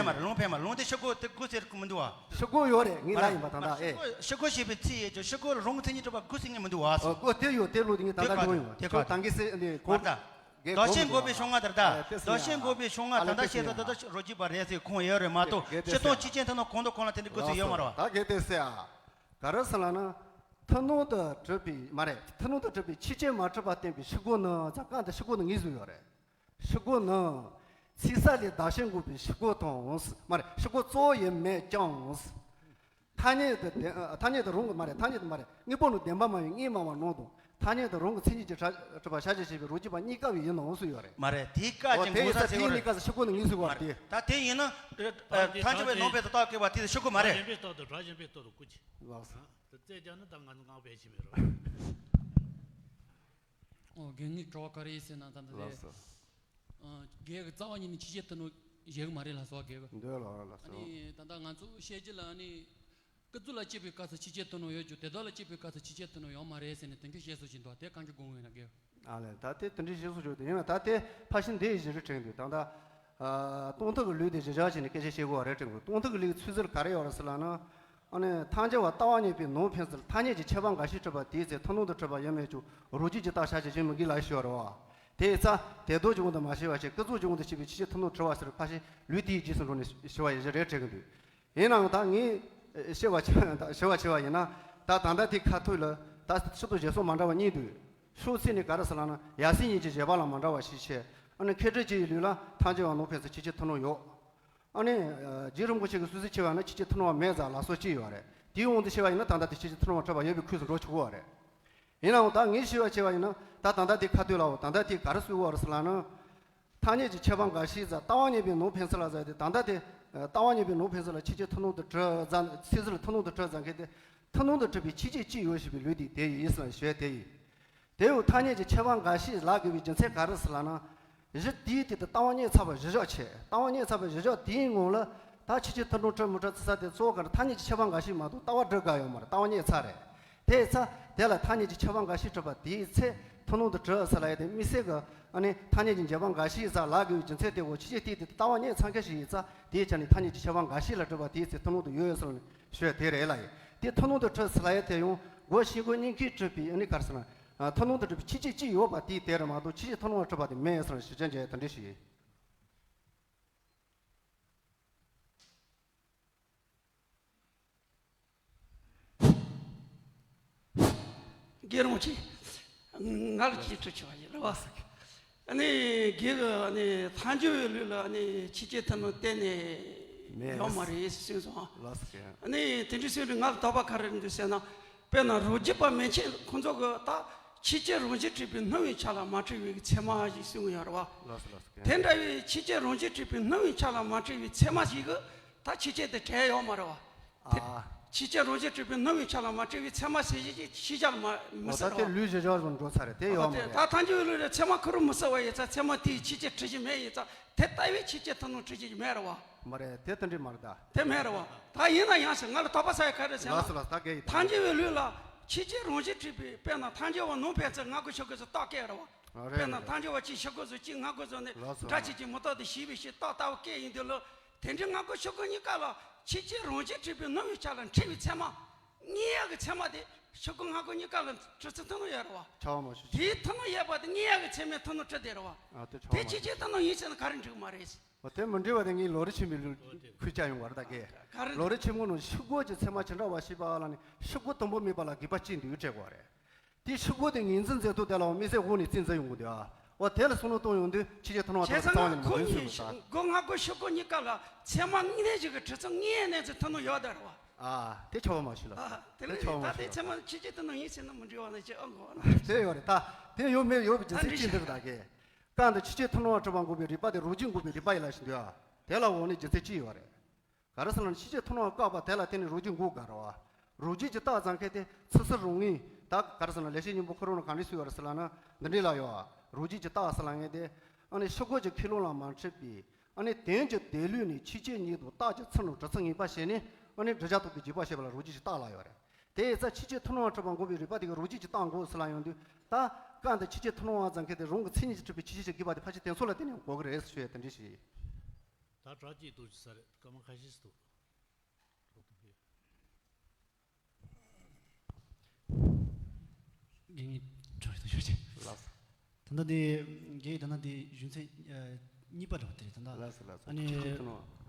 ཕན་མ་རེད། ལུང་ཕན་མ་རེད། ལུང་དེ་ཤོག་གུ་དེ་དགུ་ཟེར་གི་མི་འདུག་བ། ཤོག་གུ་ཡོད་རེད། ངས་ལབ་ཡིན་པ་ད་ལྟ། ཨེ། ཤོག་གུ་ཞེས་པའི་ཚིག་ཡོད་ཀྱང་ཤོག་གུ་ལ་རང་གི་མཚན་ཉིད་གྲུབ་པ་དགུ་ཟེར་མཁན་མི་འདུག་བ། ཨོ་གོ་དེ་ཡོད། དེ་ལུགས་དེ་ངས་ད་ལྟ་འགྲོ་ཡོང་བ། དེ་ཁྱོད་ད་ག་གི་སེ་འདི་གོ་མ་རེད་ད། བདག་གཞན་འགོག་པའི་ཕྱོགས་སྔ་དེ་རེད་ད། བདག་གཞན་འགོག་པའི་ཕྱོགས་སྔ་ད་ལྟ་བཤད་ད་ད་ལྟ་རོ་གཅིག་པ་རེད་ཟེར་ཁུངས་ཡོད་རེད་མ་གཏོགས་སྤྱིར་བཏང་ཕྱི་རྐྱེན་ཐོག་ན་གང་དང་གང་ལ་དེ་འདྲ་དགུ་ཟེར་ཡོད་མ་རེད་བ། ད་གལ་ཏེ་ཟེར་ཨ། ག་རེ་ཟེར་ལབ་ན། ཐུན་མོང་དུ་གྲུབ་པའི་མ་རེད། ཐུན་མོང་དུ་གྲུབ་པའི་ཆོས་ཅན་མ་གྲུབ་པ་བསྟན་པའི་ཤོག་གུ་ནི་ཛ་གང་དུ་ཤོག་གུ་ནི་ངེས་བཟུང་ཡོད་རེད། ཤོག་གུ་ནི། ཚིག་གསལ་ལས་བདག་གཞན་འགོག་པའི་ཤོག་གུ་དང་། མ་རེད། ཤོག་གུ་གཙོ་བོ་ཡིན་མོད་ཀྱང་། ཐ་སྙད་དུ་བདེན། ཐ་སྙད་དུ་རང་གི་མ་རེད། ཐ་སྙད་དུ་མ་རེད། དངོས་པོ་ནི་བདེན་པ་མ་ཡིན་དངོས་སྨྲ་བ་རྣམས་དང་། ཐ་སྙད་དུ་རང་གི་མཚན་ཉིད་ཀྱིས་གྲུབ་པ་ཤར་བྱེད་བྱེད་པའི་རོ་གཅིག་པ་གཉིས་ཀ་བའི་ཡིན་ནོ་གསུངས་ཡོད་རེད། མ་རེད། དེའི་ཀ་ཨོ་ཅན་དེ་གོ་ས་ཡིན་ས་ཟེར་དེའི་ཡོད་གཉིས་རེད། ཀ་ས་ཤོག་གུ་ནི་ངེས་བཟུང་བ་མ་རེད། དེ། ད་དེ་ཡིན་ན། ཐ་སྙད་པའི་ནང་པའི་དུ་རྟགས་བཀོད་པ་དེ་ཤོག་གུ་མ་རེད། གཞན་པའི་རྟགས་དང་སྒྲ་གཞན་པའི་རྟགས་དང་ཀུན་གྱི། ལགས་སོ། དེ་རྩད་རྒྱག་ན་ད་ང་ཚོ་ངག་ཕལ་ཆེར་མེད་རོ། ཨོ་རྒན་ངའི་དྲི་བ་ག་རེ་ཡིན་ཟེར་ན་ད་ལྟ་དེ། ལགས་སོ། ཨ། རྒན་གྱི་རྩ་བ་ཉིད་ནས་ཕྱི་བཤད་ཐུབ་ནོ་བཞེས་གི་མ་རེད་ལགས་སོ་རྒན་གྱི། འདོད་ལ་ལགས་སོ། ཨ་ནི་ད་ལྟ་ང་ཚོ་བཤད་རྒྱུ་ལ་ཨ་ནི། སྐུ་གཟུགས་ལ་སྐྱེས་པའི་སྐབས་སུ་ཕྱི་བཤད་ཐུབ་ནོ་ཡོད་ཀྱང་དེ་དག་ལ་སྐྱེས་པའི་སྐབས་སུ་ཕྱི་བཤད་ཐུབ་ནོ་ཡོད་མ་རེད་ཟེར་ནས་དོན་འཁྱོལ་བཤད་སྲོལ་ཞིག་འདུག་དེ་གང་གི་དགོངས་ཡོད་ན་རྒན། ཨ་ལས། ད་དེ་དེ་འདྲའི་བཤད་སྲོལ་ཞིག་འདུག་ཡིན་ན་ད་དེ་ཕལ་ཆེར་འདི་ཡི་གཞི་རུ་དྲན་འདུག་ད་ལྟ། ཨ། སྟོང་ཐུན་གྱི་ལུགས་དེ་གཞི་བཞག་བྱས་ནས་སྐད་ཆ་བཤད་དགོས་པ་རེད་དྲན་དགོས། སྟོང་ཐུན་གྱི་ལུགས་ཀྱི་ཚུལ་ཟུར་ག་རེ་ཡོད་རེད་ཟེར་ལབ་ན། ཨ་ནི་ཐལ་འགྱུར་བ་ལྟ་བ་ཉིད་པའི་ནང་ཕན་ཚུན་ཐ་སྙད་ཀྱི་ཁྱད་པར་འགའ་ཞིག་གྲུབ་པ་དེའི་ཚེ་ཐུན་མོང་དུ་གྲུབ་པ་ཡིན་མོད་ཀྱང་རོ་གཅིག་གི་རྟགས་ཤར་བྱེད་བྱེད་མི་དགོས་ལབ་ཞུ་བ་རེད་བ། དེ་ཡི་ཚེ་དལ་འདོད་ཀྱི་དབང་དུ་མ་བྱས་པ་བྱས། ཀུན་རྫོབ་ཀྱི་དབང་དུ་བྱས་པའི་ཕྱིན་ཆད་ཐུབ་རྣམས་བྲལ་བ་ཟེར་བའི་ཕར་ཕྱིན་ལུགས་དེའི་རྗེས་སུ་འགྲོ་ནས་ཞི་བ་ཡེ་ཤེས་རེད་དྲན་གྱི་འདུག། ཡིན་ནའང་ད་ངས་ཞི་བ་ཆེ་བ་ཞི་བ་ཆེ་བ་ཡིན་ན། ད་ད་ལྟ་དེ་ཁ་ཐུག་ལ་ད་ཕྱི་དང་ཞེ་སོགས་མ་འདྲ་བ་གཉིས་འདུག། ཕྱོགས་ཚིག་ནས་ག་རེ་ཟེར་ལབ་ན། ཡ་མཚན་ཉིད་ཀྱི་བཞེད་པ་ལ་མ་འདྲ་བ་ཞིག་བྱས། ཨ་ནི་མཁས་གྲུབ་སྤྱི་ཡི་ལུགས་ལ་ཐམས་ཅད་པ་ནོར་ཕན་ཚུན་ཕྱིན་ཆད་ཐུབ་རྣམས་ཡོད། ཨ་ནི་རྗེ་རིན་པོ་ཆེ་གི་སྲོལ་འཛིན་ཆེ་བ་ན་ཕྱིན་ཆད་ཐུབ་རྣམས་མེད་ཟེར་ལབ་སྲོལ་ཅིག་ཡོད་རེད། དེའི་དབང་དུ་བྱས་པ་ཡིན་ན་ད་ལྟ་དེ་ཕྱིན་ཆད་ཐུབ་རྣམས་བྲལ་བ་ཡོད་པའི་ཁུངས་སུ་འགྲོ་ཆོག་གི་རེད། ཡིན་ནའང་ད་ངས་ཞུས་པ་བྱས་པ་ཡིན་ན། ད་ད་ལྟ་དེ་ཁ་ཐུག་ལའོ། ད་ལྟ་དེ་ག་རེ་གསུངས་པ་རེད་ཟེར་ལབ་ན། ཐ་སྙད་ཀྱི་ཁྱད་པར་འགའ་ཞིག་ཟེར། ལྟ་བ་ཉིད་པའི་ནོར་ཕན་ཚུན་ལ་ཟེར་ཏེ། ད་ལྟ་དེ་ལྟ་བ་ཉིད་པའི་ནོར་ཕན་ཚུན་ལ་ཕྱིན་ཆད་ཐུབ་རྣམས་དང་བྲལ་ཟེར། ཚིག་ཟུར་ལ་ཐུབ་རྣམས་དང་བྲལ་ཟེར་མཁན་དེ། ཐུབ་རྣམས་དང་བྲལ་བའི་ཕྱིན་ཆད་ཅི་ཡོད་ཞེས་པའི་ལུགས་དེ་དེ་ཡིན་ཟེར་ཞུ་ཡ་དེ་ཡིན། དེ་ཡང་ཐ་སྙད་ཀྱི་ཁྱད་པར་འགའ་ཞིག་ལབ་དགོས་པའི་རྒྱུ་མཚན་ག་རེ་ཟེར་ལབ་ན། གཞི་དེའི་སྟེང་དུ་ལྟ་བ་རྙེད་ཚར་བ་གཞི་བཞག་བྱས། ལྟ་བ་རྙེད་ཚར་བ་གཞི་བཞག་དེའི་ངང་ལ་ད་ཕྱིན་ཆད་ཐུབ་རྣམས་བྲལ་མི་བྲལ་ཟེར་ས་དེ་གཙོ་བོ་ག་རེ། ཐ་སྙད་ཀྱི་ཁྱད་པར་འགའ་ཞིག་མ་གཏོགས་ལྟ་བ་འདྲ་གང་ཡང་ཡོད་མ་རེད། ལྟ་བ་རྙེད་ཚར་རེད། དེ་ཡི་ཚེ་དེ་ལ་ཐ་སྙད་ཀྱི་ཁྱད་པར་འགའ་ཞིག་གྲུབ་པ་དེའི་ཚེ་ཐུབ་རྣམས་དང་བྲལ་ཟེར་ལབ་ཡ་དེ་དམིགས་བསལ་གྱི་ཨ་ནི་ཐ་སྙད་ཀྱི་འགལ་བ་འགའ་ཞིག་ཟེར་ལབ་དགོས་པའི་རྒྱུ་མཚན་དེ། འོ་ཕྱིན་ཆད་དེའི་སྟེང་དུ་ལྟ་བ་རྙེད་ཚར་མཁན་ཞིག་ཡིན་ཙང་། དེའི་ཆ་ནས་ཐ་སྙད་ཀྱི་ཁྱད་པར་འགའ་ཞིག་ལ་གྲུབ་པ་དེའི་ཚེ་ཐུབ་རྣམས་དང་ཡོད་ཟེར་ཞུ་ཡ་དེ་རེད་ལབ་ཡིན། དེ་ཐུབ་རྣམས་དང་བྲལ་ཟེར་ལབ་ཡ་དེ་ཡང་སྒོ་ཤེས་སྒོ་རྙེད་མཁན་གྲུབ་པའི་ཨ་ནི་ག་རེ་ཟེར་ན། ཐུབ་རྣམས་དང་བྲལ་བའི་ཕྱིན་ཆད་ཅི་ཡོད་པ་དེའི་དེ་རེད་མ་གཏོགས་ཕྱིན་ཆད་ཐུབ་རྣམས་བྲལ་བ་དེ་མེད་ཟེར་ཞུ་བྱ་བྱས་དེ་འདྲ་ཞིག་ཡིན། རྒན་རིན་པོ་ཆེ། ང་ལ་ཅིག་དྲི་ཆོག་ཡིན་རེད་བ། ཨ་ནི་རྒན་གྱིས་ཨ་ནི་ཐལ་འགྱུར་བའི་ལུགས་ལ་ཨ་ནི་ཕྱིན་ཆད་ཐུབ་རྣམས་གཏན་ནས་མེད་ཡོད་མ་རེད་གསུངས་སོང་། ལགས་སོ། ཨ་ནི་དེ་འདྲ་གསུངས་དུས་ང་ལ་དོགས་པ་ག་རེ་འདུག་ཟེར་ན། དཔེར་ན་རང་རྒྱུད་པ་མན་ཆད་ཁོང་ཚོ་གིས་ད་ཕྱིན་ཆད་རང་བཞིན་གྲུབ་པའི་སྣང་བའི་ཆ་ལ་མ་གྲུབ་པའི་ཚད་མ་ཞིག་གསུངས་ཡོད་རེད་བ། ལགས་སོ་ལགས་སོ། དེ་འདྲ་བའི་ཕྱིན་ཆད་རང་བཞིན་གྲུབ་པའི་སྣང་བའི་ཆ་ལ་མ་གྲུབ་པའི་ཚད་མ་ཞིག་གིས་ད་ཕྱིན་ཆད་དེ་བྲལ་ཡོད་མ་རེད་བ། དེ་ཨ། ཕྱིན་ཆད་རང་བཞིན་གྲུབ་པའི་སྣང་བའི་ཆ་ལ་མ་གྲུབ་པའི་ཚད་མ་ཟེར་ཞིག་ཅིག་ཕྱིན་ཆད་ལ་མ་མི་འོ་ཟེར་ད་དེ་བ། ལུས་གཞི་བཞག་རུ་འགྲོ་ཚར་རེད། དེ་ཡོད་མ་དེ་རེད། ད་ཐལ་འགྱུར་བའི་ལུགས་ལ་ཚད་མ་ཁོ་རང་མི་ཟེར་བ་ཡིན་ཙང་། ཚད་མ་དེའི་ཕྱིན་ཆད་གྲུབ་ཀྱི་མེད་ཡིན་ཙང་། དེ་ལྟ་བུའི་ཕྱིན་ཆད་ཐུབ་རྣམས་གྲུབ་ཀྱི་མེད་རེད་བ། མ་རེད། དེ་དེ་འདྲ་མ་རེད་ད། དེ་མེད་རེད་བ། ད་ཡིན་ན་ཡང་ཞིག་ང་ལ་དོགས་པ་ཟ་ཡ་ག་རེ་ཟེར་ན། ལགས་སོ་ལགས་སོ། ད་ག་ཡིན་ད། ཐལ་འགྱུར་བའི་ལུགས་ལ་ཕྱིན་ཆད་རང་བཞིན་གྲུབ་པའི། དཔེར་ན་ཐལ་འགྱུར་བ་ནོར་ཕན་ཚུན་སྔ་རྒོལ་ཕྱི་རྒོལ་སོགས་རྟགས་བཀོད་རེད་བ། ཨ་རེད་དཔེར་ན་རེད་རེད། ཐལ་འགྱུར་བ་གཅིག་ཕྱི་རྒོལ་སོགས་གཅིག་སྔ་རྒོལ་སོགས་ནས། ལགས་སོ། སྒྲ་ཆོས་ཅན་མུ་སྟེགས་དང་ཞེས་པའི་ཕྱིར་རྟགས་ལྟ་བུ་སྐད་ཡིན་དུས་ལ། དེ་འདྲའི་སྔ་རྒོལ་ཕྱི་རྒོལ་གཉིས་ཀ་ལ་ཕྱིན་ཆད་རང་བཞིན་གྲུབ་པའི་སྣང་བའི་ཆ་ལ་འཁྲུལ་བའི་ཚད་མ། རྙེད་ཡག་གི་ཚད་མ་དེ་ཕྱི་རྒོལ་སྔ་རྒོལ་གཉིས་ཀ་ལ་གྲུབ་ཚུལ་ཐུབ་རྣམས་ཡོད་རེད་བ། ཆགས་པ་མ་བྱུང་། དེའི་ཐུབ་རྣམས་ཡོད་པ་དེ་རྙེད་ཡག་གི་ཚད་མས་ཐུབ་རྣམས་གྲུབ་བསྡད་རེད་བ། ཨ་དེ་ཆགས་པ་དེ་མ་ཕྱིན་ཆད་ཐུབ་རྣམས་ཡིན་ཟེར་ན་ག་རེ་འགྲིག་གི་མ་རེད། འོ་དེ་མི་འགྲིག་པ་དེ་ངས་ལམ་རིམ་ཆེན་མོའི་ལུགས་ཁུལ་བཅའ་ཡོང་བ་རེད་ད་གས། ག་རེ། ལམ་རིམ་ཆེན་མོ་ནང་ཕྱི་རྒོལ་གྱི་ཚད་མ་ཇི་འདྲ་བ་ཞིག་པ་ལ་ནི་ཕྱི་རྒོལ་དང་པོ་མེད་པ་ལ་དགག་པ་གཅིག་འདུག་སྤྲད་དགོས་རེད། དེ་ཕྱི་རྒོལ་དེ་ངོས་འཛིན་མཛད་ཐུབ་དེ་ལའང་དམིགས་བསལ་འོག་ནས་རྩིས་འཛིན་ཡོང་གི་འདུག་ཨ། འོ་དེ་ལ་བསམ་བློ་གཏོང་ཡོང་དུས་ཕྱིན་ཆད་ཐུབ་རྣམས་བྱས་ཙང་ན་ཁོ་རྩ་བ་ཉིད་ནས་མ་ཁོ་འདུག་གཉིས་ཟེར་བ་དང་། སྒོ་སྔ་རྒོལ་ཕྱི་རྒོལ་གཉིས་ཀ་ལ་ཚད་མ་དངོས་གནས་ཅིག་གི་གྲུབ་ཚུལ་དངོས་གནས་ཚུལ་ཐུབ་རྣམས་ཡོད་ད་རེད་བ། ཨ་དེ་ཆགས་པ་མ་བྱུང་ལ། ཨ་དེ་དེ་ལས་ཆགས་པ་མ་ད་དེ་བྱུང་ཚད་ལ། མ་ཕྱིན་ཆད་ཐུབ་རྣམས་ཡིན་ཟེར་ན་མི་འགྲིག་བ་ན་ཅི་ཨང་གོ་ན། དེ་ཡོད་རེད་ད། དེ་ཡོད་མེད་ཡོད་པའི་རྒྱུ་མཚན་ཅི་འདི་རེད་ད་གས། གང་དུ་ཕྱིན་ཆད་ཐུབ་རྣམས་བྲལ་བ་འགོག་པའི་རིགས་པ་དེ་རང་རྒྱུད་འགོག་པའི་རིགས་པ་ཡིན་ལབ་བཞིན་འདུག་ཨ། དེ་ལ་འོག་ནས་རྒྱུ་མཚན་ཅི་ཡོད་རེད། ག་རེ་ཟེར་ན་ཕྱིན་ཆད་ཐུབ་རྣམས་བཀག་པ་དེ་ལ་བརྟེན་ནས་རང་རྒྱུད་འགོག་དགོས་རེད་བ། རང་རྒྱུད་ཀྱི་རྟགས་ཟེར་མཁན་དེ་ཚུལ་གསུམ་རང་ངོས་ད་ག་རེ་ཟེར་ན་ལེགས་བཤད་སྙིང་པོ་ཁོ་རང་ལ་ག་འདྲ་གསུངས་ཡོད་རེད་ཟེར་ལབ་ན་འདི་འདྲ་ལབ་ཡོད་བ། རང་རྒྱུད་ཀྱི་རྟགས་ཟེར་ལབ་མཁན་དེ་ཨ་ནི་ཕྱི་རྒོལ་གྱི་ཁས་བླངས་ལ་མ་འཁྲིལ་བའི་ཨ་ནི་དོན་གྱི་དེ་ལུགས་ནས་ཕྱིན་ཆད་གཉིས་དང་རྟགས་ཀྱི་ཚུལ་རྣམས་གྲུབ་ཚུལ་ངེས་པར་བྱས་ནས་ཨ་ནི་བསྒྲུབ་བྱ་རྟོགས་པའི་རྗེས་དཔག་བྱེད་པ་ལ་རང་རྒྱུད་ཀྱི་རྟགས་ལབ་ཡོད་རེད། དེ་ཡིན་ཙང་ཕྱིན་ཆད་ཐུབ་རྣམས་བྲལ་བ་འགོག་པའི་རིགས་པ་དེ་གིས་རང་རྒྱུད་ཀྱི་རྟགས་འགོག་ཟེར་ལབ་ཡོང་དུས་ད་གང་དུ་ཕྱིན་ཆད་ཐུབ་རྣམས་བྲལ་བ་ཟེར་མཁན་དེ་རང་གི་མཚན་ཉིད་ཀྱིས་གྲུབ་པའི་ཕྱིན་ཆད་ཀྱི་དགག་པ་དེ་ཕལ་ཆེར་དེ་ཚོ་ལ་བརྟེན་ནས་འགོག་གི་རེད་ཟེར་ཞུ་ཡས་དེ་འདྲ་ཞིག་ཡིན། ད་དྲག་ཅིག་འདུག་ཅི་ས་རེད། སྐར་མ་ཁ་ཤས་ཤིག་འདུག། རྒན་ངའི་གྲོས་དང་ཞུ་ཅིག། ལགས་སོ། ད་ལྟ་དེ་རྒན་ད་ལྟ་དེ་གཞུང་ཚན་གཉིས་པ་འདྲ་བ་དེ་རེད་ད་ལྟ། ལགས་སོ་ལགས་སོ། ཨ་ནི་ཕྱིན་ཆད་ཐུབ་རྣམས།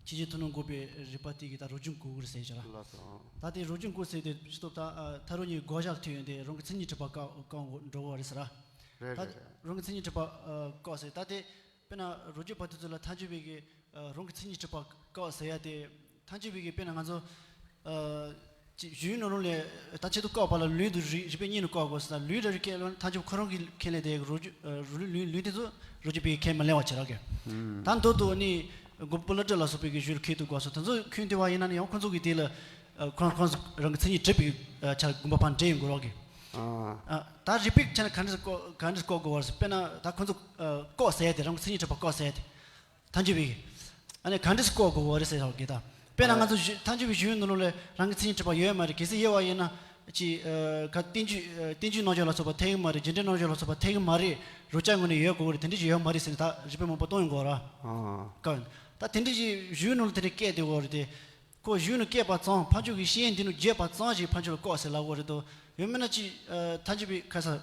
ཕྱིན་ཆད་ཐུབ་རྣམས་འགོག་པའི་རིགས་པ་དེ་གིས་ད་རང་རྒྱུད་འགོག་གི་རེད་ཟེར་བྱས་ར། ལགས་སོ། ད་དེ་རང་རྒྱུད་འགོག་ཟེར་དེ་ཕྱི་སྟོབས་ད་ཐལ་རང་གཉིས་བགོ་བཤའ་ཐེབས་ཡོང་དེ་རང་གི་མཚན་ཉིད་གྲུབ་པ་བཀག་བཀག་འགོག་འགྲོ་གི་རེད་ཟེར་ར། རེད་ད་རེད་རེད། རང་གི་མཚན་ཉིད་གྲུབ་པ་བཀག་ཟེར་ད་དེ། དཔེར་ན་རང་རྒྱུད་པ་དེ་ཚོ་ལ་ཐལ་འགྱུར་བའི་གི་རང་གི་མཚན་ཉིད་གྲུབ་པ་བཀག་ཟེར་ཡ་དེ། ཐལ་འགྱུར་བའི་གི་དཔེར་ན་ང་ཚོ་ཅིག་གཞུང་ནང་ལོགས་ལས་ད་ཆེད་དུ་བཀག་པ་ལ་ལུང་དང་རིགས་རིགས་པས་གཉིས་ནས་བཀག་དགོས་ཟེར་ན་ལུང་དང་རིགས་ཁས་ལེན་ཐལ་འགྱུར་ཁོ་རང་གི་ཁས་ལེན་དེ་རང་རྒྱུད་ལུང་ལུང་དེ་ཚོ་རང་རྒྱུད་པའི་ཁས་མི་ལེན་པ་བྱེད་རག་གི། ད་མདོར་བསྡུས་ནི་མགོན་པོ་པོ་ལི་ཏྲི་ལ་སོགས་པའི་གི་གཞུང་ལ་ཁས་ཐུག་དགོས་སོ་དེ་ཚོ་ཁུངས་ལྡན་པ་ཡིན་ན་ནི་ཡང་ཁོང་ཚོ་གི་དེ་ལ་ཁོ་རང་ཁོ་རང་གི་མཚན་ཉིད་གྲུབ་པའི་ཆ་དགོངས་པ་ཕར་འགྲེལ་ཡོང་དགོས་རག་གི། ད་རིགས་པའི་ཆ་ནས་ག་འདྲ་བཀག་ག་འདྲ་བཀག་དགོས་པ་རེད་ཟེར་དཔེར་ན་ད་ཁོང་ཚོ་བཀག་ཟེར་ཡ་དེ་རང་གི་མཚན་ཉིད་གྲུབ་པ་བཀག་ཟེར་ཡ་དེ། ཐལ་འགྱུར་བའི། ཨ་ནི་ག་འདྲས་བཀག་དགོས་པ་རེད་ཟེར་ཡོད་ཀྱི་ད། དཔེར་ན་ང་ཚོ་གཞུང་ཐལ་འགྱུར་བའི་གཞུང་ནང་ལོགས་ལ་རང་གི་མཚན་ཉིད་གྲུབ་པ་ཡོད་མ་རེད། གལ་སྲིད་ཡོད་པ་ཡིན་ན། ཅིག་ཨ། ག་བསྟན་བཅོས་ཨ། བསྟན་བཅོས་རྣམ་འབྱེད་ལ་སོགས་པ་འཐད་ཀྱི་མ་རེད། རྒྱུ་འབྲས་རྣམ་འབྱེད་ལ་སོགས་པ་འཐད་ཀྱི་མ་རེད། རང་རྐྱ་ངོས་ནས་ཡོད་དགོས་ཀྱི་རེད། དེ་འདྲས་ཅིག་ཡོད་མ་རེད་ཟེར་ནས་ད་རིགས་པས་མང་པོ་གཏོང་ཡོང་གི་ཡོད་ར། ཨ། ཀ། ད་དེ་འདྲས་ཅིག་གཞུང་ནང་ལ་དེ་འདྲས་བཀལ་བསྡད་ཡོད་རེད་དེ། ཁོ་གཞུང་ནས་བཀལ་བ་ཙམ་ཕར་ཕྱོགས་ཀྱི་ཤེས་ཡོན་འདི་ནས་བརྗོད་པ་ཙམ་ཞིག་ཕར་ཕྱོགས་ལ་བཀག་ཟེར་ལབ་ཡོད་རེད་དོ། ཡང་མིན་ན་ཅིག་ཨ། ཐལ་འགྱུར་བའི་ཁ་ས་ཨ།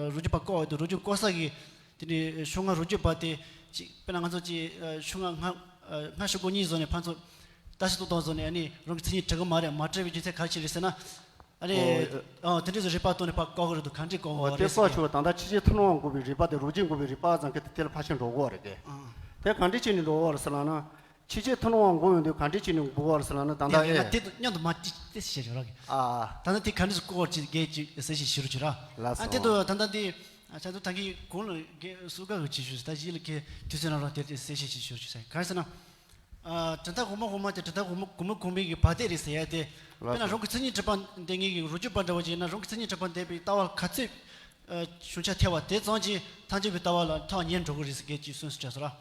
རང་རྒྱུད་པ་བཀག་ཡོད་དོ། རང་རྒྱུད་བཀག་ས་གི་ དེ་ནས་ཤོག་ངོས་རོ་བརྒྱུད་པ་དེ་ཅིག་དཔེར་ན་ང་ཚོ་ཅིག་ཤོག་ངོས་ལྔ་ལྔ་ཤོག་གུ་གཉིས་བཟོས་ནས་ཕར་ཚུར་ལྟ་ཞིབ་ཏོག་ཏོག་བཟོས་ནས་ཨ་ནི་རང་གི་མཚན་ཉིད་འབྲི་གི་མ་རེད། མ་འབྲི་བའི་རྒྱུ་མཚན་ག་རེ་བྱས་རེད་ཟེར་ན། ཨ་ནི་ཨོ་ཨ་དེ་འདྲ་ཟེར་རིགས་པ་བཏོན་ནས་ཕར་བཀག་གི་རེད་འདུག་ག་འདྲས་བཀག་ཨོ་གི་དེ་རེད་ཟེར་བཀག་གི། ཆོག་ད་ལྟ་ཕྱི་རྒྱལ་ཐུན་མོང་བ་འགོག་པའི་རིགས་པ་དེ་རོ་བརྒྱུད་འགོག་པའི་རིགས་པ་ཙམ་གྱི་དེ་ལ་ཕར་ཕྱིན་འགྲོ་གི་རེད་དེ། ཨ་དེ་ག་འདྲས་བྱས་ནས་འགྲོ་གི་རེད་ཟེར་ལབ་ན། ཕྱི་རྒྱལ་ཐུན་མོང་བ་འགོག་ཡོང་དུས་ག་འདྲས་བྱས་ནས་འགོག་གི་རེད་ཟེར་ལབ་ན། ད་ལྟ་ཡ་ཡ་ཨེ་དེ་དང་མཉམ་དུ་མ་ཅིག་དེ་ཞིག་བྱེད་རོགས་གི། ཨ་ད་ལྟ་དེ་ག་འདྲས་སུ་བཀག་ཅིག་རྒྱས་ཅིག་ཟེར་ཞིག་ཞུ་རོགས་བྱེད་ར། ལགས་ཨ་དེ་སོ། དུ་ད་ལྟ་དེ་ཆ་ཚུལ་ད་གིན་གོང་ལ་གི་སུ་ག་གི་ཅིག་ཞུ་ད་གཞི་ལ་གི་དུས་ཚོད་ནང་རང་དེ་དེ་ཟེར་ཞིག་ཞིག་ཞུ་ཞུ་ས་ག་རེ་ཟེར་ན། ཨ་དྲན་ཐག་གོང་མ་གོང་མ་དེ་དྲན་ཐག་གོང་མ་གོང་མ་གོང་མའི་གི་བར་ཐད་རེད་ཟེར་ཡ་དེ། དཔེར་ན་རང་གི་མཚན་ཉིད་གྲུབ་པ་འདི་ངེད་ཀྱི་རོ་བརྒྱུད་པ་འདྲ་བོ་ཅིག་ཡིན་ན། རང་གི་མཚན་ཉིད་གྲུབ་པ་འདས་པའི་ལྟ་བ་ག་ཚོད་ཨ་ཤུགས་ཆ་ཐེབས་པ་དེ་ཙམ་གྱིས་ཐལ་འགྱུར་བའི་ལྟ་བ་ལ་ཐག་ཉེ་འགྲོ་གི་རེད་ཟེར་སྐད་ཅིག་གསུངས་སུ་བྲིས་སོང་ར། ཨ་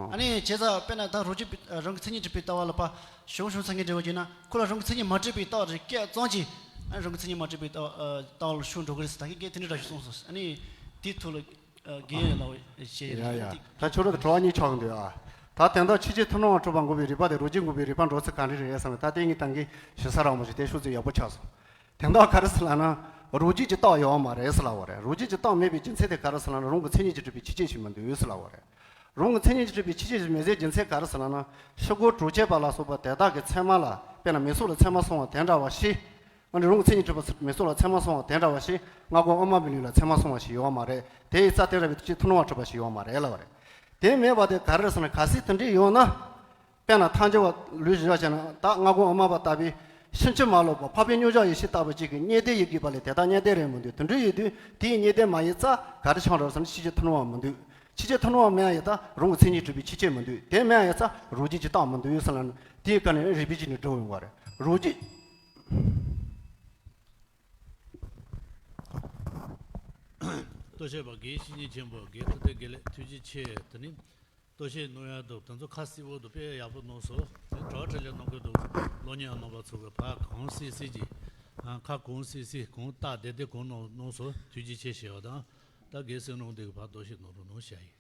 ཨ་ནི་བྱས་ཙང་དཔེར་ན་ད་རོ་བརྒྱུད་པའི་རང་གི་མཚན་ཉིད་གྲུབ་པའི་ལྟ་བ་ལ་ཕར་ཞུགས་ཞུགས་ཚང་གི་འདྲ་བོ་ཅིག་ཡིན་ན། ཁོ་ལ་རང་གི་མཚན་ཉིད་མ་གྲུབ་པའི་ལྟ་བ་རེ་སྐྱེས་ཙམ་གྱིས་ཨ་རང་གི་མཚན་ཉིད་མ་གྲུབ་པའི་ལྟ་བ་ཨ་ལྟ་བ་ལ་ཤུགས་འགྲོ་གི་རེད་ཟེར་ད་གིན་སྐད་དེ་འདྲ་འདྲ་ཞིག་གསུངས་སོང་། ཨ་ནི་དེའི་ཐོག་ལ་ཨ་རྒན་ཡོད་ལ་བཤད་ཡ་ཡ་ཡ། ད་ཁྱོད་རང་དང་དྲི་བ་གཉིས་ཆགས་འདུག་ཨ། ད་དེ་འདྲ་ཕྱི་རྒྱལ་ཐུན་མོང་བ་གྲུབ་པ་འགོག་པའི་རིགས་པ་དེ་རོ་བརྒྱུད་འགོག་པའི་རིགས་པ་འགྲོ་ཚུལ་ག་འདྲ་རེད་བསམ་ན། ད་དེ་ངས་ད་གིན་ཞུ་ས་རག་མ་བྱུང་། དེ་ཤུགས་ཚོད་ཡག་པོ་ཆགས་སོང་། དེ་འདྲ་ག་རེ་ཟེར་ལབ་ན། རོ་བརྒྱུད་ཀྱི་རྟགས་ཡོད་མ་རེད་ཟེར་ལབ་པ་རེད། རོ་བརྒྱུད་ཀྱི་རྟགས་མེད་པའི་རྒྱུ་མཚན་དེ་ག་རེ་ཟེར་ལབ་ན། རང་གི་མཚན་ཉིད་ཀྱིས་གྲུབ་པའི་ཕྱི་རྒྱལ་ཞིག་མི་འདུག་ཟེར་ལབ་པ་རེད། རང་གི་མཚན་ཉིད་ཀྱིས་གྲུབ་པའི་ཕྱི་རྒྱལ་ཞིག་མེད་ཟེར་རྒྱུ་མཚན་ག་རེ་ཟེར་ལབ་ན། ཤོག་གུ་དྲུག་ཅེས་པ་ལ་སོགས་པ་དེ་དག་གི་ཚད་མ་ལ། དཔེར་ན་མིག་སོགས་ལ་ཚད་མ་སོང་བ་དེ་འདྲ་བ་ཞིག་ཨ་ནི་རང་གི་མཚན་ཉིད་གྲུབ་པ་མིག་སོགས་ལ་ཚད་མ་སོང་བ་དེ་འདྲ་བ་ཞིག་སྔ་རྒོལ་དབུ་མ་པའི་ལུགས་ལ་ཚད་མ་སོང་བ་ཞིག་ཡོད་མ་རེད། དེ་ཡི་རྩ་དེ་ར་བའི་ཕྱི་རྒྱལ་ཐུན་མོང་བ་གྲུབ་པ་ཞིག་ཡོད་མ་རེད་ལབ་པ་རེད། དེ་མེད་པ་དེ་ག་རེ་རེད་ཟེར་ན། གལ་སྲིད་དེ་འདྲ་ཡོད་ན། དཔེར་ན་ཐལ་འགྱུར་བ་ལུགས་བཞག་བྱས་ན། ད་སྔ་རྒོལ་དབུ་མ་པ་ལྟ་བུའི་ཕྱིན་ཅི་མ་ལོག་པ་འཕགས་པའི་མཉམ་གཞག་ཡེ་ཤེས་ལྟ་བུ་ཅིག་གི་རྙེད་དོན་ཡིན་དགོས་པ་ལས་དེ་དག་རྙེད་དོན་རེད་མི་འདུག་དེ་འདྲ་ཡིན་དུས་དེའི་རྙེད་དོན་མ་ཡིན་ཙང་ག་རེ་ཆགས་འགྲོ་ཟེར་ན། ཕྱི་རྒྱལ་ཐུན་མོང་བ་མི་འདུག་ཕྱི་རྒྱལ་ཐུན་མོང་བ་མེད་ཡ་ཡིན་ཙང་རང་གི་མཚན་ཉིད་གྲུབ་པའི་ཕྱི་རྒྱལ་མི་འདུག་དེ་མེད་ཡ་ཡིན་ཙང་རོ་བརྒྱུད་ཀྱི་རྟགས་མི་འདུག་ཟེར་ལབ་ན། དེའི་སྐབས་ནས་རིགས་པས་ཕྱེ་ནས་འགྲོ་ཡོང་བ་རེད། རོ་བརྒྱུད། ལྟོ་ཤེས་པ་དགེ་བཤེས་གཉེན་ཆེན་པོ་དགེ་ཐུབ་བསྟན་དགེ་ལེགས་ཐུགས་རྗེ་ཆེ། དེ་ནི་ལྟོ་ཤེས་གནང་ཡག་འདུག་དེ་ཚོ་ཁ་གསལ་པོ་འདུག་དཔེ་ཡག་པོ་གནང་སོང་། དེ་དྲི་བ་དྲིས་ལན་གནང་གི་འདུག་སློབ་གཉེར་གནང་བ་ཚོ་གི་ཕར་གོང་གསལ་གསལ་གྱིས། ཨ། ཁ་གོང་གསལ་གསལ་གོང་རྟགས་བདེ་བདེ་གོང་གནང་གནང་སོང་། ཐུགས་རྗེ་ཆེ་ཞུ་བ་དང་། ད་དགེ་བཤེས་གནང་དེ་གི་ཕར་ལྟོ་ཤེས་གནང་རོགས་གནང་ཞུ་ཡ་ཡིན།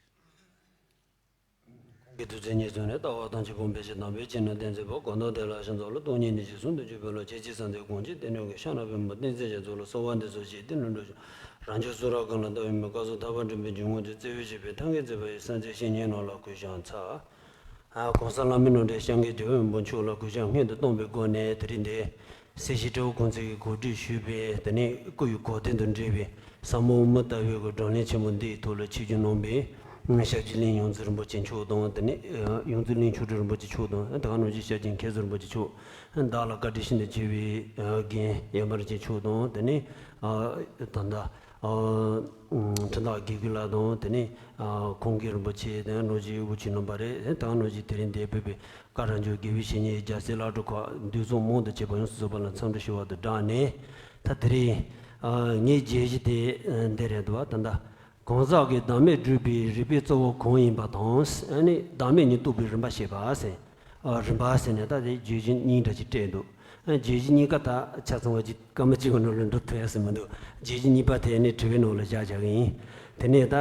གི་དུས་ཚོད་ཉིད་བཟུང་ནས་ལྟ་བ་དང་བྱེད་སྒོ་འབད་བཞིན་དམ་པའི་ཆོས་ནི་གཏན་ཚིགས་པ། གོ་ཐོས་དེ་ལ་ཞིག་རྫོགས་ལ། སྟོང་ཉིད་ནི་གཅིག་གསུང་དུ་གྱུར་པའི་ལོ། ཁྱེད་ཀྱི་ས་འདིར་གང་བྱུང་དེ་ནས་ཀྱང་། ཤ་ན་པདྨོ་བསྟན་འཛིན་རྒྱ་མཚོ་ལ། གསོལ་བ་འདེབས་སོ་ཞེས་དེ་ལ་འགྲོ་ཞིང་། རང་བྱུང་གསུང་རབ་ཀུན་ལ་ལྟ་བའི་མིག་སྐལ་བཟང་ཐར་པ་འབྲིང་པོའི་འཇུག་ངོགས་དེ། བརྩེ་བས་བྱས་པའི་ཐབས་མཁས་བརྩེགས་པ་ཡིས། གསང་མཛད་བཤེས་གཉེན་རྣམས་ལ་གུས་ཕྱག་འཚལ། ཨ། གོང་ས་ལྷ་མི་རྣམ་འདྲེན་སྐྱབས་མགོན་རྒྱལ་བའི་དབང་པོ་མཆོག་ལ་གུས་ཕྱག་སྔོན་དུ་བཏང་བའི་སྒོ་ནས། དེ་རིང་འདི་སྲིད་ཞི་སྤྲེའུ་ཁོང་ཚོས་གོ་སྒྲིག་ཞུས་པའི་དེ་ནས་སྐུ་ཡི་གོ་སྟོན་དང་འབྲེལ་བའི་ཟབ་མོ་དབུ་མ་ལྟ་བའི་གི་བགྲོ་གླེང་ཆེན་མོ་འདིའི་ཐོག་ལ་ཆིབས་བསྒྱུར་གནང་བའི་ཞབས་ཀྱི་གླིང་ཡོངས་འཛིན་རིན་པོ་ཆེ་མཆོག་དང་། དེ་ནས་ཡོངས་འཛིན་གླིང་ཆོས་སྒྲོན་རིན་པོ་ཆེ་མཆོག་དང་། དེ་ག་ནང་བཞིན་ཞབས་ཀྱི་མཁན་ཟུར་རིན་པོ་ཆེ་མཆོག། བདག་ལ་བཀའ་དྲིན་ཤིན་ཏུ་ཆེ་བའི་རྒན་ཡེ་མར་ཅན་མཆོག་དང་། དེ་ནས་ད་ལྟ་ཁྲི་ཐག་དགེ་བཀོད་ལགས་དང་། དེ་ནས་ཁོང་གི་རིན་པོ་ཆེ། དེ་ནང་བཞིན་དབུ་ཁྲིད་རྣམ་པ་རེད། དེ་ག་ནང་བཞིན་དེ་རིང་འདིར་ཕེབས་པའི་བཀའ་དྲིན་ཆེ་དགེ་བའི་བཤེས་གཉེན་རྒྱལ་སྲས་བླ་སྤྲུལ་ཁག་འདུས་ཚོགས་མང་དུ་བཅས་པ་ཡོངས་སུ་རྫོགས་པ་ལ་འཚམས་འདྲི་ཞུ་བ་དང་སྦྲགས་ནས། ད་དེ་རིང་ངའི་བརྗོད་གཞི་དེ་འདི་རེད་འདུག་བ། ད་ལྟ་གང་ཟག་གི་བདག་མེད་སྒྲུབ་པའི་རིགས་པའི་གཙོ་བོ་གང་ཡིན་པ་དང་། ཨ་ནི་བདག་མེད་གཉིས་རྟོགས་པའི་རིམ་པ་བཤད་པ་ཟེར། ཨ། རིམ་པ་ཟེར་ནས་ད་དེ་བརྗོད་གཞི་གཉིས་འདྲ་ཅིག་སྤྲད་འདུག་ཨ། བརྗོད་གཞི་གཉིས་ཀ་ད་ཆ་ཚང་བ་ཅིག་སྐར་མ་གཅིག་གི་ནང་ལ་འགྲོ་ཐུབ་ཡ་ཟེར་མི་འདུག་བརྗོད་གཞི་གཉིས་པ་དེ་ནི་དྲི་བའི་ནང་ལ་བཞག་བཞག་གི་ཡིན། དེ་ནས་ད་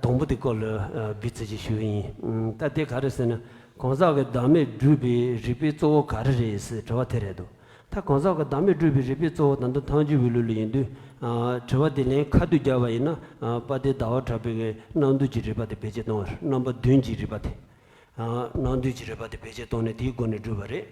དང་པོ་དེ་སྐོར་ལ་ཨ་འབུད་ཚིག་ཅིག་ཞུ་གི་ཡིན། ཨ། ད་དེ་ག་རེ་ཟེར་ན། གང་ཟག་གི་བདག་མེད་སྒྲུབ་པའི་རིགས་པའི་གཙོ་བོ་ག་རེ་རེད་ཟེར་དྲི་བ་དེ་རེད་འདུག་ད་གང་ཟག་གི་བདག་མེད་སྒྲུབ་པའི་རིགས་པའི་གཙོ་བོ་ད་དུང་ཐལ་འགྱུར་བའི་ལུགས་ལ་ཡིན་དུས། ཨ། དྲི་བ་དེ་ལན་ཁ་ཐུག་བརྒྱབ་པ་ཡིན་ན། ཨ། དཔལ་ལྡན་ཟླ་བ་གྲགས་པའི་གི་རྣམ་འདུལ་གྱི་རིགས་པ་དེ་བེད་སྤྱོད་གཏོང་བ་རེད། རྣམ་པ་བདུན་གྱི་རིགས་པ་དེ། ཨ། རྣམ་འདུལ་གྱི་རིགས་པ་དེ་བེད་སྤྱོད་བཏང་ནས་དེའི་སྒོ་ནས་བསྒྲུབས་པ་རེད།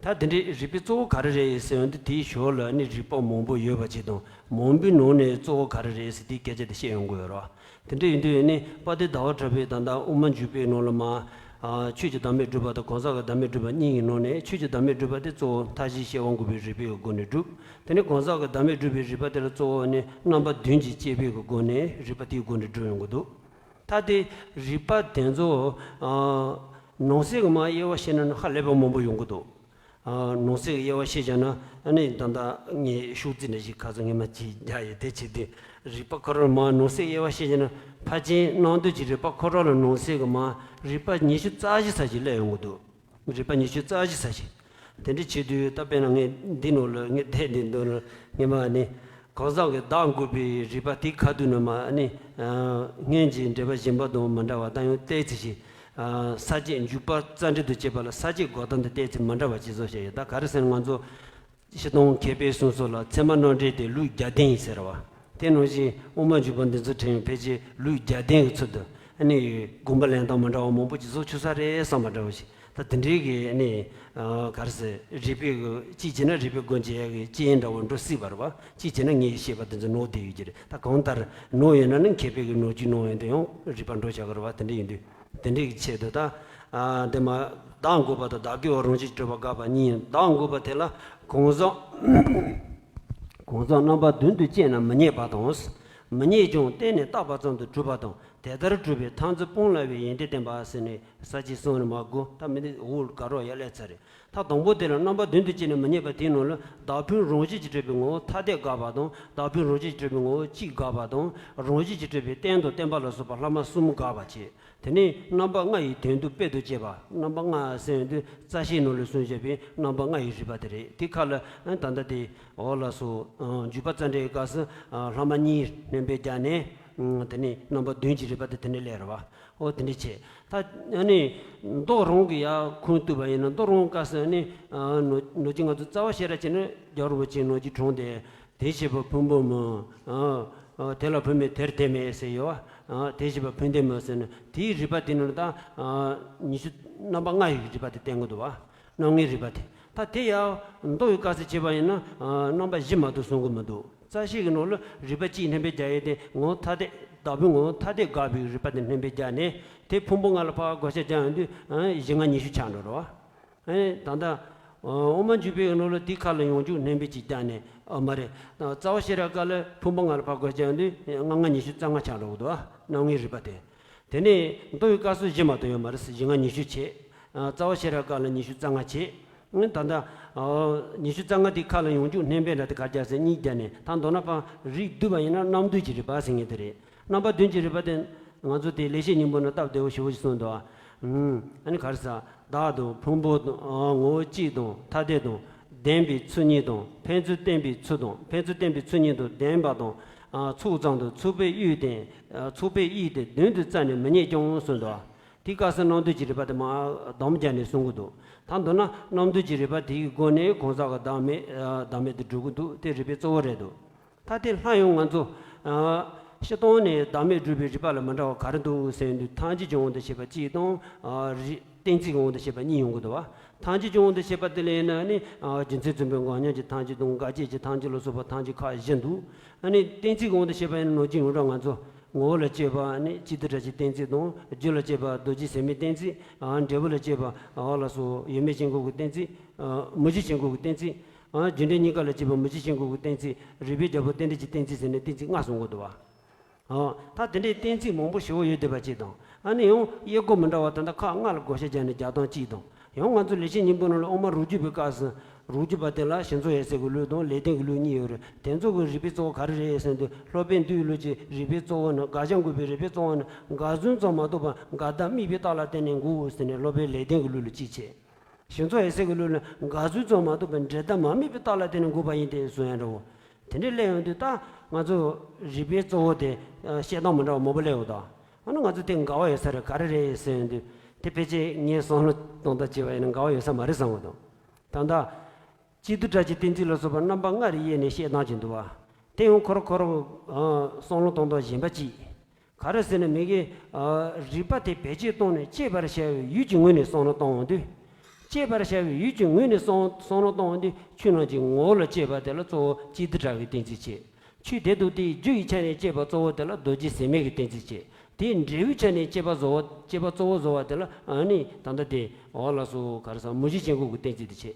ད་དེ་འདྲའི་རིགས་པའི་གཙོ་བོ་ག་རེ་རེད་ཟེར་ཡོང་དུས། དེའི་ཞོར་ལ་ནི་རིགས་པ་མང་པོ་ཡོད་པ་ཅིག་དང་། མང་པོའི་ནང་ནས་གཙོ་བོ་ག་རེ་རེད་ཟེར་དེའི་སྐད་ཆ་དེ་བཤད་ཡོང་དགོས་རེད་བ། དེ་འདྲ་ཡིན་དུས་ནི་དཔལ་ལྡན་ཟླ་བ་གྲགས་པའི་ད་ལྟ་དབུ་མ་འཇུག་པའི་ནང་ལ་མར། ཨ། ཆོས་ཀྱི་བདག་མེད་སྒྲུབ་པ་དང་གང་ཟག་གི་བདག་མེད་སྒྲུབ་པ་གཉིས་ཀྱི་ནང་ནས། ཆོས་ཀྱི་བདག་མེད་སྒྲུབ་པ་དེ་གཙོ་བོ་མཐའ་བཞིའི་ཤེས་པ་འགོག་པའི་རིགས་པའི་སྒོ་ནས་བསྒྲུབས། དེ་ནས་གང་ཟག་གི་བདག་མེད་སྒྲུབ་པའི་རིགས་པ་དེ་ལ་གཙོ་བོ་ནི་རྣམ་པ་བདུན་གྱི་དཔྱད་པའི་གི་སྒོ་ནས་རིགས་པ་དེའི་སྒོ་ནས་བསྒྲུབས་ཡོང་གི་འདུག་ད་དེ་རིགས་པ་དེ་ཚོ། ཨ། ནང་གསེས་ཀྱི་མར་དབྱེ་བ་ཕྱེ་ན་ནི་ཧ་ལས་པ་མང་པོ་ཡོང་གི་འདུག་ཨ། ནང་གསེས་ཀྱི་དབྱེ་བ་ཕྱེ་བྱས་ན། ཨ་ནི་ད་ལྟ་ངས་ཤོག་རྩིས་འདྲ་ཞིག་ཁ་སང་ངས་མར་ཅིག་རྒྱག་ཡོད། དེ་བྱེད་དུས་རིགས་པ་ཁོ་རང་མར་ནང་གསེས་དབྱེ་བ་ཕྱེ་བྱས་ན། ཕལ་ཆེར་རྣམ་འདུལ་གྱི་རིགས་པ་ཁོ་རང་ལ་ནང་གསེས་ཀྱི་མར་རིགས་པ་ཉི་ཤུ་རྩ་བཞི་ཙམ་ཞིག་སླེབས་ཡོང་གི་འདུག་རིགས་པ་ཉི་ཤུ་རྩ་བཞི་ཙམ་ཞིག་དེ་འདྲ་བྱེད་དུས་ད་དཔེར་ན་ངས་འདི་ནང་ལ། ངས་དེབ་འདི་ནང་ལ་ངས་མར་ནི་གང་ཟག་གི་བདག་འགོག་པའི་རིགས་པ་དེ་ཁ་ཐུག་ནས་མར་ནི། ཨ། སྔོན་གྱི་འགྲེལ་པ་གཞན་པ་དང་མི་འདྲ་བ་ད་ཡང་ཏོག་ཙམ་ཞིག་ཨ། ས་བཅད་འཇུག་པ་རྩ་འགྲེལ་དང་བཅས་པ་ལ་ས་བཅད་འགོད་སྟངས་དེ་ཏོག་ཙམ་མི་འདྲ་བ་ཅིག་བཟོ་བཞག་ཡོད། ད་ག་རེ་ཟེར་ན། ང་ཚོ་སྤྱིར་བཏང་མཁས་པའི་གསུང་སྲོལ་ལ་ཚད་མ་རྣམ་འགྲེལ་དེ་ལུགས་བརྒྱ་ལྡན་ཡིན་ཟེར་བ། དེ་ནང་བཞིན་དབུ་མ་འཇུག་པ་འདི་ཚོ་ཕྲན་ཡང་ཕལ་ཆེར་ལུགས་བརྒྱ་ལྡན་གྱི་ཚུལ་དུ། ཨ་ནི་དགོངས་པ་ལེན་སྟངས་མི་འདྲ་བ་མང་པོ་ཅིག་བཟོ་ཆོག་ས་རེད་བསམ་པ་འདྲ་བོ་ཞིག་ད་དེ་འདྲའི་གི་ཨ་ནི་ག་རེ་ཟེར་རིགས་པའི་གི་གཅིག་བྱས་ན་རིགས་པའི་སྒོ་འབྱེད་ཡ་གི་རྐྱེན་འདྲ་བོ་འགྲོ་སྲིད་པ་རེད་བ། གཅིག་བྱས་ན་ངས་བཤད་པ་དེ་ཚོ་ནོར་བསྡད་ཡོད་ཀྱི་རེད། ད་གང་ལྟར་ནོར་ཡོད་ན་ནི་མཁས་པའི་གི་ནོར་རྒྱུས་ནོར་ཡོད་དུ་ཡང་རིགས་པ་འགྲོ་བྱ་གི་རེད་བ། དེ་འདྲ་ཡིན་དུས་དེ་འདྲའི་གི་ཆེད་དུ་ད་ཨ་འདི་མ་བདག་འགོད་པ་དང་བདག་གི་བ་རང་བཞིན་གྱིས་གྲུབ་པ་དགག་པ་གཉིས་ཡིན། བདག་འགོད་པ་དེ་ལ་གང་ཟག་གང་ཟག་རྣམ་པ་བདུན་དུ་དཔྱད་ན་མི་རྙེད་པ་དང་། མི་རྙེད་ཀྱང་བརྟེན་ནས་བརྟགས་པ་ཙམ་དུ་གྲུབ་པ་དང་། དེ་ལྟར་གྲུབ་པའི་ཐར་འཛིན་སྤང་སླ་བའི་ཡོན་ཏན་བསྟན་པ་ཟེར་ནས་ས་བཅད་གསུམ་ནས་མར་དགོས། ད་མི་འདི་འོག་དགའ་རོགས་ཡར་སླེབས་ཚར་རེད། ད་དང་པོ་དེ་ལ་རྣམ་པ་བདུན་དུ་དཔྱད་ནས་མི་རྙེད་པ་དེའི་ནང་ལ་བདག་ཕན་རང་བཞིན་གྱིས་གྲུབ་པའི་ངོ་བོ་ཐ་དད་དགག་པ་དང་། བདག་ཕན་རང་བཞིན་གྱིས་གྲུབ་པའི་ངོ་བོ་གཅིག་དགག་པ་དང་། རང་བཞིན་གྱིས་གྲུབ་པའི་རྟེན་དང་བརྟེན་པ་ལ་སོགས་པ་ལྷག་མ་གསུམ་དགག་པ་བྱས། དེ་ནས་རྣམ་པ་ལྔ་ཡི་དོན་དུ་དཔེ་དང་བཅས་པ། རྣམ་པ་ལྔ་ཟེར་ཡོང་དུས་རྩ་ཤེའི་ནང་ལ་གསུངས་བཞག་པའི་རྣམ་པ་ལྔ་ཡི་རིགས་པ་དེ་རེད། དེ་ཁ་ལ་ཨ་ད་ལྟ་དེ་འོ་ལགས་སོ། འཇུག་པ་རྩ་འགྲེལ་གྱི་སྐབས་སུ་ལྷག་མ་གཉིས་སྣོན་པ་བརྒྱབ་ནས་དེ་ནས་རྣམ་པ་བདུན་གྱི་རིགས་པ་དེ་དེ་ནས་སླེབས་རེད་བ། འོ་དེ་འདྲ་བྱས། ད་ཨ་ནི་མདོ་རང་གི་ཡར་ཁུངས་གཏུགས་པ་ཡིན་ན། མདོ་རང་གི་སྐབས་སུ་ཨ་ནི་ནོར་ནོར་གྱི་ང་ཚོ་རྩ་བ་ཤེས་རབ་བྱས་ན་རྒྱལ་བ་རིན་པོ་ཆེའི་ནོར་གྱི་གྲངས་དེ། དེ་བཞིན་གཤེགས་པ་ཕུང་པོ་མིན། ཨ་ཨ་དེ་ལ་བུད་མེད་དེར་དེ་མེད་ཟེར་ཡོད་བ། ཨ་དེ་བཞིན་གཤེགས་པ་ཕུང་ལྡན་མིན་ཟེར་ནས་དེའི་རིགས་པ་དེ་ནི་ད་ཨ་ཉི་ཤུ་རྣམ་པ་ལྔ་ཡི་རིགས་པ་དེ་བསྟན་གྱི་འདུག་བ། རྣམ་ལྔའི་རིགས་པ་དེ། ད་དེ་ཡང་མདོ་ཡི་སྐབས་སུ་བྱས་པ་ཡིན་ན་ཨ་རྣམ་པ་བཞི་མ་གཏོགས་གསུང་གི་མི་འདུག། རྩ་ཤེ་གི་ནང་ལ་རིགས་པ་གཅིག་སྣོན་པ་བརྒྱབ་ཡོད་དེ། ངོ་བོ་ཐ་དད། བདག་པོའི་ངོ་བོ་ཐ་དད་དགག་པའི་རིགས་པ་དེ་སྣོན་པ་བརྒྱབ་ནས་དེ་ཕུང་པོ་ལྔ་ལ་ཕར་བགོ་བཤའ་རྒྱག་ཡོང་དུས་ཨ་བཞི་ལྔ་ཉི་ཤུ་ཆགས་འགྲོ་རེད་བ། ཨེ་ད་ལྟ་དབུ་མ་འཇུག་པའི་ནང་ལ་དེའི་ཁ་ལ་ཡང་འཇུག་སྣོན་པ་གཅིག་བརྒྱབ་ནས། ཨ་མ་རེད། རྩ་བ་ཤེས་རབ་སྐབས་ལ་ཕུང་པོ་ལྔ་ལ་ཕར་བགོ་བཤའ་ཡོང་དུས་ལྔ་ལྔ་ཉི་ཤུ་རྩ་ལྔ་ཆགས་འགྲོ་གི་འདུག་ཨ། རྣམ་ལྔའི་རིགས་པ་དེ། དེ་ནས་མདོ་ཡི་སྐབས་སུ་བཞི་མ་གཏོགས་ཡོད་མ་རེད། བཞི་ལྔ་ཉི་ཤུ་བྱས། ཨ་རྩ་བ་ཤེས་རབ་སྐབས་ལ་ཉི་ཤུ་རྩ་ལྔ་བྱས། ཨ་ད་ལྟ་ཨ་ཉི་ཤུ་རྩ་ལྔ་དེའི་ཁ་ལ་ཡང་འཇུག་སྣོན་པ་འདྲ་དེ་ག་རེ་བརྒྱབ་ཟེར་གཉིས་བརྒྱབ་ནས། ད་མདོར་ན་ཕར་རིགས་བསྡུས་པ་ཡིན་ན་རྣམ་བདུན་གྱི་རིགས་པ་ཟེར་མཁན་དེ་རེད། རྣམ་པ་བདུན་གྱི་རིགས་པ་དེ་ང་ཚོ་དེ་ལེགས་བཤད་སྙིང་པོ་ན་སྟབས་བདེ་བོ་ཞེ་པོ་ཞིག་གསུངས་འདུག་ཨ། ཨ་ནི་ག་རེ་ཟེར། བདག་དང་ཕུང་པོ་དང་། ཨ་ངོ་བོ་གཅིག་དང་ཐ་དད་དང་། ལྡན་པའི་ཚུལ་གཉིས་དང་། ཕན་ཚུན་བརྟེན་པའི་ཚུལ་དང་། ཕན་ཚུན་བརྟེན་པའི་ཚུལ་གཉིས་དང་ལྡན་པ་དང་། ཨ་ཚོགས་ཙམ་དང་། ཚོགས་པའི་དབྱིབས་དེ། ཨ་ཚོགས་པའི་དབྱིབས་དེ་བདུན་དུ་བརྩིས་ནས་མི་རྙེད་ཀྱང་གསུངས་འདུག། དེའི་སྐབས་སུ་རྣམ་བདུན་གྱི་རིགས་པ་དེ་མར་སྡོམ་བརྒྱབ་ནས་གསུང་གི་འདུག། ད་མདོར་ན་རྣམ་བདུན་གྱི་རིགས་པ་དེའི་སྒོ་ནས་གང་ཟག་གི་བདག་མེད་ཨ་བདག་མེད་དུ་སྒྲུབ་ཀྱི་འདུག། དེ་རིགས་པའི་གཙོ་བོ་རེད་འདུག། ད་དེ་སླར་ཡང་ང་ཚོ་ཨ་སྤྱིར་བཏང་ནས་བདག་མེད་སྒྲུབ་པའི་རིགས་པ་ལ་མི་འདྲ་བ་ག་རེ་འདུག་ཟེར་དུས། ཐམས་ཅད་ཀྱི་དབང་དུ་བྱས་པ་གཅིག་དང་། ཨ་རིགས་གཏན་ཚིགས་ཀྱི་དབང་དུ་བྱས་པ་གཉིས་ཡོང་གི་འདུག་བ། ཐམས་ཅད་ཀྱི་དབང་དུ་བྱས་པ་དེ་ལ་ཡིན་ན་ནི་ཨ་རྒྱུ་མཚན་མཚོན་པའི་འགོག་སྙོམས་ཀྱི་ཐམས་ཅད་དང་། འགལ་རྐྱེན་གྱི་ཐམས་ཅད་ལ་སོགས་པ་ཐམས་ཅད་ཁག་བཞི་འདུག། ཨ་ནི་གཏན་ཚིགས་ཀྱི་དབང་དུ་བྱས་པ་ཡིན་ན་ནང་བཞིན་ཡོངས་གྲགས་ང་ཚོ་ངོ་བོ་ལ་དཔྱད་པ་ནི་སྐྱིད་སྡུག་བྲལ་བྱའི་གཏན་ཚིགས་དང་། རྒྱུ་ལ་དཔྱད་པ་རྡོ་རྗེ་ཟེར་མའི་གཏན་ཚིགས། ཨ་འབྲས་བུ་ལ་དཔྱད་པ་ཨ་ལ་སོགས་ཡོད་མེད་ཅན་འགོག་གི་གཏན་ཚིགས། ཨ་མུ་བཞི་ཅན་འགོག་གི་གཏན་ཚིགས། ཨ་རྒྱུ་འབྲས་གཉིས་ཀ་ལ་དཔྱད་པ་མུ་བཞི་ཅན་འགོག་གི་གཏན་ཚིགས། རིགས་པའི་རྒྱལ་པོ་རྟེན་འབྲེལ་གྱི་གཏན་ཚིགས་ཟེར་ནས་གཏན་ཚིགས་ལྔ་གསུང་གི་འདུག་བ། ཨ་ད་དེ་འདྲའི་གཏན་ཚིགས་མང་པོ་ཞེ་པོ་ཡོད་བསྡད་པ་གཅིག་དང་། ཨ་ནི་ཡང་དབྱེ་སྒོ་མི་འདྲ་བ་ད་ལྟ་ཁག་ལྔ་ལ་བགོ་བཤའ་བརྒྱབ་ནས་རྒྱག་སྟངས་གཅིག་དང་། ཡང་ང་ཚོ་ལེགས་བཤད་སྙིང་པོ་ནང་ལ་དབུ་མ་རབ་བརྒྱུད་པའི་སྐབས་སུ། རབ་བརྒྱུད་པ་དེ་ལ་བྱང་ཆུབ་འོད་གསལ་གྱི་ལུགས་དང་ལེགས་ལྡན་གྱི་ལུགས་གཉིས་ཡོད་རེད། དེ་ཚོ་གི་རིགས་པའི་གཙོ་བོ་ག་རེ་རེད་ཟེར་དུས། སློབ་དཔོན་འདུལ་བའི་ལུགས་ཀྱི་རིགས་པའི་གཙོ་བོ་ནི། དགག་བྱ་འགོག་པའི་རིགས་པའི་གཙོ་བོ་ནི་འགལ་རྫུན་ཙམ་མ་གཏོགས་པ་འགལ་ཟླ་དམིགས་པའི་རྟགས་ལ་བརྟེན་ནས་འགོག་ཟེར་ནས་སློབ་དཔོན་ལེགས་ལྡན་གྱི་ལུགས་ལ་གཅིག་བྱས། བྱང་ཆུབ་འོད་གསལ་གྱི་ལུགས་ལ་འགལ་རྫུན་ཙམ་མ་གཏོགས་པའི་འབྲས་རྟགས་མ་དམིགས་པའི་རྟགས་ལ་བརྟེན་ནས་འགོག་པ་ཡིན་ཏེ་གསུང་ཡ་འདྲ་བོ། དེ་འདྲའི་སླེབས་ཡོང་དུས་ད་ང་ཚོ་རིགས་པའི་གཙོ་བོ་དེ་བཤད་སྟངས་མི་འདྲ་བ་མང་པོ་སླེབས་ཡོད་དོ། ཨ་ནི་ང་ཚོ་དེ་འགལ་བ་ཡོད་ས་རེད། ག་རེ་རེད་ཟེར་ཡོང་དུས། དེ་ཕལ་ཆེར་ངས་བསམ་བློ་གཏོང་སྟངས་བྱས་པ་ཡིན་ན་འགལ་བ་ཡོད་ས་མ་རེད་བསམ་གྱི་འདུག། ད་ལྟ་སྐྱིད་སྡུག་བྲལ་གྱི་གཏན་ཚིགས་ལ་སོགས་པ་རྣམ་པ་ལྔ་རེ་དབྱེ་ནས་བཤད་སྟངས་ཅིག་འདུག་བ། དེ་ཡང་ཁོ་རང་ཁོ་རང་བསམ་བློ་གཏོང་སྟངས་གཞན་པ་གཅིག། ག་རེ་ཟེར་ན། མི་གིས་རིགས་པ་དེ་བེད་སྤྱོད་བཏང་ནས་དཔྱད་པར་བྱ་བའི་ཡུལ་གྱི་ངོས་ནས་བསམ་བློ་བཏང་ཡོང་དུས། དཔྱད་པར་བྱ་བའི་ཡུལ་གྱི་ངོས་ནས་བསམ་བསམ་བློ་བཏང་ཡོང་དུས། ཆོས་རྣམས་ཀྱི་ངོ་བོ་ལ་དཔྱད་པ་དེ་ལ་གཙོ་བོ་སྐྱིད་སྡུག་བྲལ་བའི་གཏན་ཚིགས་བྱེད། ཆོས་དེ་དང་དེའི་རྒྱུ་ཡི་ཆ་ནས་དཔྱད་པ་གཙོ་བོ་དེ་ལ་རྡོ་རྗེ་ཟེར་མའི་གི་གཏན་ཚིགས་བྱེད། དེའི་འབྲས་བུའི་ཆ་ནས་དཔྱད་པ་བཟོ་བ། དཔྱད་པ་གཙོ་བོ་བཟོ་བ་དེ་ལ་ཨ་ནི་ད་ལྟ་དེ་འོ་ལགས་སོ། ག་རེ་ཟེར། མུ་བཞི་ཅན་འགོག་གི་གཏན་ཚིགས་དེ་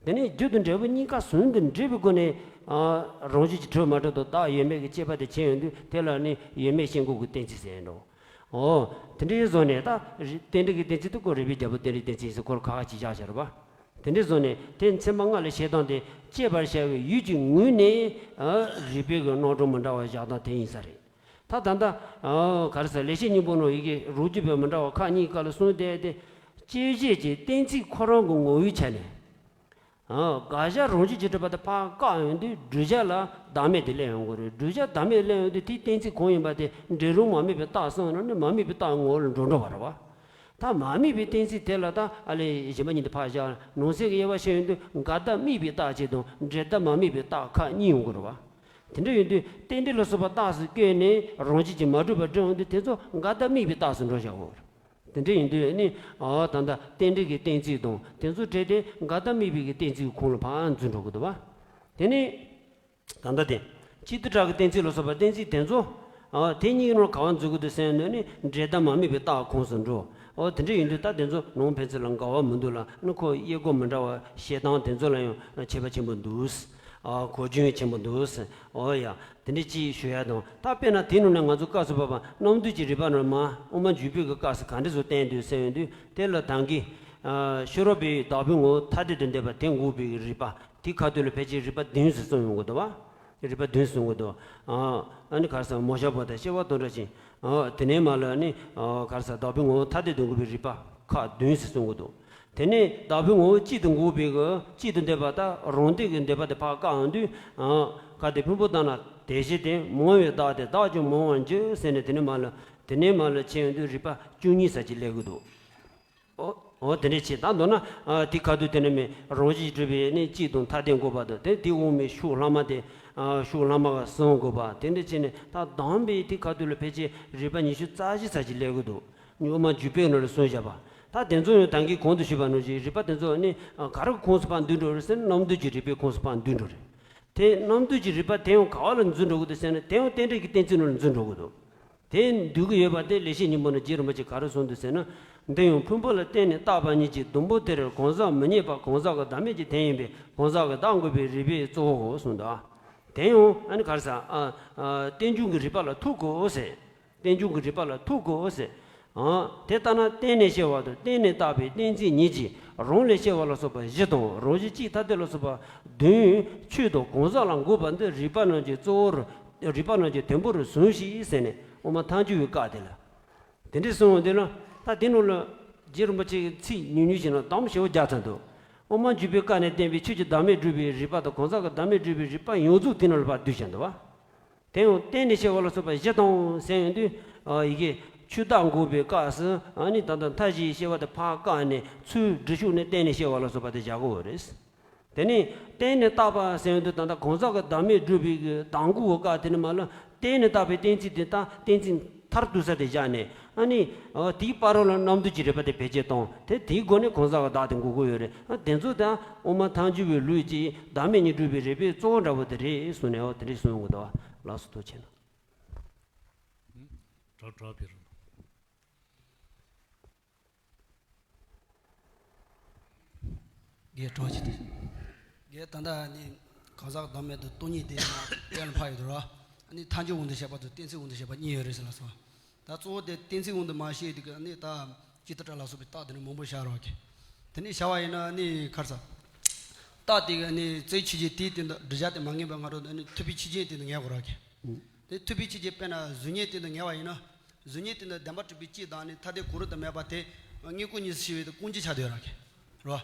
བྱེད། དེ་ནས་རྒྱུ་དང་འབྲས་བུ་གཉིས་ཀ་ཟུང་དུ་འབྲེལ་བའི་སྒོ་ནས། ཨ་རང་བཞིན་གྱིས་གྲུབ་མ་གྲུབ་དང་བདག་ཡོད་མེད་ཀྱི་དཔྱད་པ་དེ་བྱས་ཡོང་དུས། དེ་ལ་ནི་ཡོད་མེད་ཤེས་འགོག་གི་གཏན་ཚིགས་ཟེར་འགྲོ། འོ། དེ་འདྲའི་བཟོ་ནས་ད་རིགས་རྟེན་འབྲེལ་གྱི་གཏན་ཚིགས་དེ་ཁོ་རིགས་པའི་རྒྱལ་པོ་རྟེན་འབྲེལ་གཏན་ཚིགས་ཟེར། ཁོ་ཁག་ཁག་ཅིག་བཞག་བཞག་རེད་པ། དེ་འདྲའི་བཟོ་ནས་དེ་ཚན་པ་ལྔ་ལ་བཤད་སྟངས་དེ། དཔྱད་པར་བྱ་བའི་ཡུལ་གྱི་ངོས་ནས་ཨ་རིགས་པའི་གི་རྣམ་གྲངས་མི་འདྲ་བ་བཞག་སྟངས་དེ་ཡིན་ས་རེད། ད་ད་ལྟ་ཨ་ག་རེ་ཟེར། ལེགས་བཤད་སྙིང་པོ་ནང་ཡི་གེ་རབ་བརྒྱུད་པའི་མི་འདྲ་བ་ཁག་གཉིས་ཀ་ལ་གསུངས་བསྡད་དེ། དཔྱད་བྱེད་ཀྱི་གཏན་ཚིགས་ཁོ་རང་གི་ངོ་བོའི་ཆ་ནས། ཨ་དགག་བྱ་རང་བཞིན་གྱིས་གྲུབ་པ་དེ་ཕར་བཀག་ཡོང་དུས། བསྒྲུབ་བྱ་ལ་བདག་མེད་དེ་སླེབས་ཡོང་གི་རེད། བསྒྲུབ་བྱ་བདག་མེད་སླེབས་ཡོང་དུས། དེའི་གཏན་ཚིགས་གང་ཡིན་པ་དེ་འབྲས་རང་མ་དམིགས་པའི་རྟགས་སོང་ན་ནི་མ་དམིགས་པའི་རྟགས་ངོ་བོ་ལ་འགྲོ་འགྲོ་བ་རེད་བ། ད་མ་དམིགས་པའི་གཏན་ཚིགས་དེ་ལ་ད་ཨ་ལས་གཞན་པ་གཉིས་དེ་ཕར་བཞག། ནང་གསེས་ཀྱི་དབྱེ་བ་ཕྱེ་ཡོང་དུས། འགལ་ཟླ་དམིགས་པའི་རྟགས་གཅིག་དང་། འབྲས་ཟླ་མ་དམིགས་པའི་རྟགས་ཁག་གཉིས་ཡོང་གི་རེད་བ། དེ་འདྲ་ཡིན་དུས་རྟེན་འབྲེལ་ལ་སོགས་པ་རྟགས་སུ་བཀོད་ནས་རང་བཞིན་གྱིས་མ་གྲུབ་པར་སྒྲུབ་ཡོང་དུས་དེ་ཚོ་འགལ་ཟླ་དམིགས་པའི་རྟགས་སུ་འགྲོ་བཞག་གོ། དེ་འདྲ་ཡིན་དུས་ནི་ཨོ་ད་ལྟ་རྟེན་འབྲེལ་གྱི་གཏན་ཚིགས་དང་དེ་ཚོ་བྲལ་ཏེ་འགལ་ཟླ་དམིགས་པའི་གི་གཏན་ཚིགས་ཁོངས་ལ་ཕར་འཛུལ་འགྲོ་གི་འདུག་བ། དེ་ནི། ད་ལྟ་དེ། སྤྱི་རྡུལ་བྲལ་གྱི་གཏན་ཚིགས་ལ་སོགས་པ་གཏན་ཚིགས་དེ་ཚོ། ཨ་དེ་གཉིས་ནང་ག་བ་འཛུལ་གྱི་འདུག་ཟེར་ནས་ནི་འབྲེལ་ཟླ་མ་དམིགས་པའི་རྟགས་ཁོངས་སུ་འགྲོ། ཨོ་དེ་འདྲ་ཡིན་དུས་ད་དེ་ཚོ་ནང་ཕན་ཚུན་ལ་འགལ་བ་མི་འདུག་ལ་ནི་ཁོ་དབྱེ་སྒོ་མི་འདྲ་བ་བཤད་སྟངས་དེ་ཚོ་ལ་ཡང་ཁྱད་པར་ཆེན་པོ་འདུག་ཨ་གོ་རྒྱུན་ཆེན་པོ་འདུག་ཨོ་ཡ། དེ་འདྲ་ཅིག་ཞུ་ཡ་དང་ད་དཔེར་ན་དེ་ནང་ནས་ང་ཚོ་སྐབས་སུ་བབ་པ་རྣམ་འདུལ་གྱི་རིགས་པ་ནང་མ་དབུ་མ་འཇུག་པའི་གི་སྐབས་སུ་ག་འདྲ་བཟོ་བསྟན་འདུག་ཟེར་ཡོང་དུས་དེ་ལ་ད་གིན། ཨ་ཤེས་རབ་པའི་བདག་པོའི་ངོ་བོ་ཐ་དད་དུ་འདོད་པ་དེ་འགོག་པའི་རིགས་པ། དེ་ཁ་ཐུག་ལ་ཕལ་ཆེར་རིགས་པ་བདུན་ཟེར་གསུངས་ཡོང་གི་འདུག་བ། རིགས་པ་བདུན་གསུངས་གི་འདུག་ཨ་ནི་ག་རེ་ཟེར་མོ་ཤ་བོ་དང་སྐྱེ་བ་དང་འདྲ་ཞིང་། ཨ་དེ་ནས་མ་ལ་ནི་ཨ་ག་རེ་ཟེར་བདག་པོའི་ངོ་བོ་ཐ་དད་དུ་འགོག་པའི་རིགས་པ་ཁག་བདུན་ཟེར་གསུངས་གི་འདུག་དེ་ནས་བདག་པོའི་ངོ་བོ་གཅིག་ཏུ་འགོག་པའི་གི་གཅིག་ཏུ་འདོད་པ་དང་རང་སྡེ་གི་འདོད་པ་དེ་ཕར་བཀག་ཡོང་དུས། ཨ་ག་དེ་ཕུང་པོ་དང་ན་དེ་བཞིན་ཏེ་མང་བས་བདག་སྟེ་བདག་ཀྱང་མང་བར་འགྱུར་ཟེར་ནས་དེ་ནས་མ་ལ་དེ་ནས་མ་ལ་ཕྱེ་ཡོང་དུས་རིགས་པ་བཅུ་གཉིས་ཙམ་ཅིག་སླེབས་གི་འདུག་ཨོ་ཨོ་དེ་འདྲས་བྱས་ད་མདོར་ན་ཨ་དེ་ཁ་ཐུག་དེ་ནས་མི་རང་བཞིན་གྱིས་གྲུབ་པའི་ནི་གཅིག་དང་ཐ་དད་འགོག་པ་དང་དེ་དེ་འོག་མའི་ཕྱོགས་ལྷག་མ་དེ་ཨ་ཕྱོགས་ལྷག་མ་ག་གསུམ་འགོག་པ་དེ་འདྲས་བྱས་ནས་ད་དམ་པའི་དེ་ཁ་ཐུག་ལ་ཕལ་ཆེར་རིགས་པ་ཉི་ཤུ་རྩ་བཞི་ཙམ་ཅིག་སླེབས་ཀྱི་འདུག་དབུ་མ་འཇུག་པའི་ནང་ལ་གསུངས་བཞག་པ། ད་དེ་ཚོ་ཡང་ད་གིན་གོང་དུ་ཞུས་པ་ནང་བཞིན་རིགས་པ་དེ་ཚོ་ནི་ག་རེ་གི་ཁོངས་སུ་ཕར་འདུས་འགྲོ་རེད་ཟེར་ན་རྣམ་འདུལ་གྱི་རིགས་པའི་ཁོངས་སུ་ཕར་འདུས་འགྲོ་རེད། དེ་རྣམ་འདུལ་གྱི་རིགས་པ་དེ་ཡང་ག་བ་ལ་འཛུལ་འགྲོ་གི་འདུག་ཟེར་ན་དེ་ཡང་རྟེན་འབྲེལ་གྱི་གཏན་ཚིགས་ནང་ལ་འཛུལ་འགྲོ་གི་འདུག་དེ་འདུས་ཀྱི་ཡོད་པ་དེ་ལེགས་བཤད་སྙིང་པོ་ནས་རྗེ་རིན་པོ་ཆེས་ག་རེ་གསུངས་འདུག་ཟེར་ན། འདི་ཡང་ཕུང་པོ་ལ་བརྟེན་ནས་བཏགས་པ་ཉིད་ཀྱི་སྡོང་པོ་དེར་གང་ཟག་མི་རྙེད་པ་གང་ཟག་གི་བདག་མེད་ཀྱི་དོན་ཡིན་པས་གང་ཟག་གི་བདག་འགོག་པའི་རིགས་པའི་གཙོ་བོའོ་གསུངས་འདུག་དེ་ཡང་ཨ་ནི་ག་རེ་ཟེར་ཨ་ཨ་རྟེན་འབྱུང་གི་རིགས་པ་ལ་ཐུག་དགོས་ཟེར། རྟེན་འབྱུང་གི་རིགས་པ་ལ་ཐུག་དགོས་ཟེར། ཨ་དེ་ལྟ་ན་བརྟེན་ནས་སྐྱེ་བ་དང་བརྟེན་ནས་བཏགས་པའི་གཏན་ཚིགས་ཉིད་ཀྱིས་རང་ལས་སྐྱེ་བ་ལ་སོགས་པ་བཞི་དང་རང་བཞིན་གཅིག་ཐ་དད་ལ་སོགས་པ་བདུན་ཆོས་དང་གང་ཟག་ལ་འགོག་པ་འདི་རིགས་པ་རྣམས་ཀྱི་གཙོ་བོར་རིགས་པ་རྣམས་ཀྱི་དོན་པོར་ཟུངས་ཤིག་ཟེར་ནས་དབུ་མ་ཐལ་འགྱུར་བའི་བཀའ་དེ་ལ། དེ་འདྲ་གསུངས་འོང་དུས་ན་ད་དེ་ནང་ལ་རྗེ་རིན་པོ་ཆེ་གི་ཚིག་ཉུང་ཉུང་ཞིག་ན་གདམས་ཞེ་པོ་རྒྱག་ཚར་འདུག་དབུ་མ་འཇུག་པའི་བཀའ་ནས་བསྟན་པའི་ཆོས་ཀྱི་བདག་མེད་སྒྲུབ་པའི་རིགས་པ་དང་གང་ཟག་གི་བདག་མེད་སྒྲུབ་པའི་རིགས་པ་ཡོངས་རྫོགས་དེ་ནང་ལ་ཕར་བསྡུས་བཞག་འདུག་བ། དེ་ཡང་བརྟེན་ནས་སྐྱེ་བ་ལ་སོགས་པ་བཞི་དང་ཟེར་ཡོང་དུས། ཨ་ཡི་གེ་ཆོས་བདག་འགོག་པའི་སྐབས་སུ་ཨ་ནི་ད་ལྟ་མཐའ་བཞིའི་སྐྱེ་བ་དེ་ཕར་བཀག་ནས་ཚུར་སྒྲུབ་ཕྱོགས་ནས་བརྟེན་ནས་སྐྱེ་བ་ལ་སོགས་པ་དེ་བཞག་དགོས་པ་རེད། དེ་ནས་བརྟེན་ནས་བཏགས་པ་ཟེར་ཡོང་དུས་ད་ལྟ་གང་ཟག་གི་བདག་མེད་སྒྲུབ་པའི་གི་བདག་འགོག་གི་སྐབས་དེ་ནས་མ་ལ་བརྟེན་ནས་བཏགས་པའི་གཏན་ཚིགས་དེ་དང་གཏན་ཚིགས་མཐར་གཏུགས་ས་དེ་བཞག་ནས་ཨ་ནི་ཨ་དེའི་བར་རོ་ལ་རྣམ་འདུལ་གྱི་རིགས་པ་དེ་བེད་སྤྱད་བཏང་དེ་དེའི་སྒོ་ནས་གང་ཟག་གི་བདག་དེ་འགོག་དགོས་ཡོད་རེད། ཨ་དེ་ཚོ་དང་དབུ་མ་ཐལ་འགྱུར་བའི་ལུགས་ཀྱིས་བདག་མེད་གཉིས་སྒྲུབ་པའི་རིགས་པའི་གཙོ་བོ་འདྲ་པོ་དེ་རེད་གསུངས་ནས་ཨོ་དེ་འདྲས་གསུངས་ཡོང་གི་འདུག་བ། ལགས་སོ་ཐུགས་རྗེ་གནང་། གྲོགས་གྲོགས་ཕེབས་རོགས། རྒན་གྲོགས་ཅིག་དང་། རྒན་ད་ལྟ་ནི་གང་ཟག་བདག་མེད་དུ་སྟོང་ཉིད་དེ་ཡང་གཏན་ལ་ཕབ་ཡོད་དོ་ར། ནི་ཐལ་འགྱུར་དབང་དུ་བྱས་པ་དང་གཏན་ཚིགས་དབང་དུ་བྱས་པ་གཉིས་ཡོད་རེད་ཟེར་ལ་སོང་། ད་གཙོ་བོ་དེ་གཏན་ཚིགས་དབང་དུ་མ་བྱས་དེ་ག་ནི་ད་སྤྱི་ལྟར་ལ་སོགས་པའི་རྟགས་དེ་ནི་མང་པོ་བཞག་རོགས་གི། དེ་ནི་བྱ་བ་ཡིན་ན་ནི་ག་རེ་ཟ། རྟགས་དེ་ག་ནི་རྩའི་ཆོས་ཅན་དེའི་སྟེང་དུ་བསྒྲུབ་བྱ་དེ་མ་ངེས་པའི་སྔ་རོལ་དུ་ནི་ཐུབ་པའི་ཆོས་ཅན་སྟེང་དུ་ངེས་དགོས་རོགས་གི། དེ་ཐུབ་པའི་ཆོས་ཅན་དཔེར་ན་གཟུགས་བརྙན་སྟེང་དུ་ངེས་པ་ཡིན་ན། གཟུགས་བརྙན་དེ་ནི་བདེན་པར་གྲུབ་པའི་སྤྱི་དང་ནི་ཐ་དད་གང་རུང་དུ་མེད་པ་དེ་དངོས་པོ་གཉིས་སུ་ཕྱེ་བའི་དེ་ཀུན་རྐྱེན་ཆགས་བསྡད་ཡོད་ར་གི། རོ།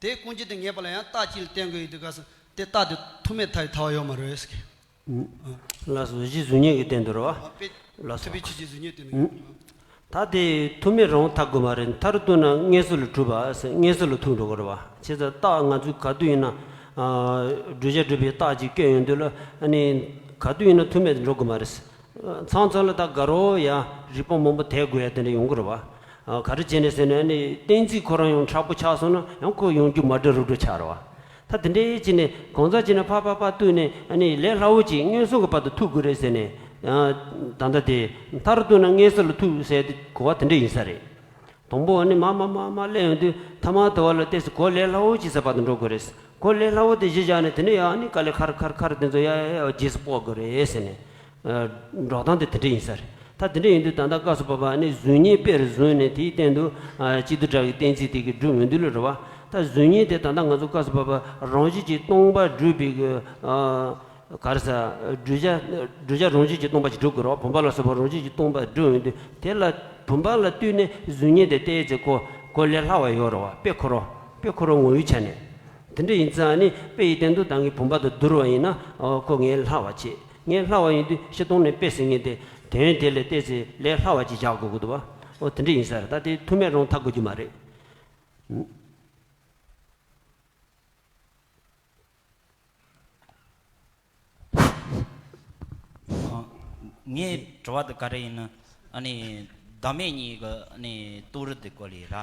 དེ་ཀུན་རྐྱེན་དེ་ངེས་པ་ལ་ཡང་རྟགས་གཅིག་ལ་བརྟེན་དགོས་ཡོད་དུས་སྐབས་སུ་དེ་རྟགས་དེ་ཐུག་མེད་ཐལ་བའི་ཐལ་བ་ཡོད་མ་རེད་ཟེར་གི། ལགས་སོ་གཞི་གཟུགས་བརྙན་གྱི་སྟེང་དུ་རོ། ཨ་དཔེ། ལགས་སོ། ཐུབ་པའི་ཆོས་ཅན་གཟུགས་བརྙན་སྟེང་དུ་ངེས་པ། ད་དེ་ཐུག་མེད་རང་ཐག་དགོས་མ་རེད། མཐར་གཏུགས་ན་མངོན་སུམ་ལ་གྲུབ་པ་ཟེར་མངོན་སུམ་ལ་ཐུག་འགྲོ་དགོས་རེད་བ། བྱས་ཙང་རྟགས་ང་ཚོས་ག་དུས་ཡིན་ན། ཨ་བསྒྲུབ་བྱ་སྒྲུབ་པའི་རྟགས་ཅིག་བཀོད་ཡོང་དུས་ལ་ཨ་ནི་ག་དུས་ཡིན་ན་ཐུག་མེད་དུ་འགྲོ་དགོས་མ་རེད། མཚམས་མཚམས་ལ་ད་དགའ་རོགས་ཡ་རིགས་པ་མང་པོ་དེ་དགོས་ཡ་དེ་འདྲ་ཡོང་གི་རེད་བ། ཨ་ག་རེ་བྱས་ནས་ཟེར་ན་ཨ་ནི་གཏན་ཚིགས་ཁོ་རང་ཡང་མཁྲེགས་པོ་ཆགས་སོང་ན་ཡང་ཁོ་ཡོང་རྒྱུ་མ་འགྲོ་རུ་འགྲོ་ཆགས་རེད་བ། ད་དེ་འདྲའི་བྱས་ནས་གང་ཟག་བྱས་ན་ཕར་ཕར་ཕར་བཏུས་ནས་ཨ་ནི་ལས་སླ་བོ་ཅིག་མངོན་སུམ་གྱི་བར་དུ་ཐུག་དགོས་རེད་ཟེར་ནས། ཨ་ད་ལྟ་དེ་མཐར་གཏུགས་ན་མངོན་སུམ་ལ་ཐུག་ཟེར་དེ་གོ་བ་དེ་འདྲ་ཡིན་ས་རེད། དང་པོ་ཨ་ནི་མར་མར་མར་མར་སླེབས་ཡོང་དུས་ཐ་མ་དེ་བ་ལ་ཏོག་ཙམ་གོ་ལས་སླ་བོ་ཅིག་ཟེར་བར་དུ་འགྲོ་དགོས་རེད། གོ་ལས་སླ་བོ་དེ་གཞི་བཞག་ནས་དེ་ནས་ཡང་ཨ་ནི་དཀའ་ལས་ཁག་ཁག་ཁག་དེ་ཚོ་ཡ་ཡ་ཡ་རྗེས་སུ་དཔོག་དགོས་རེད་ཟེར་ནས། ཨ་འགྲོ་སྟངས་དེ་དེ་འདྲ་ཡིན་ས་རེད། ད་དེ་འདྲ་ཡིན་དུས་ད་ལྟ་སྐབས་སུ་བབ་པ་ཨ་ནི་གཟུགས་བརྙན་དཔེར་བཟུང་ནས་དེའི་སྟེང་དུ་ཨ་སྤྱི་ལྡོག་སྒྲ་གི་གཏན་ཚིགས་དེ་གི་སྒྲུབ་ཡོང་དུས་ལ་རེད་བ། ད་གཟུགས་བརྙན་དེ་ད་ལྟ་ང་ཚོ་སྐབས་སུ་བབ་པ་རང་བཞིན་གྱིས་སྟོང་པར་སྒྲུབ་པའི་གི་ཨ། ག་རེ་ཟ། བསྒྲུབ་བྱ། བསྒྲུབ་བྱ་རང་བཞིན་གྱིས་སྟོང་པ་ཞིག་སྒྲུབ་དགོས་རེད་བ། བུམ་པ་ལ་སོགས་པ་རང་བཞིན་གྱིས་སྟོང་པ་སྒྲུབ་ཡོང་དུས་དེ་ལ་བུམ་པ་ལ་ལྟོས་ནས་གཟུགས་བརྙན་དེ་ཏོག་ཙམ་གོ་གོ་ལས་སླ་བ་ཡོད་རེད་བ། དཔེ་ཁོ་རང་དཔེ་ཁོ་རང་ངོ་བོའི་ཆ་ནས། དེ་འདྲ་ཡིན་ཙང་ནི་དཔེ་ཡི་སྟེང་དུ་ད་ངས་བུམ་པ་དང་བསྡུར་བ་ཡིན་ན་ཨོ་ཁོ་ངས་སླ་བ་བྱེད། ངས་སླ་བ་ཡིན་དུས་སྤྱིར་བཏང་ནས་དཔེ་ཟེར་མཁན་དེ་དོན་དེ་ལས་ཏོག་ཙམ་ལས་སླ་བ་ཅིག་བཞག་དགོས་ཀྱི་འདུག་བ། ཨོ་དེ་འདྲ་ཡིན་ས་རེད། ད་དེ་ཐུག་མེད་རང་ཐག་དགོས་རྒྱུ་མ་རེད། ངའི་དྲི་བ་དེ་ག་རེ་ཡིན་ན། ཨ་ནི་བདག་མེད་གཉིས་ཀྱི་ཨ་ནི་རྟོགས་རིགས་དེ་སྐོར་ལ་ར།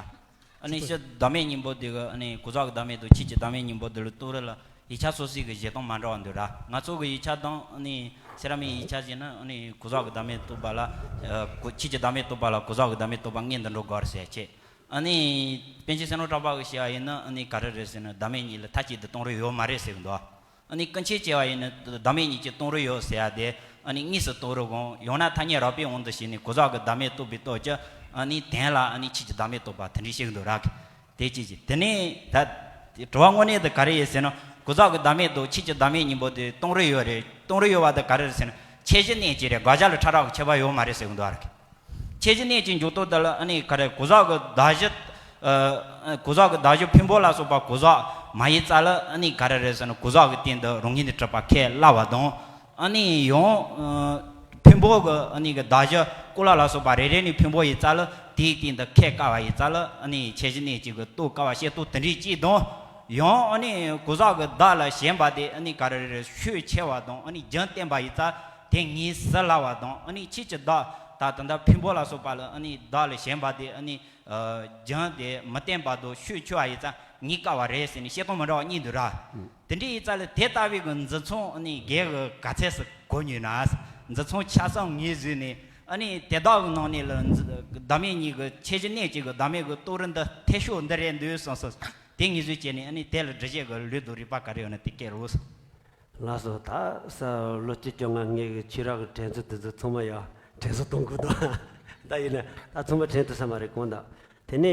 ཨ་ནི་ཕྱི་བདག་མེད་གཉིས་པོ་དེ་གི་ཨ་ནི་གོ་ས་གི་བདག་མེད་དང་ཕྱིས་ཀྱི་བདག་མེད་གཉིས་པོ་དེ་ལ་རྟོགས་རིགས་ལ་ཡིག་ཆ་སོ་སོའི་གི་བཞེད་སྟངས་མ་འདྲ་བ་འདུག་ར། ང་ཚོ་གི་ཡིག་ཆ་དང་ཨ་ནི་སེ་ར་མིག་ཡིག་ཆ་བཞེས་ན། ཨ་ནི་གོ་ས་གི་བདག་མེད་རྟོགས་པ་ལ་ཨ་གོ་ཕྱིས་ཀྱི་བདག་མེད་རྟོགས་པ་ལ་གོ་ས་གི་བདག་མེད་རྟོགས་པ་ངེས་འདི་འགྲོ་དགོས་རེད་ཟེར་བྱས། ཨ་ནི་པཎ་ཆེན་སེང་ལོ་གྲགས་པ་གི་བཤད་པ་ཡིན་ན། ཨ་ནི་ག་རེ་རེད་ཟེར་ན། བདག་མེད་གཉིས་ལ་མཐའ་གཅིག་ཏུ་སྟོང་རིགས་ཡོད་མ་རེད་ཟེར་གི་འདུག་ཨ་ནི་ཀུན་མཁྱེན་བྱས་པ་ཡིན་ན་བདག་མེད་གཉིས་ཀྱི་སྟོང་རིགས་ཡོད་ཟེར་ཡ་དེ། ཨ་ནི་དངོས་སུ་རྟོགས་རིགས་གང་ཡང་ན་ཐ་སྙད་རགས་པའི་དབང་དུ་བྱས་ནས་གོ་ས་གི་བདག་མེད་རྟོགས་པའི་སྟོབས་ཀྱིས། ཨ་ནི་དོན་ལ་ཨ་ནི་ཕྱིས་ཀྱི་བདག་མེད་རྟོགས་པ་དེ་འདྲའི་བཤད་གི་འདུག་ར། དེ་གཅིག་བྱས། དེ་ནས་ད་དྲི་བ་དངོས་གནས་དེ་ག་རེ་ཡིན་ཟེར་ན། གོ་ས་གི་བདག་མེད་དང་ཕྱིས་ཀྱི་བདག་མེད་གཉིས་པོ་དེ་སྟོང་རིགས་ཡོད་རེད། སྟོང་རིགས་ཡོད་པ་དེ་ག་རེ་རེད་ཟེར་ན། ཁྱད་གཞི་གནས་གཅིག་རེད། དགག་བྱ་ལ་ཕྲ་རགས་ཀྱི་ཁྱད་པར་ཡོད་མ་རེད་ཟེར་གི་འདུག་ར། ཁྱད་གཞི་གནས་གཅིག་འཇོག་སྟངས་དེ་ལ་ཨ་ནི་ག་རེ། གོ་ས་གི་གདགས་གཞི། ཨ་གོ་ས་གི་གདགས་གཞི་ཕུང་པོ་ལ་སོགས་པ་གོ་ས་མ་ཡིན་ཙང་ལ། ཨ་ནི་ག་རེ་རེད་ཟེར་ན། གོ་ས་གི་སྟེང་དུ་རང་བཞིན་གྱིས་གྲུབ་པ་ཁས་སླ་བ་དང་། ཨ་ནི་ཡང་ཨ་ཕུང་པོ་གི་ཨ་ནི་གི་གདགས་གཞི་ཀུ་ལ་ལ་སོགས་པ་རེ་རེ་ནས་ཕུང་པོ་ཡིན་ཙང་ལ། དེའི་སྟེང་དུ་ཁས་དཀའ་བ་ཡིན་ཙང་ལ། ཨ་ནི་ཁྱད་གཞི་གནས་གཅིག་གི་རྟོགས་དཀའ་བ་བཤད་སྟངས་དེ་འདྲའི་གཅིག་དང་། ཡང་ཨ་ནི་གོ་ས་གི་བདག་ལ་ཞེན་པ་དེ་ཨ་ནི་ག་རེ་རེད། ཤུགས་ཆེ་བ་དང་། ཨ་ནི་རྒྱུན་བརྟན་པ་ཡིན་ཙང་དེ་ངེས་ཟིན་སླ་བ་དང་། ཨ་ནི་ཕྱིས་ཀྱི་བདག་ད་ད་ལྟ་ཕུང་པོ་ལ་སོགས་པ་ལ་ཨ་ནི་བདག་ལ་ཞེན་པ་དེ་ཨ་ནི་ཨ་རྒྱུན་དེ་མི་བརྟན་པ་དང་ཤུགས་ཆེ་བ་ཡིན་ཙང་ངེས་དཀའ་བ་རེད་ཟེར་ནས་བཤད་སྟངས་མི་འདྲ་བ་གཉིས་འདུག་ར། ཨུ། དེ་འདྲ་ཡིན་ཙང་ལ་དེ་ལྟ་བུའི་གི་འཛིན་མཚམས་ཨ་ནི་སྒེར་གྱི་ག་ཚད་སུ་གོ་ནུས་ན། འཛིན་མཚམས་ཆ་ཚང་ངོས་བཟུང་ནས། ཨ་ནི་དེ་དག་གི་ནང་ནས་ལ་འཛི་བདག་མེད་གཉིས་ཀྱི་ཁྱད་གཞི་གནས་གཅིག་གི་བདག་མེད་ཀྱི་རྟོགས་རིགས་འདི་འཐད་ཕྱོགས་འདི་རེད་འདུག་བསམ་སོང་། དེ་ངོས་བཟུང་བྱས་ནས་ཨ་ནི་དེ་ལ་འགྲེལ་བཤད་ཀྱི་ལུགས་དང་རིགས་པ་ག་རེ་ཡོད་ན་དེ་སྐད་རོགས། ལགས་སོ། ད་ས་ལོ་བཅུ་བཅོ་ལྔ་ངེད་ཀྱི་ཆོས་ར་གི་དྲན་གསོ་དེ་ཚོ་ཚང་མ་ཡ་དྲན་གསོ་གཏོང་དགོས་འདུག་ད་ཡིན་ན་ད་ཚང་མ་དྲན་ཐུབ་ས་མ་རེད་གང་ལྟར། དེ་ནས་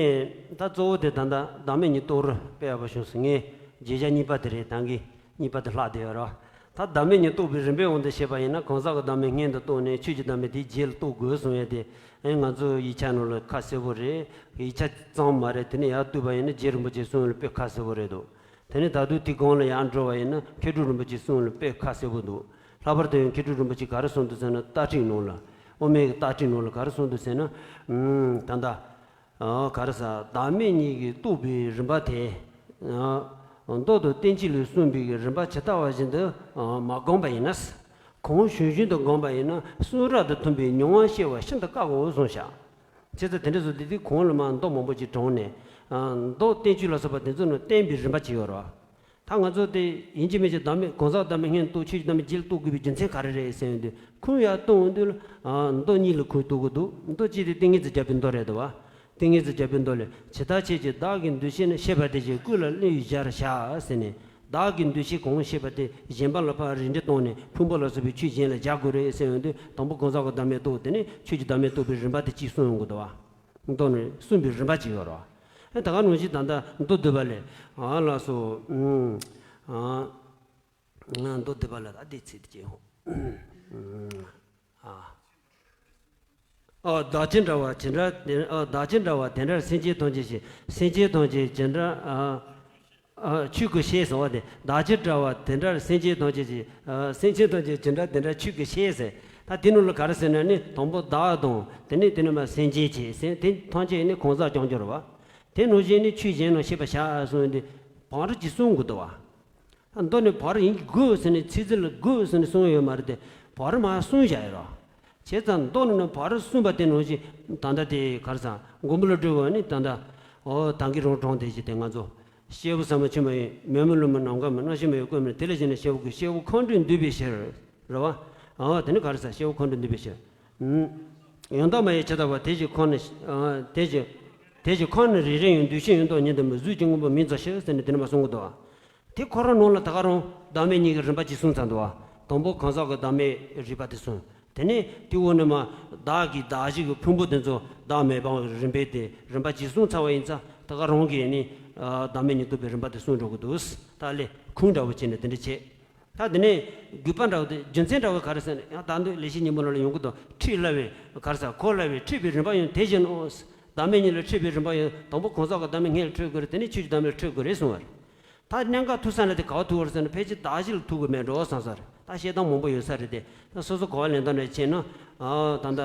ད་གཙོ་བོ་དེ་ད་ལྟ་བདག་མེད་གཉིས་རྟོགས་རིགས་དཔེ་ཡག་པོ་བྱུང་སོང་། ངས་བརྗོད་བྱ་གཉིས་པ་དེ་རེད། ད་གིན་གཉིས་པ་དེ་ལྷག་བསྡད་ཡོད་ར། ད་བདག་མེད་གཉིས་རྟོགས་པའི་རིམ་པའི་དབང་དུ་བྱས་པ་ཡིན་ན། གང་ཟག་གི་བདག་མེད་སྔོན་དུ་རྟོགས་ནས་ཆོས་ཀྱི་བདག་མེད་དེའི་རྗེས་ལ་རྟོགས་དགོས་གསུང་ཡས་དེ། ཨེ་ང་ཚོ་ཡིག་ཆ་ནང་ལ་ཁ་གསལ་པོ་རེད། ཡིག་ཆ་ཙམ་མ་རེད། དེ་ནས་ཡར་བལྟས་པ་ཡིན་ན་རྗེ་རིན་པོ་ཆེའི་གསུང་ལ་དཔེ་ཁ་གསལ་པོ་རེད་འདུག་དེ་ནས་ད་དུང་དེ་གོང་ལ་ཡར་འགྲོ་བ་ཡིན་ན་མཁས་གྲུབ་རིན་པོ་ཆེའི་གསུང་ལ་དཔེ་ཁ་གསལ་པོ་འདུག་ལྷག་པར་དུ་ཡང་མཁས་གྲུབ་རིན་པོ་ཆེས་ག་རེ་གསུངས་འདུག་ཟེར་ན། རྟགས་ཁྲིད་ནང་ལ། དབུ་མའི་རྟགས་ཁྲིད་ནང་ལ་ག་རེ་གསུངས་འདུག་ཟེར་ན། ཨུམ། ད་ལྟ་ཨ་ག་རེ་ཟ། བདག་མེད་གཉིས་ཀྱིས་རྟོགས་པའི་རིམ་པ་དེ། ཨ་མདོ་དང་བསྟན་བཅོས་ལས་གསུངས་པའི་རིམ་པ་ཇི་ལྟ་བ་བཞིན་དུ་ཨ་མ་བསྒོམས་པ་ཡིན་ན། གང་བྱུང་བཞིན་དུ་བསྒོམས་པ་ཡིན་ན་གསུང་རབ་དང་མཐུན་པའི་མྱོང་བ་ཤེས་པ་ཤིན་ཏུ་དཀའ་འོ་གསུངས་བཞག་བྱས་ཙང་དེ་འདྲ་བཟོ་དེ་དུས་གོང་ལ་མ་མདོ་མང་པོ་ཅིག་དྲངས་ནས། ཨ་མདོ་བསྟན་བཅོས་ལ་སོགས་པ་དེ་ཚོ་ནང་བསྟན་པའི་རིམ་པ་ཅིག་ཡོད་རེད་བ། ད་ང་ཚོ་དེ་ཡིན་གཅིག་མིན་གཅིག་བདག་མེད་གང་ཟག་བདག་མེད་སྔོན་རྟོགས། ཆོས་ཀྱི་བདག་མེད་རྗེས་ལ་རྟོགས་དགོས་པའི་རྒྱུ་མཚན་ག་རེ་རེད་ཟེར་ཡོང་དུས། ཁུངས་ཡར་གཏོང་ཡོང་དུས་ལ་ཨ་མདོ་གཉིས་ལ་ཁུངས་གཏུག་གི་འདུག་མདོ་གཅིག་དེ་ཏིང་ངེ་འཛིན་རྒྱས་པའི་མདོ་རེད་འདུག་བ། ཏིང་ངེ་འཛིན་རྒྱས་པའི་མདོ་ལས། ཇི་ལྟར་ཁྱེད་ཀྱིས་བདག་གི་འདུ་ཤེས་ནི་ཤེས་པ་དེ་བཞིན་ཀུན་ལ་བསླུས་བཞག་བྱ་ཟེར་ནས། བདག་གི་འདུ་ཤེས་གང་ཤེས་པ་དེ་གཞན་པ་ལ་ཕར་རིས་འགྲེ་བཏང་ནས་ཕུང་པོ་ལ་སོགས་པའི་ཆོས་གཞན་ལ་སྦྱར་དགོས་རེད་ཟེར་ཡོང་དུས། དང་པོ་གང་ཟག་གི་བདག་མེད་རྟོགས། དེ་ནས་ཆོས་ཀྱི་བདག་མེད་རྟོགས་པའི་རིམ་པ་དེ་གཅིག་གསུངས་ཡོང་གི་འདུག་བ། མདོ་ནས་གསུངས་པའི་རིམ་པ་ཅིག་ཡོད་རེད་བ། ཨ་ད་ག་ནང་བཞིན་ད་ལྟ་མདོ་སྡུད་པ་ལས། ཨ་ལགས་སོ། ཨུམ། ཨ་མདོ་སྡུད་པ་ལ་ད་འདི་ཚིག་དེ་ཅིག་ཧོ། ཨ། ཨ་བདག་ཅི་འདྲ་བ་དེ་འདྲ་དེ། ཨ་བདག་ཅི་འདྲ་བ་དེ་འདྲར་སེམས་ཅན་ཐམས་ཅད་ཀྱི། སེམས་ཅན་ཐམས་ཅད་ཇི་འདྲ་ཨ་ཨ་ཆོས་ཀྱི་ཤེས་ཟེར་བ་དེ། བདག་ཅི་འདྲ་བ་དེ་འདྲར་སེམས་ཅན་ཐམས་ཅད་ཀྱི། ཨ་སེམས་ཅན་ཐམས་ཅད་ཇི་འདྲ་དེ་འདྲ་ཆོས་ཀྱི་ཤེས་ཟེར། ད་དེ་ནང་ལ་ག་རེ་ཟེར་ན་ནི། དང་པོ་བདག་དང་། དེ་ནས་དེ་ནས་མ་སེམས་ཅན་བྱས་ཟེར། དེ་ཐམས་ཅད་ནི་གང་ཟག་རྐྱང་རྐྱང་རེད་བ། དེ་ནང་བཞིན་ནི་ཆོས་གཞན་རྣམས་ཤེས་པར་བྱ་གསུངས་ཏེ་བར་གྱི་གསུང་དགོས་འདུག་བ། མདོ་ནི་བར་ཡིན་གྱི་དགོས་ཟེར་ནས། ཚིག་ཟིན་ལ་དགོས་ཟེར་ནས་གསུངས་ཡོད་མ་རེད་དེ། བར་མ་གསུངས་བཞག་ཡོད་རེད། བྱས་ཙང་མདོ་ནི་ནི་བར་གསུངས་པ་དེ་ནང་བཞིན། ད་ལྟ་དེ་ག་རེ་ཟ། མགོན་པོ་ཀླུ་སྒྲུབ་ཀྱིས་ནི་ད་ལྟ། འོ་ད་གིན་རང་དྲངས་དེ་བཞིན་དེ་ང་ཚོ། སྐྱེས་བུ་ཟབ་མོ་ཆེན་པོ་ཡི། མེ་མི་ལུས་མི་ནམ་མཁའ་མི། རྣམ་ཤེས་མི་ཡི་སྐུ་མི་ནུབ། དེ་ལས་བྱུང་ནས་སྐྱེས་བུ་ཀུན། སྐྱེས་བུ་མཁའ་འགྲོས་འདུས་པའི་ཕྱིར། རེད་བ། འོ་དེ་ནི་ག་རེ་ཟ། སྐྱེས་བུ་མཁའ་འགྲོས་འདུས་པའི་ཕྱིར། ཨུམ། ཡང་དག་མ་ཡིན་ཇི་ལྟ་བར། དེ་བཞིན་ཁམས་ནི། ཨ་དེ་བཞིན། དེ་བཞིན་ཁམས་ནི་རེ་རེ་ཡང་། འདུས་བྱས་ཡང་དག་ཉིད་དུ་མེད། གཟུགས་ཀྱི་དངོས་པོ་མིང་ཙམ་ཞིག་ཟེར་ནས་དེ་ནི་མ་གསུང་གི་འདུག་བ། དེ་ཁོ་རང་ནང་ལ་ད་ག་རང་བདག་མེད་གཉིས་ཀྱི་རིམ་པ་གཅིག་གསུངས་ཚར་འདུག་བ། དང་པོ་གང་ཟག་གི་བདག་མེད་རིགས་པ་དེ་གསུངས། དེ་ནས་དེའི་འོག་ནས་མ་བདག་གི་གདགས་གཞི་གི་ཕུང་པོ་དེ་ཚོ་བདག་མེད་པའི་རིམ་པས་དེ་རིམ་པ་གཅིག་གསུངས་ཚར་བ་ཡིན་ཙང་། ད་ག་རང་གིས་ནི་ཨ་བདག་མེད་གཉིས་རྟོགས་པའི་རིམ་པ་དེ་གསུངས་འགྲོ་གི་འདུག་ད་ལས་ཁུངས་འདྲ་བོ་བྱས་ནས་དེ་འདྲ་བྱས། ད་དེ་ནས་དགོས་པ་འདྲ་བོ་དེ། རྒྱུ་མཚན་འདྲ་བོ་ག་རེ་ཟེར་ན། ཡང་ད་འདི་ལེགས་བཤད་སྙིང་པོ་ནང་ལ་ཡོང་གི་འདུག་འཁྲིད་སླ་བའི་ག་རེ་ཟ། གོ་སླ་བའི་འཁྲིད་པའི་རིམ་པ་ཡང་དེ་བཞིན་ནོ། བདག་མེད་གཉིས་ལ་འཁྲིད་པའི་རིམ་པ་ཡང་། དང་པོ་གང་ཟག་གི་བདག་མེད་སྔོན་ལ་འཁྲིད་དགོས་རེད། དེ་ནས་ཆོས་ཀྱི་བདག་མེད་ལ་འཁྲིད་དགོས་རེད་གསུངས་པ་རེད། ད་གནད་འགག་ཐུག་ས་ནི་དེ་ག་པར་ཐུག་པ་རེད་ཟེར་ན། ཕལ་ཆེར་གདགས་གཞི་ལ་ཐུག་གི་མེད་འགྲོ་བསམ་ས་རེད། ད་བཤད་སྟངས་མང་པོ་ཡོད་ས་རེད་དེ། ད་སོ་སོ་གོ་བ་ལེན་སྟངས་རེ་བྱས་ན། ཨ་ད་ལྟ་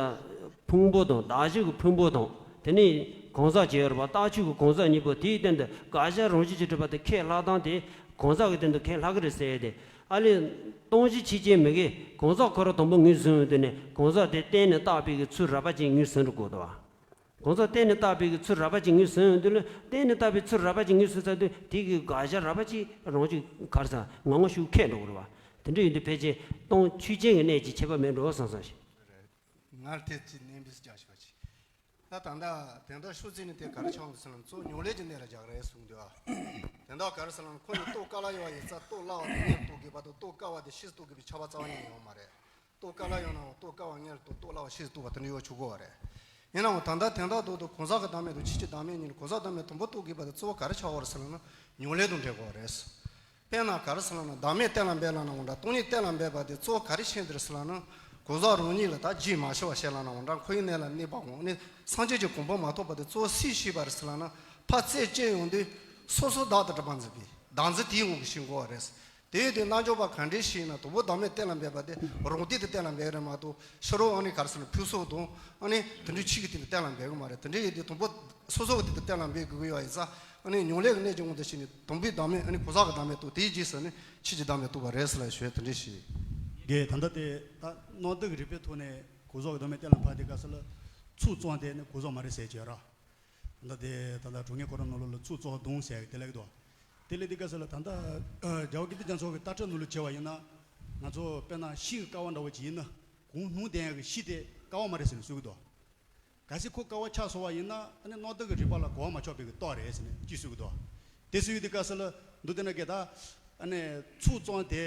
ཕུང་པོ་དང་། གདགས་གཞི་གི་ཕུང་པོ་དང་། དེ་ནས་གང་ཟག་ཅིག་ཡོད་རེད་པ། རྟགས་ཆོས་ཀྱི་གང་ཟག་གཉིས་པོ། དེའི་སྟེང་དུ་དགག་བྱ་རང་བཞིན་གྱིས་གྲུབ་པ་དེ་ཁས་བླངས་སྟངས་དེ། གང་ཟག་གི་སྟེང་དུ་ཁས་ལྷག་གི་རེད་ཟེར་ཡས་དེ། ཨ་ལས་སྟོང་གཞི་ཆོས་ཅན་མི་དགེ་གང་ཟག་ཁོ་རང་དང་པོ་ངོས་ཟིན་ཡོང་དུས་ནས་གང་ཟག་དེ་གཏན་ནས་བཏགས་པའི་གི་ཚུལ་རགས་པ་ཅན་ངོས་ཟིན་འགྲོ་དགོས་འདུག་བ། གང་ཟག་གཏན་ནས་བཏགས་པའི་གི་ཚུལ་རགས་པ་ཅན་ངོས་ཟིན་ཡོང་དུས་ལ། གཏན་ནས་བཏགས་པའི་ཚུལ་རགས་པ་ཅན་ངོས་ཟིན་ཚར་དུས་དེ་གི་དགག་བྱ་རགས་པ་ཅན་རང་ཅིག་ག་རེ་ཟ་ངང་ངམ་ཤུགས་ཁེགས་འགྲོ་གི་རེད་བ། དེ་འདྲ་ཡིན་དུས་ཕལ་ཆེར་སྟོང་ཆོས་ཅན་གྱི་གནད་ཀྱི་ཁྱད་པར་མེད་འགྲོ་བསམ་བསམ་ཞིག་ངར་ཐེ་ཚི་ནེམ་བིས་རྒྱག་ཤོག་ཅིག་ད་ད་ལྟ་དོན་དག་ཤུགས་རྩིས་ནི་དེ་ག་རེ་ཆགས་འདུག་ཟེར་ན། གཙོ་བོ་མྱོང་ལས་ཀྱི་གནས་ལ་རྒྱག་རེད་གསུངས་འདུག་ཨ། དོན་དག་ག་རེ་ཟེར་ན། ཁོ་གཉིས་རྟོགས་དཀའ་སླ་ཡོད་པ་ཡིན་ཙང་། རྟོགས་སླ་བ་དེ་སྔོན་རྟོགས་དགོས་པ་དང་། རྟོགས་དཀའ་བ་དེ་ཕྱིས་རྟོགས་དགོས་པའི་ཁྱབ་པ་རྩ་བ་ཉིད་ནས་ཡོད་མ་རེད། རྟོགས་དཀའ་སླ་ཡོད་ནའང་རྟོགས་དཀའ་བ་སྔོན་ལ་རྟོགས། རྟོགས་སླ་བ་ཕྱིས་རྟོགས་པ་དེ་འདྲ་ཡོད་ཆོག་གི་རེད། ཡིན་ནའང་ད་ལྟ་དོན་དག་ཏུ་དུ་གང་ཟག་གི་བདག་མེད་དང་ཕྱིས་ཀྱི་བདག་མེད་གཉིས་ནི། གང་ཟག་བདག་མེད་དང་པོ་རྟོགས་དགོས་པ་དེ་གཙོ་བོ་ག་རེ་ཆགས་ཡོད་རེད་ཟེར་ན། མྱོང་ལས་དང་འབྲེལ་དགོས་པ་རེད། དཔེར་ན་ག་རེ་ཟེར་ན། བདག་མེད་གཏན་ལ་འབེབས་ལབ་ན་འདྲ། སྟོང་ཉིད་གཏན་ལ་འབེབས་པ་དེ་གཙོ་བོ་ག་རེ་ཤེས་འདུག་ཟེར་ན། གང་ཟག་རང་ཉིད་ལ་ད་རྒྱུན་མ་ཞུགས་པ་ཞེས་ལབ་ན་འདྲ། འཁོར་བའི་གནས་ལ་གནས་པའམ་ནི་སངས་རྒྱས་ཀྱི་གོ་འཕང་མ་ཐོབ་པ་དེ་གཙོ་བོ་སུས་ཤེས་པ་རེད་ཟེར་ལབ་ན། ཕར་རྩད་གཅོད་ཡོང་དུས་སོ་སོ་བདག་ཏུ་གྲུབ་པ་འཛིན་པའི་བདག་འཛིན་དེའི་ངང་གིས་ཤེས་དགོས་པ་རེད། དེ་ཡིན་དུས་རྣལ་འབྱོར་པ་ག་འདྲས་ཤིག་ཡིན་ན། དང་པོ་བདག་མེད་གཏན་ལ་འབེབས་པ་དེ་རང་སྟེང་དུ་གཏན་ལ་འབེབས་རེད་མ་གཏོགས། ཕྱི་རོལ་ཨ་ནི་ག་རེ་ཟེར་ན། ཕུན་སུམ་དང་ཨ་ནི་དེ་འདྲའི་ཕྱི་གི་སྟེང་དུ་གཏན་ལ་འབེབས་གི་མ་རེད། དེ་འདྲ་ཡིན་དུས་དང་པོ་སོ་སོ་གི་སྟེང་དུ་གཏན་ལ་འབེབས་དགོས་ཀྱི་ཡོད་ཡིན་ཙང་། ཨ་ནི་མྱོང་ལས་ཀྱི་གནད་ཀྱི་དབང་དུ་བྱས་ནས་དང་པོའི་བདག་མེད། ཨ་ནི་གང་ཟག་གི་བདག་མེད་རྟོགས། དེའི་རྗེས་སུ་ནི་ཕྱིས་ཀྱི་བདག་མེད་རྟོགས་པ་རེད་ཟེར་ལབ་ཞུ་ཡས་དེ་འདྲ་ཞིག་རེད། ད་ལྟ་དེ་ད་རྣམ་དག་གི་རིགས་པའི་ཐོག་ནས་གང་ཟག་གི་བདག་མེད་གཏན་ལ་ཕབ་དུས་སྐབས་སུ་ལ། ཚོགས་གཙོ་དེ་ནི་གང་ཟག་མ་རེད་ཟེར་གྱི་ཡོད་ར། ད་དེ་ད་ལྟ་གྲོང་ངེས་ཁོ་རང་ནང་ལོགས་ལ་ཚོགས་གཙོ་དང་ཟེར་དེ་ལབ་ཀྱི་འདུག་དེ་ལབ་དུས་སྐབས་སུ་ལ། ད་ལྟ་རྒྱལ་བ་ཀིརྟི་རྒྱ་མཚོ་གི་ལྟ་གྲུབ་ནང་ལ་བྱས་པ་ཡིན་ན། ང་ཚོ་དཔེར་ན་ཤིང་ཀ་བ་འདྲ་བོ་ཅིག་ཡིན་ན། གང་སྣང་ལྡན་ཡག་གི་ཤིང་དེ་ཀ་བ་མ་རེད་ཟེར་ནས་གསུང་གི་འདུག་གལ་སྲིད་ཁོ་ཀ་བ་ཆགས་སོང་བ་ཡིན་ན། ཨ་ནི་རྣམ་དག་གི་རིགས་པ་ལ་གོ་བ་མ་ཆོད་པའི་གི་རྟོག་རེད་ཟེར་ནས་ཅིག་གསུང་གི་འདུག་དེ་གསུང་ཡོང་དུས་སྐབས་སུ་ལ། མདོར་བསྡུས་ན་གི་ད་ཨ་ནི་ཚོགས་གཙོ་དེ།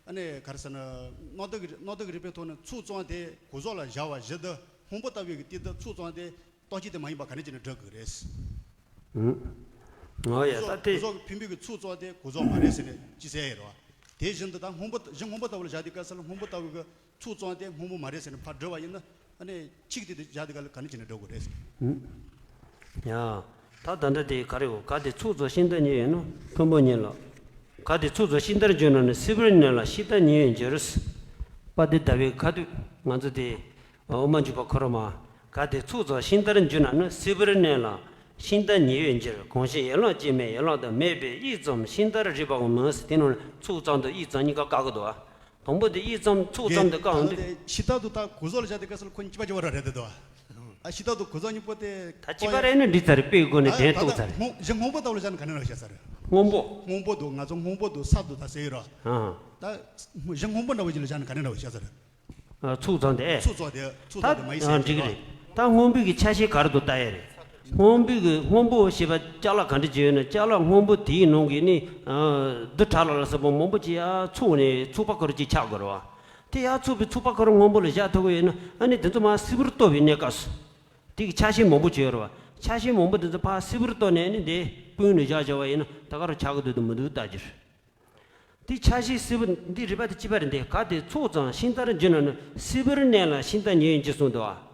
ཨ་ནི་ག་རེ་ཟེར་ན། རྣམ་དག་གི་རྣམ་དག་གི་རིགས་པའི་ཐོག་ནས་ཚོགས་གཙོ་དེ་གང་ཟག་ལ་བཞག་པ་བཞིན་དུ། སྔོན་པོ་ལྟ་བུའི་གི་སྟེང་དུ་ཚོགས་གཙོ་དེ་རྟོག་བཅས་དེ་མ་ཡིན་པ་ག་ནས་ཅི་ནས་སྒྲུབ་དགོས་རེད། ཨང་། ཨོ་ཡ། གང་ཟག་ད་དེ་གང་ཟག་གི་ཕུང་པོའི་གི་ཚོགས་གཙོ་དེ་གང་ཟག་མ་རེད་ཟེར་ནས་ཅི་ཟེར་ཡ་རེད་བ། དེ་བཞིན་དུ་ད་སྔོན་པོ་གཞི་སྔོན་པོ་ལྟ་བུ་ལ་བཞག་དུས་སྐབས་སུ་ལ། སྔོན་པོ་ལྟ་བུའི་གི་ཚོགས་གཙོ་དེ་སྔོན་པོ་མ་རེད་ཟེར་ནས་ཕར་སྒྲུབ་པ་ཡིན་ན། ཨ་ནི་ཕྱིས་དེ་དེ་བཞག་དུས་སྐབས་ལ་ག་ནས་ཅི་ནས་སྒྲུབ་དགོས་རེད་ཟེར། ཨང་། ཡ། ད་ད་ལྟ་དེ་ག་རེ་འོ། གལ་ཏེ་ཚོགས་གཙོ་ཤིང་རྟ་ཉིད་ཡོད་ན། ཕུང་པོ་ཉིད་ལ། གལ་ཏེ་ཚོགས་གཙོ་ཤིང་རྟར་འགྱུར་ན་ནི། སྲིད་པར་གནས་ལ་ཤིང་རྟ་ཉིད་ཡིན་འགྱུར། པ་དེ་ལྟ་བུའི་ཁ་ཐུག་ང་ཚོ་དེ་དབུ་མ་འཇུག་པ་ཁོ་རང་མ། གལ་ཏེ་ཚོགས་གཙོ་ཤིང་རྟར་འགྱུར་ན་ནི། སྲིད་པར་གནས་ལ་ཤིང་རྟ་ཉིད་ཡིན་འགྱུར། གང་ཞིག་ཡན་ལག་སྐྱེ་མེད་ཡན་ལག་དང་། མེད་པའི་དབྱིབས་ཙམ་ཤིང་རྟར་རིག་པའམ། ཟེར་དེ་ནང་ཚོགས་ཙམ་དང་དབྱིབས་ཙམ་གཉིས་ཀ་བཀག་གི་འདུག་ཨ། དང་པོ་དེ་དབྱིབས་ཙམ་ཚོགས་ཙམ་དེ་བཀག་འོང་དུས། ཤིང་རྟ་དང་ད་གང་ཟག་ལ་བཞག་དུས་སྐབས་སུ་ལ་ཁོ་གཉིས་གཅིག་པ་གཅིག་པ་རང་རེད་དེ་འདུག་ཨ། ཤིང་རྟ་དང་གང་ཟག་གཉིས་པོ་དེ་ད་གཅིག་པ་རེད་ན་འགྲིག་ཚར་རེད། དཔེའི་སྒོ་ནས་ད་དེ་ད་རྟོགས་ད་ཚར་རེད། སྔོན་གཞི་སྔོན་པོ་ལྟ་བུ་ལ་བཞག་ན་ག་ནས་རང་བཞག་ཚར་རེད། སྔོན་པོ། སྔོན་པོ་དང་ང་ཚོ་སྔོན་པོ་དང་ས་དང་ད་ཟེར་ཡོད་ར། ཨང་། ད་གཞི་སྔོན་པོ་འདྲ་བོ་ཅིག་ལ་བཞག་ན་ག་ནས་རང་བཞག་ཚར་རེད། ཨ། ཚོགས་ཙམ་དེ། ཚོགས་ཙམ་དེ། ཚོགས་ཙམ་དེ་མ་ཡིན་ཟེར་ཨ། འགྲིག་གི་རེད། ད་སྔོན་པོའི་གི་ཆ་ཤས་ག་རེ་འདུག་ལྟ་ཡ་རེད། སྔོན་པོའི་གི་སྔོན་པོ་ཞེས་པ་ཅ་ལག་ག་འདྲ་ཅིག་ཡོད་ན། ཅ་ལག་སྔོན་པོ་དེའི་ནང་གི་ནི། ཨ། རྡུལ་ཕྲ་རབ་ལ་སོགས་པ་མང་པོ་ཅིག་ཡར་ཚོགས་ནས་ཚོགས་པ་ཁོ་རང་ཅིག་ཆགས་དགོས་རེད་བ། དེ་ཡར་ཚོགས་པའི་ཚོགས་པ་ཁོ་རང་སྔོན་པོ་ལ་བཞག་ཐུབ་ཀྱི་ཡོད་ན། ཨ་ནི་དེ་ཚོ་མར་སིལ་བུར་གཏོར་བའི་གནས་སྐབས་སུ། དེ་གི་ཆ་ཤས་མང་པོ་ཅིག་ཡོད་རེད་བ། ཆ་ཤས་མང་པོ་དེ་ཚོ་ཕར་སིལ་བུར་གཏོར་ནས་ནི་དེ་སྤུན་ལ་བཞག་བཞག་པ་ཡིན་ན། ད་ག་རང་ཆགས་ཀྱི་འདུག་དང་མི་འདུག་ལྟ་རྒྱུ་རེད། འདི་ཆ་ཤས་སིལ་བུ་འདི་རིགས་པ་དེ་གཅིག་པ་རེད། འདི་གལ་ཏེ་ཚོགས་ཙམ་ཤིང་རྟར་འགྱུར་ན་ནི། སྲིད་པར་གནས་ལ་ཤིང་རྟ་ཉིད་ཡིན་གྱི་གསུངས་འདུག་ཨ།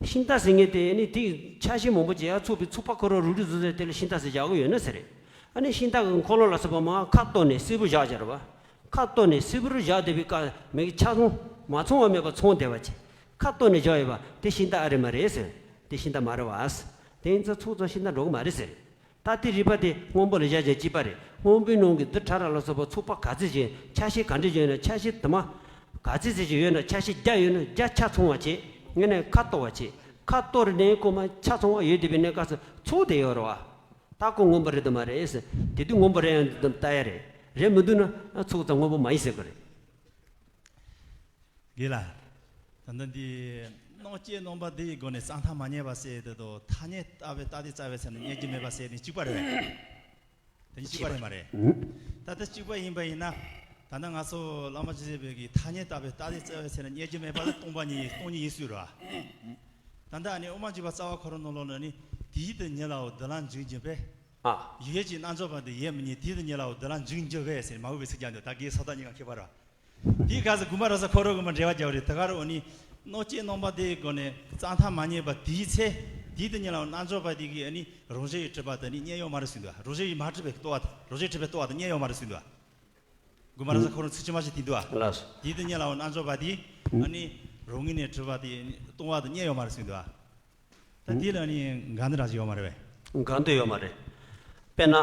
ཤིང་རྟ་ཟེར་མཁན་དེ་ནི་དེའི་ཆ་ཤས་མང་པོ་ཅིག་ཡར་ཚོགས་པའི་ཚོགས་པ་ཁོ་རང་རུག་རུག་བཟོས་བཟོས་དེ་ལ་ཤིང་རྟ་ཟེར་བཞག་གི་ཡོད་ན་ཟེར་རེད། ཨ་ནི་ཤིང་རྟ་གི་འཁོར་ལོ་ལ་སོགས་པ་མར་ཁ་གཏོར་ནས་སིལ་བུར་བཞག་བཞག་རེད་བ། ཁ་གཏོར་ནས་སིལ་བུར་བཞག་བསྡད་པའི་སྐབས་མི་གི་ཆ་ཚང་མ་ཚང་བ་མེད་པ་ཚང་བསྡད་པ་ཅིག་ཁ་གཏོར་ནས་བཞག་ཡོད་པ་དེ་ཤིང་རྟ་ཨེ་རེད་མ་རེད་ཟེར། དེ་ཤིང་རྟ་མ་རེད་བ་ཟེར། དེ་ཡིན་ཙང་ཚོགས་ཙམ་ཤིང་རྟ་འགྲོ་གི་མ་རེད་ཟེར། ད་དེ་རིགས་པ་དེ་སྔོན་པོ་ལ་བཞག་བྱས་གཅིག་པ་རེད། སྔོན་པོའི་ནང་གི་རྡུལ་ཕྲ་རབ་ལ་སོགས་པ་ཚོགས་པ་ག་ཚོད་ཅིག་ཆ་ཤས་ག་འདྲ་ཅིག་ཡོད་ན། ཆ་ཤས་དུ་མ་ག་ཚོད་ཅིག་ཡོད་ན། ཆ་ཤས་བརྒྱ་ཡོད་ན། བརྒྱ་ཆ་ཚང་བ་བྱས། ངས་ནས་ཁ་གཏོར་བ་བྱས། ཁ་གཏོར་ནས་ཁོ་མར་ཆ་ཚང་བ་ཡོད་བསྡད་པའི་གནས་སྐབས་སུ་ཚོགས་བསྡད་ཡོད་རེད་བ། ད་ཁོ་སྔོན་པོ་རེད་དམ་མ་རེད་ཟེར། དེ་དུས་སྔོན་པོ་རེད་ཡང་ལྟ་ཡ་རེད། རེད་མི་འདུག་ན་ཚོགས་ཙམ་སྔོན་པོ་མ་ཡིན་ཟེར་གི་རེད། རྒན་ལགས། ད་ལྟ་འདི་རྣམ་དཔྱོད་རྣམ་པ་འདིའི་སྒོ་ནས་རྩ་མཐའ་མ་རྙེད་པ་ཟེར་དེ་དང་། ཐ་སྙད་བཏགས་པའི་རྟགས་དེ་རྩ་བའི་ཚེ་ན་རྙེད་རྒྱུ་མེད་པ་ཟེར་ནི་གཅིག་པ་རེད་པས། དེ་གཉིས་གཅིག་པ་རེད་མ་རེད། ད་ལྟ་གཅིག་པ་ཡིན་པ་ཡིན་ན། ད་ལྟ་ང་ཚོ་བླ་མ་རྗེ་བཙུན་པའི་གི་ཐ་སྙད་བཏགས་པའི་རྟགས་དེ་རྩ་བའི་ཚེ་ན་རྙེད་རྒྱུ་མེད་པ་ལ་སྟོང་པ་ཉིད་ཡིན། སྟོང་ཉིད་ཡིན་ཟེར་རོ། ད་ལྟ་ཨ་ནི་དབུ་མ་འཇུག་པ་རྩ་བ་ཁོ་རང་ནང་ལོགས་ལ་ནི། དེའི་དུས་ཉིད་ལའང་འདི་ལ་འཇུག་འགྱུར་བས། ཨ། ཡུལ་ཡུལ་གྱི་རྣལ་འབྱོར་པ་དེ་ཡོད་མི་ཉན། དེའི་དུས་ཉིད་ལའང་འདི་ལ་འཇུག་འགྱུར་བས་ཟེར་མ་འོས་པའི་ཚིག་རྒྱག་འདུག་ད་གའི་ས་ཐག་ཉིད་ཀ་ཁྱད་པར་རོ། དེའི་སྐབས་སུ་དགོངས་པ་རབ་གསལ་ཁོ་རང་གི་མ་འབྲེལ་བ་རྒྱག་རེད། ད་ག་རུ་འོ་ནི་རྣམ་དཔྱོད་རྣམ་པ་དེའི་སྒོ་ནས་རྩ་མཐའ་མ་རྙེད་པ་དེའི་ཚེ། དེའི་དུས་ཉིད་ལ་རྣལ་འབྱོར་པ་དེ་གིས་ཨ་ནི་རང་བཞིན་གྱིས་གྲུབ་པ་དེ་ནི་རྙེད་ཡོད་མ་རེད་གསུངས་འདུག་རང་བཞིན་གྱིས་མ་གྲུབ་པའི་རྟོག་པ་དེ། རང་བཞིན་གྲུབ་པའི་རྟོག་པ་དེ་རྙེད་ཡོད་མ་རེད་གསུངས་འདུག་དགོངས་པ་རབ་གསལ་ཁོ་རང་ཚིག་ཕྱི་མ་ཞིག་དེ་འདུག་ཨ། ལགས་སོ། དེའི་དུས་ཉིད་ལ་རྣལ་འབྱོར་པ་དེ་ཨ་ནི་རང་ངོས་ནས་གྲུབ་པ་དེ་སྟོང་པ་དེ་རྙེད་ཡོད་མ་རེད་གསུངས་འདུག་ཨ། ད་དེ་ལ་ནི་འགལ་འདུ་རང་བཞིན་ཡོད་མ་རེད་པས། འགལ་འདུ་ཡོད་མ་རེད། དཔེར་ན།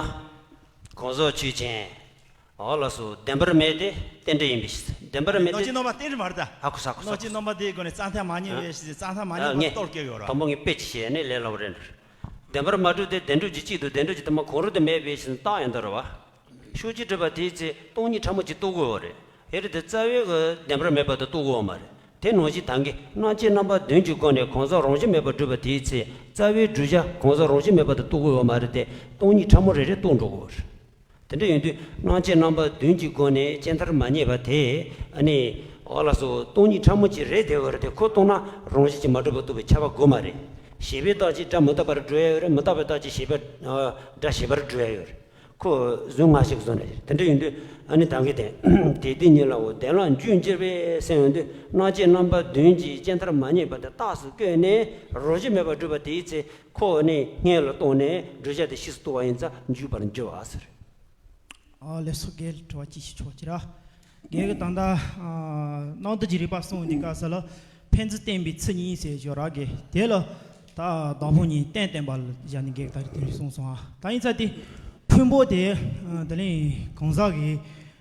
གང་ཟག་ཆོས་ཅན། འོ་ལགས་སོ། བདེན་པར་མེད་དེ་རྟེན་འབྲེལ་ཡིན་པའི་ཕྱིར། བདེན་པར་མེད་དེ། སྣང་ཆེན་རྣམ་པ་རྟེན་འབྲེལ་མ་རེད་ད། ཧ་གོ་ས་གོ་ས། སྣང་ཆེན་རྣམ་པ་དེའི་སྒོ་ནས་རྩྭ་ཐང་མ་རྙེད་པའི་ཕྱིར། རྩྭ་ཐང་མ་རྙེད་པ་ངས་གཏོར་སྐྱེལ་ཡོད་ར། དང་པོ་ངས་དཔེ་ཅིག་བཤད་ནས་ལས་སླ་པོ་རེད་འགྲོ། བདེན་པར་མ་གྲུབ་དེ་བདེན་གྲུབ་ཀྱི་གཅིག་ཏུ་བདེན་གྲུབ་ཀྱི་དུ་མ་གང་རུང་དུ་མེད་པའི་ཕྱིར་རྟགས་ཡང་དག་རེད་བ། ཤུགས་ཀྱིས་གྲུབ་པ་དེའི་ཚེ་སྟོང་ཉིད་ཕྲ་མོ་གཅིག་རྟོགས་དགོས་པ་རེད། དེ་རེད་དེ་རྩ་བའི་གི་བདེན་པར་མེད་པ་དེ་རྟོགས་དགོས་པ་མ་རེད། དེ་ནང་བཞིན་ད་གིན་སྣང་བཅས་རྣམ་པ་བདུན་གྱི་སྒོ་ནས་གང་ཟག་རང་བཞིན་མེད་པར་གྲུབ་པ་དེའི་ཚེ་རྩ་བའི་བསྒྲུབ་བྱ་གང་ཟག་རང་བཞིན་མེད་པ་དེ་རྟོགས་དགོས་པ་མ་རེད་དེ་སྟོང་ཉིད་ཕྲ་མོ་རེ་རེ་རྟོགས་འགྲོ་དགོས་པ་རེད། དེ་འདྲ་ཡིན་དུས་སྣང་བཅས་རྣམ་པ་བདུན་གྱི་སྒོ་ནས་སྐྱེ་མཐར་མ་རྙེད་པ་དེ་ཨ་ནི་འོ་ལགས་སོ། སྟོང་ཉིད་ཕྲ་མོ་གཅིག་རེད་དེ་བར་དེ་ཁོ་རྟོགས་ན་རང་བཞིན་གྱིས་མ་གྲུབ་པ་རྟོགས་པའི་ཁྱབ་པ་དགོས་མ་རེད། ཞེས་པའི་རྟགས་ཀྱིས་སྒྲ་མི་རྟག་པར་སྒྲུབ་ཡ་ཡོད་རེད། མི་རྟག་པའི་རྟགས་ཀྱིས་ཞེས་པའི་སྒྲ་ཞེས་པར་སྒྲུབ་ཡ་ཡོད་རེད། ཁོ་ཟུང་ང་ཞིག་བཟོ་ནས་དེ་འདྲ་ཡིན་དུས་ཨ་ནི་ད་གིན་དེ་དེ་དེ་ཉིད་ལའོ། བདེན་ལ་འཇུག་འགྱུར་བས་ཟེར་ཡོང་དུས་སྣང་བཅས་རྣམ་པ་བདུན་གྱིས་སྐྱེ་མཐར་མ་རྙེད་པ་དེ་རྟགས་སུ་བཀོད་ནས་རང་བཞིན་མེད་པར་སྒྲུབ་པ་དེའི་ཚེ་ཁོ་ནི་སྔོན་ལ་རྟོགས་ནས་བསྒྲུབ་བྱ་དེ་ཕྱིས་སུ་རྟོགས་པ་ཡིན་ཙང་འཇུག་པར་འགྱུར་བ་ཟེར། ཨ་ལེ་སོ་རྒན་དྲི་བ་ཅི་ཞིག་ཆོག་ཅི་ར། རྒན་གྱི་ད་ལྟ་ཨ་སྣང་དུ་གྱི་རིགས་པ་གསུངས་འདི་ག་ས་ལ་ཕན་ཚུན་བརྟེན་པའི་ཚུལ་གཉིས་ཟེར་ཞོར་ར་གི་དེ་ལ་ད་བདག་ཕུང་གཉིས་རྟེན་བརྟེན་པ་ལ་བཞག་ནས་རྒན་གྱི་ད་རེས་དེ་རིགས་གསུངས་སོང་ཨ། ད་ཡིན་ཙང་དེ་ཕུང་པོ་དེ་ཨ་དེ་ལས་གང་ཟག་གི་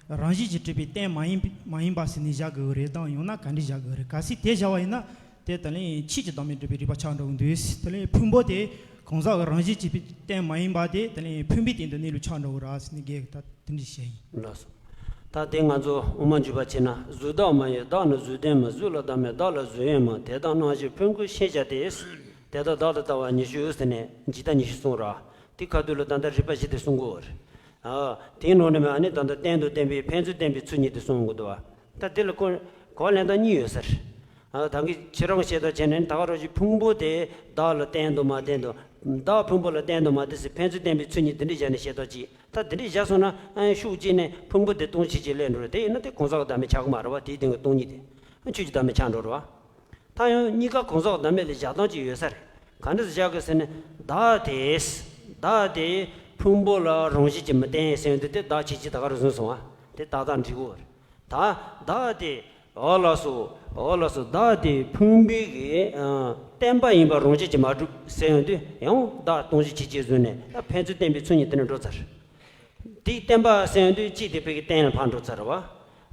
རང་བཞིན་གྱིས་གྲུབ་པའི་རྟེན་མ་ཡིན་མ་ཡིན་པ་ཟེར་ནས་བཞག་དགོས་རེད་དམ་ཡང་ན་ག་འདྲ་བཞག་དགོས་རེད། གལ་སྲིད་དེ་བཞག་པ་ཡིན་ན། དེ་དེ་ལས་ཆོས་ཀྱི་བདག་མེད་སྒྲུབ་པའི་རིགས་པ་ཆགས་འགྲོ་གི་འདུག་དེ་ལས་ཕུང་པོ་དེ་གང་ཟག་གི་རང་བཞིན་གྱིས་རྟེན་མ་ཡིན་པ་དེ་དེ་ལས་ཕུང་པོའི་སྟེང་དུ་གནས་ལུགས་ཆགས་འགྲོ་གི་རེད་ཟེར་ནས་རྒན་གྱིས་ད་དེ་འདྲ་བཤད་ཡིན། ལགས་སོ། ད་དེ་ང་ཚོ་དབུ་མ་འཇུག་པ་བྱས་ན་གཟུགས་བདག་མ་ཡིན་བདག་ནི་གཟུགས་ལྡན་མིན། གཟུགས་ལ་བདག་མེད་བདག་ལ་གཟུགས་ཡོད་མིན། དེ་དག་སྣང་ཞིང་ཕུང་པོའི་ཤེས་བྱ་སྟེ། དེ་དག་བདག་ལ་ལྟ་བ་ཉི་ཤུ་ཟེར་ནས་འཇིག་ལྟ་ཉི་ཤུ་གསུངས་ར། དེ་ཁ་ཐུག་ལ་ད་ལྟ་རིགས་པ་བཞི་དེ་གསུང་གི་ཡོད་རེད། ཨ། དེའི་ནང་ནས་མ་ནི་ད་ལྟ་གཏན་དུ་བརྟེན་པའི་ཕན་ཚུན་བརྟེན་པའི་ཚུལ་གཉིས་དེ་གསུང་གི་འདུག་བ། ད་དེ་ལ་གོ་གོ་ལན་ད་གཉིས་ཡོད་ཟེར། ཨ། ད་གིན་ཁྱེད་རང་བཤད་སྟངས་བྱས་ནས་ད་ག་རང་བཞིན་ཕུང་པོ་དེ་བདག་ལ་བརྟེན་འདུག་མ་བརྟེན་འདུག་བདག་ཕུང་པོ་ལ་བརྟེན་འདུག་མ་བརྟེན་ཟེར་ཕན་ཚུན་བརྟེན་པའི་ཚུལ་གཉིས་དེ་འདྲ་བཞག་ནས་བཤད་སྟངས་ཅིག་ད་དེ་འདྲ་བཞག་སོང་ན་ཨ་ཤུགས་ཀྱིས་ནས་ཕུང་པོ་དེ་སྟོང་ཆོས་ཅན་སླེབས་འགྲོ་རེད། དེ་ཡིན་ན་དེ་གང་ཟག་གི་བདག་མེད་ཆགས་ཀྱི་མ་རེད་བ། དེའི་སྟེང་གི་སྟོང་ཉིད་དེ་ཨ་ཆོས་ཀྱི་བདག་མེད་ཆགས་འགྲོ་རེད་བ། ད་ཡང་གཉིས་ཀ་གང་ཟག་བདག་མེད་ལ་བཞག་སྟངས་ཅིག་ཡོད་ས་རེད། ག་འདྲ་བཞག་གི་ཟེར་ན། བདག་དེས། བདག་དེ་ཕུང་པོ་ལ་རང་བཞིན་གྱིས་མི་བརྟེན་ཟེར་དུས་དེ་བདག་བྱས་རྗེས་ད་ག་རུ་བཟུང་སོང་བ། དེ་ཏག་ཏག་འགྲིག་གོ། ད་བདག་དེ། འོ་ལགས་སོ། འོ་ལགས་སོ། བདག་དེ་ཕུང་པོའི་གི་ཨ་བརྟེན་པ་ཡིན་པ་རང་བཞིན་གྱིས་མ་གྲུབ་ཟེར་ཡོང་དུས་ཡང་བདག་སྟོང་གཞི་བྱས་རྗེས་བཟུང་ནས་ད་ཕན་ཚུན་བརྟེན་པའི་ཚུལ་གཉིས་དེ་ནས་འགྲོ་ཚར། དེའི་བརྟེན་པ་ཟེར་ཡོང་དུས་གཅིག་དེ་ཕ་གི་རྟེན་ལ་ཕར་འགྲོ་ཚར་བ།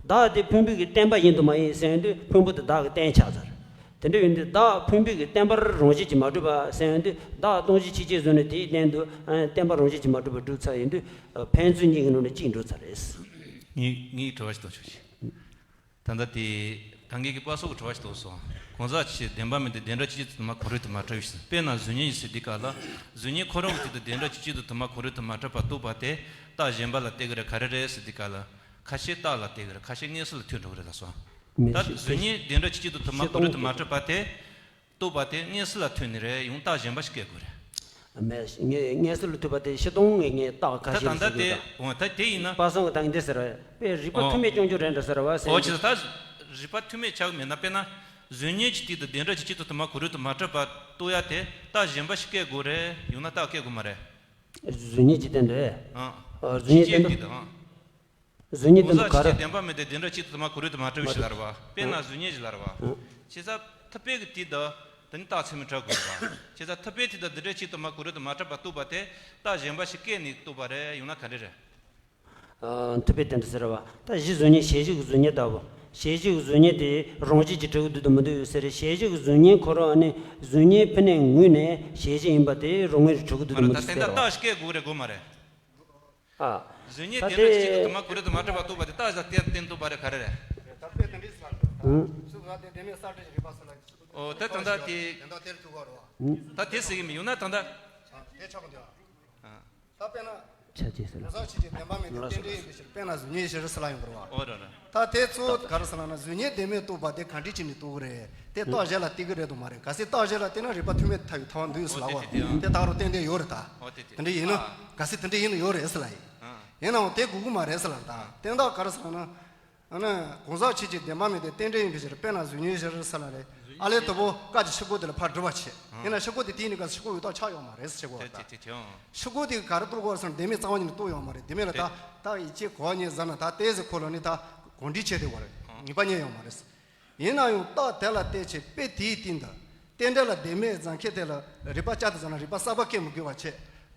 བདག་དེ་ཕུང་པོའི་གི་བརྟེན་པ་ཡིན་དུ་མ་ཡིན་ཟེར་ཡོང་དུས་ཕུང་པོ་དེ་བདག་གི་རྟེན་ཆགས་ཚར། དེ་འདྲ་ཡིན་དུས་བདག་ཕུང་པོའི་གི་བརྟེན་པར་རང་བཞིན་གྱིས་མ་གྲུབ་པ་ཟེར་ཡོང་དུས་བདག་སྟོང་གཞི་བྱས་རྗེས་བཟུང་ནས་དེའི་སྟེང་དུ་ཨ་བརྟེན་པ་རང་བཞིན་གྱིས་མ་གྲུབ་པ་གྲུབ་ཚར་ཡིན་དུས་ཨ་ཕན་ཚུན་གཉིས་ཀྱི་ནང་ནས་གཅིག་འགྲོ་ཚར་རེད། ངའི་ངའི་དྲི་བ་ཞིག་གཏོང་ཆོག་ཅིག་ད་ལྟ་དེ་ད་ངེད་ཀྱི་པ་སོགས་ཀྱི་དྲི་བ་ཞིག་འདུག་སོང་། གང་ཟག་ཆོས་ཅན་བདེན་པ་མིན་ཏེ་བདེན་འབྲེལ་གཅིག་གཅིག་ཏུ་དུ་མ་གང་རུང་དུ་མ་གྲུབ་ཟེར། དཔེར་ན་གཟུགས་བརྙན་ཡིན་ཟེར་དུས་སྐབས་ལ་གཟུགས་བརྙན་ཁོ་རང་གི་སྟེང་དུ་བདེན་འབྲེལ་གཅིག་གཅིག་ཏུ་དུ་མ་གང་རུང་དུ་མ་གྲུབ་པ་རྟོགས་པ་དེ་རྟགས་གཞན་པ་ལ་ལྟོས་ཀྱི་རེད། ག་རེ་རེད་ཟེར་དུས་སྐབས་ལ་ཁ་ཤས་རྟགས་ལ་ལྟོས་ཀྱི་རེད། ཁ་ཤས་མངོན་སུམ་ལ་ཐུག་འགྲོ་གི་རེད་ལགས་སོ། ད་གཟུགས་བརྙན་བདེན་འབྲེལ་གཅིག་གཅིག་ཏུ་དུ་མ་གང་རུང་དུ་མ་གྲུབ་པ་དེ། རྟོགས་པ་དེ་མངོན་སུམ་ལ་ཐུག་ནི་རེད། ཡང་རྟགས་གཞན་པ་ཞིག་བཀལ་དགོས་རེད། མེད། ངས་མངོན་སུམ་ལ་ཐུག་པ་དེ་སྤྱིར་བཏང་ངས་ངས་རྟགས་ཁ་ད་ཤས་ད་ལ་ལྟ་ཟེར་དེ་གི་འོ་ད་དེ་ཡིན་ན། པ་སངས་ཀྱིས་ད་འདི་ཟེར་བས་རིགས་པ་ཨོ་མཐུན་མེད་རྐྱང་རྐྱང་རེད་འདྲ་ཟེར་བ་ཟེར། ཨོ་ཅི་ད་རིགས་པ་མཐུན་མེད་ཆགས་མེད་ན། དཔེར་ན་གཟུགས་བརྙན་གྱི་སྟེང་དུ་བདེན་འབྲེལ་གཅིག་གཅིག་ཏུ་དུ་མ་གང་རུང་དུ་མ་གྲུབ་པ་རྟོགས་ཡ་དེ་རྟགས་གཞན་པ་ཞིག་བཀལ་དགོས་རེད། ཡང་ན་རྟགས་བཀལ་དགོས་མ་རེད། གཟུགས་བརྙན་གྱི་སྟེང་དུ། ཨང་། ཨ་གཟུགས་བརྙན་སྟེང་དུ། སྟེང་དུ་ཨང་། གཟུགས་བརྙན་སྟེང་དུ་ག་རེ། གང་ཟག་ཆོས་ཅན་བདེན་པ་མིན་ཏེ་བདེན་འབྲེལ་གཅིག་ཏུ་དུ་མ་གང་རུང་དུ་མ་གྲུབ་ཞེས་ལབ་རེད་བ། དཔེར་ན་གཟུགས་བརྙན་ཞེས་ལབ་རེད་བ། བྱས་ཙང་ཐུབ་པའི་གི་དེ་དང་དེ་ནི་རྟགས་ཚད་མས་གྲུབ་དགོས་རེད་བ། བྱས་ཙང་ཐུབ་པའི་དེ་དང་བདེན་འབྲེལ་གཅིག་ཏུ་མ་གང་རུང་དུ་མ་གྲུབ་པ་རྟོགས་པ་དེ་རྟགས་གཞན་པ་ཞིག་བཀལ་ནས་རྟོགས་པ་རེད། ཡང་ན་ག་འདྲ་རེད། ཨ་ཐུབ་པའི་དོན་དུ་ཟེར་བ། ད་གཞི་གཟུགས་བརྙན་ཞལ་བཞི་གི་གཟུགས་བརྙན་ལྟ་བུ། ཞལ་བཞི་གི་གཟུགས་བརྙན་དེ་རང་བཞིན་གྱིས་གྲུབ་ཀྱི་འདུག་དང་མི་འདུག་ཟེར། ཞལ་བཞི་གི་གཟུགས་བརྙན་ཁོ་རང་ནི་གཟུགས་བརྙན་ཕི་ནས་ངོས་ནས་ཞལ་བཞི་ཡིན་པ་དེ་རང་ངོས་སུ་གྲུབ་ཀྱི་འདུག་དང་མི་འདུག་ཟེར་བ། ད་དེ་འདྲ་རྟགས་ཤིག་བཀལ་དགོས་རེད་དགོས་མ་རེད། ཨ། གཟུགས་བརྙན་ད་བདེན་འབྲེལ་གཅིག་ཏུ་དུ་མ་གང་རུང་དུ་མ་གྲུབ་པ་རྟོགས་པ་དེ་རྟགས་གཞན་དེར་བརྟེན་རྟོགས་པ་རེད། ག་རེ་རེད། ད་དཔེ་དེ་འདྲའི་ས་རེད། ཨང་། ཚུལ་ཁ་དེ་བདེན་མེད་གསལ་བྲལ་གྱི་རིགས་པ་སུ་ལ་ཞིག་ཨོ་ད་ད་ལྟ་དེ། དེ་འདྲ་དེར་ཐུག་པ་རེད་བ། ད་དེ་ཟེར་གི་མི་ཡོང་ན་ད་ལྟ། དེ་ཆགས་འདུག་ཨ། ད་དཔེར་ན། ཆ་ཅེས་ཟེར་ན། གང་ཟག་ཆོས་ཅན་བདེན་པ་མིན་ཏེ་ལགས་སོ། རྟེན་འབྲེལ་ཡིན་པའི་ཕྱིར། དཔེར་ན་གཟུགས་བརྙན་བཞིར་ཟེར་ལ་ཡོང་གི་རེད་བ། ཨོ་རེད་རེད། ད་དེ་ཚོ་ག་རེ་ཟེར་ལབ་ན་གཟུགས་བརྙན་བདེན་མེད་རྟོགས་པ་དེ་ག་འདྲ་བྱས་ནས་རྟོགས་ཀྱི་རེད། དེ་རྟགས་གཞན་ལ་བརྟེན་གྱི་རེད་དམ་མ་རེད། གལ་སྲིད་རྟགས་གཞན་ལ་བརྟེན་ན་རིགས་པ་མཐུན་མེད་ཐལ་བའི་ཐལ་བ་འདུག་ཟེར་ལབ་པ། ཨོ་དེ་དེ་དེ་ཨང་། དེ་ད་རུང་ཏན་ཏན་ཡོད་རེད་ད། ཨོ་དེ་དེ་དེ་འདྲ་ཡིན་ན། ཨ། གལ་སྲིད་དེ་འདྲ་ཡིན་ན་ཡོད་རེད་ཟེར་ལབ་ཡིན། ཨ། ཡིན་ནའང་དེ་དགོས་ཀྱི་མ་རེད་ཟེར་ལབ་ད། ཨ། དེ་ད་ག་རེ་ཟེར་ལབ་ན། ཨ་ནི་གང་ཟག་ཆོས་ཅན་བདེན་པ་མིན་ཏེ་རྟེན་འབྲེལ་ཡིན་པའི་ཕྱིར། དཔེར་ན་གཟུགས་བརྙན་བཞིར་ཟེར་ལབ་རེད། ཨ་ལས་དོ་པོ་ཀ་གི་ཕྱིར་རྒོལ་དེ་ལ་ཕར་སྒྲུབ་པ་བྱེད། ཨ། ཡིན་ན་ཕྱིར་རྒོལ་དེ་དེའི་ནི་ག་ཕྱིར་རྒོལ་ཡོད་རྟགས་ཆགས་ཡོད་མ་རེད་ཟེར་གོ་བ་ད། དེ་དེ་དེ་ཨང་། ཕྱིར་རྒོལ་དེ་ག་རེ་རྟོགས་དགོས་ཟེར་ན་བདེན་མེད་རྩ་བ་ཉིད་ནས་རྟོགས་ཡོད་མ་རེད། བདེན་མེད་ལ་ད་ད་ཡིད་ཆེས་གོ་བ་ཉིད་ཟ་ན་ད་ལྟས་ཟེར་ཁོ་ལ་ནི་ད་གང་འདྲིས་བྱས་ཏེ་བར་ངེས་པ་རྙེད་ཡོད་མ་རེད། ཡིན་ན་ཡང་རྟགས་དེ་ལ་བལྟས་བྱས་དཔེ་དེའི་སྟེང་དུ་རྟེན་འབྲེལ་ལ་བདེན་མེད་ཙམ་ཁྱེད་དེ་ལ་རིགས་པ་བཅའ་དེ་ཙམ་ན་རིགས་པ་གསར་པ་སྐྱེ་མི་དགོས་པ་བྱས་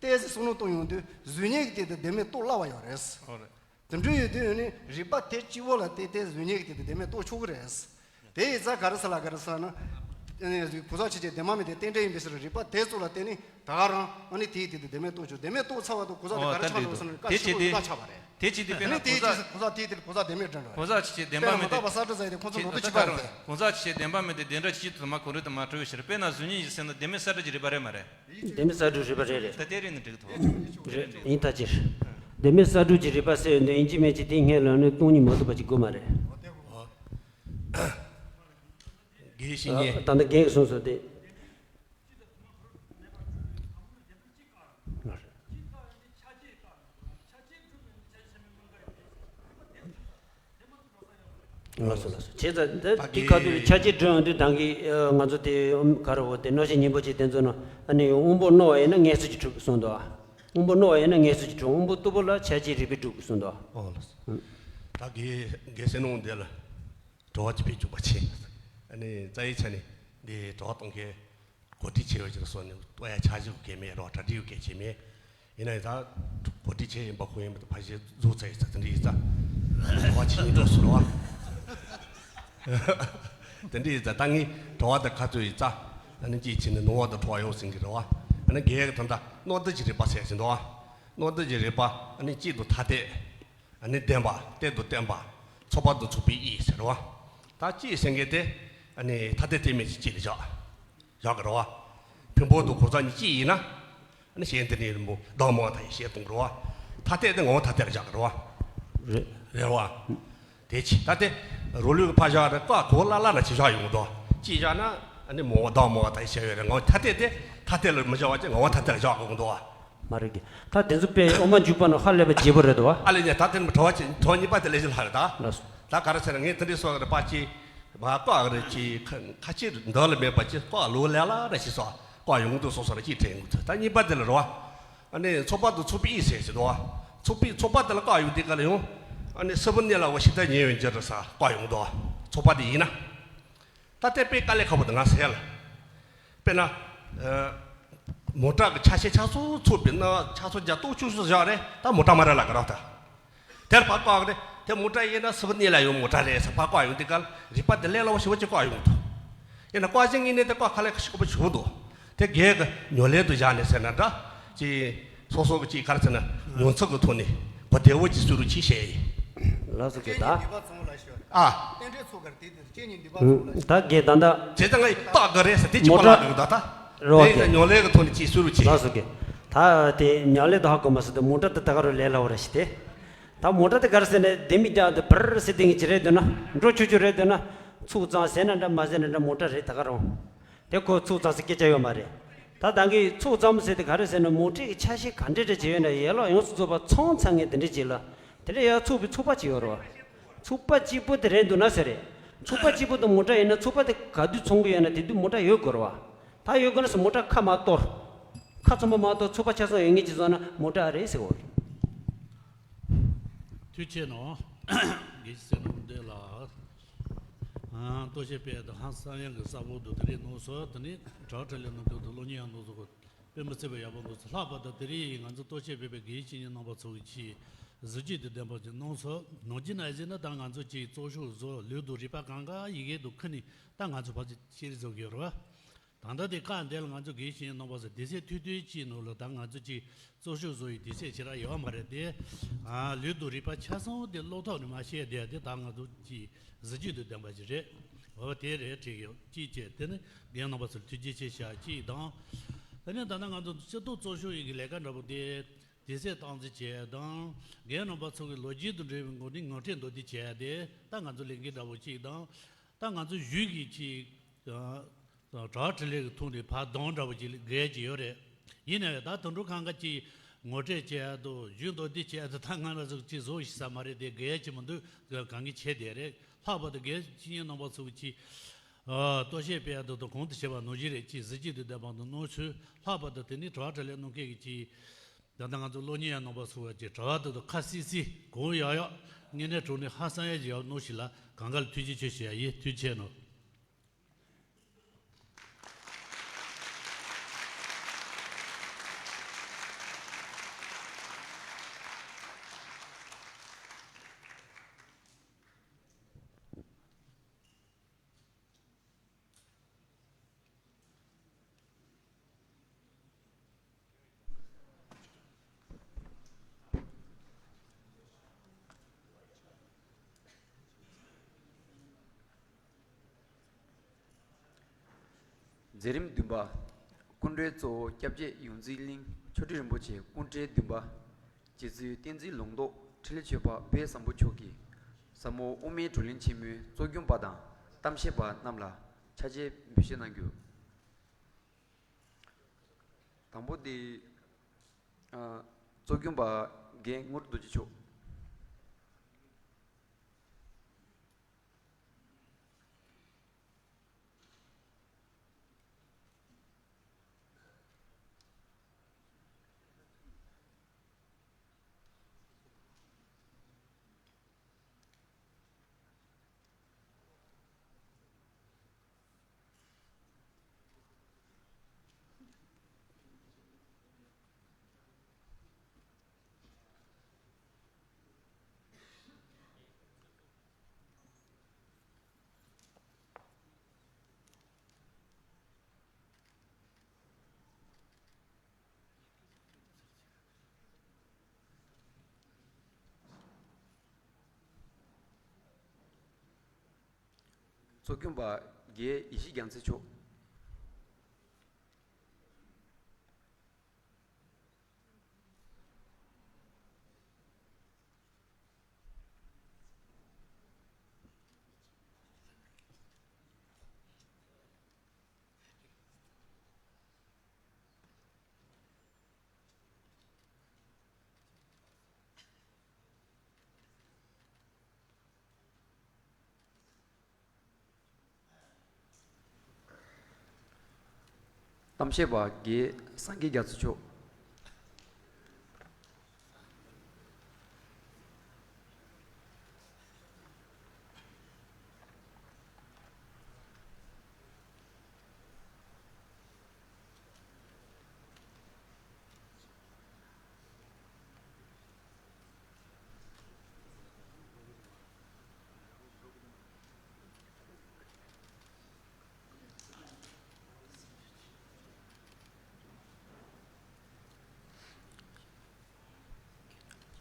ཏེ་ཟེར་བསམ་བློ་གཏོང་ཡོང་དུས་གཟུགས་བརྙན་གྱི་སྟེང་དུ་བདེན་མེད་རྟོགས་སླ་བ་ཡོད་རེད། ཨོ་རེད། དེ་འདྲ་ཡོད་དུས་ནི་རིགས་པ་དེ་གཅིག་པོ་ལ་བལྟས་ཏེ་གཟུགས་བརྙན་གྱི་དེ་དེ་བདེན་མེད་རྟོགས་ཆོག་གི་རེད། དེ་ཡིན་ཙང་ག་རེ་ཟེར་ལ་ག་རེ་ཟེར་ན། ཨ་ནི་གོ་ས་ཆོས་ཅན་བདེན་པ་མེད་དེ་རྟེན་འབྲེལ་ཡིན་པའི་ཕྱིར་རིགས་པ་དེ་ཚོ་ལ་བརྟེན་ནས་ད་ག་རང་ཨ་ནི་དེའི་དེ་དེ་བདེན་མེད་རྟོགས་ཆོག་བདེན་མེད་རྟོགས་ཚར་བ་དང་གོ་ས་དེ་ག་རེ་ཆགས་འགྲོ་ཟེར་ན་བཀའ་ཤི་གོ་བཀའ་ཆགས་པ་རེད། དེ་ཅི་སྟེ་དཔེར་ན་ཨ་ནི་དེའི་གོ་ས་རྗེས་སུ་གོ་ས་དེའི་དེ་གོ་ས་བདེན་མེད་དྲན་འགྲོ། གོ་ས་ཆོས་ཅན་བདེན་པ་མེད་དེ། དཔེར་ན་ད་ལྟ་བ་ས་ཁྲ་ཟེར་དེ་ཁོང་ཚོ་ལོ་དུ་གཅིག་པ་རེད། གོ་ས་ཆོས་ཅན་བདེན་པ་མེད་དེ་བདེན་འདྲ་ཅི་དུ་མ་གོ་རེད་དུ་མ་གྲོལ་ཕྱིར་དཔེར་ན་གཟུགས་བརྙན་ཡིན་ཟེར་ན་བདེན་མེད་གསལ་བསྒྲགས་ཀྱི་རིགས་པ་རེད་མ་རེད། བདེན་མེད་གསལ་བསྒྲགས་རིགས་པ་རེད་རེད། ད་དེ་རིགས་ནི་འགྲིག་ཐུབ། རེད་ཡིན་ད་ཅི། བདེན་མེད་གསལ་བསྒྲགས་ཀྱི་རིགས་པ་ཟེར་ཡོང་དུས་ཡིན་གཅིག་མིན་གཅིག་དེའི་སྔོན་ལ་ནི་སྟོང་ཉིད་མ་རྟོགས་པ་ཅིག་དགོས་མ་རེད། དགེ་བཤེས་གཉེན། ད་ལྟ་རྒན་གྱིས་གསུངས་སོང་སྟེ། ལགས་སོ་ལགས་སོ། བྱས་ཙང་འདི་དེ་ཁ་ཐུག་ལ་ཆ་བྱད་སྒྲུབ་ཡོང་དུས་ད་གིན་ང་ཚོ་དེ་ག་རེ་འོ་དེ་གནོད་བྱེད་གཉེན་པོ་ཅིག་དེ་ཚོ་ནང་ཨ་ནི་དབང་པོ་རྣོ་བ་ཡིན་ན་ངལ་གསོ་ཅིག་གྲུབ་གསུངས་འདུག་ཨ། དབང་པོ་རྣོ་བ་ཡིན་ན་ངལ་གསོ་ཅིག་གྲུབ། དབང་པོ་རྟུལ་པོ་ལ་ཆ་བྱད་རིག་པས་སྒྲུབ་གསུངས་འདུག་ཨ། ཨོ་ལགས་སོ། ད་དགེ་དགེ་བཤེས་ནོ་འདི་ལ་དྲི་བ་ཅིག་ཕུལ་བཅུག་པ་བྱས། ཨ་ནི་རྩ་བའི་ཆ་ནས་འདི་དྲི་བ་གཏོང་མཁན་གོ་སྒྲིག་བྱས་པ་ཅིག་སོང་ནས་ལྟོ་ཡ་ཆ་བཞག་གི་མེད་རོགས་གྲ་སྒྲིག་གི་བྱས་མེད། ཡིན་ན་ཡང་ད་གོ་སྒྲིག་བྱས་ཡིན་པ་ཁོ་ཡིན་པ་ཕ་ཤེས་རྫོགས་ཚར་ཡིན་ཙང་དེ་འདྲ་ཡིན་ཙང་གོ་བ་ཆེ་ཉིན་འགྲོ་སོང་རོགས། དེ་འདྲ་ཡིན་ཙང་ད་ངས་དྲི་བ་དང་ཁ་ཐུག་ཡིན་ཙང་ཨ་ནི་གཅིག་བྱས་ནས་ནོར་བ་དང་འཕྲོ་བ་ཡོང་ཟིན་གི་རེད་བ། ཨ་ནི་རྒན་གྱི་ད་ལྟ་སྣོད་ལྡན་གྱི་རིགས་པ་ཟེར་བཞིན་འདུག་བ། སྣོད་ལྡན་གྱི་རིགས་པ་ཨ་ནི་གཅིག་ཏུ་ཐ་དད། ཨ་ནི་ལྡན་པ་གཏན་དུ་བརྟན་པ། ཚོགས་པ་དང་ཚོགས་པའི་དབྱིངས་ཟེར་བ། ད་གཅིག་ཟེར་མཁན་དེ་ཨ་ནི་ཐ་དད་གཏན་མེད་ཀྱི་གཅིག་ལ་བཞག་བཞག་གི་རེད་བ། ཕུང་པོ་དང་གང་ཟག་གཉིས་གཅིག་ཡིན་ན། ཨ་ནི་གཞན་དེ་ནི་མོ་བདག་མེད་པ་ཐལ་ཞེས་གཏོང་གི་རེད་བ། ཐ་དད་དེ་ངོ་བོ་ཐ་དད་ལ་བཞག་གི་རེད་བ། རེད། རེད་བ། དེ་ཅི་ད་དེ་རོ་ལུས་ཀྱི་ཕར་བཞག་རེད། ཀ་གོ་ལ་ལ་ལ་ཅི་བཞག་ཡོང་གི་འདུག་གཅིག་བཞག་ན་ཨ་ནི་མོ་བདག་མེད་པ་ཐལ་ཞེས་ཡོད་རེད། ངོ་ཐ་དད་དེ་ཐ་དད་ལ་མི་བཞག་པ་ཅིག་ངོ་བོ་ཐ་དད་ལ་བཞག་དགོས་ཀྱི་འདུག་བ། མ་རེད་གི། ད་དེ་ཚོ་དཔེ་དབུ་མ་འཇུག་པ་ནང་ཧ་ལས་པ་བརྗེ་པོ་རེད་དོ། ཨ་ལས་ཉེ་ད་དེ་ནི་གྲོགས་ཅིག་གྲོགས་གཉིས་པ་དེ་ལས་ཅི་ལྷག་རེད་ད། ལགས་སོ། ད་ག་རེ་ཟེར་ན་ངས་དེ་འདྲའི་སོགས་རེད་པ་ཅིག་མ་བཀག་རེད་ཅིག་ཁ་ཁ་ཅིག་འདི་ལ་མེད་པ་ཅིག་བཀག་ལོ་ལས་ལ་རེ་ཞིག་སོགས་བཀག་ཡོང་དུ་སོ་སོ་རེ་ཅིག་དྲན་ཡོང་དུ། ད་གཉིས་པ་དེ་ལ་རེད་བ། ཨ་ནི་ཚོགས་པ་དང་ཚོགས་པའི་དབྱིངས་ཟེར་ཞིག་འདུག་བ། ཚོགས་པའི་ཚོགས་པ་དེ་ལ་བཀག་ཡོང་དུས་ག་ལ་ཡོང་། ཨ་ནི་སྲིད་པ་གནས་ལ་བ་ཞིག་ད་ཉེ་བའི་འགྱུར་རེད་ས་བཀག་ཡོང་དུ་བ། ཚོགས་པ་དེ་ཡིན་ན། ད་ལྟའི་དཔེ་དཀའ་ལས་ཁག་པོ་དེ་ང་ཟེར་ལ། དཔེར་ན། ཨ། མོ་ཊ་གི་ཆ་ཤས་ཆ་ཚང་ཚུགས་པའི་ན་ཆ་ཚང་རྒྱ་སྟོབས་ཆུང་ཤོས་བཞག་རེད་ད་མོ་ཊ་མ་རེད་ལ་ག་ར་ད། དེར་ཕར་བཀག་རེད་དེ་མོ་ཊ་ཡིན་ན་སྲིད་པ་གནས་ལ་ཡོད་མོ་ཊ་རེད་ཟེར་ཕར་བཀག་ཡོང་དུས་ག་ལ་རིགས་པ་དེ་ལས་སླ་བོ་ཞེ་པོ་ཅིག་བཀག་ཡོང་འདུག་ཡིན་ན་བཀག་ཅིང་ངེས་གནས་དེ་བཀག་ཁ་ལས་ཁ་ཤས་ཁག་པོ་ཞིག་འདུག་དེ་རྒྱས་ཀྱི་ཉོན་ལས་དུ་བཞག་ནས་ཟེར་ན་འདྲ། ཅིག་སོ་སོ་གི་ཅིག་ག་རེ་ཟེར་ན་མྱོང་ཚོར་གྱི་ཐོག་ནས་གོ་བདེ་བོ་ཅིག་བཟོ་རོགས་གྱིས་ཞེས་ཡིན། ལགས་སོ་གི་ད། ཨ། རྟེན་འབྲེལ་ཚོགས་ཀར་དེ་དེ་རྐྱེན་གཉིས་འདུས་པ་ཚོགས་ལ་ཞུ། ད་གི་ད་ད། བྱས་ཙང་ང་ཡི་རྟགས་ག་རེ་ཟེར་དེ་གཅིག་པ་ལགས་གི་ད་ད། རོ་དེ་གི། ཡིན་ན་ཉོན་ལས་གི་ཐོག་ནས་ཅིག་བཟོ་རོགས་གྱིས། ལགས་སོ་གི། ད་དེ་ཉོན་ལས་ད་ཧ་གོ་མ་སོང་དེ་མོ་ཊ་དེ་ད་ག་རུ་ལས་སླ་བོ་ར་ཞིག་དེ། ད་མོ་ཊ་དེ་ག་རེ་ཟེར་ན་དེ་མི་རྒྱག་དེ་བར་ཟེར་དེ་ངེས་ཀྱི་རེད་འདུག་ན་འགྲོ་ཆུ་ཆུ་རེད་འདུག་ན། ཚུགས་གཙང་ཟེར་ན་འདྲ་མ་ཟེར་ན་འདྲ་མོ་ཊ་རེད་ད་ག་རུ། དེ་ཁོ་ཚུགས་གཙང་ཟེར་སྐད་ཆ་ཡོད་མ་རེད། ད་ད་གི་ཚུགས་གཙང་ཟེར་དེ་ག་རེ་ཟེར་ན་མོ་ཊ་གི་ཆ་ཤས་ག་འདྲ་འདྲ་བྱས་ཡོད་ན་ཡན་ལག་ཡོངས་སུ་རྫོགས་པ་ཚང་ཚང་ངེས་དེ་འདྲ་བྱས་ལ། དེ་འདྲ་ཡ་ཚུགས་པའི་ཚུགས་པ་གཅིག་ཡོད་རེད་བ། ཚུགས་པ་གཅིག་པུ་དེ་རེད་འདུག་ན་ཟེར་རེད། ཚུགས་པ་གཅིག་པུ་དང་མོ་ཊ་ཡིན་ན་ཚུགས་པ་དེ་ག་དུས་ཚང་གི་ཡོད་ན་དེ་དུས་མོ་ཊ་ཡོད་དགོས་རེད་བ། ད་ཡོད་དགོས་ན་ཟེར་མོ་ཊ་ཁ་མ་གཏོར། ཁ་ཚང་མ་མ་གཏོར་ཚུགས་པ་ཆ་ཚང་ཡོད་ངེས་ཅིག་བཟོ་ན་མོ་ཊ་རེད་ཟེར་བ་རེད། ཐུགས་རྗེ་ཆེ་གནང་། དགེ་བཤེས་ནོར་བུ་ལགས། ཨ། ལྟོ་ཆས་དཔེ་དང་ཧང་སང་ཡང་གི་གསལ་པོ་འདུག་དེ་རིང་གནང་སོང་། དེ་ནི་དྲག་ཁྲ་ལས་ནང་དུ་དུ་ལོ་གཉིས་ཡང་གནང་སོང་གི། དཔེ་མི་སྲིད་པ་ཡག་པོ་འདུག་ལྷག་པར་དུ་དེ་རིང་ང་ཚོ་ལྟོ་ཆས་དཔེ་དཔེ་དགེ་བཤེས་གཉེན་རྣམ་པ་ཚོ་གི་ཆེད་གཟི་བརྗིད་དང་ལྡན་པ་ཅིག་གནང་སོང་། ནང་ཅི་ན་ཟེར་ན་ད་ང་ཚོ་ཅིག་གཙོ་ཤོག་བཟོ་ལུས་དང་རིག་པ་གང་ག་ཡི་གེ་དུ་ཁུ་ནི་ད་ང་ཚོ་ཕལ་ཆེར་ཤེས་རིག་བཟོ་གི་ཡོད་རེད་བ། ད་ལྟ་དེ་ཁ་འདས་ལ་ང་ཚོ་དགེ་བཤེས་རྣམ་པ་ཚོ་དུས་ཚོད་ཐུང་ཐུང་ཅིག་ནང་ལ་ད་ང་ཚོ་ཅིག་གཙོ་ཤོག་བཟོ་ཡི་དུས་ཚོད་ཞེ་དྲག་ཡོད་མ་རེད་དེ། ཨ། ལུས་དང་རིག་པ་ཆ་ཚང་དེ་བློ་ཐོག་ནས་མ་བཤད་བསྡད་དེ་ད་ང་ཚོ་ཅིག་གཟི་བརྗིད་དང་ལྡན་པ་ཞིག་རེད། འོ་དེ་རེད་དྲན་གི་ཡོད། གཅིག་བྱས་དེ་ནི་རྒན་རྣམ་པ་ཚོར་ཐུགས་རྗེ་ཆེ་ཞུ་ཡ་གཅིག་དང་། དེ་ནས་ད་ལྟ་ང་ཚོ་སྤྱི་ཚོགས་གཙོ་ཤོག་ཡིན་གི་ལས་ཀ་འདྲ་པོ་དེ་དུས་ཚོད་སྟངས་འཛིན་བྱས་དང་རྒན་རྣམ་པ་ཚོ་གི་ལོ་རྒྱུས་དང་འབྲེལ་བའི་ངོ་ནས་ངོ་སྤྲོད་མདོར་བསྡུས་བྱས་དེ་ད་ང་ཚོ་ལས་འགན་འདྲ་པོ་གཅིག་དང་། ད་ང་ཚོ་གཞུང་གི་ཅིག་ཨ། དྲག་དྲི་ལས་ཀྱི་ཐོག་ནས་ཕར་གདོང་འདྲ་པོ་ཅིག་འགལ་གྱི་ཡོད་རེད། ཡིན་ནའི་ད་དུང་འགྲོ་གང་ག་ཅིག་ངོ་སྤྲོད་བྱས་ཡ་དང་གཞུང་མདོར་བསྡུས་བྱས་ཡ་དང་ད་ང་རང་ཚོ་ཅིག་བཟོ་ཤེས་ས་མ་རེད་དེ་འགལ་གྱི་མི་འདུག་གང་གི་བྱས་བསྡད་རེད། ལྷག་པར་དུ་དགེ་བཤེས་གཉེན་རྣམ་པ་ཚོ་ཅིག་ཨ། ལྟོ་ཆས་སྤེལ་ཡ་དང་དང་གོང་དུ་བཤད་པ་ནང་བཞིན་རེད། ཅིག་གཟི་བརྗིད་དང་ལྡན་པ་དང་གནང་ཚུལ་ལྷག་པར་དུ་དེ་ནི་དྲག་དྲི་ལས་གནང་མཁན་གྱི་ཅིག་ད་ལྟ་ང་ཚོ་སློབ་གཉེར་ཡ་རྣམ་པ་ཚོ་བ་ཅིག་དྲི་བ་དེ་ཚོ་ཁ་སིག་སིག་གང་ཡག་ཡག་དངོས་གནས་དྲང་གནས་ཧ་སང་ཡ་ཅིག་ཡག་གནང་ཞིག་ལ་གང་ག་ལ་ཐུགས་རྗེ་ཆེ་ཞུ་ཡ་ཡིན། ཐུགས་རྗེ་ཆེ་གནང་། མཛད་རིམ་བདུན་པ། སྐུ་མགྲོན་གཙོ་བོ་སྐྱབས་རྗེ་ཡོངས་འཛིན་གླིང་ཆོས་སྒྲོན་རིན་པོ་ཆེ་སྐུ་ཕྲེང་བདུན་པ། རྗེ་བཙུན་བསྟན་འཛིན་ལུང་རྟོགས་འཕྲིན་ལས་ཆོས་འཕགས་དཔལ་བཟང་པོ་མཆོག་གིས་ཟབ་མོ་དབུ་མའི་བགྲོ་གླེང་ཆེན་མོའི་གཙོ་སྐྱོང་པ་དང་གཏམ་བཤད་པ་རྣམས་ལ་ཕྱག་འཚལ་འབུལ་བཞེས་གནང་རྒྱུ། དང་པོ་དེ། ཨ། གཙོ་སྐྱོང་པ་རྒན་དངོས་གྲུབ་རྡོ་རྗེ་མཆོག་གཙོ་སྐྱོང་པ་རྒན་ཡེ་ཤེས་རྒྱལ་མཚན་མཆོག་གཏམ་བཤད་པ་རྒན་སངས་རྒྱས་རྒྱ་མཚོ་མཆོག་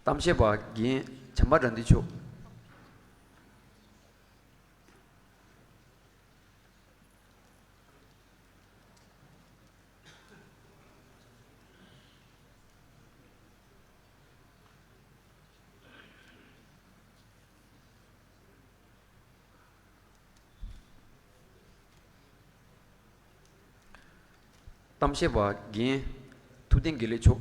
གཏམ་བཤད་པ་རྒན་བྱམས་པ་དགྲ་འདུལ་མཆོག་གཏམ་བཤད་པ་རྒན་ཐུབ་བསྟན་དགེ་ལེགས་མཆོག་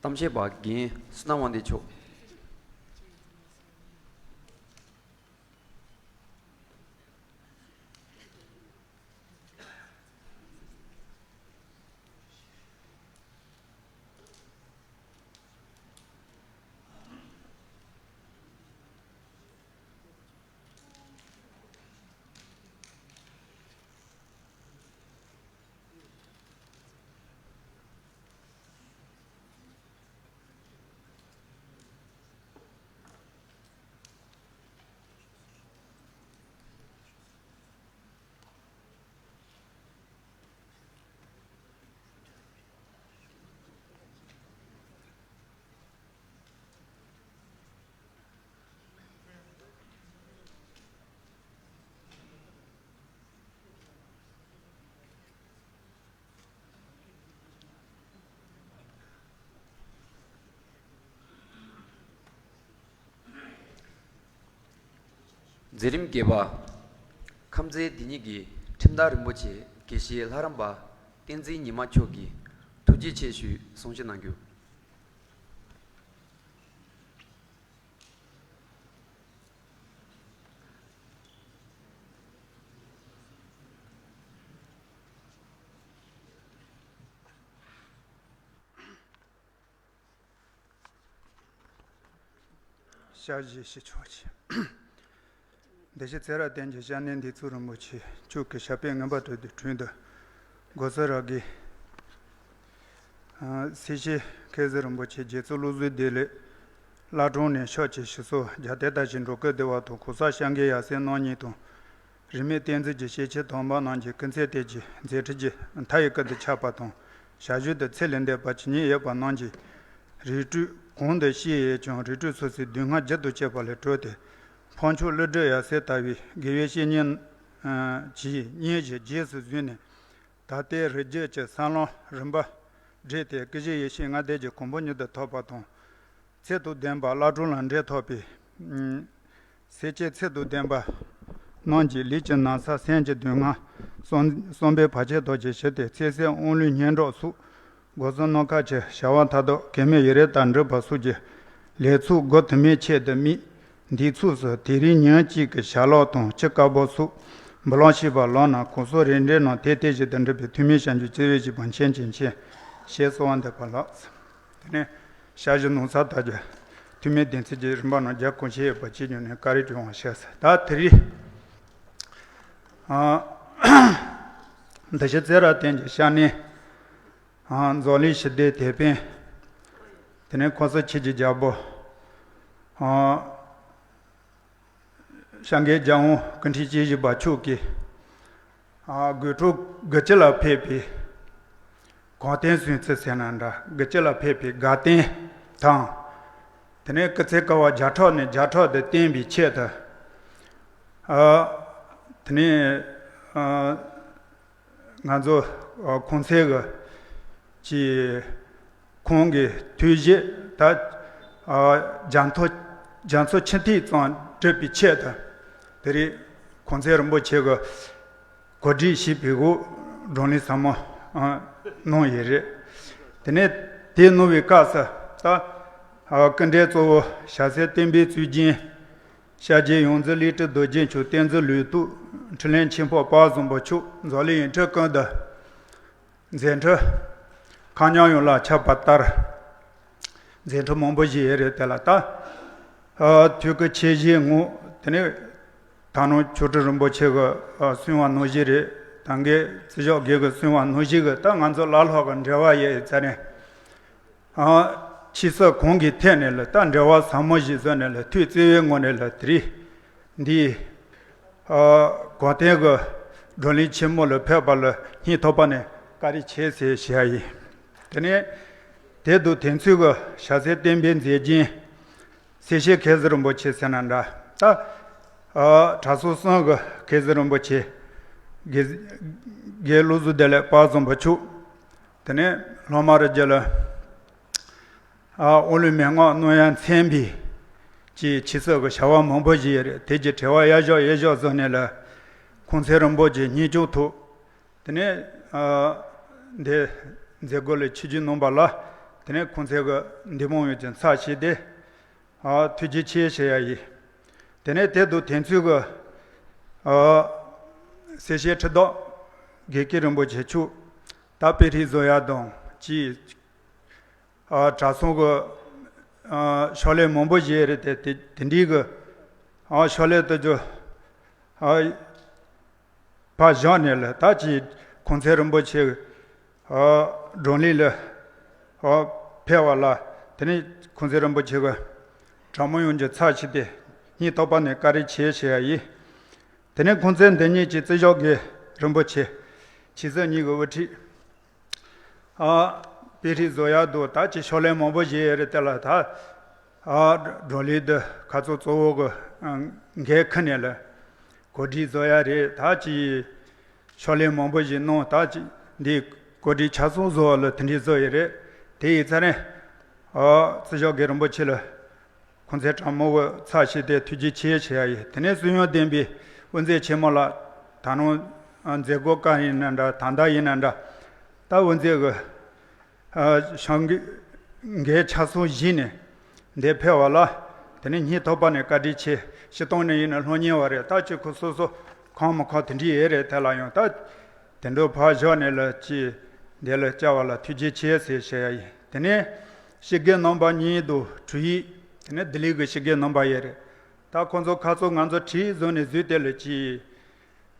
གཏམ་བཤད་པ་རྒན་བསོད་ནམས་དབང་ལྡན་མཆོག་མཛད་རིམ་བརྒྱད་པ། ཁམས་ཚན་འདི་ཉིད་ཀྱི་ཁྲིམས་བདག་རིན་པོ་ཆེ་དགེ་བཤེས་ལྷ་རམས་པ་བསྟན་འཛིན་ཉི་མ་མཆོག་གིས་ཐུགས་རྗེ་ཆེ་ཞུའི་གསུང་བཤད་གནང་རྒྱུ། ཞབས་ཞུ་ཞུ་ཆོག་ཆེ། བདེ་གཤེགས་ཚེ་རབས་བརྟན་གྱི་སྐྱབས་གནས་འདི་ཚུ་རིན་པོ་ཆེ་མཆོག་གི་ཞབས་པད་མངོན་པར་དུ་དུ་དྲུང་དུ་གོ་ས་ར་གི། ཨ། སྲས་ཆེན་མཁས་བཙུན་རིན་པོ་ཆེ་རྗེ་བཙུན་བློ་བཟང་བདེ་ལེགས། བླ་བྲང་ནས་ཕྱག་ཕྱིད་ཞུ་སོགས་རྒྱལ་བསྟན་དར་ཞིང་འགྲོ་ཀུན་བདེ་བ་དང་གོང་ས་སྐྱབས་མགོན་ཡབ་སྲས་རྣམ་གཉིས་དང་། རིས་མེད་བསྟན་འཛིན་གྱི་སྐྱེས་ཆེན་དམ་པ་རྣམས་ཀྱི་སྐུ་ཚེ་དེ་རྗེས་མཛད་འཕྲིན་གྱི་མཐའ་ཡས་སྐུ་དུ་ཁྱབ་པ་དང་། ཞབས་ཞུ་དུ་ཚེ་ལས་འདས་པ་ཇི་སྙེད་ཡོད་པ་རྣམས་ཀྱི་རིགས་རུས་གོང་དུ་བཤད་ཡོད་ཀྱང་རིགས་རུས་སོ་སོའི་སྡུག་བསྔལ་རྒྱུ་དང་བཅས་པ་ལས་གྲོལ་ཏེ། འཕགས་མཆོག་ཀླུ་སྒྲུབ་ཡབ་སྲས་ལྟ་བུའི་དགེ་བའི་བཤེས་གཉེན་གྱིས་སྙན་ཞིང་རྗེས་སུ་བཟུང་ནས། ད་ལྟའི་རིགས་རྒྱུད་ཀྱི་ས་ལམ་རིམ་པ་བསྒྲིགས་ཏེ་སྐུ་བཞི་ཡེ་ཤེས་ལྔ་ལྡན་གྱི་གོ་འཕང་མྱུར་དུ་ཐོབ་པ་དང་། ཚེ་དང་ལྡན་པ་བླ་སྲོག་ལ་འབྲེལ་ཐོགས་པའི་སེམས་ཅན་ཚེ་དང་ལྡན་པ་རྣམས་ཀྱི་ལུས་ཀྱི་ན་ཚ་སེམས་ཀྱི་སྡུག་བསྔལ་བསམ་བསམ་པའི་བར་ཆད་དག་ཅིག་ཞི་སྟེ་ཚེ་སྲིད་དབང་ལུས་སྙན་གྲགས་སོགས་སྒོ་གསུམ་ནམ་མཁའ་ཁྱབ་བྱ་བ་མཐའ་དག་གེགས་མེད་ཡུན་རིང་དུ་འགྲུབ་པ་སོགས་ཀྱི་ལེགས་ཚོགས་དགུ་དུ་མའི་ཆེད་དུ་དམིགས། འདི་ཚོགས་སུ་དེ་རིང་ཉིན་གཅིག་གི་ཞལ་ལག་དང་ཆུ་དཀར་པོ་སོགས་འབུལ་ལམ་ཞུས་པ་ལགས་ན། གང་ཟག་རེ་རེ་རྣམས་དེ་དེ་བཞིན་དུ་འགྲུབ་པའི་ཐུགས་སྨོན་བྱང་ཆུབ་སྩོལ་བའི་བཞེད་པ་མཁྱེན་ཅིང་མཁྱེན། ཞེས་གསོལ་བ་འདེབས་པ་ལགས། དེ་ནས་ཞབས་ཞུ་གནང་ས་དག་གི་ཐུགས་སྨོན་བདེན་ཚིག་གི་རིམ་པ་ནང་རྒྱ་གོང་ཆེ་ཡོད་པ་ཅིག་ཉོན་ནས་བཀའ་དྲིན་དྲན་བ་ཞེས་ཟེར། ད་དེ་རིང་ཨ་འདི་ཕྱི་རྩེ་ར་བསྟན་གྱི་ཤར་ནས་ཨ་འཛམ་གླིང་ཞི་བདེའི་དེད་དཔོན། དེ་ནས་ཁོ་ཚོ་ཁྱེད་ཀྱི་རྒྱལ་པོ། ཨ་སྐྱབས་མགོན་རྒྱལ་དབང་སྐུ་ཕྲེང་བཅུ་བཞི་པ་མཆོག་གིས། ཨ་དགོང་དྲོ་དགུ་བཅུ་ལ་ཕེབས་པའི་གོང་བསྟན་སྲུང་བརྩི་ཟེར་ན་འདྲ། དགུ་བཅུ་ལ་ཕེབས་པའི་དགའ་སྟོན་དང་། དེ་ནས་སྐུ་ཚེ་བསྐལ་པ་བརྒྱ་ཕྲག་ནས་བརྒྱ་ཕྲག་ཏུ་བརྟན་པའི་ཆེད་དུ། ཨ་དེ་ནས་ཨ་ང་ཚོ་ཨ་གོང་ཚད་གི་ཀྱི་ཁོང་གི་ཐུགས་བཞེད་ད་ཨ་རྒྱ་མཚོ་རྒྱ་མཚོ་ཆུ་ཐིགས་ཙམ་འགྲུབ་པའི་ཆེད་དུ། དེ་རིང་གོང་ཚད་རིན་པོ་ཆེ་གི་གོ་སྒྲིག་བྱས་པའི་འོག་བགྲོ་གླེང་ཟབ་མོ་ཨ་གནང་ཡོད་རེད། དེ་ནས་དེ་གནང་བའི་སྐབས་སུ་ད་ཨ་སྐུ་མགྲོན་གཙོ་བོ་ཞྭ་སེར་བསྟན་པའི་གཙུག་རྒྱན། སྐྱབས་རྗེ་ཡོངས་འཛིན་ལེགས་སྤྲུལ་རྡོ་རྗེ་མཆོག་བསྟན་འཛིན་ལུང་རྟོགས། འཕྲིན་ལས་ཆེན་པོ་དཔལ་བཟང་པོ་མཆོག་འཛམ་གླིང་ཡིག་འཕྲུལ་ཀུན་ཏུ་མཛད་འཕྲིན་མཁའ་མཉམ་ཡོངས་ལ་ཁྱབ་པ་ལྟར། མཛད་འཕྲིན་མང་པོ་ཞིག་ཡོད་རེད། དེ་ལ་ད་ཨ་ཐུགས་ཀྱི་ཆེ་བཞེས་ངོ་། དེ་ནས་ད་ནང་མཆོག་སྤྲུལ་རིན་པོ་ཆེ་གི་ཨ་གསུང་བ་ནང་བཞིན་རེད། ད་གིན་བརྩི་བཞག་དགེ་གི་གསུང་བ་ནང་བཞིན་གི་ད་ང་ཚོ་བླ་སློབ་གི་འབྲེལ་བ་ཡོད་ཡོད་ཙང་ནས། ཨ་ཕྱི་སྲིད་གང་གི་ཐད་ནས་ལ་ད་འབྲེལ་བ་ཟབ་མོ་ཞིག་བཟོས་ནས་ལ་ཐུགས་བརྩེ་བའི་ངང་ནས་ལ་དེ་རིང་འདི་ཨ་གོང་བསྟན་གྱི་བགྲོ་གླེང་ཆེན་མོ་ལ་ཕེབས་པ་ལ་སྙིང་ཐག་པ་ནས་བཀའ་དྲིན་ཆེ་ཟེར་ཞུ་ཡ་ཡིན། དེ་ནས་དེ་དང་དེ་ཚོད་ཀྱི་ཞྭ་སེར་བསྟན་པའི་མཛེས་རྒྱན། སེར་བྱེས་མཁས་ཟུར་རིན་པོ་ཆེ་ཟེར་ན་འདྲ། ད་ཨ་གྲྭ་ཚང་གསུམ་གྱི་མཁས་ཟུར་རིན་པོ་ཆེ། དགེ་དགེ་བློ་གཟུ་བདེ་ལེགས་དཔལ་བཟང་པོ་མཆོག་དེ་ནས་སློབ་མ་རུ་རྒྱུད་ལ་ཨ་དབང་ལུང་མན་ངག་གནང་ཡ་མཚན་པའི་ཀྱི་ཕྱི་སྲིད་ཀྱི་བྱ་བ་མང་པོ་ཞིག་ཡོད་རེད། དེ་གྱི་བྲེལ་བ་ཡར་བཞག་ཡར་བཞག་བཟོས་ནས་ལ་གོང་ཚད་རིན་པོ་ཆེ་སྙིང་སྐྱོང་ཐོག་དེ་ནས་ཨ་འདི་མཛད་སྒོ་ལ་ཆིབས་བསྒྱུར་གནང་བ་ལ་དེ་ནས་གོང་ཚད་ཀྱི་འདུས་མང་ཡོངས་ཀྱི་ཚབ་བྱས་ཏེ་ཨ་ཐུགས་རྗེ་ཆེ་ཞུ་ཡ་ཡིན། དེ་ནས་དེ་དང་དེ་ཚོད་ཀྱི་ཨ་སེར་བྱེས་ཁྲི་བདག་དགེ་བསྐོས་རིན་པོ་ཆེ་མཆོག་ད་དཔེ་ཁྲིད་བཟོ་ཡ་དང་ཅིག་ཨ་གྲྭ་ཚང་གི་ཨ་ཕྱག་ལས་མང་པོ་བཞེས་རེད་དེ། དེ་དེ་འདྲའི་གི་ཨ་ཕྱག་ལས་དུ་རྒྱུ་ཨ་ཕར་བཞག་ནས་ལ་ད་ཅིག་གོང་ཚད་རིན་པོ་ཆེ་ཨ་བགྲོ་གླེང་ལ་ཨ་ཕེབས་པ་ལ་དེ་ནས་གོང་ཚད་རིན་པོ་ཆེ་གི་གྲྭ་མང་ཡོངས་ཀྱི་ཚབ་བྱས་ཏེ་སྙིང་ཐག་པ་ནས་བཀའ་དྲིན་ཆེ་ཞུ་ཡ་ཡིན། དེ་ནས་གོང་ཚད་འདི་ཉིད་ཀྱི་བརྩི་བཞག་དགེ་རིན་པོ་ཆེ་ཕྱི་སྲིད་གཉིས་ཀྱི་དབུ་ཁྲིད། ཨ་དཔེ་ཁྲིད་བཟོ་ཡག་འདུག་ད་ཅི་ཕྱག་ལས་མང་པོ་བཞེས་ཡོད་རེད། དེ་ལ་ད་ཨ་བགྲོ་གླེང་འདི་ཁ་ཚོ་གཙོ་བོ་གི་ཨ་འགན་ཁུར་ནས་ལ་གོ་སྒྲིག་བཟོ་ཡག་རེད། ད་ཅི་ཕྱག་ལས་མང་པོ་ཞིག་གནང་། ད་ཅི་འདི་གོ་སྒྲིག་ཆ་ཚང་བཟོ་བ་ལ་དེ་འདྲའི་བཟོ་ཡོད་རེད། དེ་ཡིན་ཚེ་ནས་ཨ་བརྩི་བཞག་དགེ་རིན་པོ་ཆེ་ལ་གོང་ཚད་གྲངས་མང་བོ་ཚབ་བྱས་ཏེ་ཐུགས་རྗེ་ཆེ་ཞུ་ཡ་ཡིན། དེ་ནས་སྲིད་སྐྱོང་ལྡན་པའི་དབུ་མཛད་ཆེན་མོ་ལགས་ད་ནང་མཛད་སྒོ་གང་ཡིན་ན་འདྲ། ད་ལྟ་ཡིན་ན་འདྲ། ད་དབུ་མཛད་གི་ཨ་བྱང་གི་འགན་ཆ་ཚང་བཞེས་ནས་འདིར་ཕེབས་པ་ལ་དེ་ནས་སྙིང་ཐག་པ་ནས་བཀའ་དྲིན་ཆེ། སྤྱིར་བཏང་ནས་ཡིན་ན་སློབ་གཉེར་བ་རེད། ད་ཅི་ཁོ་སོ་སོ་ཁོམ་མི་ཁོམ་དེ་འདྲ་ཡོད་རེད། དེ་ལ་ཡང་ད་དེ་འདྲ་ཕར་བཞག་ནས་ལ་ཅི་འདི་ལ་བཅར་བ་ལ་ཐུགས་རྗེ་ཆེ་ཟེར་ཞུ་ཡ་ཡིན། དེ་ནས་སྤྱི་སྒེར་རྣམ་པ་གཉིས་དང་དྲུང་ཡིག་དེ་ནས་ལྡི་ལི་གི་སྤྱི་སྒེར་རྣམ་པ་ཡོད་རེད། ད་ཁོང་ཚོ་ཁ་ཚོ་ང་ཚོ་གྲོས་བཟོས་ནས་བཟོས་དེ་ལ་ཅི་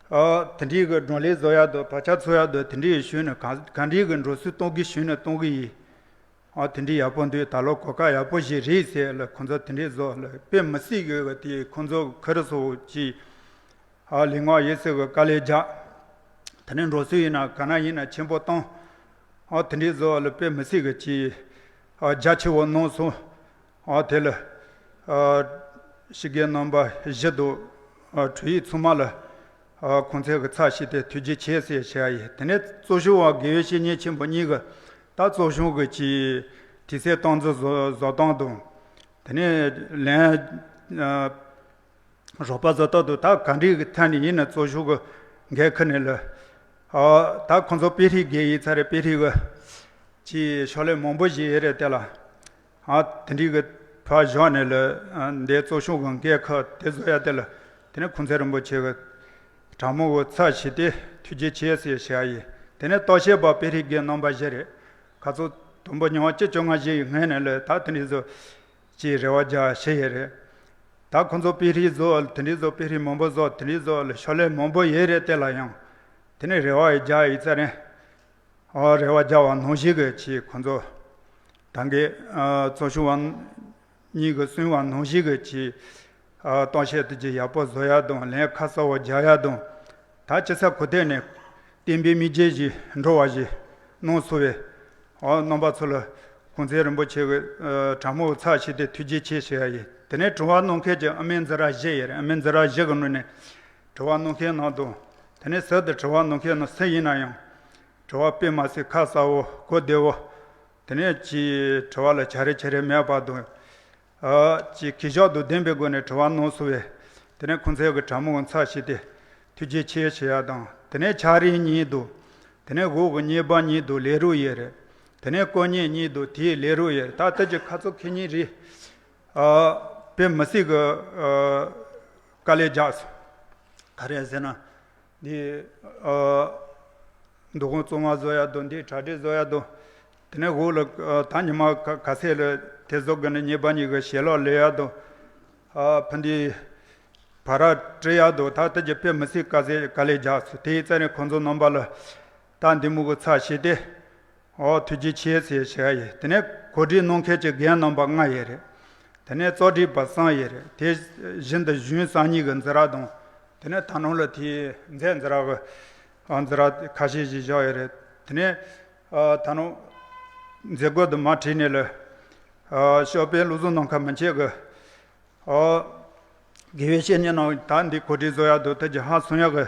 ཨ་དེ་འདྲའི་གི་བགྲོ་གླེང་བཟོ་ཡག་འདུག་དཔེ་ཆ་འཚོལ་ཡག་འདུག་དེ་འདྲའི་ཞུས་ནས་ག་ག་འདྲའི་གི་འགྲོ་སྲོལ་གཏོང་གི་ཞུས་ནས་གཏོང་གི་ཡིན། ཨ་དེ་འདྲའི་ཡག་པོ་འདུག་ད་ལོ་གོ་སྐབས་ཡག་པོ་ཞིག་རེད་ཟེར་ལ་ཁོང་ཚོ་དེ་འདྲའི་བཟོ་ལ་དཔེ་མི་སྲིད་གི་དེ་ཁོང་ཚོ་ཁ་རི་སོ་ཅིག་ཨ་ལས་ངོ་ཡེ་སི་གི་དཀའ་ལས་རྒྱག་དེ་ནས་འགྲོ་སྲོལ་ཡིན་ན་ག་ན་ཡིན་ན་ཆེན་པོ་བཏང་། ཨ་དེ་འདྲའི་བཟོ་ལ་དཔེ་མི་སྲིད་གི་ཅིག་ཨ་རྒྱ་ཆེ་བོ་གནང་སོང་། ཨ་དེ་ལ་ཨ་ཕྱི་རྒྱལ་རྣམ་པ་བཞི་དང་ཨ་དྲུག་ཡིག་ཚང་མ་ལ་ཨ་ཁོང་ཚོས་གི་ཚབ་བྱས་ཏེ་ཐུགས་རྗེ་ཆེ་ཟེར་བྱ་ཡིན། དེ་ནས་གཙོ་བྱུང་བ་དགེ་བའི་བཤེས་གཉེན་ཆེན་པོ་གཉིས་གི་ད་གཙོ་བྱུང་གི་ཅིག་དུས་ཚོད་གཏོང་ཚུལ་བཟོ་བཟོ་སྟངས་དང་། དེ་ནས་ལན་ཨ་རོགས་པ་བཟོ་སྟངས་དང་ད་ག་འདྲའི་གི་ཐད་ནས་ཡིན་ན་གཙོ་བྱུང་གི་འགན་ཁུར་ནས་ལ། ཨ་ད་ཁོང་ཚོ་དཔེ་ཁྲིད་དགོས་ཡིན་ཚར་རེད། དཔེ་ཁྲིད་གི་ཅིག་ཕྱག་ལས་མང་པོ་ཞིག་ཡོད་རེད་དེ་ལ། ཨ་དེ་འདྲའི་གི་ཕར་བཞག་ནས་ལ་ཨ་འདི་གཙོ་བྱུང་གི་འགན་ཁུར་དེ་བཟོ་ཡ་དེ་ལ། དེ་ནས་གོང་ཚེ་རིན་པོ་ཆེ་གི་དྲང་མོ་གི་ཚབ་བྱས་ཏེ་ཐུགས་རྗེ་ཆེ་ཟེར་བྱ་ཡིན། དེ་ནས་བརྟག་དཔྱད་པ་དཔེ་ཁྲིད་དགོས་རྣམ་པ་བཞི་རེད། ཁ་ཚོ་དུམ་བུ་ཉུང་བ་བཅུ་བཅོ་ལྔ་ཞིག་སྔོན་ནས་ལ་ད་དེ་འདྲའི་བཟོ་ཅིག་རེ་བ་རྒྱག་ཤེས་ཡོད་རེད། ད་ཁོང་ཚོ་དཔེ་ཁྲིད་བཟོ་དེ་འདྲའི་བཟོ་དཔེ་ཁྲིད་མང་པོ་བཟོ་དེ་འདྲའི་བཟོ་ལ་ཕྱག་ལས་མང་པོ་ཡོད་རེད། དེ་ལ་ཡང་དེ་ནས་རེ་བ་རྒྱག་ཡིན་ཚར་རེད། ཨ་རེ་བ་རྒྱག་པ་ནང་བཞིན་གྱི་ཅིག་ཁོང་ཚོ་ད་གིན་ཨ་གཙོ་བྱུང་བ་གཉིས་ཀྱིས་གསུངས་པ་ནང་བཞིན་གྱི་ཅིག་ཨ་བརྟག་དཔྱད་དེ་ཅིག་ཡག་པོ་བཟོ་ཡ་དང་ལན་ཁ་གསལ་བོ་རྒྱག་ཡ་དང་། ད་ཅི་ས་གོ་ཐད་ནས་བསྟན་པའི་མི་རྒྱལ་ཞིག་འགྲོ་བ་ཞིག་གནང་སོང་བས། ཨ་རྣམ་པ་ཚོ་ལ་གོང་ཚེ་རིན་པོ་ཆེ་གི་ཨ་དྲང་མོ་ཚབ་བྱས་ཏེ་ཐུགས་རྗེ་ཆེ་ཞུ་ཡ་ཡིན། དེ་ནས་དྲི་བ་གནང་མཁན་གྱི་ཨ་མའི་འཛིན་གྲྭ་བཞི་ཡོད་རེད། ཨ་མའི་འཛིན་གྲྭ་བཞི་གི་ནང་ནས་དྲི་བ་གནང་མཁན་ནང་དང་། དེ་ནས་ཟུར་དུ་དྲི་བ་གནང་མཁན་ནང་སུ་ཡིན་ན་ཡང་། དྲི་བ་དཔེ་མ་སྲིད་ཁ་གསལ་བོ་གོ་བདེ་བོ། དེ་ནས་ཅིག་དྲི་བ་ལ་བྱ་རེ་བྱེ་རེ་མེད་པ་དང་། ཨ་ཅིག་གུས་ཞབས་དང་ལྡན་པའི་སྒོ་ནས་དྲི་བ་གནང་སོང་བས། དེ་ནས་ཁོང་ཚོས་གི་དྲང་མོ་གི་ཚབ་བྱས་ཏེ་ཐུགས་རྗེ་ཆེ་ཞུ་ཡ་དང་། དེ་ནས་ཕྱག་རིས་གཉིས་དང་། དེ་ནས་འོག་གི་གཉེར་པ་གཉིས་དང་ལས་རོགས་ཡོད་རེད། དེ་ནས་དཀོན་གཉེར་གཉིས་དང་དེའི་ལས་རོགས་ཡོད་རེད། ད་ལྟ་གི་ཁ་ཚོ་ཁེ་གཉིས་རེད། ཨ་དཔེ་མི་སྲིད་གི་ཨ་དཀའ་ལས་རྒྱག་སོང་། ག་རེ་ཟེར་ན། འདི་ཨ་འདུ་ཁང་བཙོང་བ་བཟོ་ཡ་དང་འདི་གྲ་སྒྲིག་བཟོ་ཡ་དང་། དེ་ནས་འོག་ལ་ཨ་ད་ཉི་མ་ག་ག་ཚད་ལ་དེ་བཟོ་དགོས་ན་གཉེར་པ་གཉིས་ཀྱི་ཞལ་ལག་ལས་ཡ་དང་། ཨ་ཕ་འདི་བ་ར་སྤྲད་ཡ་དང་ད་ལྟ་གི་དཔེ་མི་སྲིད་དཀའ་ཚེགས་དཀའ་ལས་རྒྱག་སོང་། དེའི་རྩ་ནས་ཁོང་ཚོ་རྣམ་པ་ལ་ད་འདི་མོ་གི་ཚབ་བྱས་ཏེ། ཨོ་ཐུགས་རྗེ་ཆེ་ཟེར་བྱ་ཡིན། དེ་ནས་གོ་སྒྲིག་གནང་མཁན་གྱི་རྒན་རྣམ་པ་ལྔ་ཡོད་རེད། དེ་ནས་གཙོ་སྒྲིག་པ་གསུམ་ཡོད་རེད། དེ་བཞིན་དུ་གཞོན་གསར་རྙིང་གི་འཛིན་གྲྭ་དང་། དེ་ནས་ད་ནང་ལ་དེའི་མཛད་འཛིན་གྲྭ་གི་ཨ་འཛིན་གྲྭ་ཁ་ཤས་ཤིག་བཞག་ཡོད་རེད། དེ་ནས་ཨ་ད་ནང་མཛད་སྒོ་དུ་མ་ཁྲིད་ནས་ལ་ཨ་ཞོགས་པའི་བློ་བཟང་ནམ་མཁའ་མི་ཆེ་གི་ཨོ། དགེ་བའི་བཤེས་གཉེན་རྣམས་ད་འདི་གོ་སྒྲིག་བཟོ་ཡག་འདུག་ཐུགས་རྗེ་ཧ་སོང་ཡག་གི་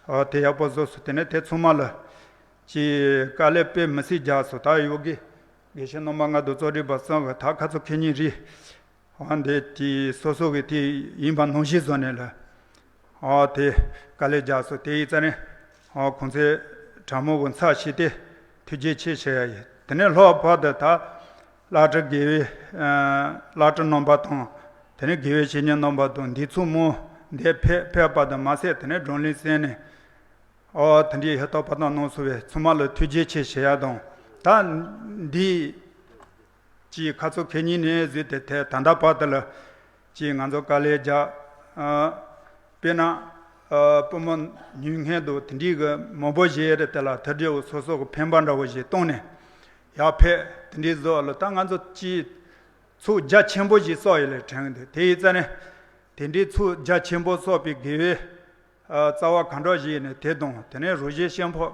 ཨོ་དེ་ཡག་པོ་བཟོས་སོང་། དེ་ནས་དེ་ཚང་མ་ལ་ཅིག་དཀའ་ལས་དཔེ་མི་སྲིད་རྒྱག་སོང་། ད་ཡོད་གི་དགེ་བཤེས་རྣམ་པ་ལྔ་དང་གཙོ་སྒྲིག་པ་གསུམ་གི་ད་ཁ་ཚོ་ཁེ་གཉིས་རེད། ཨོ་འདི་དེ་སོ་སོ་གི་དེ་ཡིན་པ་ནང་བཞིན་བཟོ་ནས་ལ་ཨོ་དེ་དཀའ་ལས་རྒྱག་སོང་། དེ་ཡིན་ཙང་ནས་ཨོ་ཁོང་ཚོས་དྲང་མོ་གི་ཚབ་བྱས་ཏེ་ཐུགས་རྗེ་ཆེ་ཞུ་ཡ་ཡིན། དེ་ནས་ལྷག་པར་དུ་ད། བླ་སྤྲུལ་དགེ་བའི་ཨ་བླ་སྤྲུལ་རྣམ་པ་དང་། དེ་ནས་དགེ་བའི་བཤེས་གཉེན་རྣམ་པ་དང་འདི་ཚོ་མོ་འདིར་ཕེབས་ཕེབས་པ་དང་མ་ཟད་དེ་ནས་བགྲོ་གླེང་གསན་ནས་ཨོ་དེ་འདྲའི་ཧུར་ཐག་པ་དང་གནང་སོང་བས་ཚང་མ་ལ་ཐུགས་རྗེ་ཆེ་ཞུ་ཡ་དང་། ད་འདི་ཅིག་ཁ་ཚོ་ཁེ་གཉིས་ནས་བཟོས་ཏེ་དེ་ད་ལྟ་བར་དུ་ལ་ཅིག་ང་ཚོ་དཀའ་ལས་རྒྱག་ཨ་དཔེར་ན་ཨ་པུས་མོ་ཉུལ་མཁན་དང་དེ་འདྲའི་གི་མང་པོ་ཞིག་རེད། དེ་ལ་ཐུགས་རྗེ་བོ་སོ་སོ་གི་འཕེན་པ་འདྲ་བོ་ཞིག་བཏང་ནས། ཡར་ཕེབས་དེ་འདྲའི་བཟོ་ལ་ད་ང་ཚོ་ཅིག་ཚོགས་རྒྱ་ཆེན་པོ་ཞིག་བསགས་ཡོད་ལེ་དྲན་གི་འདུག་དེ་ཡིན་ཙང་ནས་དེ་འདྲའི་ཚོགས་རྒྱ་ཆེན་པོ་བསགས་པའི་དགེ་བའི་ཨ་རྩ་བ་གང་འདྲ་ཞིག་ཡིན་ནས་དེ་དང་དེ་ནས་རུ་བཞི་ཤན་ཕོ་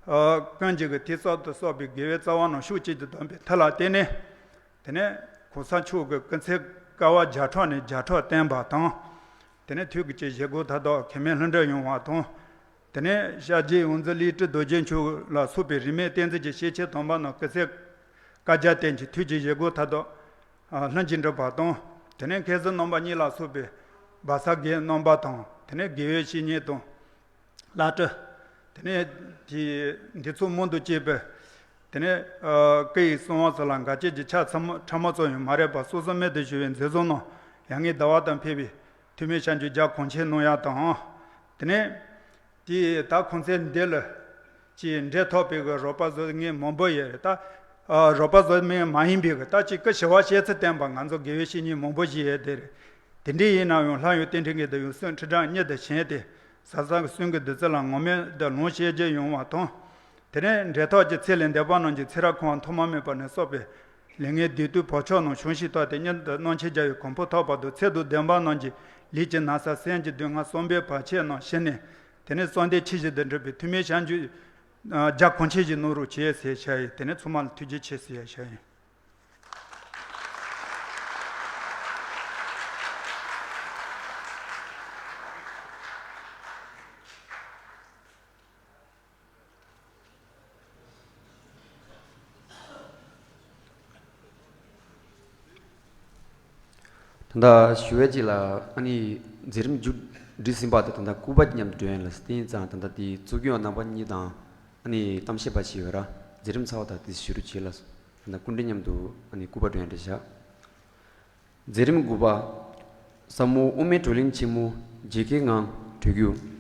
ཨ་ཀུན་གྱི་གི་དེ་ཚོགས་དུ་བསགས་པའི་དགེ་བའི་རྩ་བ་རྣམས་ཤུགས་གཅིག་ཏུ་བསྡམས་པའི་མཐུ་ལ་བརྟེན་ནས་དེ་ནས་གོང་ས་མཆོག་གི་སྐུ་ཚེ་དཀའ་བ་བརྒྱ་ཕྲག་ནས་བརྒྱ་ཕྲག་བརྟན་པ་དང་། དེ་ནས་ཐུགས་ཀྱི་བཞེད་དགོངས་མཐའ་དག་གེགས་མེད་ལྷུན་གྲུབ་ཡོང་བ་དང་། དེ་ནས་ཤཱཀྱའི་ཡོངས་འཛིན་ལས་སྤྲུལ་རྡོ་རྗེ་འཆང་ལ་སོགས་པའི་རིས་མེད་བསྟན་འཛིན་གྱི་སྐྱེས་ཆེན་དམ་པ་རྣམས་སྐུ་ཚེ་བསྐལ་བརྒྱར་བརྟན་ཅིང་ཐུགས་ཀྱི་བཞེད་དགོངས་མཐའ་དག་ལྷུན་གྱིས་འགྲུབ་པ་དང་། དེ་ནས་མཁས་བཙུན་རྣམ་པ་གཉིས་ལ་སོགས་པའི་བར་གསེང་རྣམ་པ་དང་། དེ་ནས་དགེ་བའི་བཤེས་གཉེན་དང་། བླ་སྤྲུལ། དེ་ནས་དེ་འདི་ཚོ་མང་དུ་སྐྱེས་པའི། དེ་ནས་ཨ་སྐུ་ཡི་གསང་བ་ཚོ་ལ་འགལ་རྐྱེན་གྱི་ཆ་ཚང་མ་ཕྲ་མོ་ཙམ་ཡང་མ་རེད་པར་སོ་སོ་རྨད་དུ་བྱུང་བའི་མཛད་བཟང་རྣམས་ཡར་ངོའི་ཟླ་བ་ལྟར་ཕེབས་པའི་ཐུགས་སྨོན་སྐྱབས་འཇུག་རྒྱ་གང་ཆེ་གནང་ཡག་དང་། དེ་ནས་དེ་ད་ཁོང་ཚོའི་འདི་ལ་ཅིག་འབྲེལ་ཐོགས་པའི་གི་རོགས་པ་བཟོ་མཁན་མང་པོ་ཡོད་རེད། ད་ཨ་རོགས་པ་བཟོ་མཁན་མ་ཡིན་པའི་གི་ད་ཅིག་སྐུ་ཞི་བ་ཞེ་ཚིག་བསྟན་པ་ང་ཚོ་དགེ་བའི་བཤེས་གཉེན་མང་པོ་ཞིག་ཡོད་དེ་རེད། དེ་འདྲའི་ཡིན་ན་ཡང་ལྷ་ཡུལ་རྟེན་འབྲེལ་གྱི་དུ་ཡང་སེམས་ཁྲི་ཕྲག་གཉིས་དུ་བྱིན་ཏེ། ཟབ་གསང་གི་གསུང་གི་བདུད་རྩི་ལ་ངོམས་ནས་དུ་ལོངས་སྤྱོད་རྒྱུ་ཡོང་བ་དང་། དེ་ནས་འབྲེལ་ཐོགས་ཀྱི་ཚེ་ལས་འདས་པ་རྣམས་ཀྱི་ཚེ་རབས་གོང་མ་ཐོག་མ་མེད་པ་ནས་བསགས་པའི་ ལས་ངན་སྡིག་ཏོ་བག་ཆགས་རྣམས་བྱང་ཞིང་དག་སྟེ། མྱུར་དུ་སྣང་མཆེད་བརྒྱ་ཡི་གོ་འཕང་ཐོབ་པར་ཤོག། ཚེ་དང་ལྡན་པ་རྣམས་ཀྱི་ལུས་ཀྱི་ན་བཟའ་སེམས་ཀྱི་སྡུག་བསྔལ་བསམ་པའི་བར་ཆད་རྣམས་ཞི་ནས། དེ་ནས་བསམ་གཏན་ཆོས་བཞིན་དུ་འགྲོ་བའི་ཐུགས་སྨོན་བྱང་ཆུབ་རྒྱ་གང་ཆེ་ཞིག་གནང་རོགས་བྱེད་ཟེར་བྱ་ཡི། དེ་ནས་ཚང་མ་ལ་ཐུགས་རྗེ་ཆེ་ཟེར་ཡ་བྱ་ཡི། ད་ལྟ་ཞུ་བའི་རྗེས་ལ་ཨ་ནི་མཛད་རིམ་མཇུག་སྒྲིལ་ཟིན་པ་དེ་ད་ལྟ་སྐུ་པར་མཉམ་དུ་སྒྲོན་ཡ་ལ་བརྟེན་ཙང་། ད་ལྟ་དེའི་གཙོ་སྐྱོང་རྣམ་པ་གཉིས་དང་ཨ་ནི་གཏམ་བཤད་པ་ཞིག་ཡོད་ར། མཛད་རིམ་ཚར་བ་དང་དེ་ཞུ་རོགས་བྱེད་ལ། ད་ལྟ་སྐུ་མགྲོན་མཉམ་དུ་ཨ་ནི་སྐུ་པར་སྒྲོན་ཡ་འདྲ་བཞག། མཛད་རིམ་དགུ་པ། ཟབ་མོ་དབུ་མའི་བགྲོ་གླེང་ཆེན་མོ་རྒྱལ་ཁའི་ངང་གྲོལ་རྒྱུ།